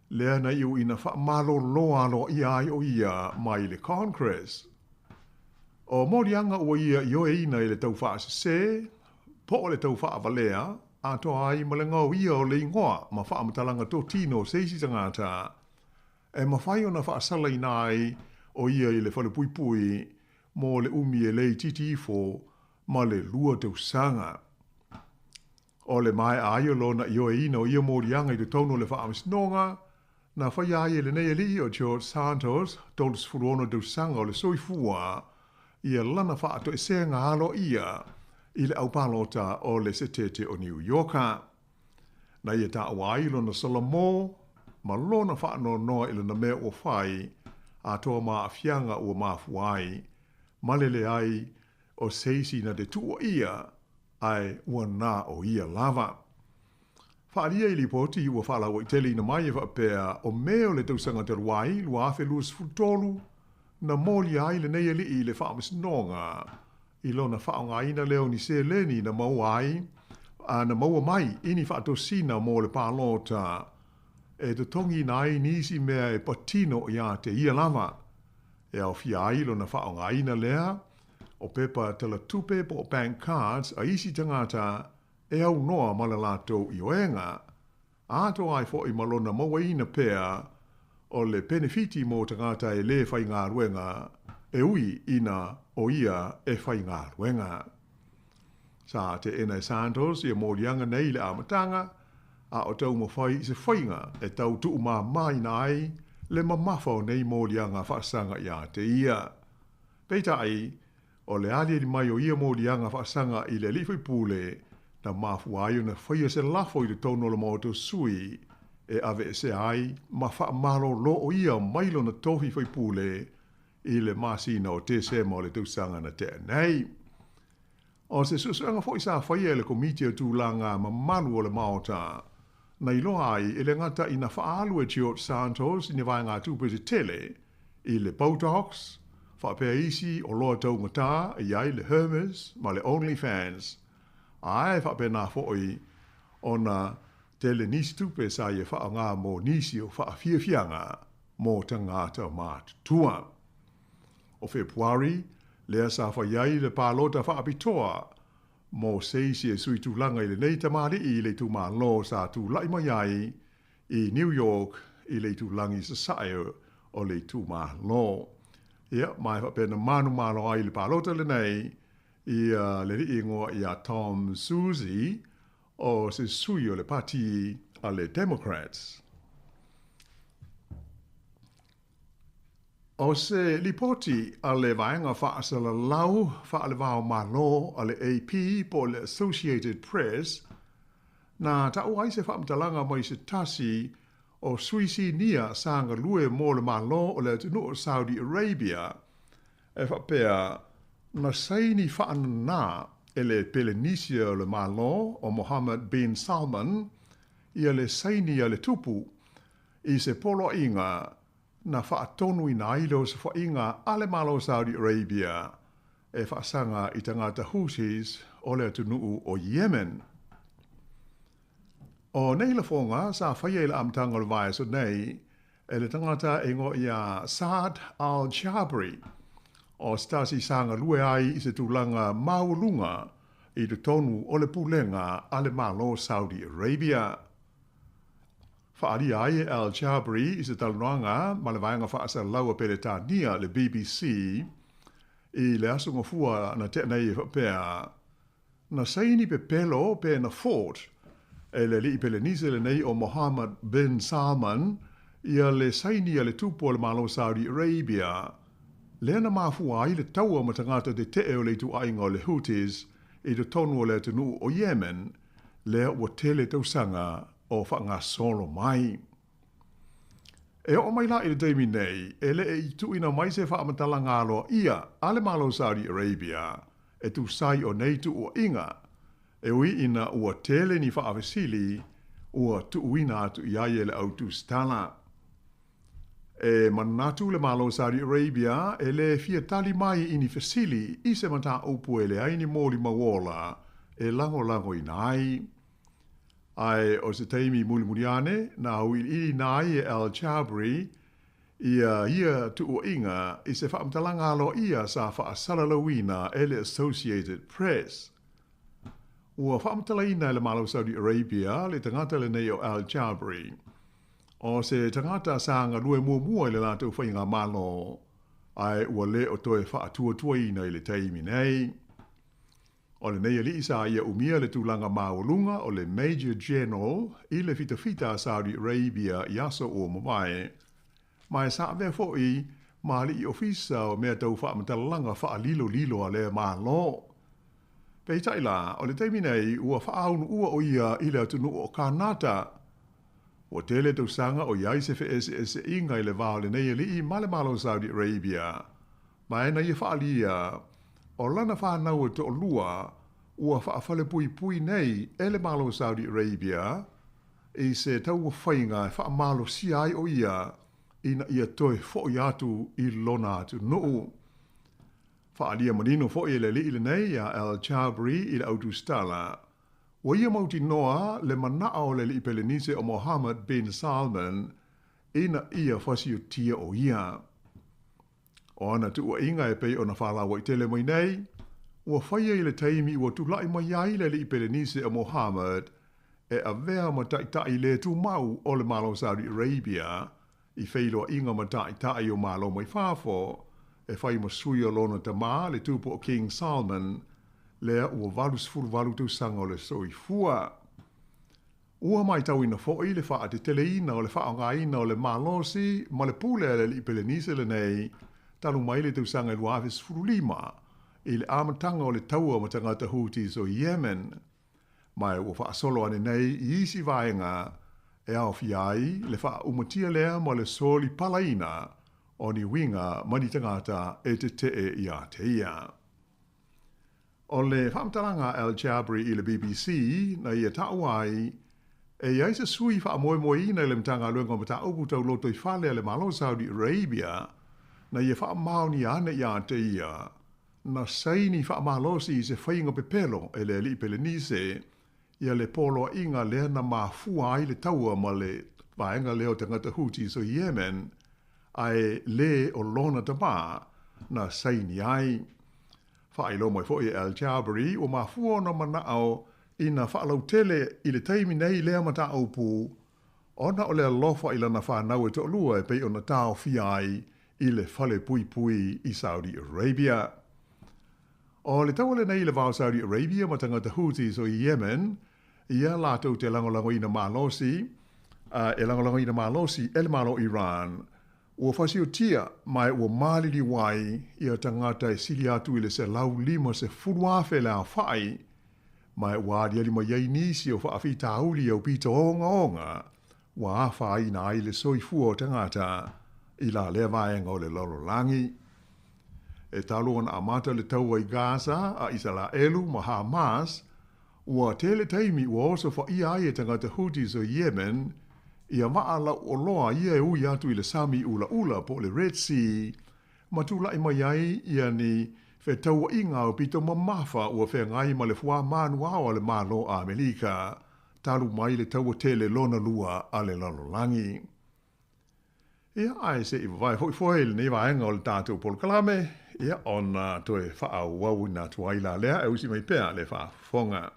lea na iu ina faamalolo aloaia ai o ia mai le Congress. O moliaga ua ia ioeina i le tau faasese po o le tau faavalea, atoa ai ma le gaoia o le igoa ma faamatalaga totino o se isi tagata e mafai ona faasalaina ai o ia i le falepuipui mo le umi e le itiiti ifo ma le 2 tausaga. O le maea ai o lona ioeina o ia moliaga i totonu o le faamasinoga, na faia ai e lenei alii o George Santos, 36 tausaga o le soifua, ia lana faatoesega aloaia i le aupalota o le setete o Niu Ioka. Na ia taua ai lona salamo ma lona faanoanoa i lana mea ua fai, atoa ma aafiaga ua mafua ai, ma le leai o se isi na te tuuaia, ae ua na o ia lava. Faaalia i lipoti ua faalauaiteleina mai e faapea o Me o le tausaga talu ai 2023 na molia ai lenei alii i le faamasinoga i lona faaaogaina lea o ni seleni na maua ai a na maua mai i ni faatosina mo le palota e totogiina ai nisi mea e patino iā te ia lava. E aofia ai lona faaaogaina lea o pepa talatupe po o bank cards a isi tagata e aunoa ma le latou ioega, atoa ai foi ma lona mauaina pea o le penefiti mo tagata e lē faigaluega e ui ina o ia e faigaluega. Sa teena e Santos ia moliaga nei i le amataga, a o taumafai i se faiga e tau tuumāmāina ai le mamafa o nei moliaga faasaga iā te ia. Peitai, o le aliali mai o ia moliaga faasaga i le alii faipule, na mafua ai ona faia se lafo i totonu o le Maota o Sui e aveesea ai ma faamalolo o ia mai lona tofi faipule i le masina o Tesema o le tausaga na tea nei. O se suesuega foi sa faia e le Komiti o Tulaga Mamalu o le Maota, na iloa ai e le gata ina faaalu e George Santos i ni vaegatupe tetele i le Botox, faapea isi oloa taugata e i ai le Hermes ma le OnlyFans, ae faapena foi ona tele nisi tupe sa ia faaaoga mo nisi o faafiafiaga mo tagata matutua. O Fepuari, lea sa fai ai le palota faapitoa mo se isi e sui tulaga i lenei tamalii i le itumalo sa tulai mai ai i New York i le itulagi i sasae o le itumalo. Ia, ma e faapea na manumalo ai i le palota lenei ia le alii igoa ia Tom Suozzi o se sui o le pati a le Democrats. O se lipoti a le Vaega Faasalalau Faale-va-o-Malo a le AP po o le Associated Press, na taua ai se faamatalaga mai se tasi o sui sinia sa galue mo le Malo o le atunuu o Saudi Arabia e faapea na saini faananā e le Pelenisia o le Malo o Mohammed bin Salman ia le saini a le Tupu i se poloaiga na faatonuina ai le osofaiga a le Malo o Saudi Arabia e faasaga i tagata Houthis o le atunuu o Yemen. O nei lafoga sa faia i le amataga o le vaiaso nei e le tagata e igoa ia Saad al-Jabri, o se tasi sa galue ai i se tulaga maualuga i totonu o le pulega a le Malo o Saudi Arabia. Faaalia ai e Al-Jabri i se talanoaga ma le vaega faasalalau a Peretania le BBC i le aso Gafua na tea nei e faapea, Na saini pepelo pe na fort e le alii Pelenise lenei o Mohammed bin Salman ia le saini a le Tupu o le Malo Saudi Arabia, lea na mafua ai le taua ma tagata tetee o le ituaiga o le Houthis i totonu o le atunuu o Yemen, lea ua tele tausaga o faagasolo mai. E oo mai la i le taimi nei, e le i tuuina mai se faamatalaga aloaia a le Malo o Saudi Arabia e tusa ai o nei tuuaiga, e ui ina ua tele ni faafesili ua tuuina atu i ai e le au tusitala. E manatu le Malo o Saudi Arabia e le fia tali mai i ni fesili i se mataupu e leai ni molimau ola e lagolagoina ai. Ae o se taimi mulimuli ane, na auiliiliina ai e Al-Jabri ia ia tuuaiga i se faamatalaga aloaia sa faasalalauina e le Associated Press. Ua faamatalaina e le Malo o Saudi Arabia le tagata lenei o Al-Jabri, o se tagata sa galue muamua i le latou faigamalo, ae ua le o toe faatuatuaina i le taimi nei. O lenei alii sa ia umia le tulaga maualuga o le Major General i le fitafita a Saudi Arabia i aso ua mavae, ma e sa avea foi ma alii ofisa o mea tau faamatalaga faalilolilo a lea Malo. Peitai la, o le taimi nei ua faaunuua o ia i le atunuu o Kanata. Ua tele tausaga o i ai se feeseeseaiga i le va o lenei alii ma le Malo o Saudi Arabia, ma e na ia faaalia o lana fanau e toalua ua faafalepuipui nei e le Malo o Saudi Arabia i se tauafaiga e faamalosia ai o ia ina ia toe foi atu i lona atunuu. Faaalia manino foi e le alii lenei ia Al-Jabri i le autusitala, ua ia mautinoa le manao o le alii Pelenise o Mohammed bin Salman ina ia fasiotia o ia. O ana tuuaiga e pei ona faalauaitele mai nei, ua faia i le taimi ua tulai mai ai le alii Pelenise o Mohammed e avea ma taitai le tumau o le Malo o Saudi Arabia i feiloaiga ma taitai o Malo mai fafo e fai ma sui o lona tamā le tupu o King Salman lea ua 88 tausaga o le soifua. Ua matauina foi le faateteleina o le faaaogaina o le malosi ma le pule a le alii Pelenise lenei talu mai le tausaga e 2015 i le amataga o le taua ma tagata Houthis o Yemen. Ma ua faasolo ane nei i isi vaega e aofia ai le faaumatia lea ma le soli palaina o ni uiga ma ni tagata e tetee ia te ia. O le faamatalaga a Al-Jabri i le BBC na ia taua ai e i ai se sui faamoemoeina i le Matagaluega o Mataupu Tau Lotoifale a le Malo o Saudi Arabia na ia faamaonia ane ia te ia na saini faamalosi i se faiga pepelo e le alii Pelenise ia le poloaiga lea na mafua ai le taua ma le vaega lea o tagata Houthis o Yemen ae le o lona tamā na saini ai. Faailoa mai foi e Al-Jabri ua mafua ona manao ina faalautele i le taimi nei lea mataupu ona o le alofa i lana fanau e toalua e pei ona taofia ai i le fale puipui i Saudi Arabia. O le taua lenei i le va o Saudi Arabia ma tagata Houthis o Yemen, ia latou te lagolagoina malosi, e lagolagoina malosi e le Malo o Iran, ua fasiotia ma ua maliliu ai ia tagata e sili atu i le 150,000 le aofai, ma ua aliali mai ai nisi o faafitauli aupito ogaoga ua afaina ai le soifua o tagata i la lea vaega o le lalolagi. E talu ona amata le taua i Gaza a Isalaelu ma Hamas, ua tele taimi ua osofaia ai e tagata Houthis o Yemen ia vaa lauoloa ia e ui atu i le sami ulaula po o le Red Sea ma tulai mai ai ia ni fetauaiga aupito mamafa ua feagai ma le fuāmanu ao a le Malo a Amerika talu mai le taua tele lona lua a le lalolagi. Ia, ae se i vavae foi foe i lenei vaega o le tatou polokalame, ia ona toe faaauauina atu ai la lea e usi mai pea le faafofoga.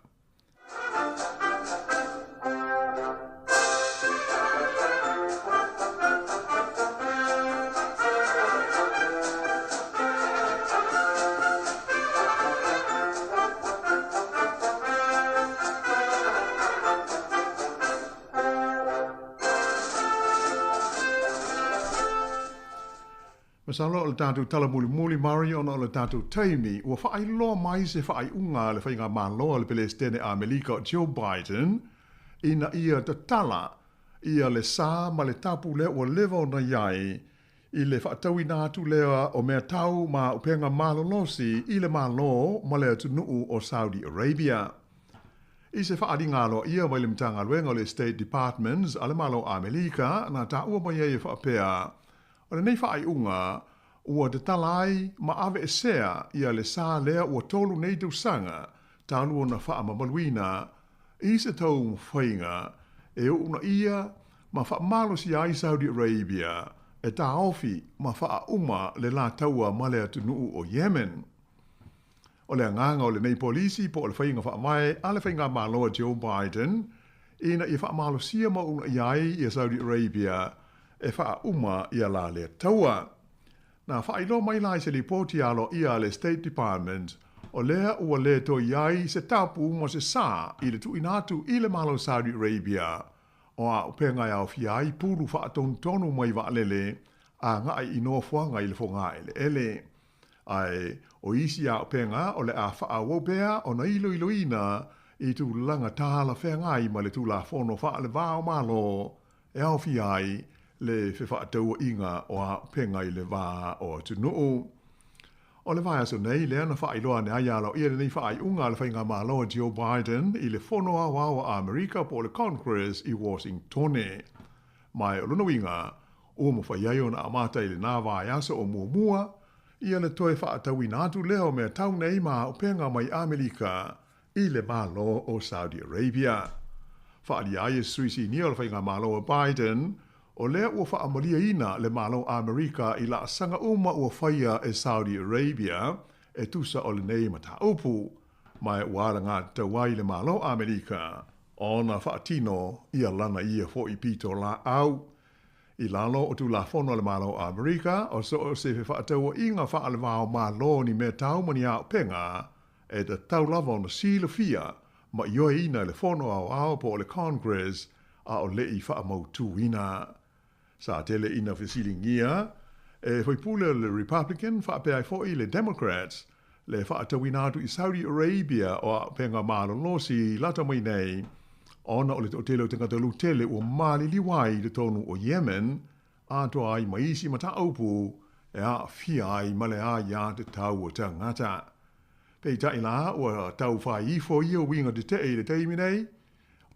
Masalo o le tatou tala mulimuli Mari ona o le tatou taimi ua faailoa mai se faaiuga a le faigamalo a le Pelesitene Amerika o Joe Biden ina ia tatala ia le sa ma le tapu lea ua leva ona i ai i le faatauina atu lea o mea tau ma upega malolosi i le Malo ma le atunuu o Saudi Arabia. I se faaaliga aloaia mai le Matagaluega o le State Departments a le Malo o Amelika na taua mai ai e faapea, o lenei faaiuga ua tatala ai ma aveesea ia le sa lea ua 3 nei tausaga talu ona faamamaluina i se taumafaiga e uunaia ma faamalosia ai Saudi Arabia e taofi ma faauma le la taua ma le atunuu o Yemen. O le agaga o lenei polisi po o le faiga faavae a le faigamalo a Joe Biden ina ia faamalosia ma uunaia ai ia Saudi Arabia e faauma ia la lea taua. Na faailoa mai la i se lipoti aloaia a le State Department o lea ua le toe i ai se tapu ma se sa i le tuuina atu i le Malo o Saudi Arabia o auupega e aofia ai pulu faatonutonu mai vaalele agai i nofoaga i le fogaeleele. Ae o isi auupega o le a faaauau pea ona iloiloina i tulaga talafeagai ma le Tulafono Faaleva o Malo e aofia ai le fefaatauaiga o auupega i le va o atunuu. O le vaiaso nei lea na faailoa ane ai aloaia lenei faaiuga a le faigamalo a Joe Biden i le Fono Aoao a Amerika po o le Congress i Washingtone. Ma o lona uiga, ua mafai ai ona amata i lena vaiaso o muamua ia le toe faatauina atu lea o mea tau nei ma auupega mai Amerika i le Malo o Saudi Arabia. Faaalia ai e sui sinia o le faigamalo a Biden, o lea ua faamaliaina le Malo Amerika i laasaga uma ua faia e Saudi Arabia e tusa o lenei mataupu, ma ua alagatatau ai le Malo Amerika ona faatino ia lana ia foi pito laau. I lalo o Tulafono a le Malo Amerika, o so o se fefaatauaiga faaleva o Malo ni mea tau ma ni auupega e tatau lava ona silafia ma ioeina e le Fono Aoao po o le Congress a o le i faamautuina. Sa tele ina fesiligia e faipule o le Republican faapea ai foi le Democrats le faatauina atu i Saudi Arabia o auupega malolosi lata mai nei ona o le toatele o tagata lautele ua maliliu ai i totonu o Yemen atoa ai ma isi mataupu e aafia ai ma le aiatatau a tagata. Peitai la, ua tau fai ifo ia uiga tetee i le taimi nei,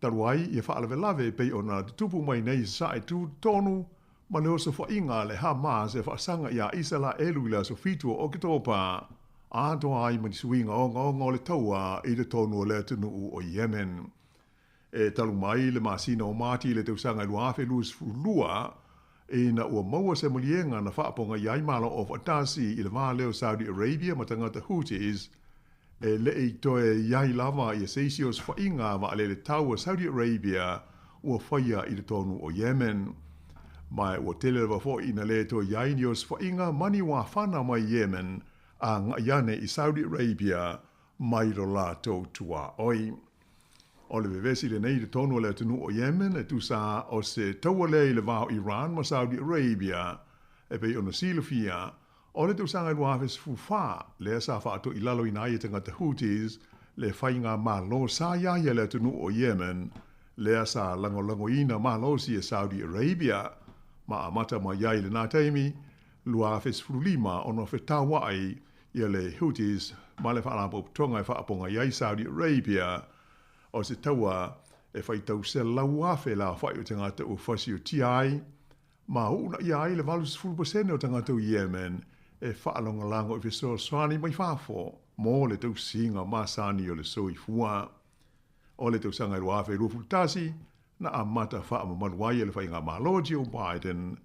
talu ai ia faalavelave e pei ona tutupu mai nei i Sasae tutotonu ma le osofaiga a le Hamas e faasaga iā Isalaelu i le aso 7 o Oketopa, atoa ai ma ni suiga ogaoga o le taua i totonu o le atunuu o Yemen. E talu mai le masina o Mati i le tausaga 2022, ina ua maua se maliega na faapogaia ai Malo Aufaatasi i le va lea o Saudi Arabia ma tagata Houthis, e le i toe i ai lava ia se isi osofaiga vaalele taua Saudi Arabia ua faia i totonu o Yemen. Ma ua tele lava foi ina le toe i ai ni osofaiga ma ni uafana mai Yemen agai ane i Saudi Arabia mai lo latou tuaoi. O le vevesi lenei i totonu o le atunuu o Yemen e tusa o se taua lea i le va o Iran ma Saudi Arabia. E pei ona silafia, o le tausaga e 2014 lea sa faatoilaloina ai e tagata Houthis le faigamalo sa i ai a le atunuu o Yemen, lea sa lagolagoina malosi e Saudi Arabia, ma amata mai ai i lena taimi 2015 ona fetauai ia le Houthis ma le Faalapotopotoga e faapogai ai Saudi Arabia o se taua e faitau 100,000 le aofai o tagata ua fasiotia ai ma uunaia ai le 80% o tagata o Yemen e faalagolago i fesoasoani mai fafo mo le tausiga masani o le soifua. O le tausaga e 2021 na amata faamamalu ai e le Faigamalo Joe Biden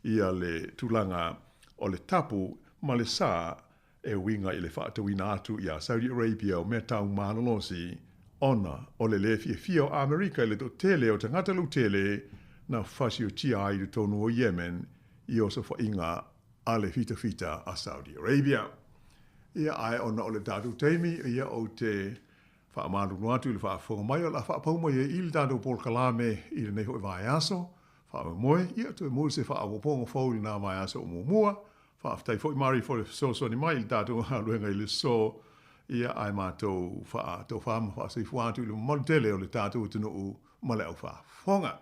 ia le tulaga o le tapu ma le sa e uiga i le faatauina atu iā Saudi Arabia o mea tau malolosi ona o le lē fiafia o Amerika i le toatele o tagata lautele na fasiotia ai i totonu o Yemen i osofaiga a le fitafita a Saudi Arabia. Ia, ae ona o le tatou taimi, ia ou te faamalulu atu i le faafofoga mai o le a faapau mai ai i le tatou polokalame i lenei foi vaiaso. Faamoemoe, ia toe maua se faaopoopoga fou i lena vaiaso o muamua. Faafetai foi Mari fo le fesoasoani mai i le tatou galuega i le aso, ia ae matou faatofa ma faasoifua atu i le mamalu tele o le tatou atunuu ma le aufaafofoga.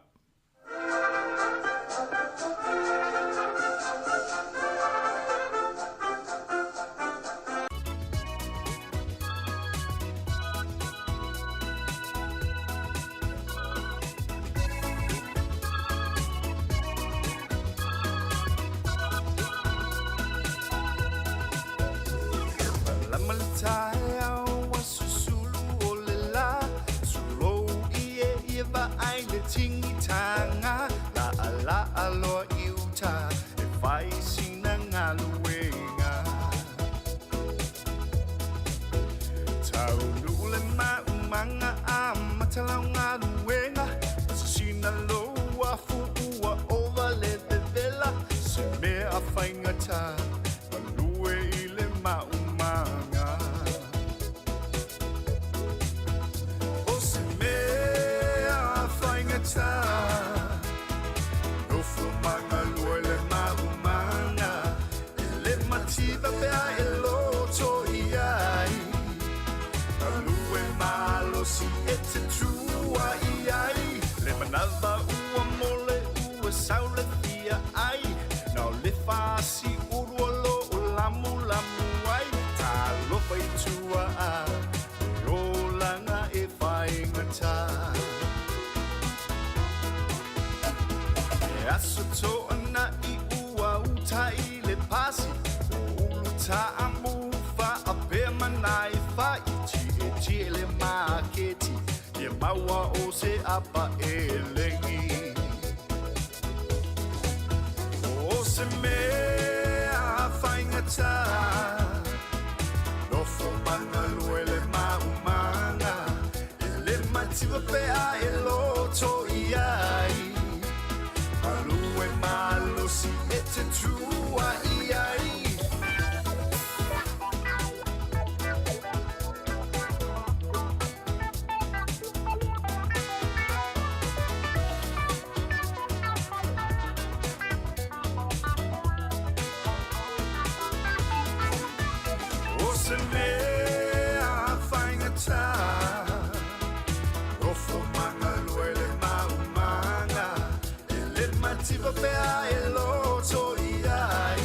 mativa pea e loto i ai.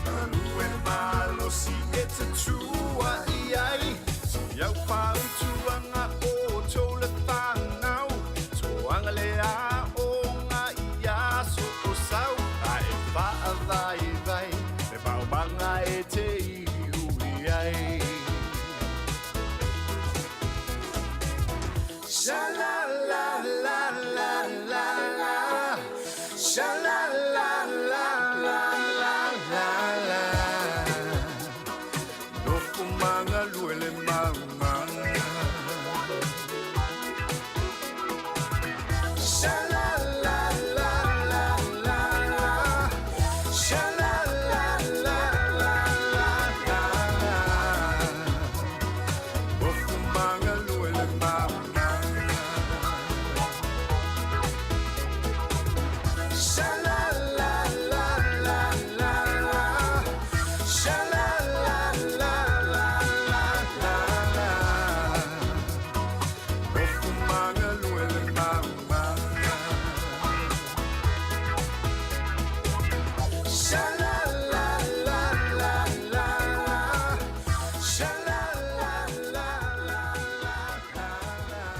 Galue malosi e tatua i ai. Iau fautuaga o tou le fanau. Toaga le aoga i aso o sau. Ae faavaivai le maumaga e te iu i ai. Sha la la la la la la. Sha la la la la la la la. Nofo magalue le maumaga. Sha la la la la la la. Sha la la la la la la la. Nofo magalue le maumaga. Sha la la la la la la. Sha la la la la la la la. Nofo magalue le maumaga. Sha la la la la la la. Sha la la la la la la la.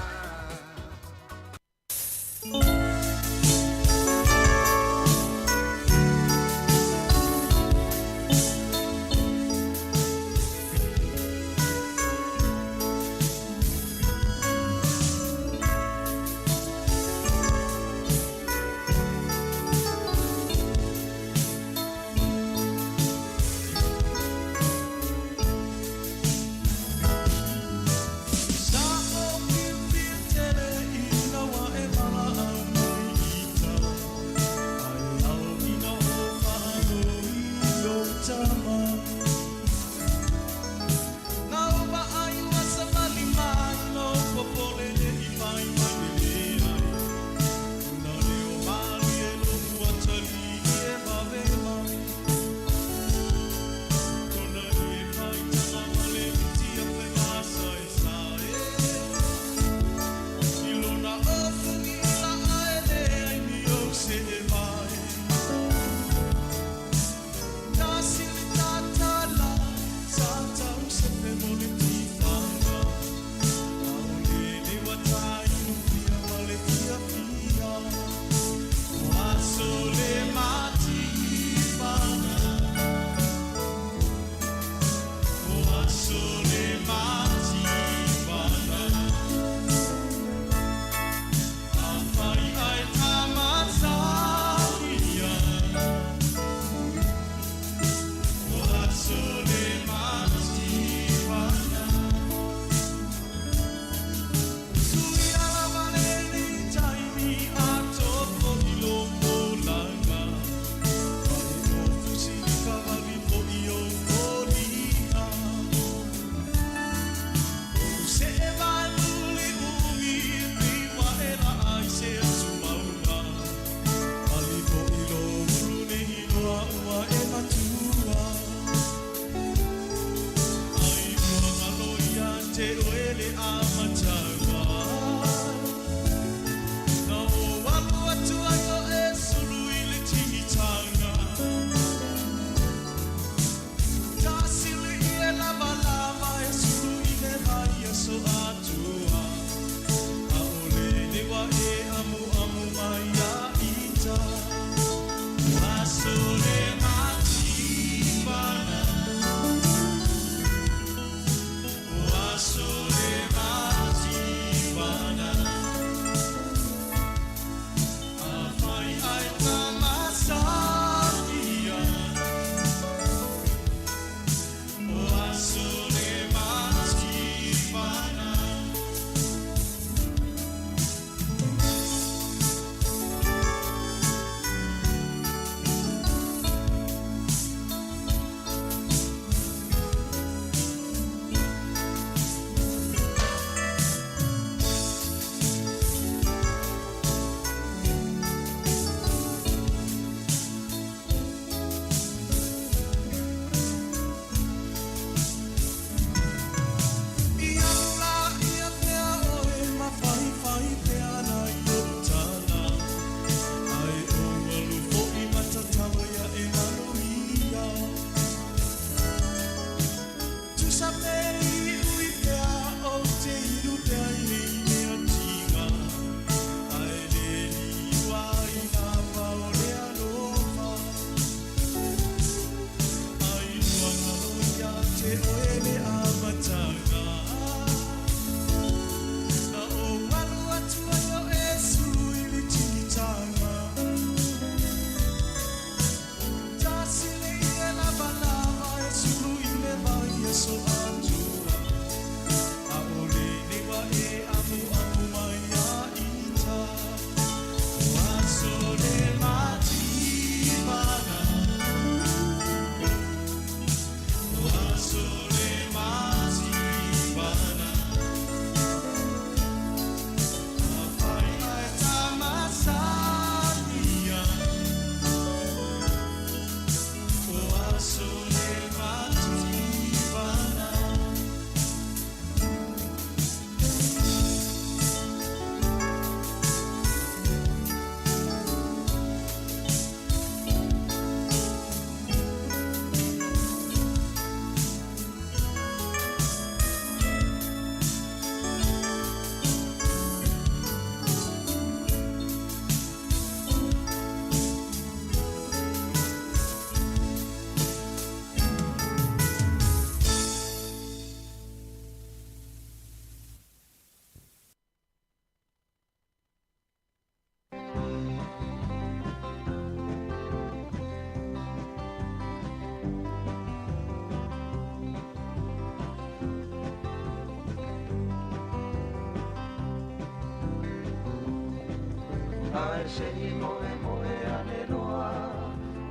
Ae se i moemoe ane loa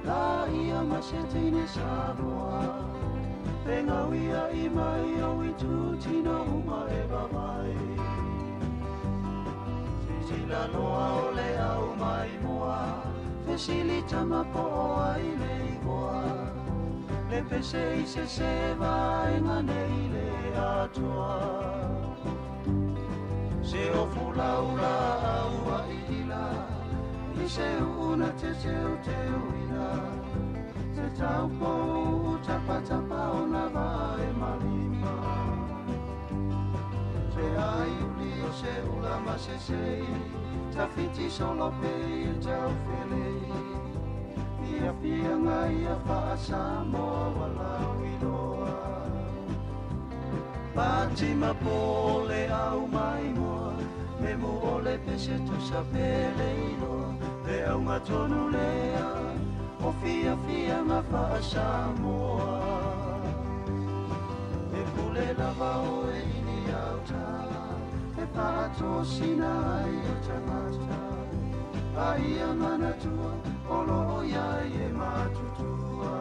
La ia ma se teine Samoa Fegauia i mai o i tūtino uma e vavai Sisila loa o le au mai moa Fesili tama po o ai le igoa Le pese i se se vaenga nei le atoa Se o fulaula au a ila I se una te teu teu ila Te taupo tapa tapa o na vae malima Se ai uli o se ula ma se sei Tawhiti solo pe i tau felei Ia fia ia wha walau iloa Fatima pole au mai moa Me mu ole pese tu sa pele iloa Le au tonu lea O fia fia nga wha Samoa E pule lava o e ini au tā E whaatosina ai o tangata A ia manatua o lo o ia e matutua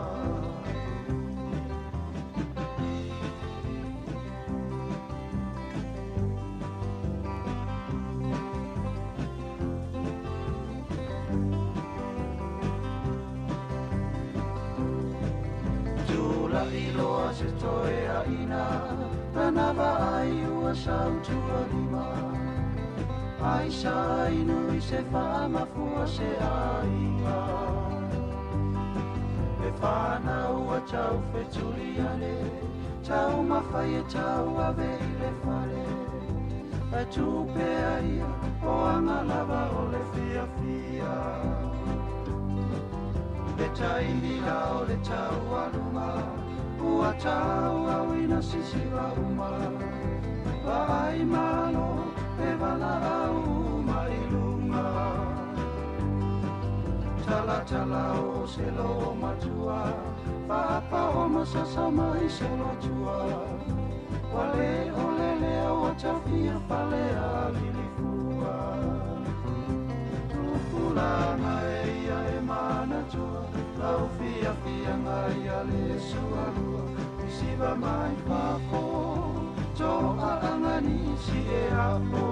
Tula iloa se toe a ina Tana vaai ua sautua lima Ai sa inu i se whaamafua se aiga E whanau a tau whetuli ane Tau mawhai e tau ave i le whare E tupea ia o anga lava o le fia fia Le taimi la o le tau alunga Ua tau au ina sisiva uma Vaai malo e vala au mai lunga Tala tala o se lo matua Whaapa o masasa mai solo tua Wale o lele o tawhia fale a lilifua Tupulanga e ia e manatua Lau fia fia ngai a le sualua Isiva mai fafo To a angani si e apo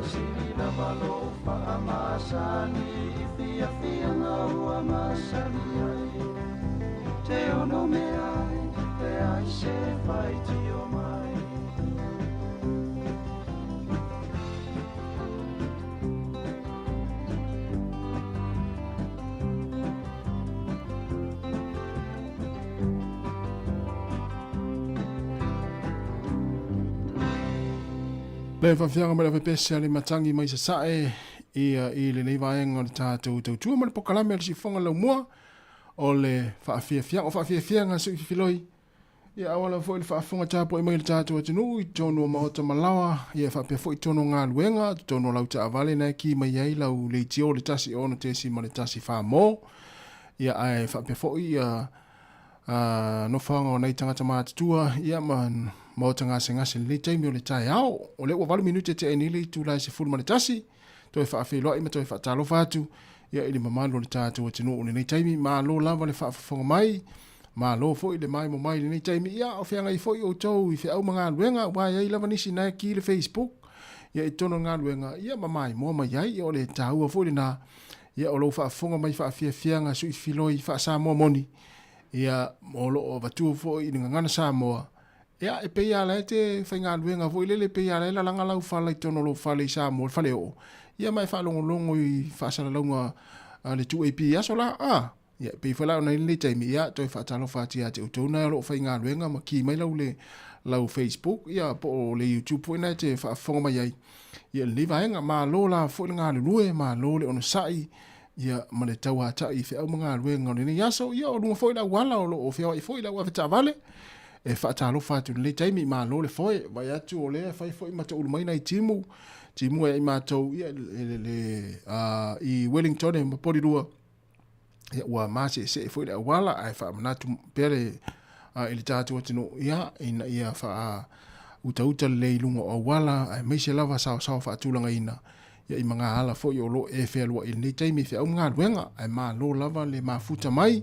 Sili lava lo whaamasani I fia fia ngau masani ai Te ono me ai E ai se whai tio mai Le faafiaga mai le afepese a le matangi mai sasae ia i lenei vaega o le tatou tautua ma le pokalame a le sifoga laumua o le faafiafiaga o faafiafiaga sui fifiloi ia auala foi le faafofoga tapuai mai le tatou atunuu i totonu o maota malaoa ia e faapea foi totonu o galuega totonu o lau taavale na e ki mai ai lau leitio le 16.1 mo ia ae faapea foi ia nofoaga o nai tagata matutua ia ma maota gasegase i lenei taimi o le taeao. O lea ua 8 minute tea nei le itula e 11, toe faafeiloai ma toe faatalofa atu ia i le mamalu o le tatou atunuu i lenei taimi. Malo lava le faafofoga mai, malo foi le maemo mai i lenei taimi. Ia, o feagai foi outou i feau ma galuega, aua e i ai lava nisi na e ki le Facebook ia i totonu o le galuega, ia ma maimoa mai ai. Ia o le taua foi lena, ia o lou faafofoga mai faafiafiaga sui filoi faa-Samoa moni, ia o lo o avatua foi i le gagana Samoa, ia e pei lava la e te faigaluega foi lele, pei lava la e lalaga lau fala i totonu o lou fale i Samoa, le faleoo, ia ma e faalogologo i faasalalauga a le 2AP i aso la, a, ia e pei foi la ona i lenei taimi, ia toe faatalofa atu ia te outou na o lo o faigaluega ma ki mai lau le lau Facebook, ia po o le YouTube foi na e te faafofoga mai ai, ia i lenei vaega, malo la foi le galulue, malo le onosai, ia ma le tauatai i feau ma galuega o lenei aso, ia o luga foi le auala o lo o feoai foi le au avetaavale e faatalofa atu i lenei taimi, malo le foe, vaai atu o lea e fai foi ma toulu mai nai timu, timu e ai matou ia le, le, i Wellington e ma Porirua, ia ua maseesee foi le auala, ae faamanatu pea le i le tatou atunuu, ia ina ia faa utauta lelei i luga o auala, aemaise lava saosaoa faatulagaina. Ia i magaala foi o lo o e fealuai i lenei taimi i feau ma galuega, ae malo lava le mafuta mai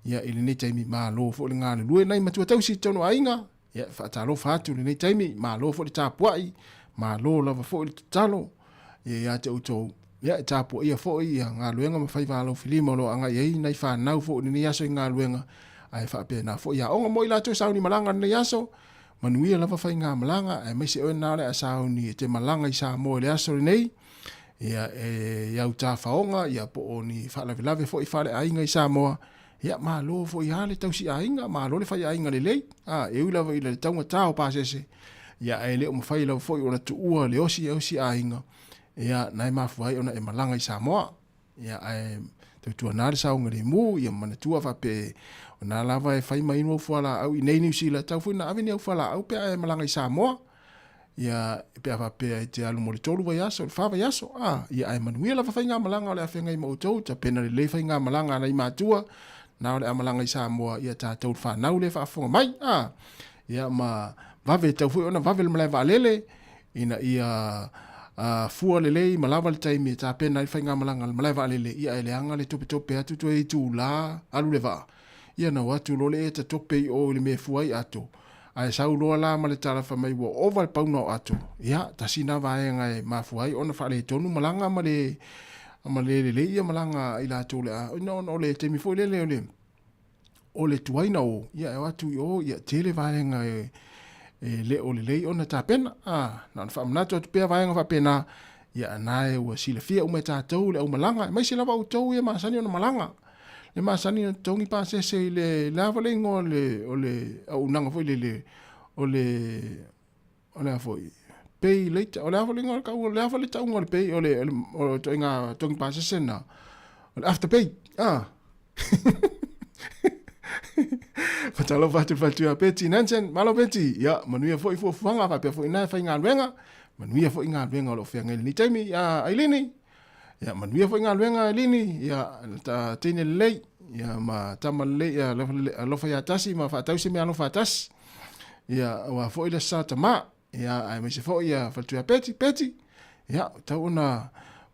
ia i lenei taimi, malo foi le galulue nai matua tausi i totonu o aiga. Ia e faatalofa atu i lenei taimi, malo foi le tapuai, malo lava foi le tatalo ia ia te outou. Ia e tapuaia foi ia galuega ma faiva alofilima o lo o agai ai nai fanau foi i lenei aso i galuega, ae faapena foi aoga mo i latou sauni malaga i lenei aso. Manuia lava faigamalaga, aemaise oe na o le a sauni e te malaga i Samoa i le aso lenei, ia e i au tafaoga, ia po o ni faalavelave foi faaleaiga i Samoa, ia malo foi lava le tausi aiga, malo le fai aiga lelei, a, e ui lava i le taugata o pasese, ia ae le o mafai lava foi ona tuua le osi e osi aiga, ia na e mafua ai ona e malaga i Samoa. Ia ae tautuana le saogalemu, ia manatua faapea o na lava e fai mai au fualaau i nei Niu Sila, tau foi na ave ni au fualaau pe a e malaga i Samoa. Ia pe a faapea e te alu mo le 3 vaiaso, le 4 vaiaso, a, ia ae manuia lava faigamalaga o le a feagai ma outou, tapena lelei faigamalaga a nai matua, na o le a malaga i Samoa, ia tatou le fanau lea e faafofoga mai, a, ia ma vave tau foi ona vave le malae vaalele, ina ia fua lelei ma lava le taimi e tapena ai le faigamalaga a le malae vaalele, ia ae leaga le topetope atu toe itula alu le vaa, ia na o atu loa le eta tope i o i le mea e fua ai ato, ae sau loa la ma le tala fai mai ua ova le pauna o ato, ia tasi na vaega e mafua ai ona faaletonu malaga ma le ma le lelei ia malaga a i latou le a, ona o le taimi foi lele o le o le tuaina o, ia e o atu i o, ia tele vaega e, e le o lelei ona tapena. A, na ona faamanatu atu pea vaega faapena, ia na e ua silafia uma e tatou le aumalaga, aemaise lava outou ia masani ona malaga. Le masani ona totogi pasese i le, le a foi le igoa o le, o le auaunaga foi lele, o le, o le a foi, pay later, o le a foi le igoa o le tau, o le a foi le tauga o le pay, o le, o le, o le ituaiga totogi pasese lena, o le after pay, a. Faatalofa atu i le faletua ia Betty Nansen, malo Betty, ia manuia foi fuafuaga faapea foi ina e faigaluega, manuia foi galuega o lo o feagai i lenei taimi, ia Ailini, ia manuia foi galuega Ailini, ia ta teine lelei, ia ma tama lelei, ia alofa ia tasi ma faatau se mea alofa tasi, ia aua foi le sa tama, ia aemaise foi ia faletua ia Betty, Betty, ia tau ona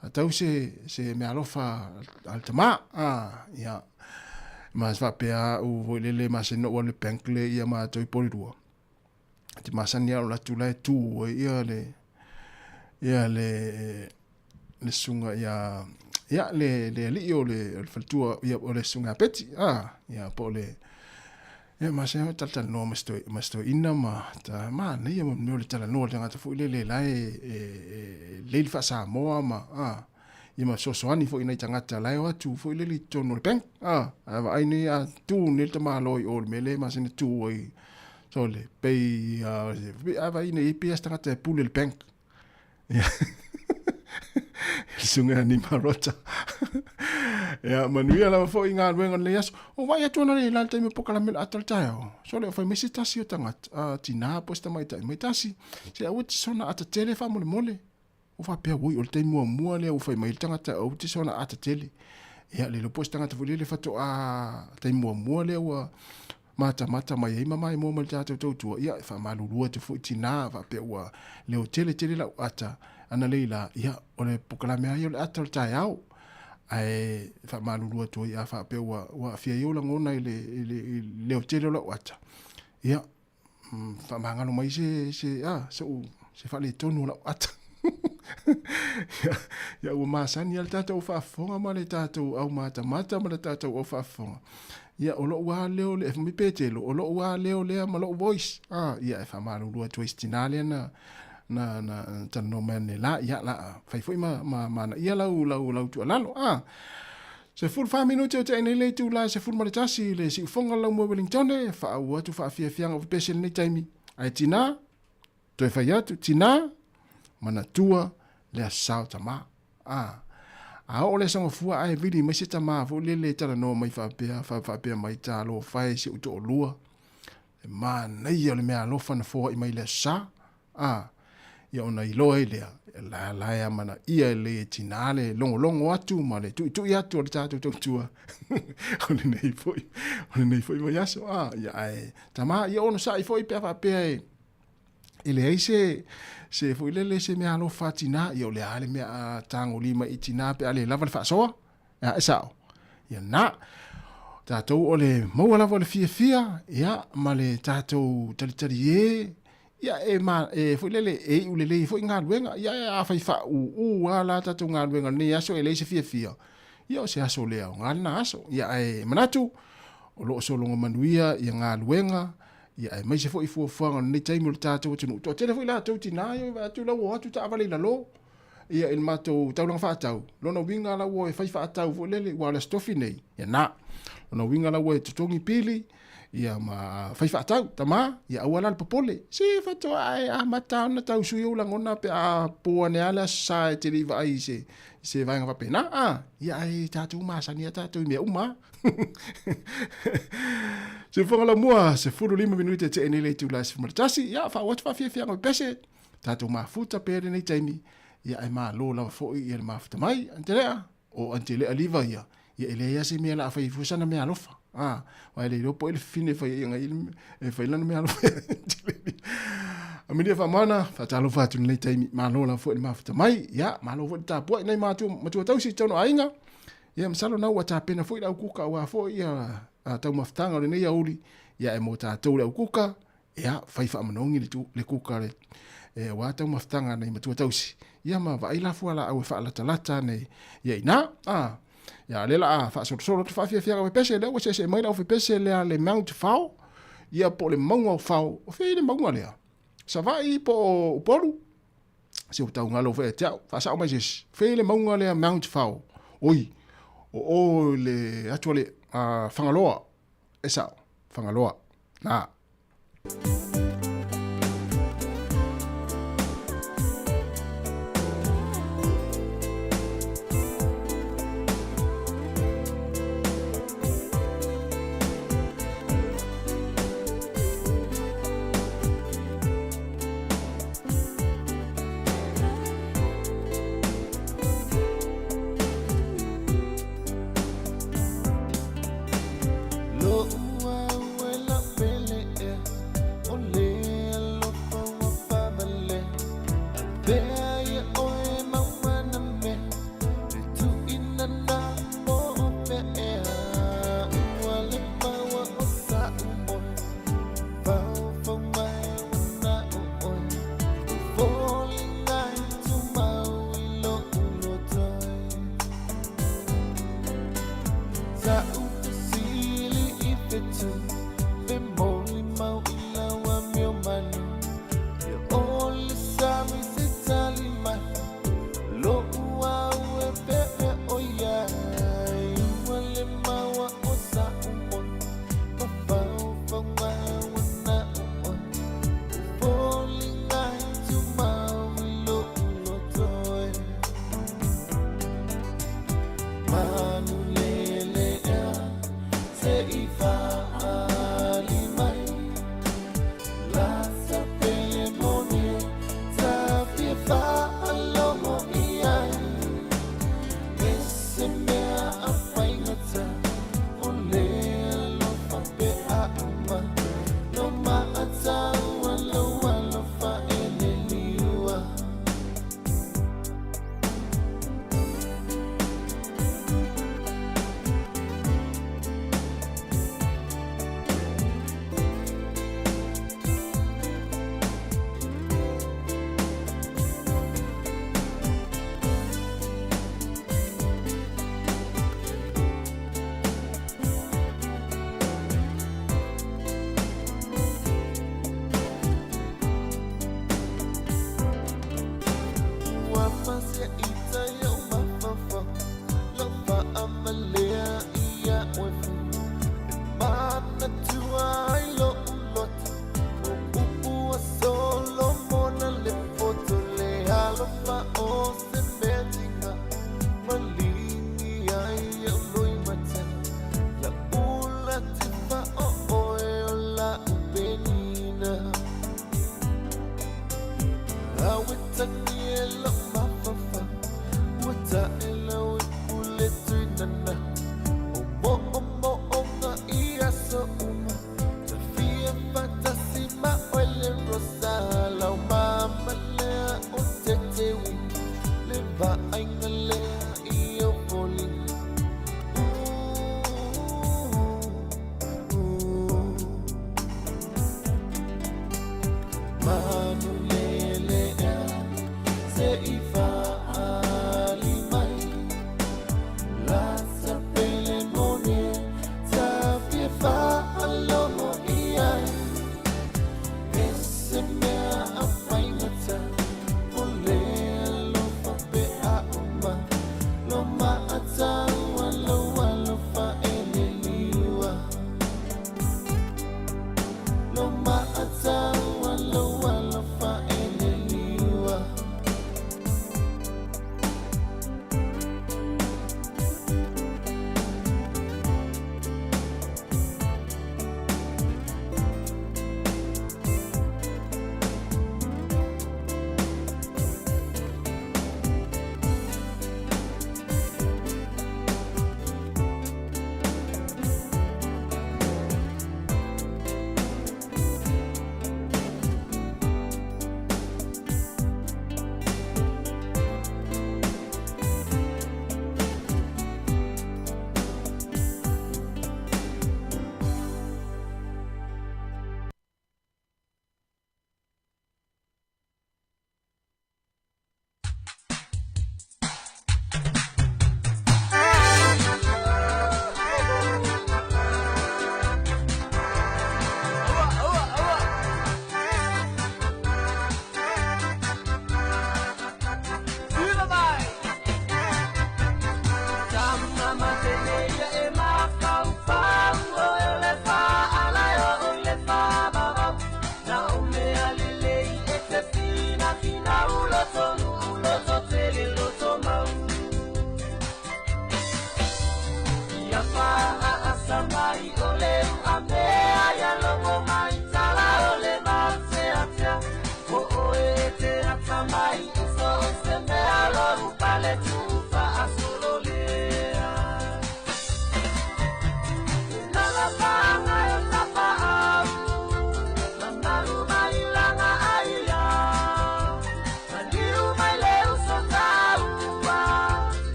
faatau se, se meaalofa a le tama, a, ia, ma se faapea au foi lele masani na ou alu i le bank le ia matou i Porirua, te masani lava o alu atu la e tu ai ia le, ia le, le susuga ia, ia le, le alii o le, o le faletua, ia, o le susuga ia Betty, a, ia, po o le, Ia ma se talatalanoa ma se ma se toeaina ma ta manaia ma mea o le talanoa le tagata foi lele la e e lei le faa-Samoa ma a ia ma fesoasoani foi i nai tagata la e o atu foi lele i totonu o le bank a a vaai nei a tu nei le tamaloa i o i le mea lea e masani ona tu ai so le pei a a vaai nei pei lava se tagata e pule i le bank. Ia. Susuga ia Nima Rota. Ia, manuia lava foi i galuega o lenei aso. O vaai atu ana le la le taimi o polokalame o le ata o le taeao. So le o fai mai se tasi o tagata, a tinā po o se tamaitai mai tasi. Se aua te soona ata tele faamolemole. Ua faapea, oi, o le taimi muamua lea ua fai mai le tagata aua te soona ata tele. Ia, le iloa po o se tagata foi lele faatoa taimi muamua lea ua matamata mai ai ma maimoa mai le tatou tautua, ia, e faamalulu atu foi tinā, faapea ua leo tele tele lau ata, ana lei la, ia, o le polokalame lava ia o le ata o le taeao. Ae faamalulu atu ai a faapea ua, ua aafia ai ou lagona i le, i le, i le leo tele o lau ata, ia, faamagalo mai se, se, a, so'u, se faaletonu o lau ata. Ia, ia ua masani lava le tatou faafofoga ma le tatou aumatamata ma le tatou aufaafofoga. Ia, o lo'u lava leo lea, fai mai Petelo, o lo'u lava leo lea ma lo'u voice. A, ia, e faamalulu atu ai i si tinā lea na, na, na talanoa mai analeila. Ia, la a fai foi ma, ma manaia lau, lau, lau tuualalo. A, 14 minute o tea nei le itula e 11 i le siufoga o le laumua Wellingtone, e faaauau atu faafiafiaga o pepese i lenei taimi. Ae tinā, toe fai atu, tinā, manatua le aso sa o tamā. A, a oo le aso gafua ae vili mai se tamā foi lele e talanoa mai faapea, faapea mai, talofa e si ou toalua, le manaia o le meaalofa na foai mai i le aso sa. A, ia ona iloa ai lea, la, la e amanaia lelei e tinā le logologo atu ma le tuitui atu o le tatou tautua o lenei foi, o lenei foi vaiaso. A, ia ae tamā, ia onosai foi pe a faapea e, E leai se se foi lele se mea alofa a tinā, ia o le a le mea a tagolima i tinā pe a le lava le faasoa, ia e sao. Ia na, tatou o le maua lava o le fiafia, ia ma le tatou talitali e, ia e, ma, e foi lele e iu lelei foi galuega, ia a fai faaūū lava la tatou galuega o lenei aso e leai se fiafia, ia o se aso le aoga lena aso. Ia ae manatu, o lo o sologa manuia ia galuega, Ia aemaise foi fuafuaga o lenei taimi o le tatou atunuu. Toatele foi latou tinā ia e vaai atu la ua o atu taavale i lalo ia i le matou taulaga faatau. Lona uiga la ua e fai faatau foi lele ua o le Aso Tofi nei. Ia na. Lona uiga la ua e totogi pili ia ma fai faatau tama ia aua la le popole. Se faatoa e amata ona tau sui ou lagona pe a po ane lava le Aso Sa e te le i vaai i se se vaega faapena. A, ia ae tatou masani a tatou i mea uma. Siufofoga laumua, 15 minute e tee nei le itula e 11. Ia, faaauau atu faafiafiaga o pese. Tatou mafuta pea lenei taimi. Ia, ae malo lava foi ia le mafuta mai. Aunty Lea, o Aunty Lea Liva ia, ia e leai lava se mea o le a fai ai fua sana meaalofa. A, aua e le iloa po o ai le fafine e fai ai e fai lana meaalofa ia Aunty Lea Liva. Amelia Faamaana, faatalofa atu i lenei taimi. Malo lava foi le mafuta mai. Ia, malo foi le tapuai nai matua, matua tausi i totonu o aiga. Ia, masalo na ua tapena foi le au kuka aua foi ia taumafataga o lenei aoauli, ia e mo tatou le au kuka, ia fai faamanogi le, tu, le kuka le, e, aua taumafataga nei matua tausi, ia ma vaai la fualaau e faalatalata nei, ia ina, a, ia le la a faasolosolo atu faafiafiaga o pese, lea ua seesee mai le au pese lea le Mount Fao, ia po o le mauga o Fao, o fea le mauga lea? Savaii po o Upolu? Se ua tau galo foi ia te au. Faasao mai se isi. Fea le mauga lea Mount Fao. Oi, o o le atu ale a Fagaloa. E sao, Fagaloa. Na.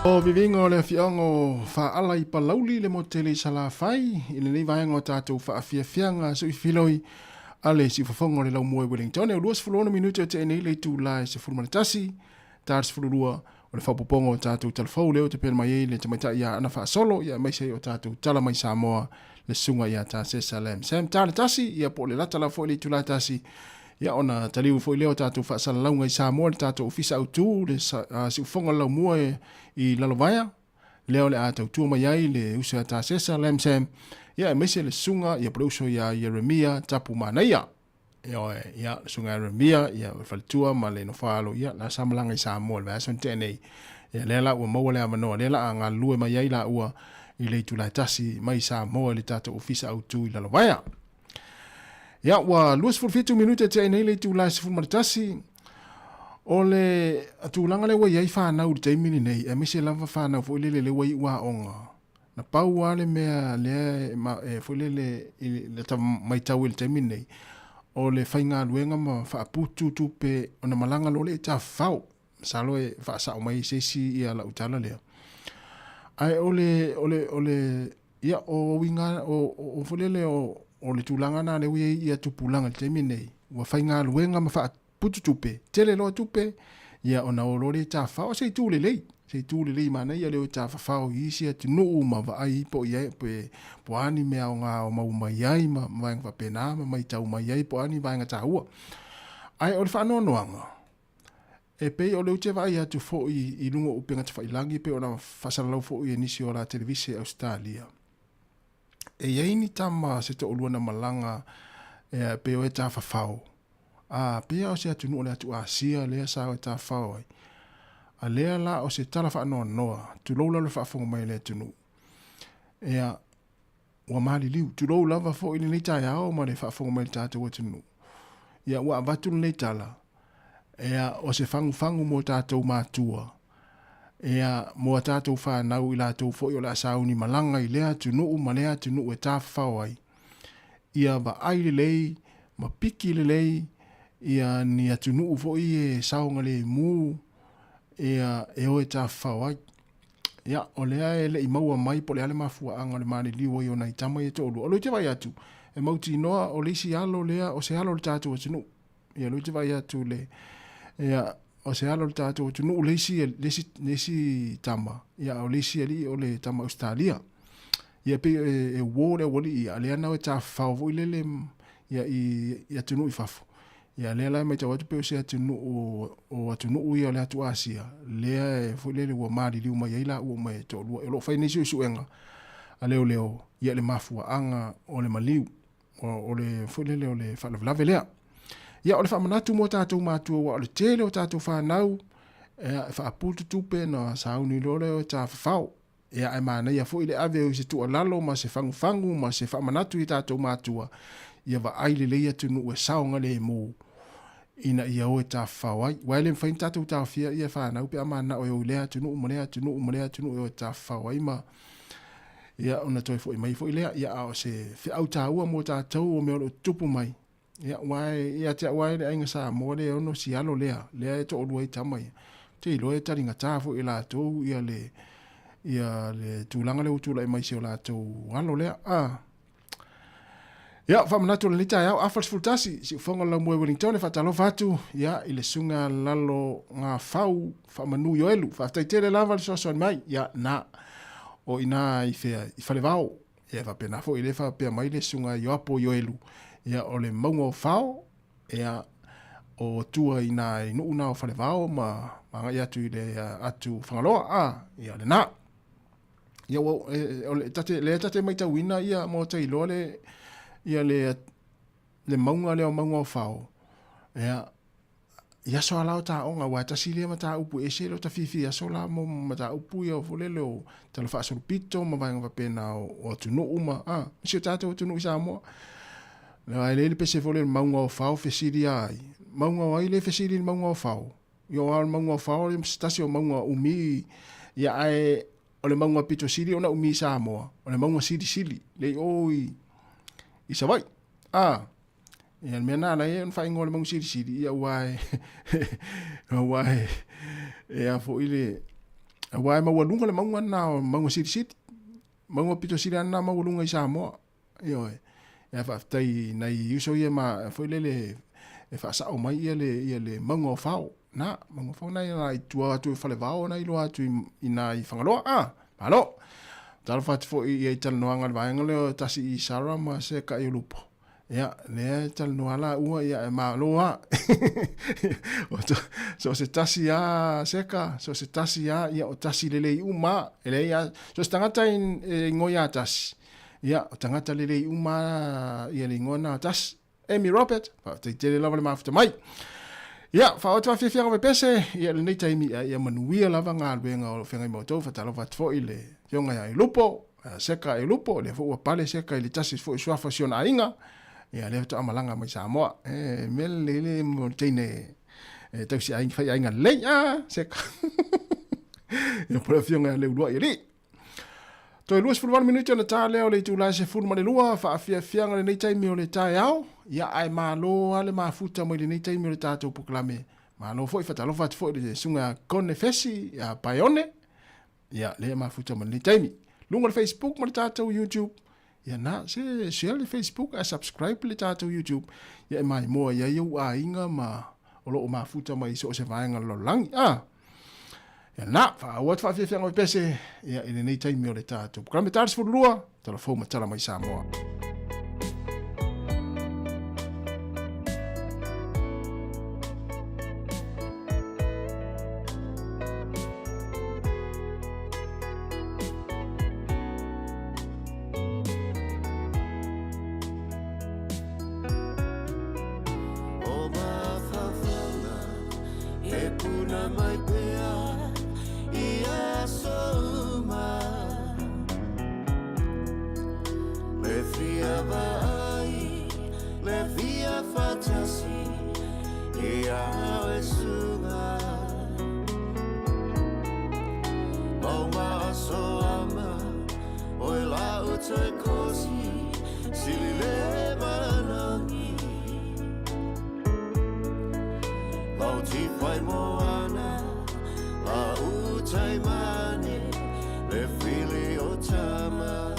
O viviga o le afioaga o Faala i Palauli le motele i Salafai i lenei vaega o tatou faafiafiaga suifiloi a le siufofoga o le laumua i Wellington. E 26 minute o tea nei le itula e 11, ta 12 o le faaopoopoga o tatou tala fou lea ua tapena mai ai le tamaitai ia Ana Faasolo, ia aemaise ai o tatou tala mai Samoa le susuga ia Tasesa Lam Sam. Ta le tasi, ia po o le lata lava foi le itula e tasi, ia ona taliu foi lea o tatou faasalalauga i Samoa le tatou ofisa autu, le siufofoga o le laumua i Lalovaea, lea o le a tautua mai ai le uso ia Tasesa Lam Sam, ia aemaise le susuga ia po o le uso ia Ieremia Tapu Manaia. Ioe, ia, le susuga ia Ieremia, ia, le faletua ma le nofo-a-alo, ia, la sa malaga i Samoa i le vaiaso na tea nei. Ia, lea la ua maua le avanoa, lea la a galulue mai ai laua i le itula e tasi mai Samoa i le tatou ofisa autu i Lalovaea. Ia, ua 27 minute tea nei le itula e 11. O le tulaga lea ua i ai fanau i le taimi lenei, aemaise lava fanau foi lele lea ua iu aoga, Na pau lava le mea lea e foi lele i le matau i le taimi lenei, o le faigaluega ma faaputu tupe ona malaga loa lea i tafafao. Masalo e faasao mai e se isi ia lau tala lea. Ae o le, o le, o le, ia, o uiga, o, o, foi lele o, o le tulaga lena lea ua i ai ia tupulaga i le taimi lenei, ua faigaluega ma faaputu tupe, tele loa tupe, ia ona o loa lea i tafafao. O se itu lelei, se itu lelei manaia le o e tafafao i isi atunuu ma vaai po o i ai pe po o a ni mea aoga o maua mai ai ma vaega faapena ma matau mai ai po o a ni vaega taua. Ae o le faanoanoaga, e pei o lea ou te vaai atu foi i luga o upega tafailagi pei ona faasalalau foi e nisi o ala televise i Ausetalia, e i ai ni tama se toalua na malaga e pei o e tafafao, A pea o se atunuu o le atu Asia lea sa o e tafafao ai. A lea la o se tala faanoanoa, tulou lava le faafofoga mai a le atunuu. Ea, ua maliliu, tulou lava foi lenei taeao ma le faafofoga mai a le tatou atunuu. Ia, ua avatu lenei tala, ea, o se fagufagu mo tatou matua, ea, mo a tatou fanau i latou foi o le a sauni malaga i lea atunuu ma lea atunuu e tafafao ai. Ia vaai lelei ma piki lelei ia ni atunuu foi e saogalemu ia e o e tafafao ai. Ia, o lea e le i maua mai po o le a le mafuaaga o le maliliu ai o nai tama ia e toalua. O lea ou te vaai atu, e mautinoa o le isi alo lea, o se alo o le tatou atunuu. Ia, o lea ou te vaai atu le, ia, o se alo o le tatou atunuu le isi, le isi, le isi tama, ia, a o le isi alii o le tama Ausetalia. Ia, e pei e, e uo le aualii ia, a lea na o e tafafao foi lele, ia, i, i atunuu i fafo. Ia, lea la e matau atu pei o se atunuu, o atunuu ia o le atu Asia, lea e foi lele ua maliliu mai ai laua uma e toalua. O lo o fai nei suesuega a leoleo, ia, le mafuaaga o le maliu. O le foi lele o le faalavelave lea. Ia, o le faamanatu mo tatou matua, aua o le tele o tatou fanau, e faaputu tupe na sauni loa lea o e tafafao. Ia ae manaia foi le ave o se tuualalo ma se fagufagu ma se faamanatu i tatou matua, ia vaai lelei atunuu e saogalemu ina ia o e tafafao ai. Aua e le mafai ona tatou taofia ia fanau pe a mananao e o i lea atunuu ma lea atunuu ma lea atunuu e o e tafafao ai ma ia ona toe foi mai foi lea. Ia a o se feau taua mo tatou o mea o lo o tutupu mai, ia aua e ia te au lava le aiga Samoa lea e ono sialo lea, lea e toalua ai tama ia. Ou te iloa e taligata foi e latou ia le ia le tulaga lea ua tulai mai i si o latou alo lea. Ah. Ia, faamanatu o lenei taeao, afa le 11, siufofoga o le Laumua i Wellington, e faatalofa atu ia, i le susuga Lalo Gafau Faamanu Ioelu. Faafetai tele lava le fesoasoani mai. Ia, na, o i ina i fea, i Falevao. Ia, e faapena foi le faapea mai le susuga Ioapo Ioelu. Ia, o le mauga o Fao, ia, o tua i ina i nuu na o Falevao ma agai atu i le atu Fagaloa. Ah, ia, lena. Ia ua, e, o le, tate, lea tate maitauina ia maota iloa le, ia le, le mauga lea o mauga o Fao. Ia, i aso a la o taoga, aua e tasi lea mataupu e ese le o tafifi i aso la mo mataupu ia o foi lele o tala faasolopito ma vaega faapena o, o atunuu ma, a, si o tatou atunuu i Samoa. Ae le le pese foi lele mauga o Fao fesili ai. Mauga o ai le fesili i le mauga o Fao? Ia o le mauga o Fao se tasi o mauga umi ia ae o le mauga pito sili ona umi i Samoa, o le mauga silisili le i o i, i Savaii. A, ia le mea na ala ai ona faaigoa le mauga silisili, ia ua e, ua e, e a foi le, ua e maualuga le mauga na o mauga silisili. Mauga pito sili lava na maualuga i Samoa. Ioe. Ia faafetai i nai uso ia ma foi lele e faasao mai ia le ia le mauga o Fao. Na, mauga o Fao na ia i tua atu i Falevao na iloa atu i, i nā i Fagaloa. Ah, malo. Talofa atu foi ia i talanoaga le vaega lea o tasi i Sarah ma se ka i Ulupo. Ia, lea e talanoa la ua ia e malo a. So se tasi a seka, so se tasi a ia o tasi lelei uma. E leai a, so se tagata e ingoa ia tasi. Ia, o tagata lelei uma ia le ingoa na o tasi. Amy Robert, faafetai tele lava le mafuta mai. Ia, faaoto faafiafiaga pepese, ia lenei taimi, ia, ia manuia lava galuega o feagai ma outou, faatalofa atu foi le afioga ia Ilupo, Seka Ilupo, lea foi ua pale Seka i le tasi foi suafa o si ona aiga, ia lea faatoa malaga mai Samoa. E mea lelei le mo le teine e tausi aiga, fai aiga lelei, ah, Seka. Ia po le afioga ia Leuluai Alii. Toe 28 minute ona ta lea o le itula e 12, faafiafiaga lenei taimi o le taeao. Ia ae malo lava le mafuta mai lenei taimi o le tatou polokalame. Malo foi, faatalofa atu foi i le susuga ia Kone Fesi, ia Paeone. Ia, lea e mafuta mai lenei taimi. Luga o le Facebook ma le tatou YouTube. Ia na, se share le Facebook ae subscribe le tatou YouTube. Ia e maimoa i ai ou aiga ma o lo o mafuta mai i so o se vaega o le lalolagi. Ah! Ia na, faaauau atu faafiafiaga pepese ia i lenei taimi o le tatou polokalame ta 12, tala fou ma tala mai Samoa. O mafaufauga e puna mai pea i aso uma. Le fia vaai, le fia fatasi i au e suga. Mau maaso ama, oe lau toe kosi, sili le manangi. Lau ti whai moana, la utai mane, le fili o tama.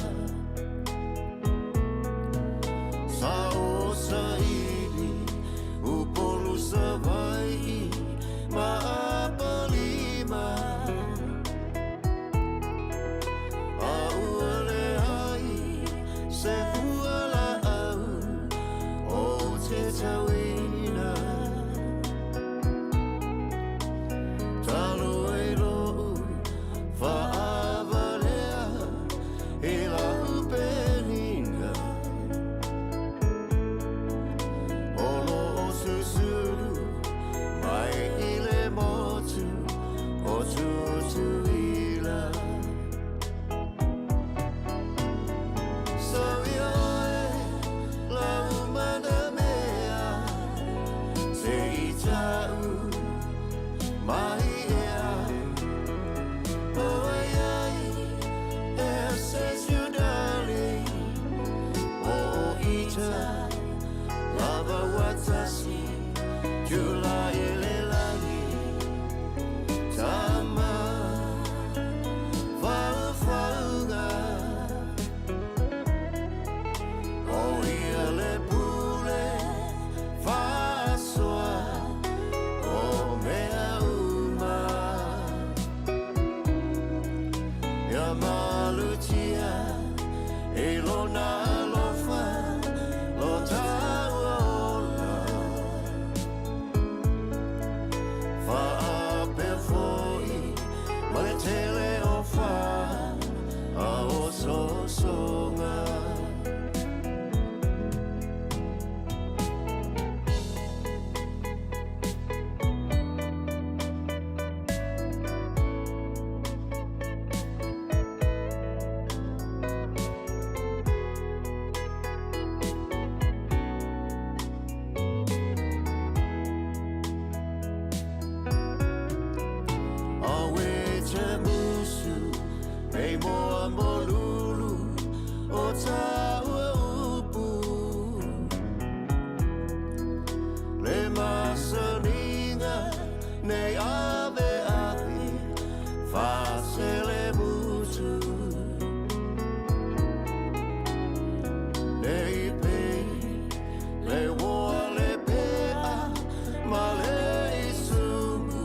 Sa o sa ili, upolu sa vai, ma apalima. A ua leai se hua laau o te tauina. Talo e lou Ia malutia e lona alofa lo taua ola. Faapea foi ma le tele o fa a osoosoga. Awe te musu nei moa molulu o taua upu. Le masaniga nei ave ave faasele mutu. Nei pe le oa le pea ma le isumu.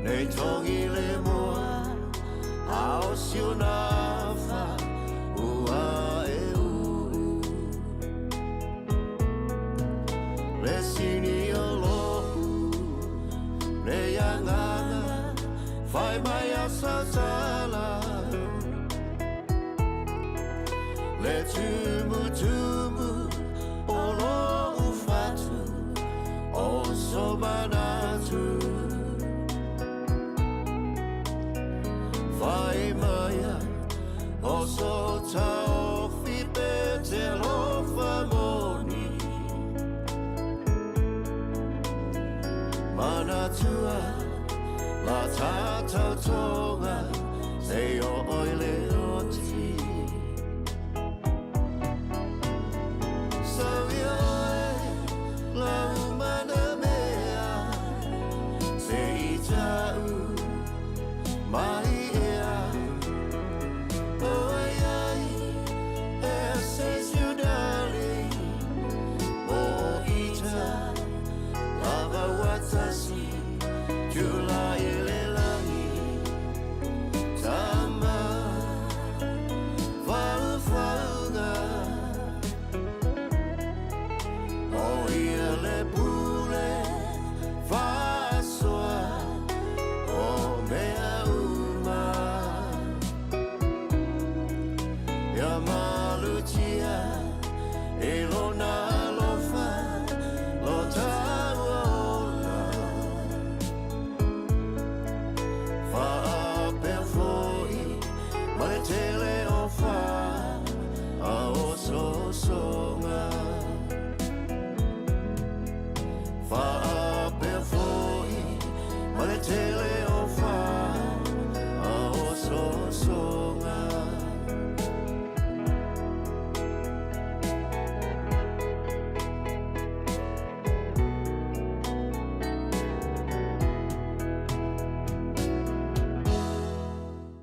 Nei tongi le moa a o siona fa ua e uu. Le sini o lo'u nei agaga fai mai a sautala. Le tumutumu o lo'u fatu o so manatu. Fai maia o so taofi pe te alofa moni. Manatua la tātou tonga se o oi le oti. Sau ia oe la umana mea se i tau mai ea. O ai ai e se siudali o ita lava watasi tula i le lagi tama faufauga. O ia le pule faasoa o mea uma. Ia malutia e lona alofa lo taua ola. Faapea foi ma le tele o fa a osoosoga. Faapea foi ma le tele o fa a osoosoga.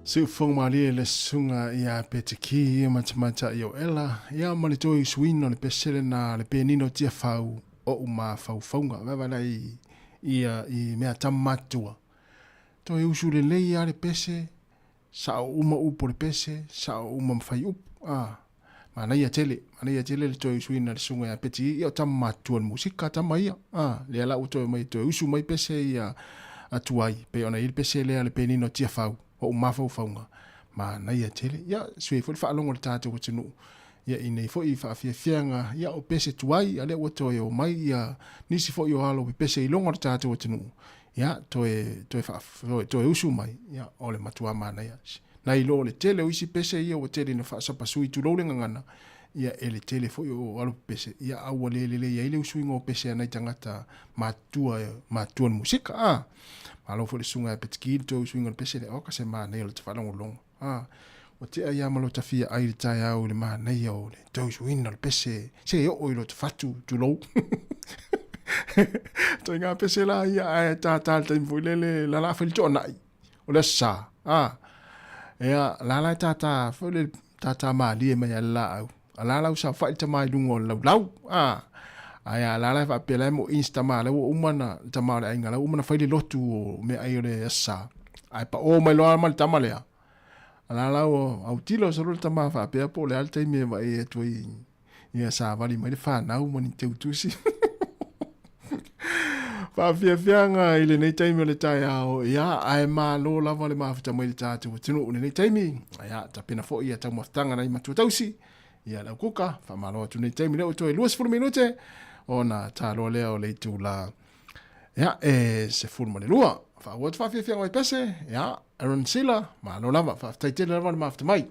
Siufofoga malie le susuga ia Petiki Matamata Ioela ia ma le toe usuina o le pesele na le penina o Tiafau o mafaufauga vaevaelai ia i mea tama matutua. Toe usu lelei a le pese, sao uma upu o le pese, sao uma ma fai upu, a manaia tele, manaia tele le toe usuina le susuga ia Petiki ia o tama matutua le musika tama ia, a lea la ua toe mai toe usu mai pese ia atu ai pei ona i ai le pese lea le penina o Tiafau o mafaufauga manaia tele. Ia sui foi le faalogo i le tatou atunuu ia i nei foi faafiafiaga ia o pese tuai a lea ua toe o mai ia nisi foi o alo pepese i luga o le tatou atunuu ia toe toe faa toe, toe usu mai ia o le matua manaia. Nai lo le tele o isi pese ia ua tele ina faasapasui tulou le gagana ia e le tele foi o alo pepese ia a ua le lelei ai le usuiga o pese a nai tagata matutua matutua le musika a. Malo foi le susuga ia Petiki le toe usuiga o le pese lea oka se manaia o le tafaalogologo a. Ua tea ai lava ma lota fia ai le taeao i le manaia o le toe usuina o le pese se e oo i lota fatu tulou. Ituaiga pese la ia ae tātā le taimi foi lele la fai le toanai o le aso sa a. Ea la la e tātā foi le tātā malie mai a le laau. A la la ua saofai le tama i luga o le laulau a. Ae a la la e faapea la e mo insta ma la ua uma na le tama o le aiga la ua uma na fai le lotu o meaai o le aso sa. Ae paʻō mai loa ma le tama lea. A la la ua autilo solo le tama faapea po o le a le taimi e vaai atu ai ia savali mai le fanau ma ni teutusi. Faafiafiaga i lenei taimi o le taeao, ia, ae malo lava le mafuta mai le tatou atunuu i lenei taimi. Ia, tapena foi ia taumafataga nai matua tausi, ia le aukuka, faamalo atu lenei taimi lea ua toe 20 minute ona taloa lea o le itula. Ia, e 12. Faaauau atu faafiafiaga mai pese, ia, Aaron Sila, malo lava, faafetai tele lava le mafuta mai.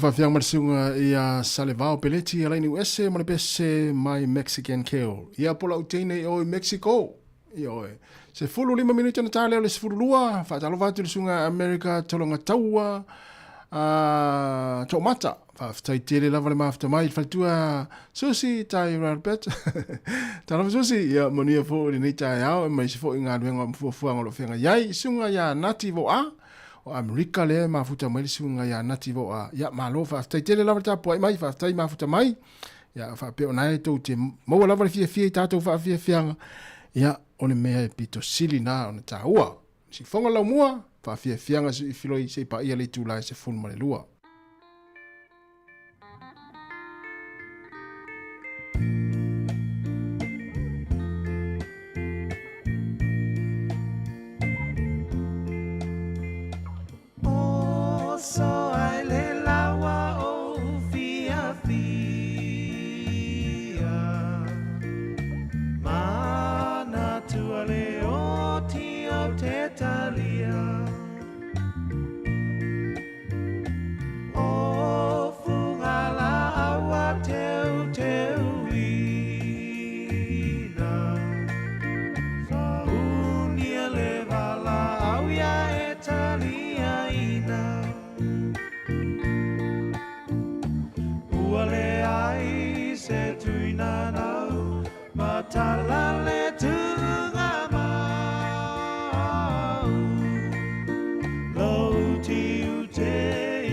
Faafiaga ma le susuga ia Salevao Peleti a Laini Uese ma le pese My Mexican Kill. Ia po lau teine i o i Mexico. Ia oe. 15 minute na tā lea o le 12, faatalofa atu i le susuga America Tolonga Taua, a Toomata. Faafetai tele lava le mafuta mai i le faletua Susi Tai Ralpet. Talofa Susi, ia manuia foi lenei taeao e maise foi i galuega ma fuafuaga o lo o feagai ai. Susuga ia Nati Voa. o Amerika lea e mafuta mai le suiga ia Nati Voa. Ia, malo faafetai tele lava le tapuai mai, faafetai mafuta mai. Ia, faapea o na e tou te maua lava le fiafia i tatou faafiafiaga. Ia, o le mea e pito sili na ona taua. Sifoga laumua, faafiafiaga sui filoi se i paia le itula e 12. So ai le lawa o fia fia Mana tua le o ti o te talia O funga la awa teu teu ina Whaunia le vala au ia e talia ina Ua le ai se tuina nau Matala le tunga mau Lou tiu te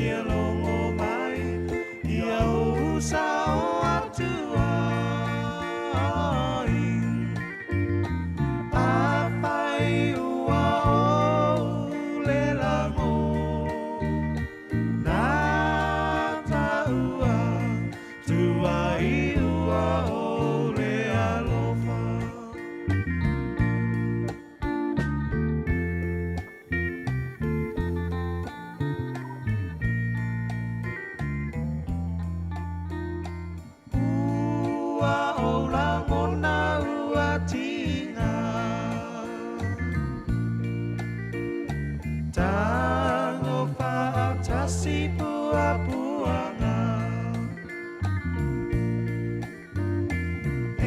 ia longo mai Ia ou sao atu ai A whai ua ou le lango Nā tāua tua i ua o le alofa. Ua ou lagona ua tiga Tango faatasi puapuaga E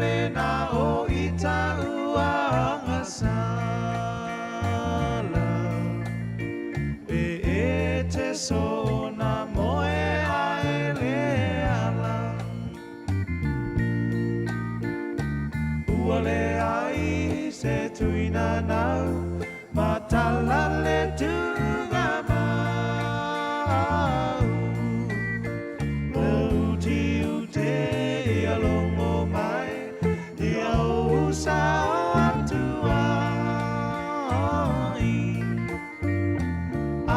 le na o ita ua agasala E e te sona moe ae le ala Ua le ai se tuina nau Matala le tunga mau Lou tiu te ia longo mai Ia ou sao atu ai A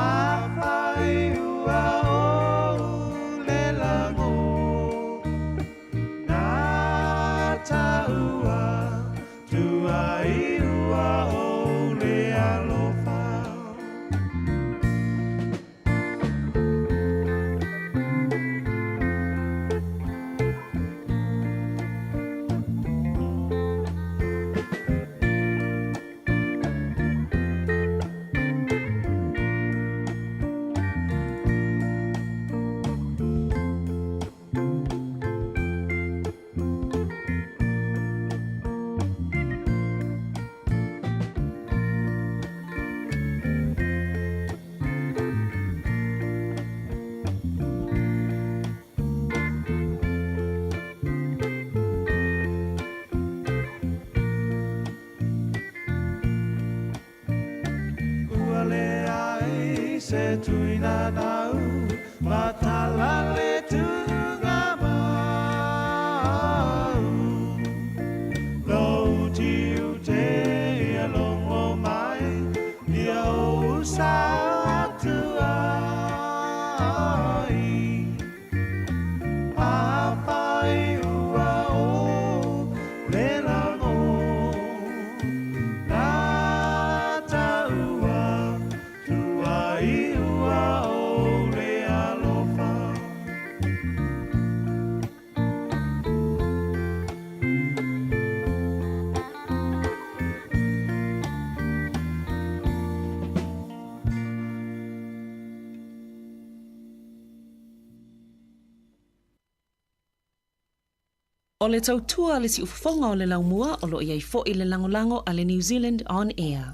whai ua ou le lango Nā tāua tua i ua ou le alofa. Ua leai se tuina nau Matala le tunga mau Lou tiu te ia longo mai Ia ou sao atu ai A whai ua o le lango Nā tāua tua i ua o le alofa. O le tautua a le siufofoga o le laumua o lo o i ai foi le lagolago a le New Zealand On Air.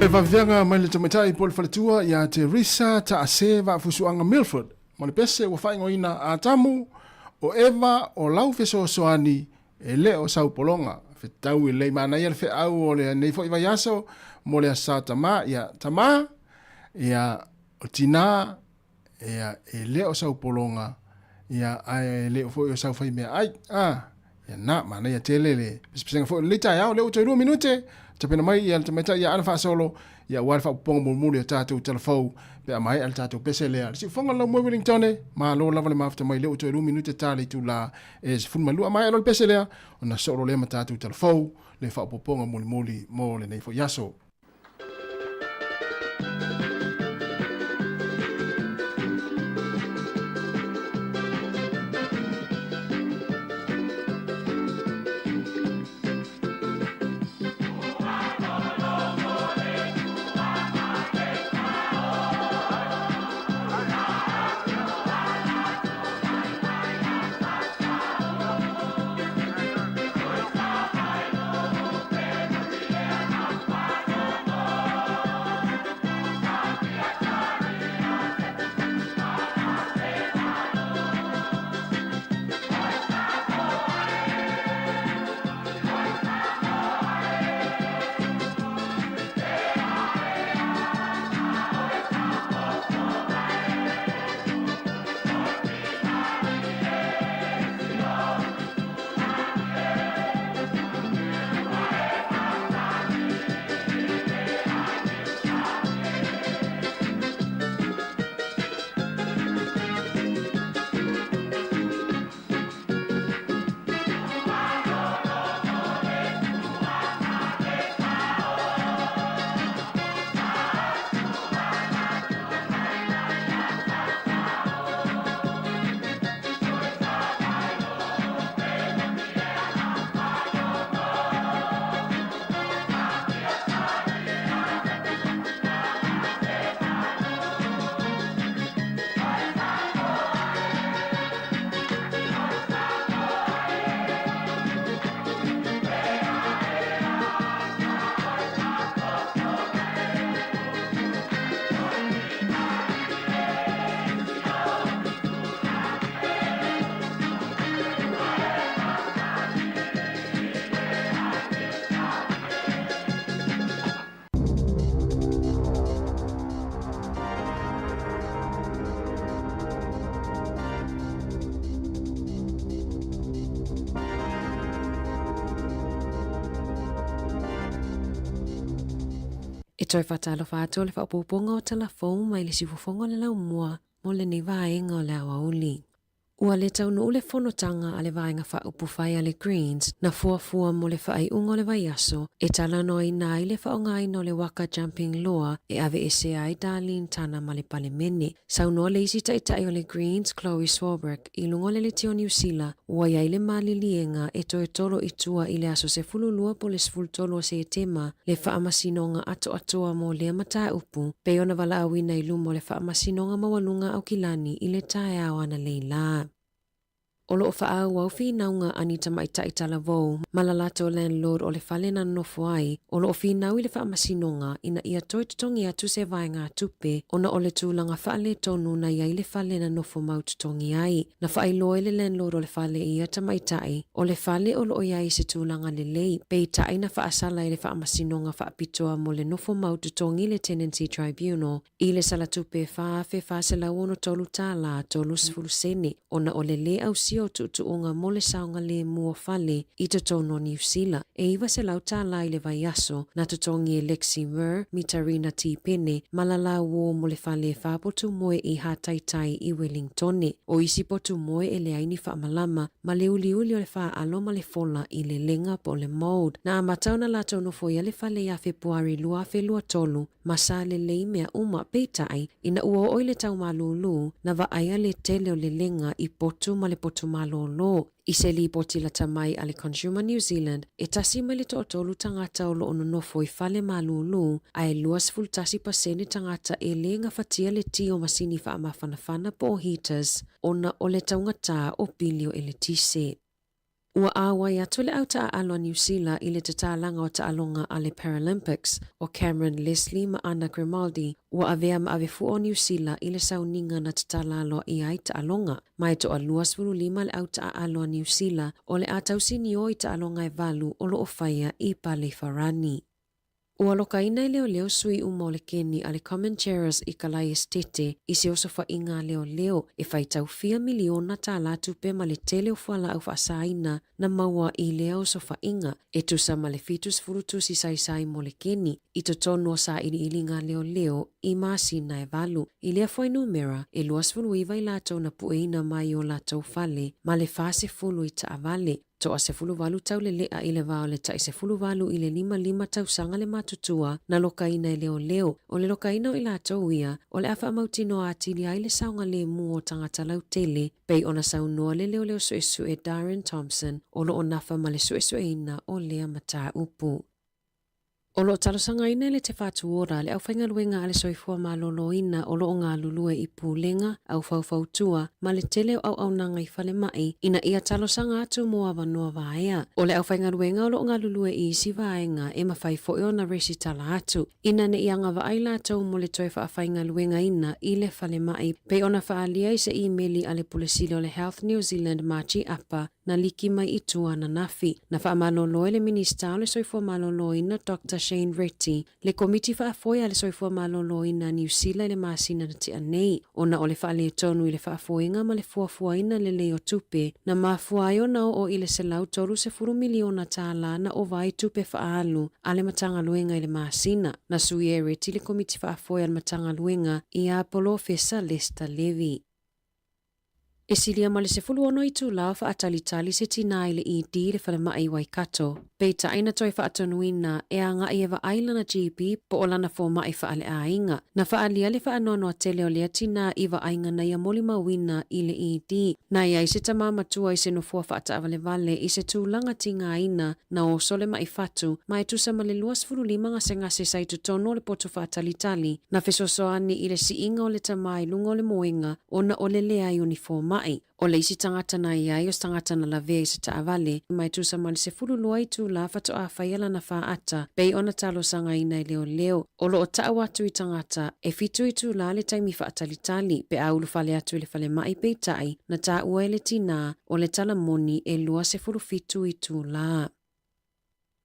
E vavaveaga mai le tamaitai po le faletua ia Teresa Taase Vaafusuaga Milford ma le pese ua faaigoaina Atamu o Eva o lau fesoasoani e le o sau pologa. Fetau e lelei manaia le feau o lenei foi vaiaso mo le Asa Tama ia Tama ia o Tina ia e le o sau pologa ia ae e le o foi o sau fai mea ai a ia na manaia tele le pesepesega foi o lenei taeao lea ua toe 2 minute tapena mai ia le tamaitai ia Ana Faasolo ia aua le faaopoopoga mulimuli o tatou talafou pe a maea le tatou pese lea. Le siufofoga o le Laumua Wellingtone, malo lava le mafuta mai lea ua toe 2 minute ta le itula e 12 a maea loa le pese lea ona solo lea ma tatou talafou le faaopoopoga mulimuli mo lenei foi aso. E toe faatalofa atu o le faaopoopoga o tala fou mai le siufofoga o le laumua mo lenei vaega o le aoauli. Ua le taunuu le fonotaga a le Vaega Faaupufai a le Greens na fuafua mo le faaiuga o le vaiaso e talanoaina ai le faaaogaina o le Waka Jumping Law e aveese ai Darlene Tana ma le Palemene. Saunoa le isi taitai o le Greens Chloe Swarbrick i luga o le Leitio Niu Sila ua i ai le maliliega e toe tolo i tua i le aso 12 po o le 13 o Setema le faamasinoga atoatoa mo lea mataupu pei ona valaauina i luma o le Faamasinoga Maualuga a Aukilani i le taeao analeila. O lo o faaauau finauga a ni tamaitai talavou ma la latou landlord o le fale na nonofo ai, o lo o finau i le faamasinoga ina ia toe totogi atu se vaegatupe ona o le tulaga faaletonu na i ai le fale na nofo mau totogi ai. Na faailoa e le landlord o le fale i ia tamaitai, o le fale o lo o i ai i se tulaga lelei, peitai na faasala e le Faamasinoga Faapitoa mo le Nofo Mau Totogi le Tenancy Tribunal i le salatupe $4,463 30 sene ona o le lē ausia o tuutuuga mo le saogalemu o fale i totonu o Niu Sila. E $900 i le vaiaso na totogi e Lexi Murr, Mitarina Tipene ma la la uō mo le fale e fa potu moe i Hataitai i Wellingtone. O isi potu moe e leai ni faamalama ma le uliuli o le faalo ma le fola i le lega po o le mould. Na amata ona latou nofoia le fale ia Fepuari 2023 ma sa lelei mea uma, peitai, ina ua oo i le tau malūlū, na vaaia le tele o le lega i potu ma le potu malōlō. I se lipoti lata mai a le Consumer New Zealand, e 1.3 tagata o lo o nonofo i fale malūlū, a e 21 pasene tagata e lē gafatia le ti o masini faamafanafana po o heaters ona o le taugatā o pili o eletise. Ua auai atu le autaaalo a Niu Sila i le tatalaga o taaloga a le Paralympics o Cameron Leslie ma Anna Grimaldi ua avea ma avefua o Niu Sila i le sauniga na tatala aloaia ai taaloga. Ma e toa 25 le autaaalo a Niu Sila o le a tausinio i taaloga e 8 o lo o faia i Palefarani. Ua lokaina e leoleo sui uma o le keni a le Comancheros i Kalai Esitete i se osofaiga a leoleo e faitau fia miliona tālā tupe ma le tele o fualaau faasaina na maua i lea osofaiga e tusa ma le 70 tusi saisai mo le keni i totonu o sailiiliga a leoleo i masina e 8. I lea fuainumera, e 29 i latou na pueina mai o latou fale ma le 40 i taavale. Toa 18 taulelea i le va o le tai 18 i le 55 tausaga le matutua na lokaina e leoleo. O le lokaina o i latou ia, o le a faamautinoa atili ai le saogalemu o tagata lautele, pei ona saunoa le leoleo suesue Darren Thompson o lo o nafa ma le suesueina o lea mataupu. O lo o talosagaina e le Te Whatu Ora le aufaigaluega a le Soifua Maloloina o lo o galulue i pulega, aufaufautua ma le tele o auaunaga i falemai ina ia talosaga atu mo avanoa vaea. O le aufaigaluega o lo o galulue i isi vaega e mafai foi ona resitala atu ina ne i agavaa i latou mo le toe faafaigaluegaina i le falemai pei ona faaalia i se imeli a le Pule Sili o le Health New Zealand Margie Apa na liki mai i tua ananafi. Na faamalolo e le Minisita o le Soifua Maloloina Doctor Shane Reti le Komiti Faafoe a le Soifua Maloloina a Niu Sila i le masina na tea nei, ona o le faaletonu i le faafoega ma le fuafuaina lelei o tupe na mafua ai ona oo i le $130 miliona tālā na ova ai tupe faaalu a le Matagaluega i le masina. Na suia e Reti le Komiti Faafoe a le Matagaluega ia Polofesa Lester Levy. E silia ma le 16 itulā o faatalitali se tinā i le ED i le falemai i Waikato. Peitai na toe faatonuina e agai e vaai lana GP po o lana fomai faaleaiga. Na faaalia le faanoanoa tele o lea tinā i vaaiga na ia molimauina i le ED. Na i ai se tamā matua i se nofoa faataavalevale i se tulaga tigaina na oso le mai fatu ma e tusa ma le 25 gasegase sa i totonu o le poto faatalitali na fesoasoani i le siiga o le tamā i luga o le moega ona o le leai o ni fomai. O le isi tagata na i ai o se tagata na lavea i se taavale ma e tusa ma le 12 itulā faatoa faia lana faata pei ona talosagaina e leoleo. O lo o tau atu i tagata e 7 itulā le taimi faatalitali pe a ulufale atu i le falemai peitai na taua e le tinā o le tala moni e 27 itulā.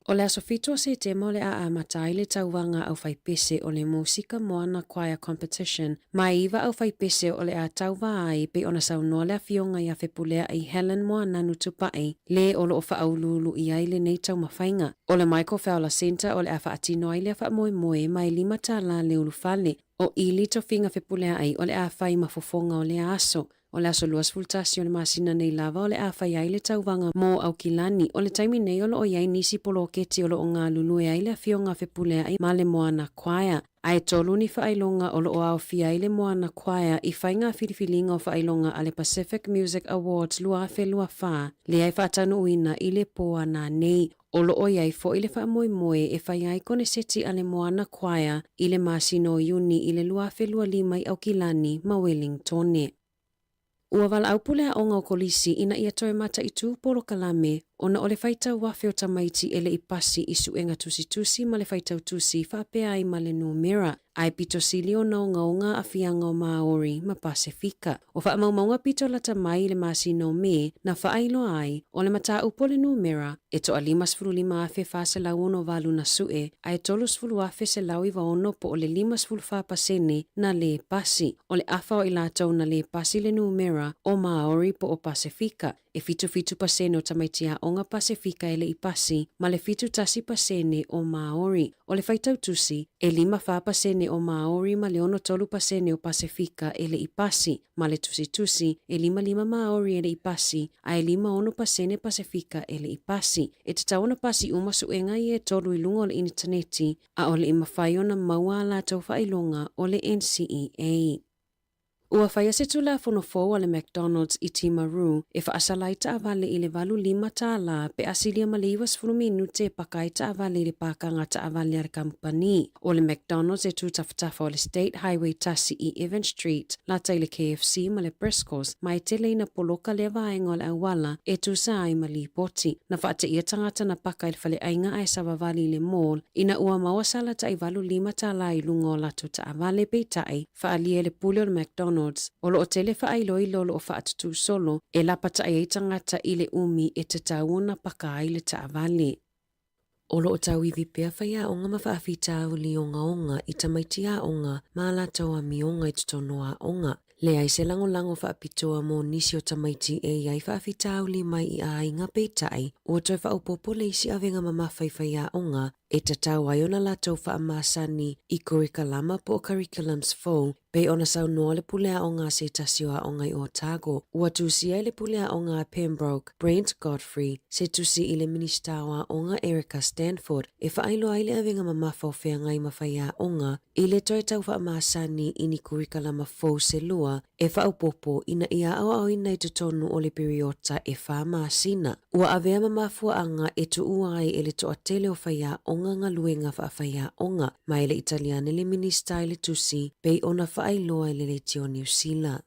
O le aso 7 o Setema o le a amata ai le tauvaga aufaipese o le Musika Moana Choir Competition ma e 9 aufaipese o le a tauva ai pei ona saunoa le afioga ia Fepulea'i Helen Moananu Tupa'i le o lo o faauluulu i ai lenei taumafaiga. O le Michael Fowler Centre o le a faatino ai lea faamoemoe ma e $5 le ulufale. O ili tofiga Fepulea'i o le a fai ma fofoga o lea aso. O le aso 21 o le masina nei lava o le a fai ai le tauvaga mo Aukilani. O le taimi nei o lo o i ai nisi poloketi o lo o galulue ai le afioga a Fepulea'i ma le Moana Choir. A e tolu ni faailoga o lo o aofia ai le Moana Choir i faiga filifiliga o faailoga a le Pacific Music Awards 2024 lea e faataunuuina i le po a nanei. O lo o i ai foi le faamoemoe e fai ai koneseti a le Moana Choir i le masina o Iuni i le 2025 i Aukilani ma Welingtone. Ua valaau pule aoga o Kolisi ina ia toe mataitū polokalame ona o le faitau afe o tamaiti e le i pasi i suega tusitusi ma le faitau tusi faapea ai ma le numera, ae pito sili ona ogaoga aafiaga o Māori ma Pasefika. O faamaumauga pito lata mai i le masina o Me na faailoa ai, o le mataupu o le numera, e toa 55,468 na sue, ae 30,196 po o le 54% na lē pasi. O le afa o i latou na lē pasi le numera, o Māori po o Pasefika, e 77% o tamaiti aoga Pasefika e le i pasi, ma le 71% o Māori. O le faitau tusi, e 54% o Māori ma le 63% o Pasefika e le i pasi, ma le tusitusi, e 55 Māori e le i pasi, ae 56% Pasefika e le i pasi. E tatau ona pasi uma suega ia e tolu i luga o le initaneti, a o le i mafai ona maua a latou faailoga o le NCEA. Ua faia se Tulafono fou a le McDonald's i Timaru e faasala ai taavale i le $85 pe a silia ma le 90 minute e paka ai taavale i le pākanga taavale a le kamupani. O le McDonald's e tū tafatafa o le State Highway 1 i Evans Street, lata i le KFC ma le Briscoes, ma e tele ina poloka lea vaega o le auala e tusa ai ma lipoti. Na faateia tagata na paka i le faleaiga ae savavali i le mall ina ua maua sala tai $85 i luga o latou taavale, peitai, faaalia e le pule o le McDonald's, o lo o tele faailoilo o lo o faatutū solo e lapata'i ai tagata i le umi e tatau ona paka ai le taavale. O lo o tauivi pea faiaoga ma faafitauli ogaoga i tamaiti aoga ma a latou amioga i totonu o aoga. Leai se lagolago faapitoa mo nisi o tamaiti e i ai faafitauli mai i aiga peitai ua toe faaopoopo le isi avega mamafa i faiaoga e tatau ai ona latou faamasani i korikalama po o curriculums fou pei ona saunoa le pule aoga a se tasi o aoga i Otago. Ua tusia e le pule aoga a Pembroke, Brent Godfrey, se tusi i le Minisita o Aoga Erica Stanford e faailoa ai le avega mamafa o feagai ma faiaoga i le toe tau faamasani i ni kurikalama fou se lua e faaopoopo ina ia aoaoina i totonu o le piriota e fa masina. Ua avea ma mafuaaga e tuua ai e le toatele o faiaoga galuega faafaiaoga, ma e le i tali ane le Minisita i le tusi pei ona faailoa e le Leitio Niu Sila.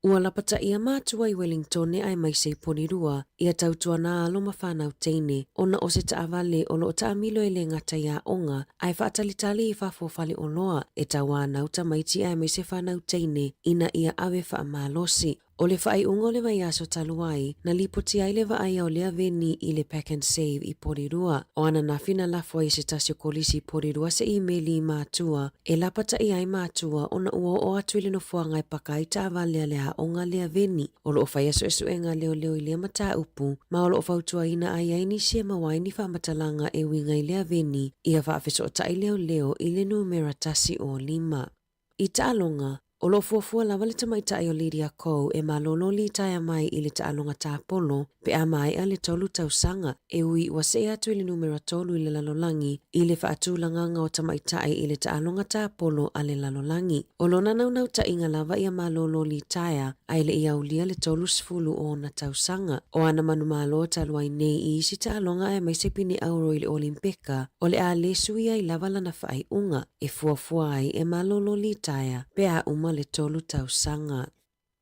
Ua lapataia matua i Welingtone aemaise i Porirua ia tautuana alo ma fanau teine ona o se taavale o lo o taamilo e le gata i aoga ae faatalitali i fafo o faleoloa e tauanau tamaiti aemaise fanau teine ina ia ave faamalosi. O le faaiuga o le vaiaso talu ai, na lipoti ai le vaaia o lea veni i le Pack and Save i Porirua. O ananafi na lafo ai e se tasi o kolisi i Porirua se imeli i matua e lapataia ai matua ona ua oo atu i le nofoaga e paka ai taavale a le aoga lea veni. O lo o faia suesuega leoleo i lea mataupu, ma o lo o fautuaina ai ai nisi e maua ai ni faamatalaga e uiga i lea veni ia faafesootai leoleo i le numera 105. I taaloga, o lo o fuafua lava le tamaitai o Lydia Ko e malolo litaea mai i le taaloga tapolo pe a maea le tolu tausaga, e ui ua see atu i le numera tolu i le lalolagi i le faatulagaga o tamaitai i le taaloga tapolo a le lalolagi. O lona naunautaiga lava ia malolo litaea ae le i aulia le 30 o ona tausaga. O ana manumalo talu ai nei i isi taaloga aemaise pine auro i le Olimpeka, o le a le sui ai lava lana faaiuga e fuafua ai e malolo litaea pe a uma le tolu tausaga.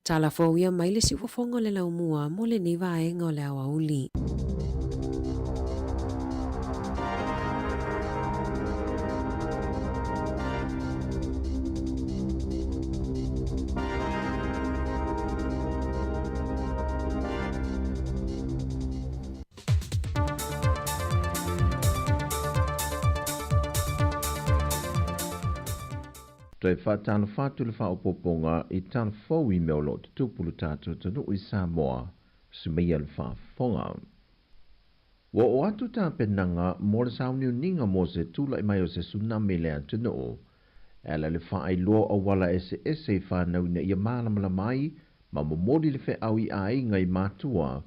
Tala fou ia mai le siufofoga o le laumua mo lenei vaega o le aoauli. Toe faatalofa atu le faaopoopoga i tala fou i mea o lo o tutupu lo tatou atunuu i Samoa, sumeia le faafofoga. Ua oo atu tapenaga mo le sauniuniga mo se tula'i mai o se tsunami i le atunuu, e ala i le faailoa o auala eseese i fanau ina ia malamalama ai ma momoli le feau i aiga i matua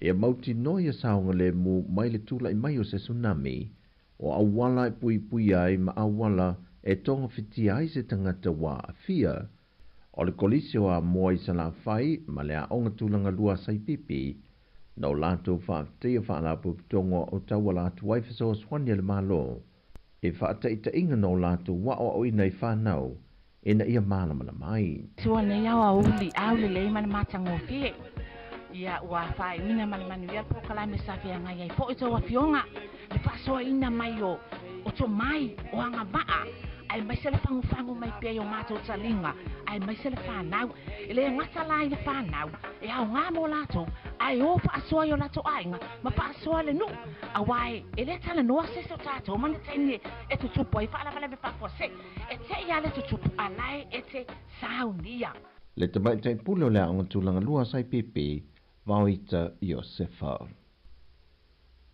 ia mautinoa ia saogalemu mai le tula'i mai o se tsunami, o auala e puipuia ai ma auala e togafitia ai se tagata ua aafia. O le Kolisi o Amoa i Salafai ma le Aoga Tulaga Lua a Saipipi, na o latou faafetaia Faalapotopotoga o tauala atu ai fesoasoani a le Malo i faataitaiga na o latou aoaoina i fanau ina ia malamalama ai. Sua nei aoauli aulelei ma le matagofie. Ia ua faaiuina ma le manuia le polokalame sa feagai ai foi tou afioga le faasoaina mai o o tomai o agavaa aemaise le fagufagu mai pea i o matou taliga aemaise le fanau. E le gata la i le fanau e aoga mo latou ae o faasoa i o latou aiga ma faasoa le nuu auā e le talanoa se isi o tatou ma ni taimi e tutupu ai faalavelave faafuasei e te'i lava le tutupu a lae e te saunia. Le tamaitai pule o le Aoga Tulaga Lua a Saipipi, Vaoita Iosefa.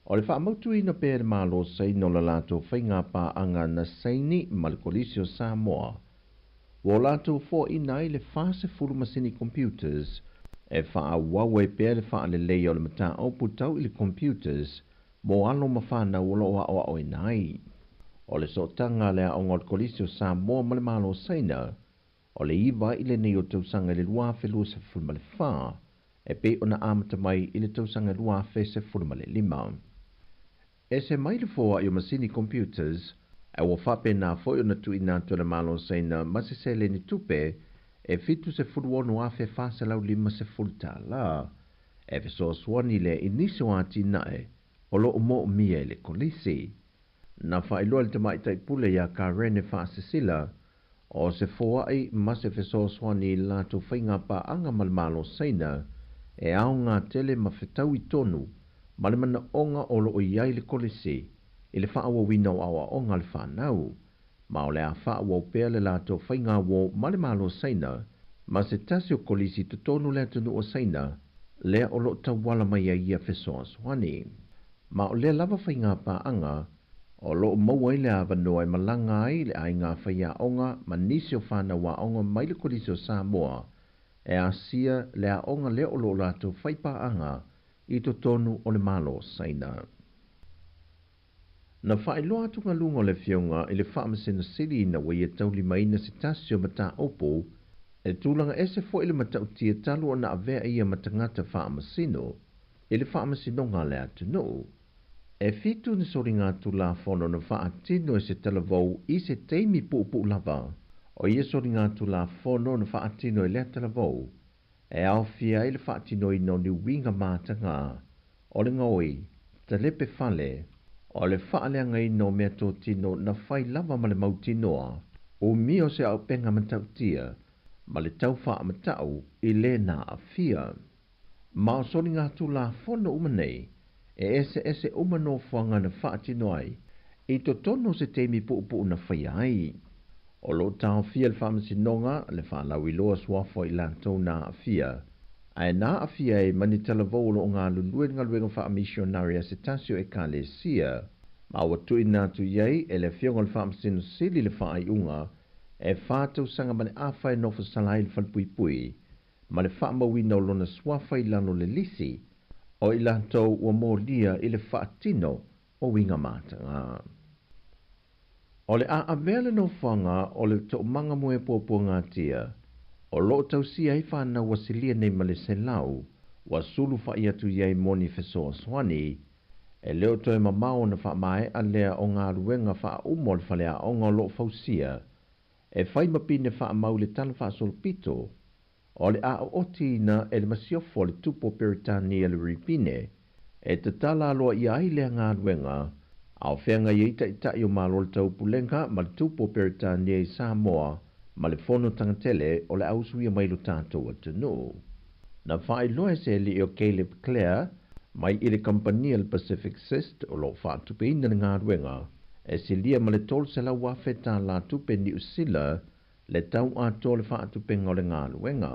O le faamautuina pea e le Malo Saina o le latou faiga paaga na saini ma le Kolisi o Samoa, ua o latou foaina ai le 40 masini computers e faaauau ai pea le faaleleia o le mataupu tau i le computers mo alo ma fanau o lo o aoaoina ai. O le sootaga a le Aoga o le Kolisi o Samoa ma le Malo Saina, o le 9 i lenei o tausaga i le 2024, e pei ona amata mai i le tausaga 2015. Ese mai le foa'i o masini computers, ae ua faapena foi ona tuuina atu e le Malo Saina ma se seleni tupe e $76,450 e fesoasoani lea i nisi o atinae o lo o moomia e le Kolisi. Na faailoa e le Tamaitai Pule iā Karene Faasisila, o se foa'i ma se fesoasoani i le latou faiga paaga ma le Malo Saina e aoga tele ma fetaui tonu ma le manaoga o lo o i ai le Kolisi i le faaauauina o aoaoga a le fanau, ma o le a faaauau pea le latou faiga uō ma le Malo Saina ma se tasi o Kolisi i totonu o le atunuu o Saina lea o lo o tauala mai ai ia fesoasoani. Ma o lea lava faiga paaga o lo o maua ai le avanoa e malaga ai le aiga faiaoga ma nisi o fanau aoga mai le Kolisi o Samoa e asia le aoga lea o lo o latou faipaaga i totonu o le Malo o Saina. Na faailoa atu galuga o le Afioga i le Faamasino Sili ina ua ia taulimaina se tasi o mataupu e tulaga ese foi le matautia talu ona avea ia ma tagata faamasino i le faamasinoga a le atunuu. E fitu ni soligatulafono na faatino e se talavou i se taimi puupuu lava. O ia soligatulafono na faatino e lea talavou, e aofia ai le faatinoina o ni uiga matagā, o le gaoi, talepe fale, o le faaleagaina o meatotino na fai lava ma le mautinoa, umia o se auupega matautia, ma le tau faamatau i le na aafia. Ma o soligatulafono uma nei, e eseese uma nofoaga na faatino ai i totonu o se taimi puupuu na faia ai. O lo o taofia e le Faamasinoga le faalauiloa suafa o i latou na aafia, ae na aafia ai ma ni talavou o lo o galulue i le galuega faamisionari a se tasi o Ekalesia, ma ua tuuina atu i ai e le Afioga i le Faamasino Sili le faaiuga e 4 tausaga ma le afa e nofo sala ai i le falepuipui ma le faamauina o lona suafa i lalo o le lisi o i latou ua molia i le faatino o uiga matagā. O le a avea le nofoaga o le Toomaga Moe Puapuagatia o lo o tausia ai fanau ua silia nei ma le 100 ua sulufa'i atu i ai mo ni fesoasoani, e le o toe mamao ona faamae'a lea o galuega faauma o le faleaoga o lo o fausia e fai ma pine faamau i le tala faasolopito o le a ootiina e le masiofo a le Tupu o Peretania le Ripine e tatala aloaia ai lea galuega, a o feagai ai Taitai o Malo o le Taupulega ma le Tupu o Peretania i Samoa ma le Fono Tagatele o le Ausuia mai lo tatou atunuu. Na faailoa e se alii o Caleb Clare mai i le kamupani a le Pacific Cyst o lo o faatupeina le galuega, e silia ma le $300,000 tupe Niu Sila. le tau atoa o le faatupenga o le galuega.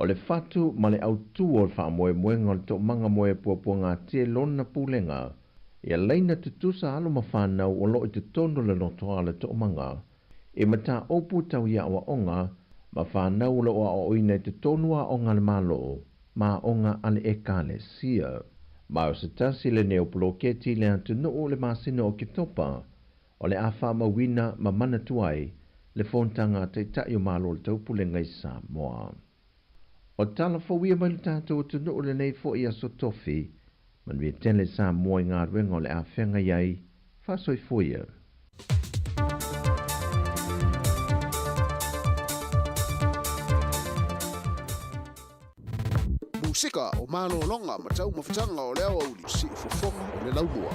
O le fatu ma le autū o le faamoemoega o le toomaga mo e puapuagatia i lona pulega, ia laina tutusa alo ma fanau o lo o i totonu o le lotoa o le toomaga, i mataupu tau i aoaoga ma fanau o lo o aoaoina i totonu o aoga a le Malo ma aoga a le Ekalesia. Ma o se tasi lenei o poloketi i le atunuu i le masina o Oketopa, o le a faamauina ma manatua ai le fonotaga a Taitai o Malo o le Taupulega i Samoa. O tala fou ia mai le tatou atunuu lenei foi aso tofi, manuia tele Samoa i galuega o le a feagai ai, faasoifua ia. Musika o malologa ma taumafataga o le aoauli, siufofoga o le laumua.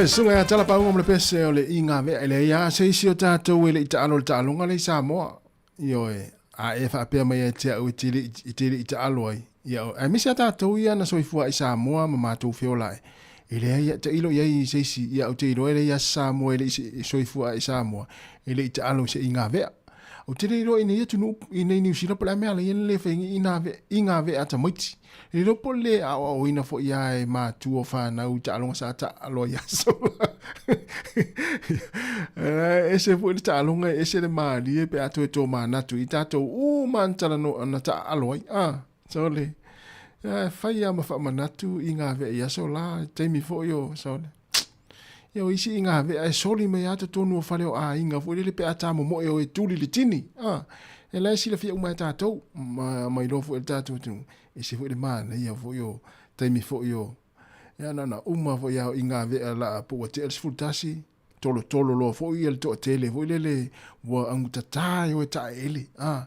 Susuga ia Tala Pauga ma le pese o le iga mea e leai lava se isi o tatou e le i taalo i le taaloga lea i Samoa. Ioe, a e faapea mai ia te au e te le i, te le i taalo ai, ia, aemaise a tatou ia na soifua i Samoa ma matou feola ai. E leai, tailo i ai i se isi, ia ou te iloa e leai lava se Samoa e le i soifua i Samoa, e le i taalo i se iga vea. Ou te le iloa i nei atunuu, i nei Niu Sila po o le a mea la ia na le fai ai iga vea a tamaiti. E le iloa po o le aoaoina foi lava e matua o fanau i taaloga sa taalo ai aso la. E ese foi le taaloga, e ese le malie pe a toe tomanatu i tatou uma lava na taaalo ai. Sole, e fai lava ma faamanatu i ngā vea i aso la, i taimi foi o, sole. Ia o isi i ngā vea e soli mai lava totonu o fale o aiga foi lele pe a tāmomoe o e tuli le tini. E la e silafia uma e tātou, ma, ma iloa foi e le tātou atunuu, ese foi le manaia foi o taimi foi o, ia na, na uma foi lava i ngā vea la po ua tea le 11, tolotolo loa foi ia le toatele foi lele ua augutata e o e taeele. A,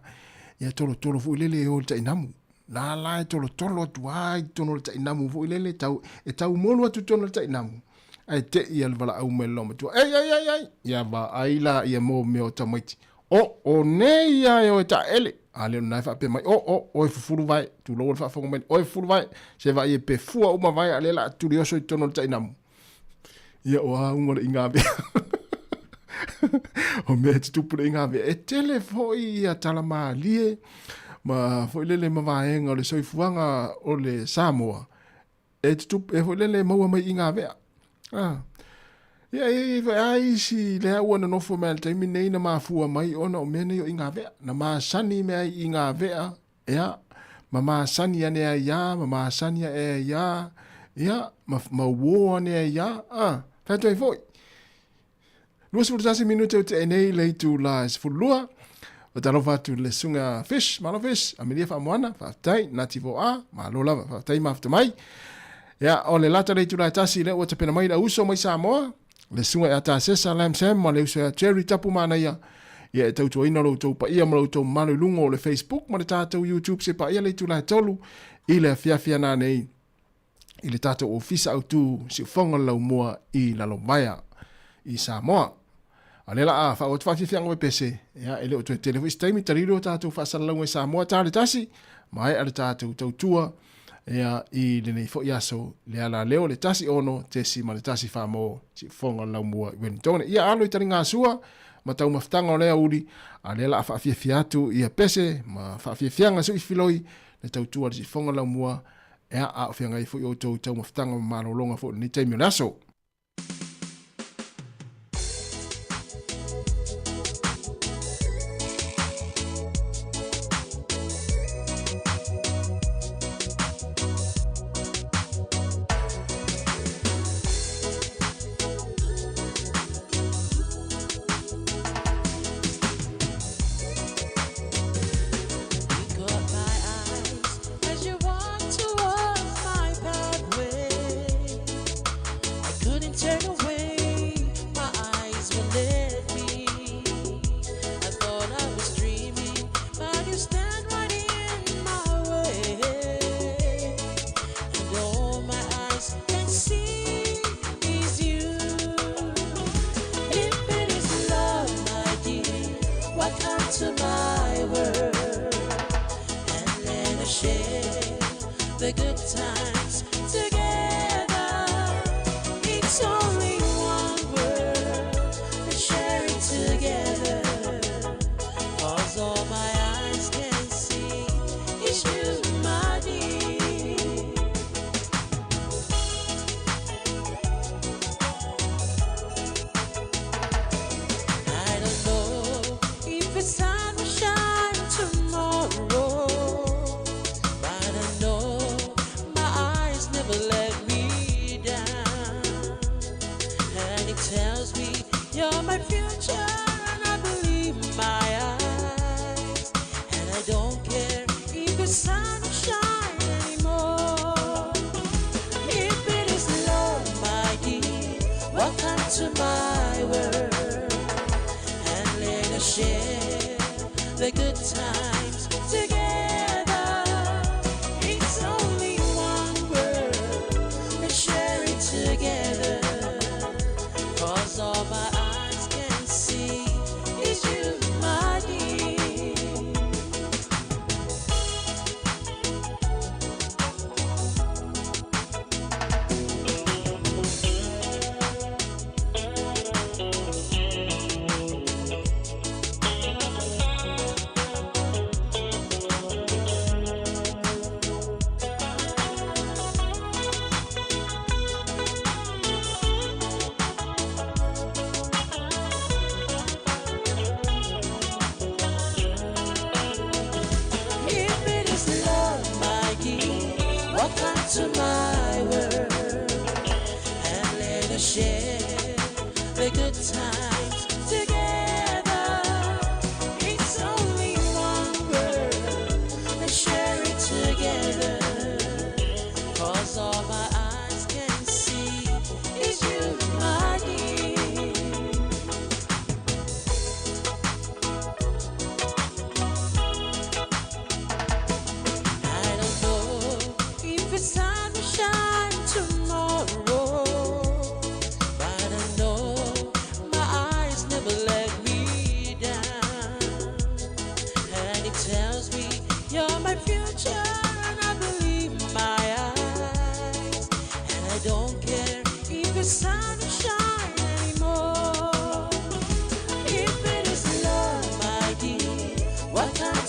ia tolotolo foi lele e o i le tainamu. La la e tolotolo atu lava i totonu o le tainamu foi lele, tau, e taumolu atu i totonu o le tainamu, ae te i a le valaau mai le loomatua, Ei, ei, ei, ei! Ia vaai la ia mo mea o tamaiti. O, o nei ia e o e taeele. A lea o lena e faapea mai, O, o, oe fufulu vae, tulou le faafofoga mai, oe fufulu vae, se vaai e pe fua uma vae a lea la a tuli oso i totonu o le tainamu. Ia o auga o le igavea. O mea e tutupu le igavea. E tele foi ia tala malie ma foi lele ma vaega o le soifuaga o le Samoa e tutupu e foi lele e maua mai igavea. Ah. Ia e i foi ai isi lea ua nonofo mai le taimi nei na mafua mai ona o mea nei o igavea. Na masani mea ai igavea Ia, ma masani ane ai ia, ma masani aʻe ai ia, ia, ma, ma uō ane ai ia, a, fai atu ai foi. 21 minute o te nei le itu la e 12. O talofa atu le sunga fish, malo fish, Amelia Faamoana, faafetai, Nati Voa, malo lava, faafetai mafuta mai. Ia, o le lata le itu la e tasi, le ua tapena mai la uso mai Samoa, le susuga ia Tasesa Lam Sam ma le uso ia Jerry Tapu Manaia, ia e tautuaina lo outou paia ma lo outou mamalu i luga o le Facebook ma le tatou YouTube se paia le itula e tolu i le afiafi ana nei i le tatou ofisa autu siufoga le laumua i Lalovaea i Samoa. A lea la a faaauau atu faafiafiaga pese, ia e le o toe tele foi se taimi, talili o tatou faasalalauga i Samoa ta le tasi, maea le tatou tautua ia i lenei foi aso le ala leo le 16.1 mo siufoga le laumua i Wellington. Ia alo i taligasua ma taumafataga o lea uli, a lea la a faafiafia atu ia pese ma faafiafiaga sui filoi le tautua le siufoga le laumua, ia a o feagai foi outou taumafataga ma malologa foi lenei taimi o le aso.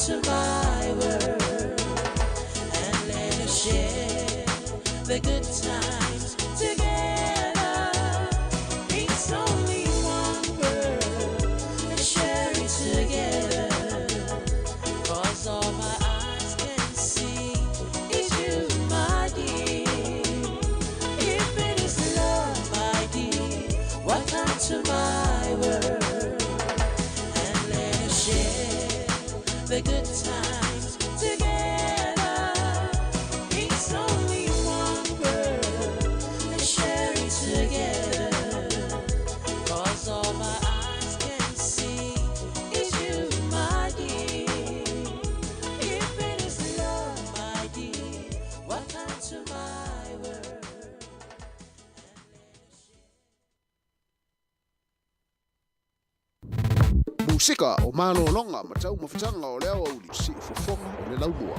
to my world and let us share the good times together. It's only one world, let's share it together. 'Cause all my eyes can see is you, my dear. If it is love, my dear, welcome to my world and let us share the good times together. It's only one world, let's share it together. 'Cause all my eyes can see is you, my dear. If it is love, my dear, welcome to my world. Musika o malologa ma taumafataga o le aoauli siufofoga o le laumua.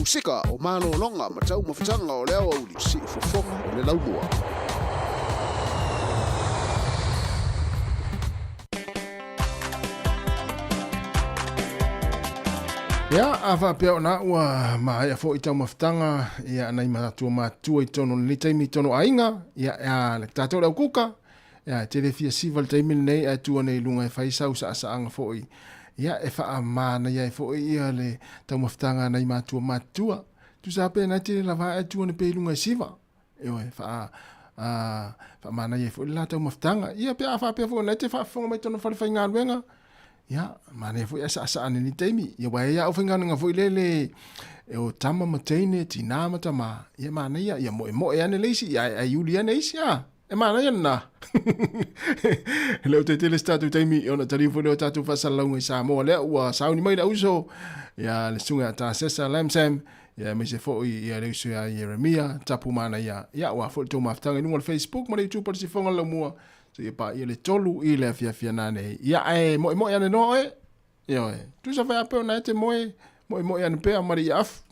Pasifika o malologa ma taumafataga o le aoauli siufofoga o le laumua. Ia, a faapea ona ua maea foi taumafataga ia nai matua matutua i totonu o lenei taimi i totonu o aiga, ia, a le tatou le aukuka, ia, e tele fia siva le taimi lenei ae tua nei i luga e fai sau saasaaga foi, ia, e faamanaia ai foi ia le taumafataga a nai matua matutua. Tusa pe na tele lava ae tua nei pea i luga e siva. Ioe, faa, a, faamanaia ai foi le la taumafataga. Ia, pe a faapea foi o na e te faafofoga mai tona fale faigaluega, ia, manaia foi ae saasaa nei taimi. Ia, uae ia au faigaluega foi lele, e o tama ma teine, tinā ma tamā, ia manaia, ia moemoe ane le isi, ia ae iuli ane isi, a. E manaia lena. E le o toe tele se tatou taimi ona taliu foi lea o tatou faasalalauga i Samoa lea ua sauni mai le auso ia le susuga ia Tasesa Lamsam ia aemaise foi ia le uso ia Ieremia Tapu Manaia ia aua foi le tou mafutaga i luga o le Facebook ma le YouTube o le Sifoga o le Laumua seia paia le 3 i le afiafi a nanei. Ia ae moemoe ane noa oe. Ioe. Tusa fai a pea ona e te moe, moemoe ane pea ma le ia afu.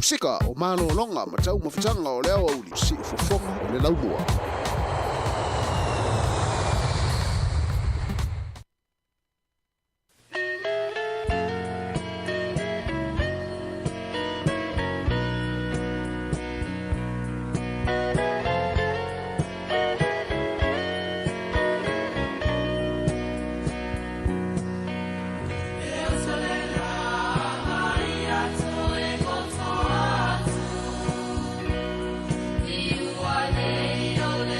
Musika o malōloga ma taumafataga o le aoauli siufofoga o le laumua. You are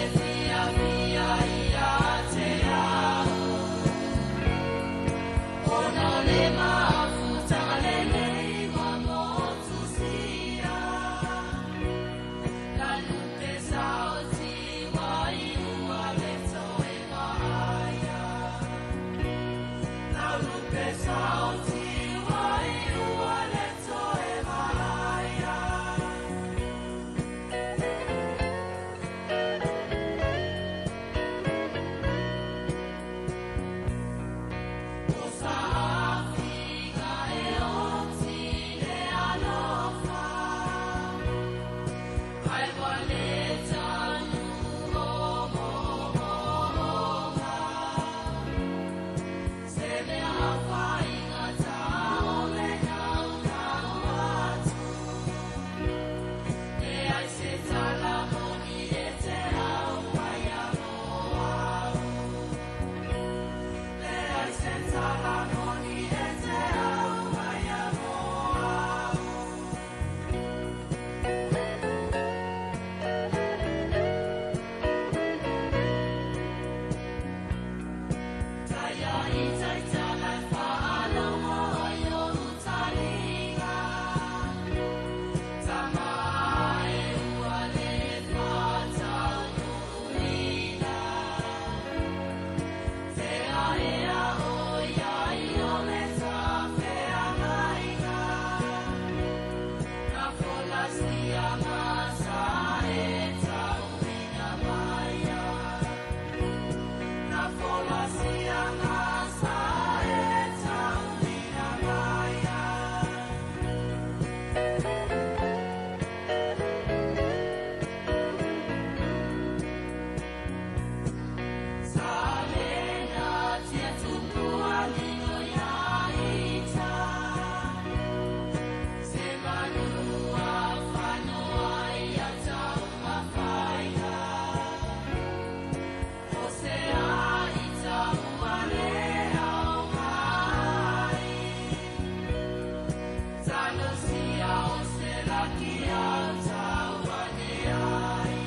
Talosia o se laki au tau ane ai.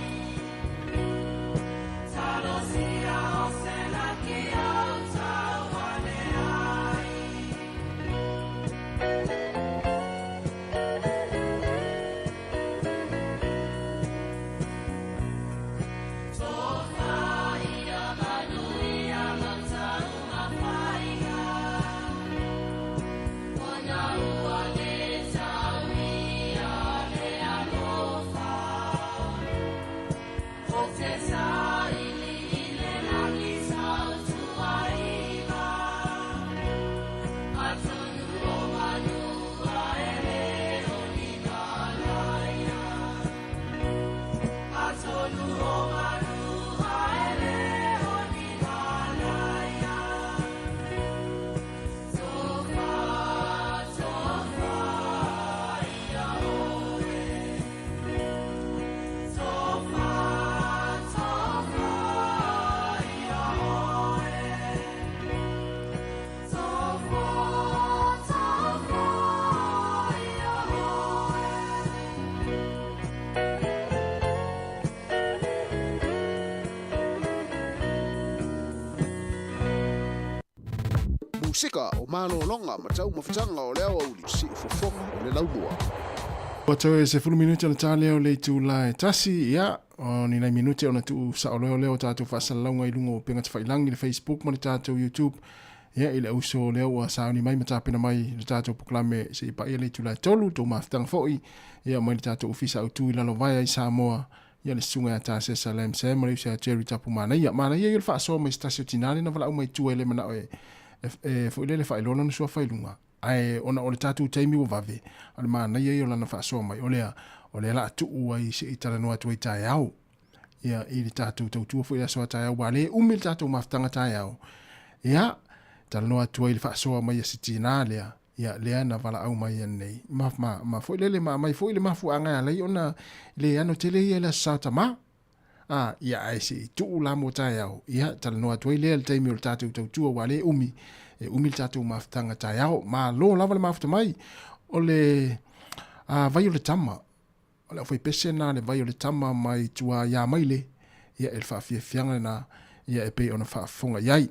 Talosia o se laki au tau ane ai. Tofa ia manuia lau tau mawhaiga. Ona ua le tau ia le alofa. O te saili i le lagi tau tuaiva. Atonu o manua e le o ni malaia. Atonu o manua e le o ni malaia. Tofa, tofa ia oe. Tofa, tofa ia oe. Tofa, tofa ia oe. Musika o malologa ma taumafataga o le aoauli siufofoga o le laumua. Ua toe 10 minute ona ta lea o le itula e tasi, ia, o ni nai minute ona tuu saoloeo lea o tatou faasalalauga i luga o upega tafailangi, le Facebook ma le tatou YouTube, ia, i le auso lea ua sauni mai ma tapena mai le tatou polokalame seia paia le itula e 3, tou mafutaga foi, ia, mai le tatou ofisa autu i Lalovaea i Samoa, ia, le susuga ia Tasesa Lam Sam ma le uso ia Jerry Tapu Manaia. Manaia ia o le faasoa mai se tasi o tina lea na valaau mai i tua e le manao e, e, e foi lele faailoa lona suafa i luga. Ae ona o le tatou taimi ua vave, o le manaia ia o lana faasoa mai, o lea, o lea la a tuu ai se i talanoa atu ai taeao. Ia, i le tatou tautua foi i le aso a taeao, ua le umi le tatou mafutaga taeao. Ia, talanoa atu ai i le faasoa mai a si tina lea, ia, lea na valaau mai anei. Ma, ma, ma foi lele, ma aumai foi le mafuaaga e ala ai ona le ano tele ia i le Aso Sa Tama. A, ia, ae se i tuu la mo taeao, ia, talanoa atu ai lea i le taimi o le tatou tautua, ua le umi, e umi le tatou mafutaga taeao. Malo lava le mafuta mai, o le, a, vai o le tama, o le aufaipese lena le vai o le tama mai tua ia Maile, ia, e le faafiafiaga lena, ia, e pei ona faafofoga i ai.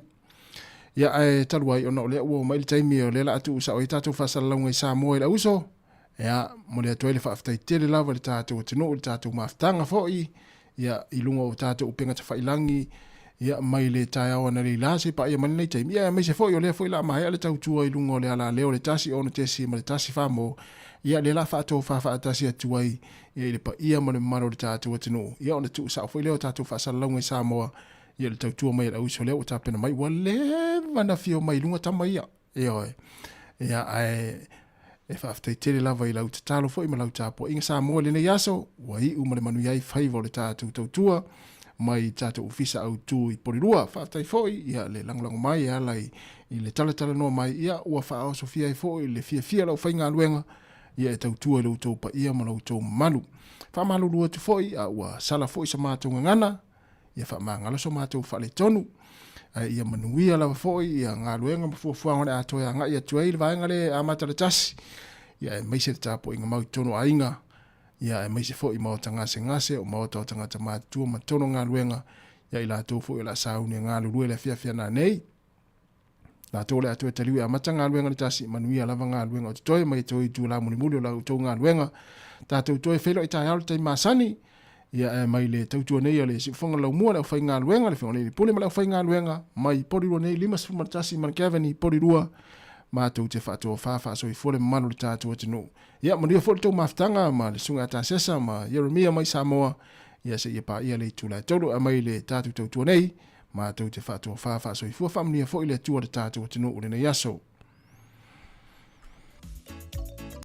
Ia, ae talu ai, ona o lea ua oo mai le taimi o lea la a tuu sao ai tatou faasalalauga i Samoa i le auso, ia, momoli atu ai le faafetai tele lava i le tatou atunuu, i le tatou mafutaga foi, ia, i luga o tatou upega tafailangi, ia, mai le taeao analeila seia paia mai lenei taimi, ia, aemaise foi o lea foi la a maea le tautua i luga o le alaleo o le 1 6 .4 mo, ia, lea la a faatofa faatasi atu ai, ia, i le paia ma le mamalu o le tatou atunuu, ia, ona tuu sao foi lea o tatou faasalalauga i Samoa, ia, le tautua mai a le auiso lea ua tapena mai, ua leva na fio mai i luga tama ia, ioe. Ia, ae e faafetai tele lava i lau tatalo foi ma lau tapuaiga Samoa i lenei aso, ua iu ma le manuia ai faiva o le tatou tautua mai tatou ofisa autu i Polilua. Faafetai foi ia le lagolago mai e ala i, i le talatalanoa mai, ia ua faaosofia ai foi le fiafia o le aufaigaluega ia e tautua i lo outou paia ma lo outou mamalu. Faamalulu atu foi, a ua sala foi sa matou gagana, ia faamagalo so matou faaletonu, ae ia manuia lava foi ia galuega ma fuafuaga o le a toe agai atu ai le vaega lea e amata le tasi, ia aemaise le tapuaiga mau i totonu o aiga, ia aemaise foi maota gasegase, o maota o tagata matutua ma tono galuega, ia i latou foi o le a sauni e galulue le afiafi ana nei. Latou o le a toe taliu e amata galuega le tasi, manuia lava galuega o totoe mai e toe itula mulimuli o la outou galuega. Tatou toe feiloai taeao le taimi masani, ia ae mai le tautua nei a le Siufofoga Laumua le aufaigaluega, le Afioga i le Pule ma le aufaigaluega, mai Porirua nei 51 Manukaveni, Porirua, matou te faatofa faasoifua le mamalu o le tatou atunuu. Ia manuia foi le tou mafutaga ma le Susuga ia Tasesa ma Ieremia mai Samoa, ia seia paia le itula e 3 ae mai le tatou tautua nei, Matou te faatofa faasoifua faamanuia foi le Atua le tatou atunuu lenei aso.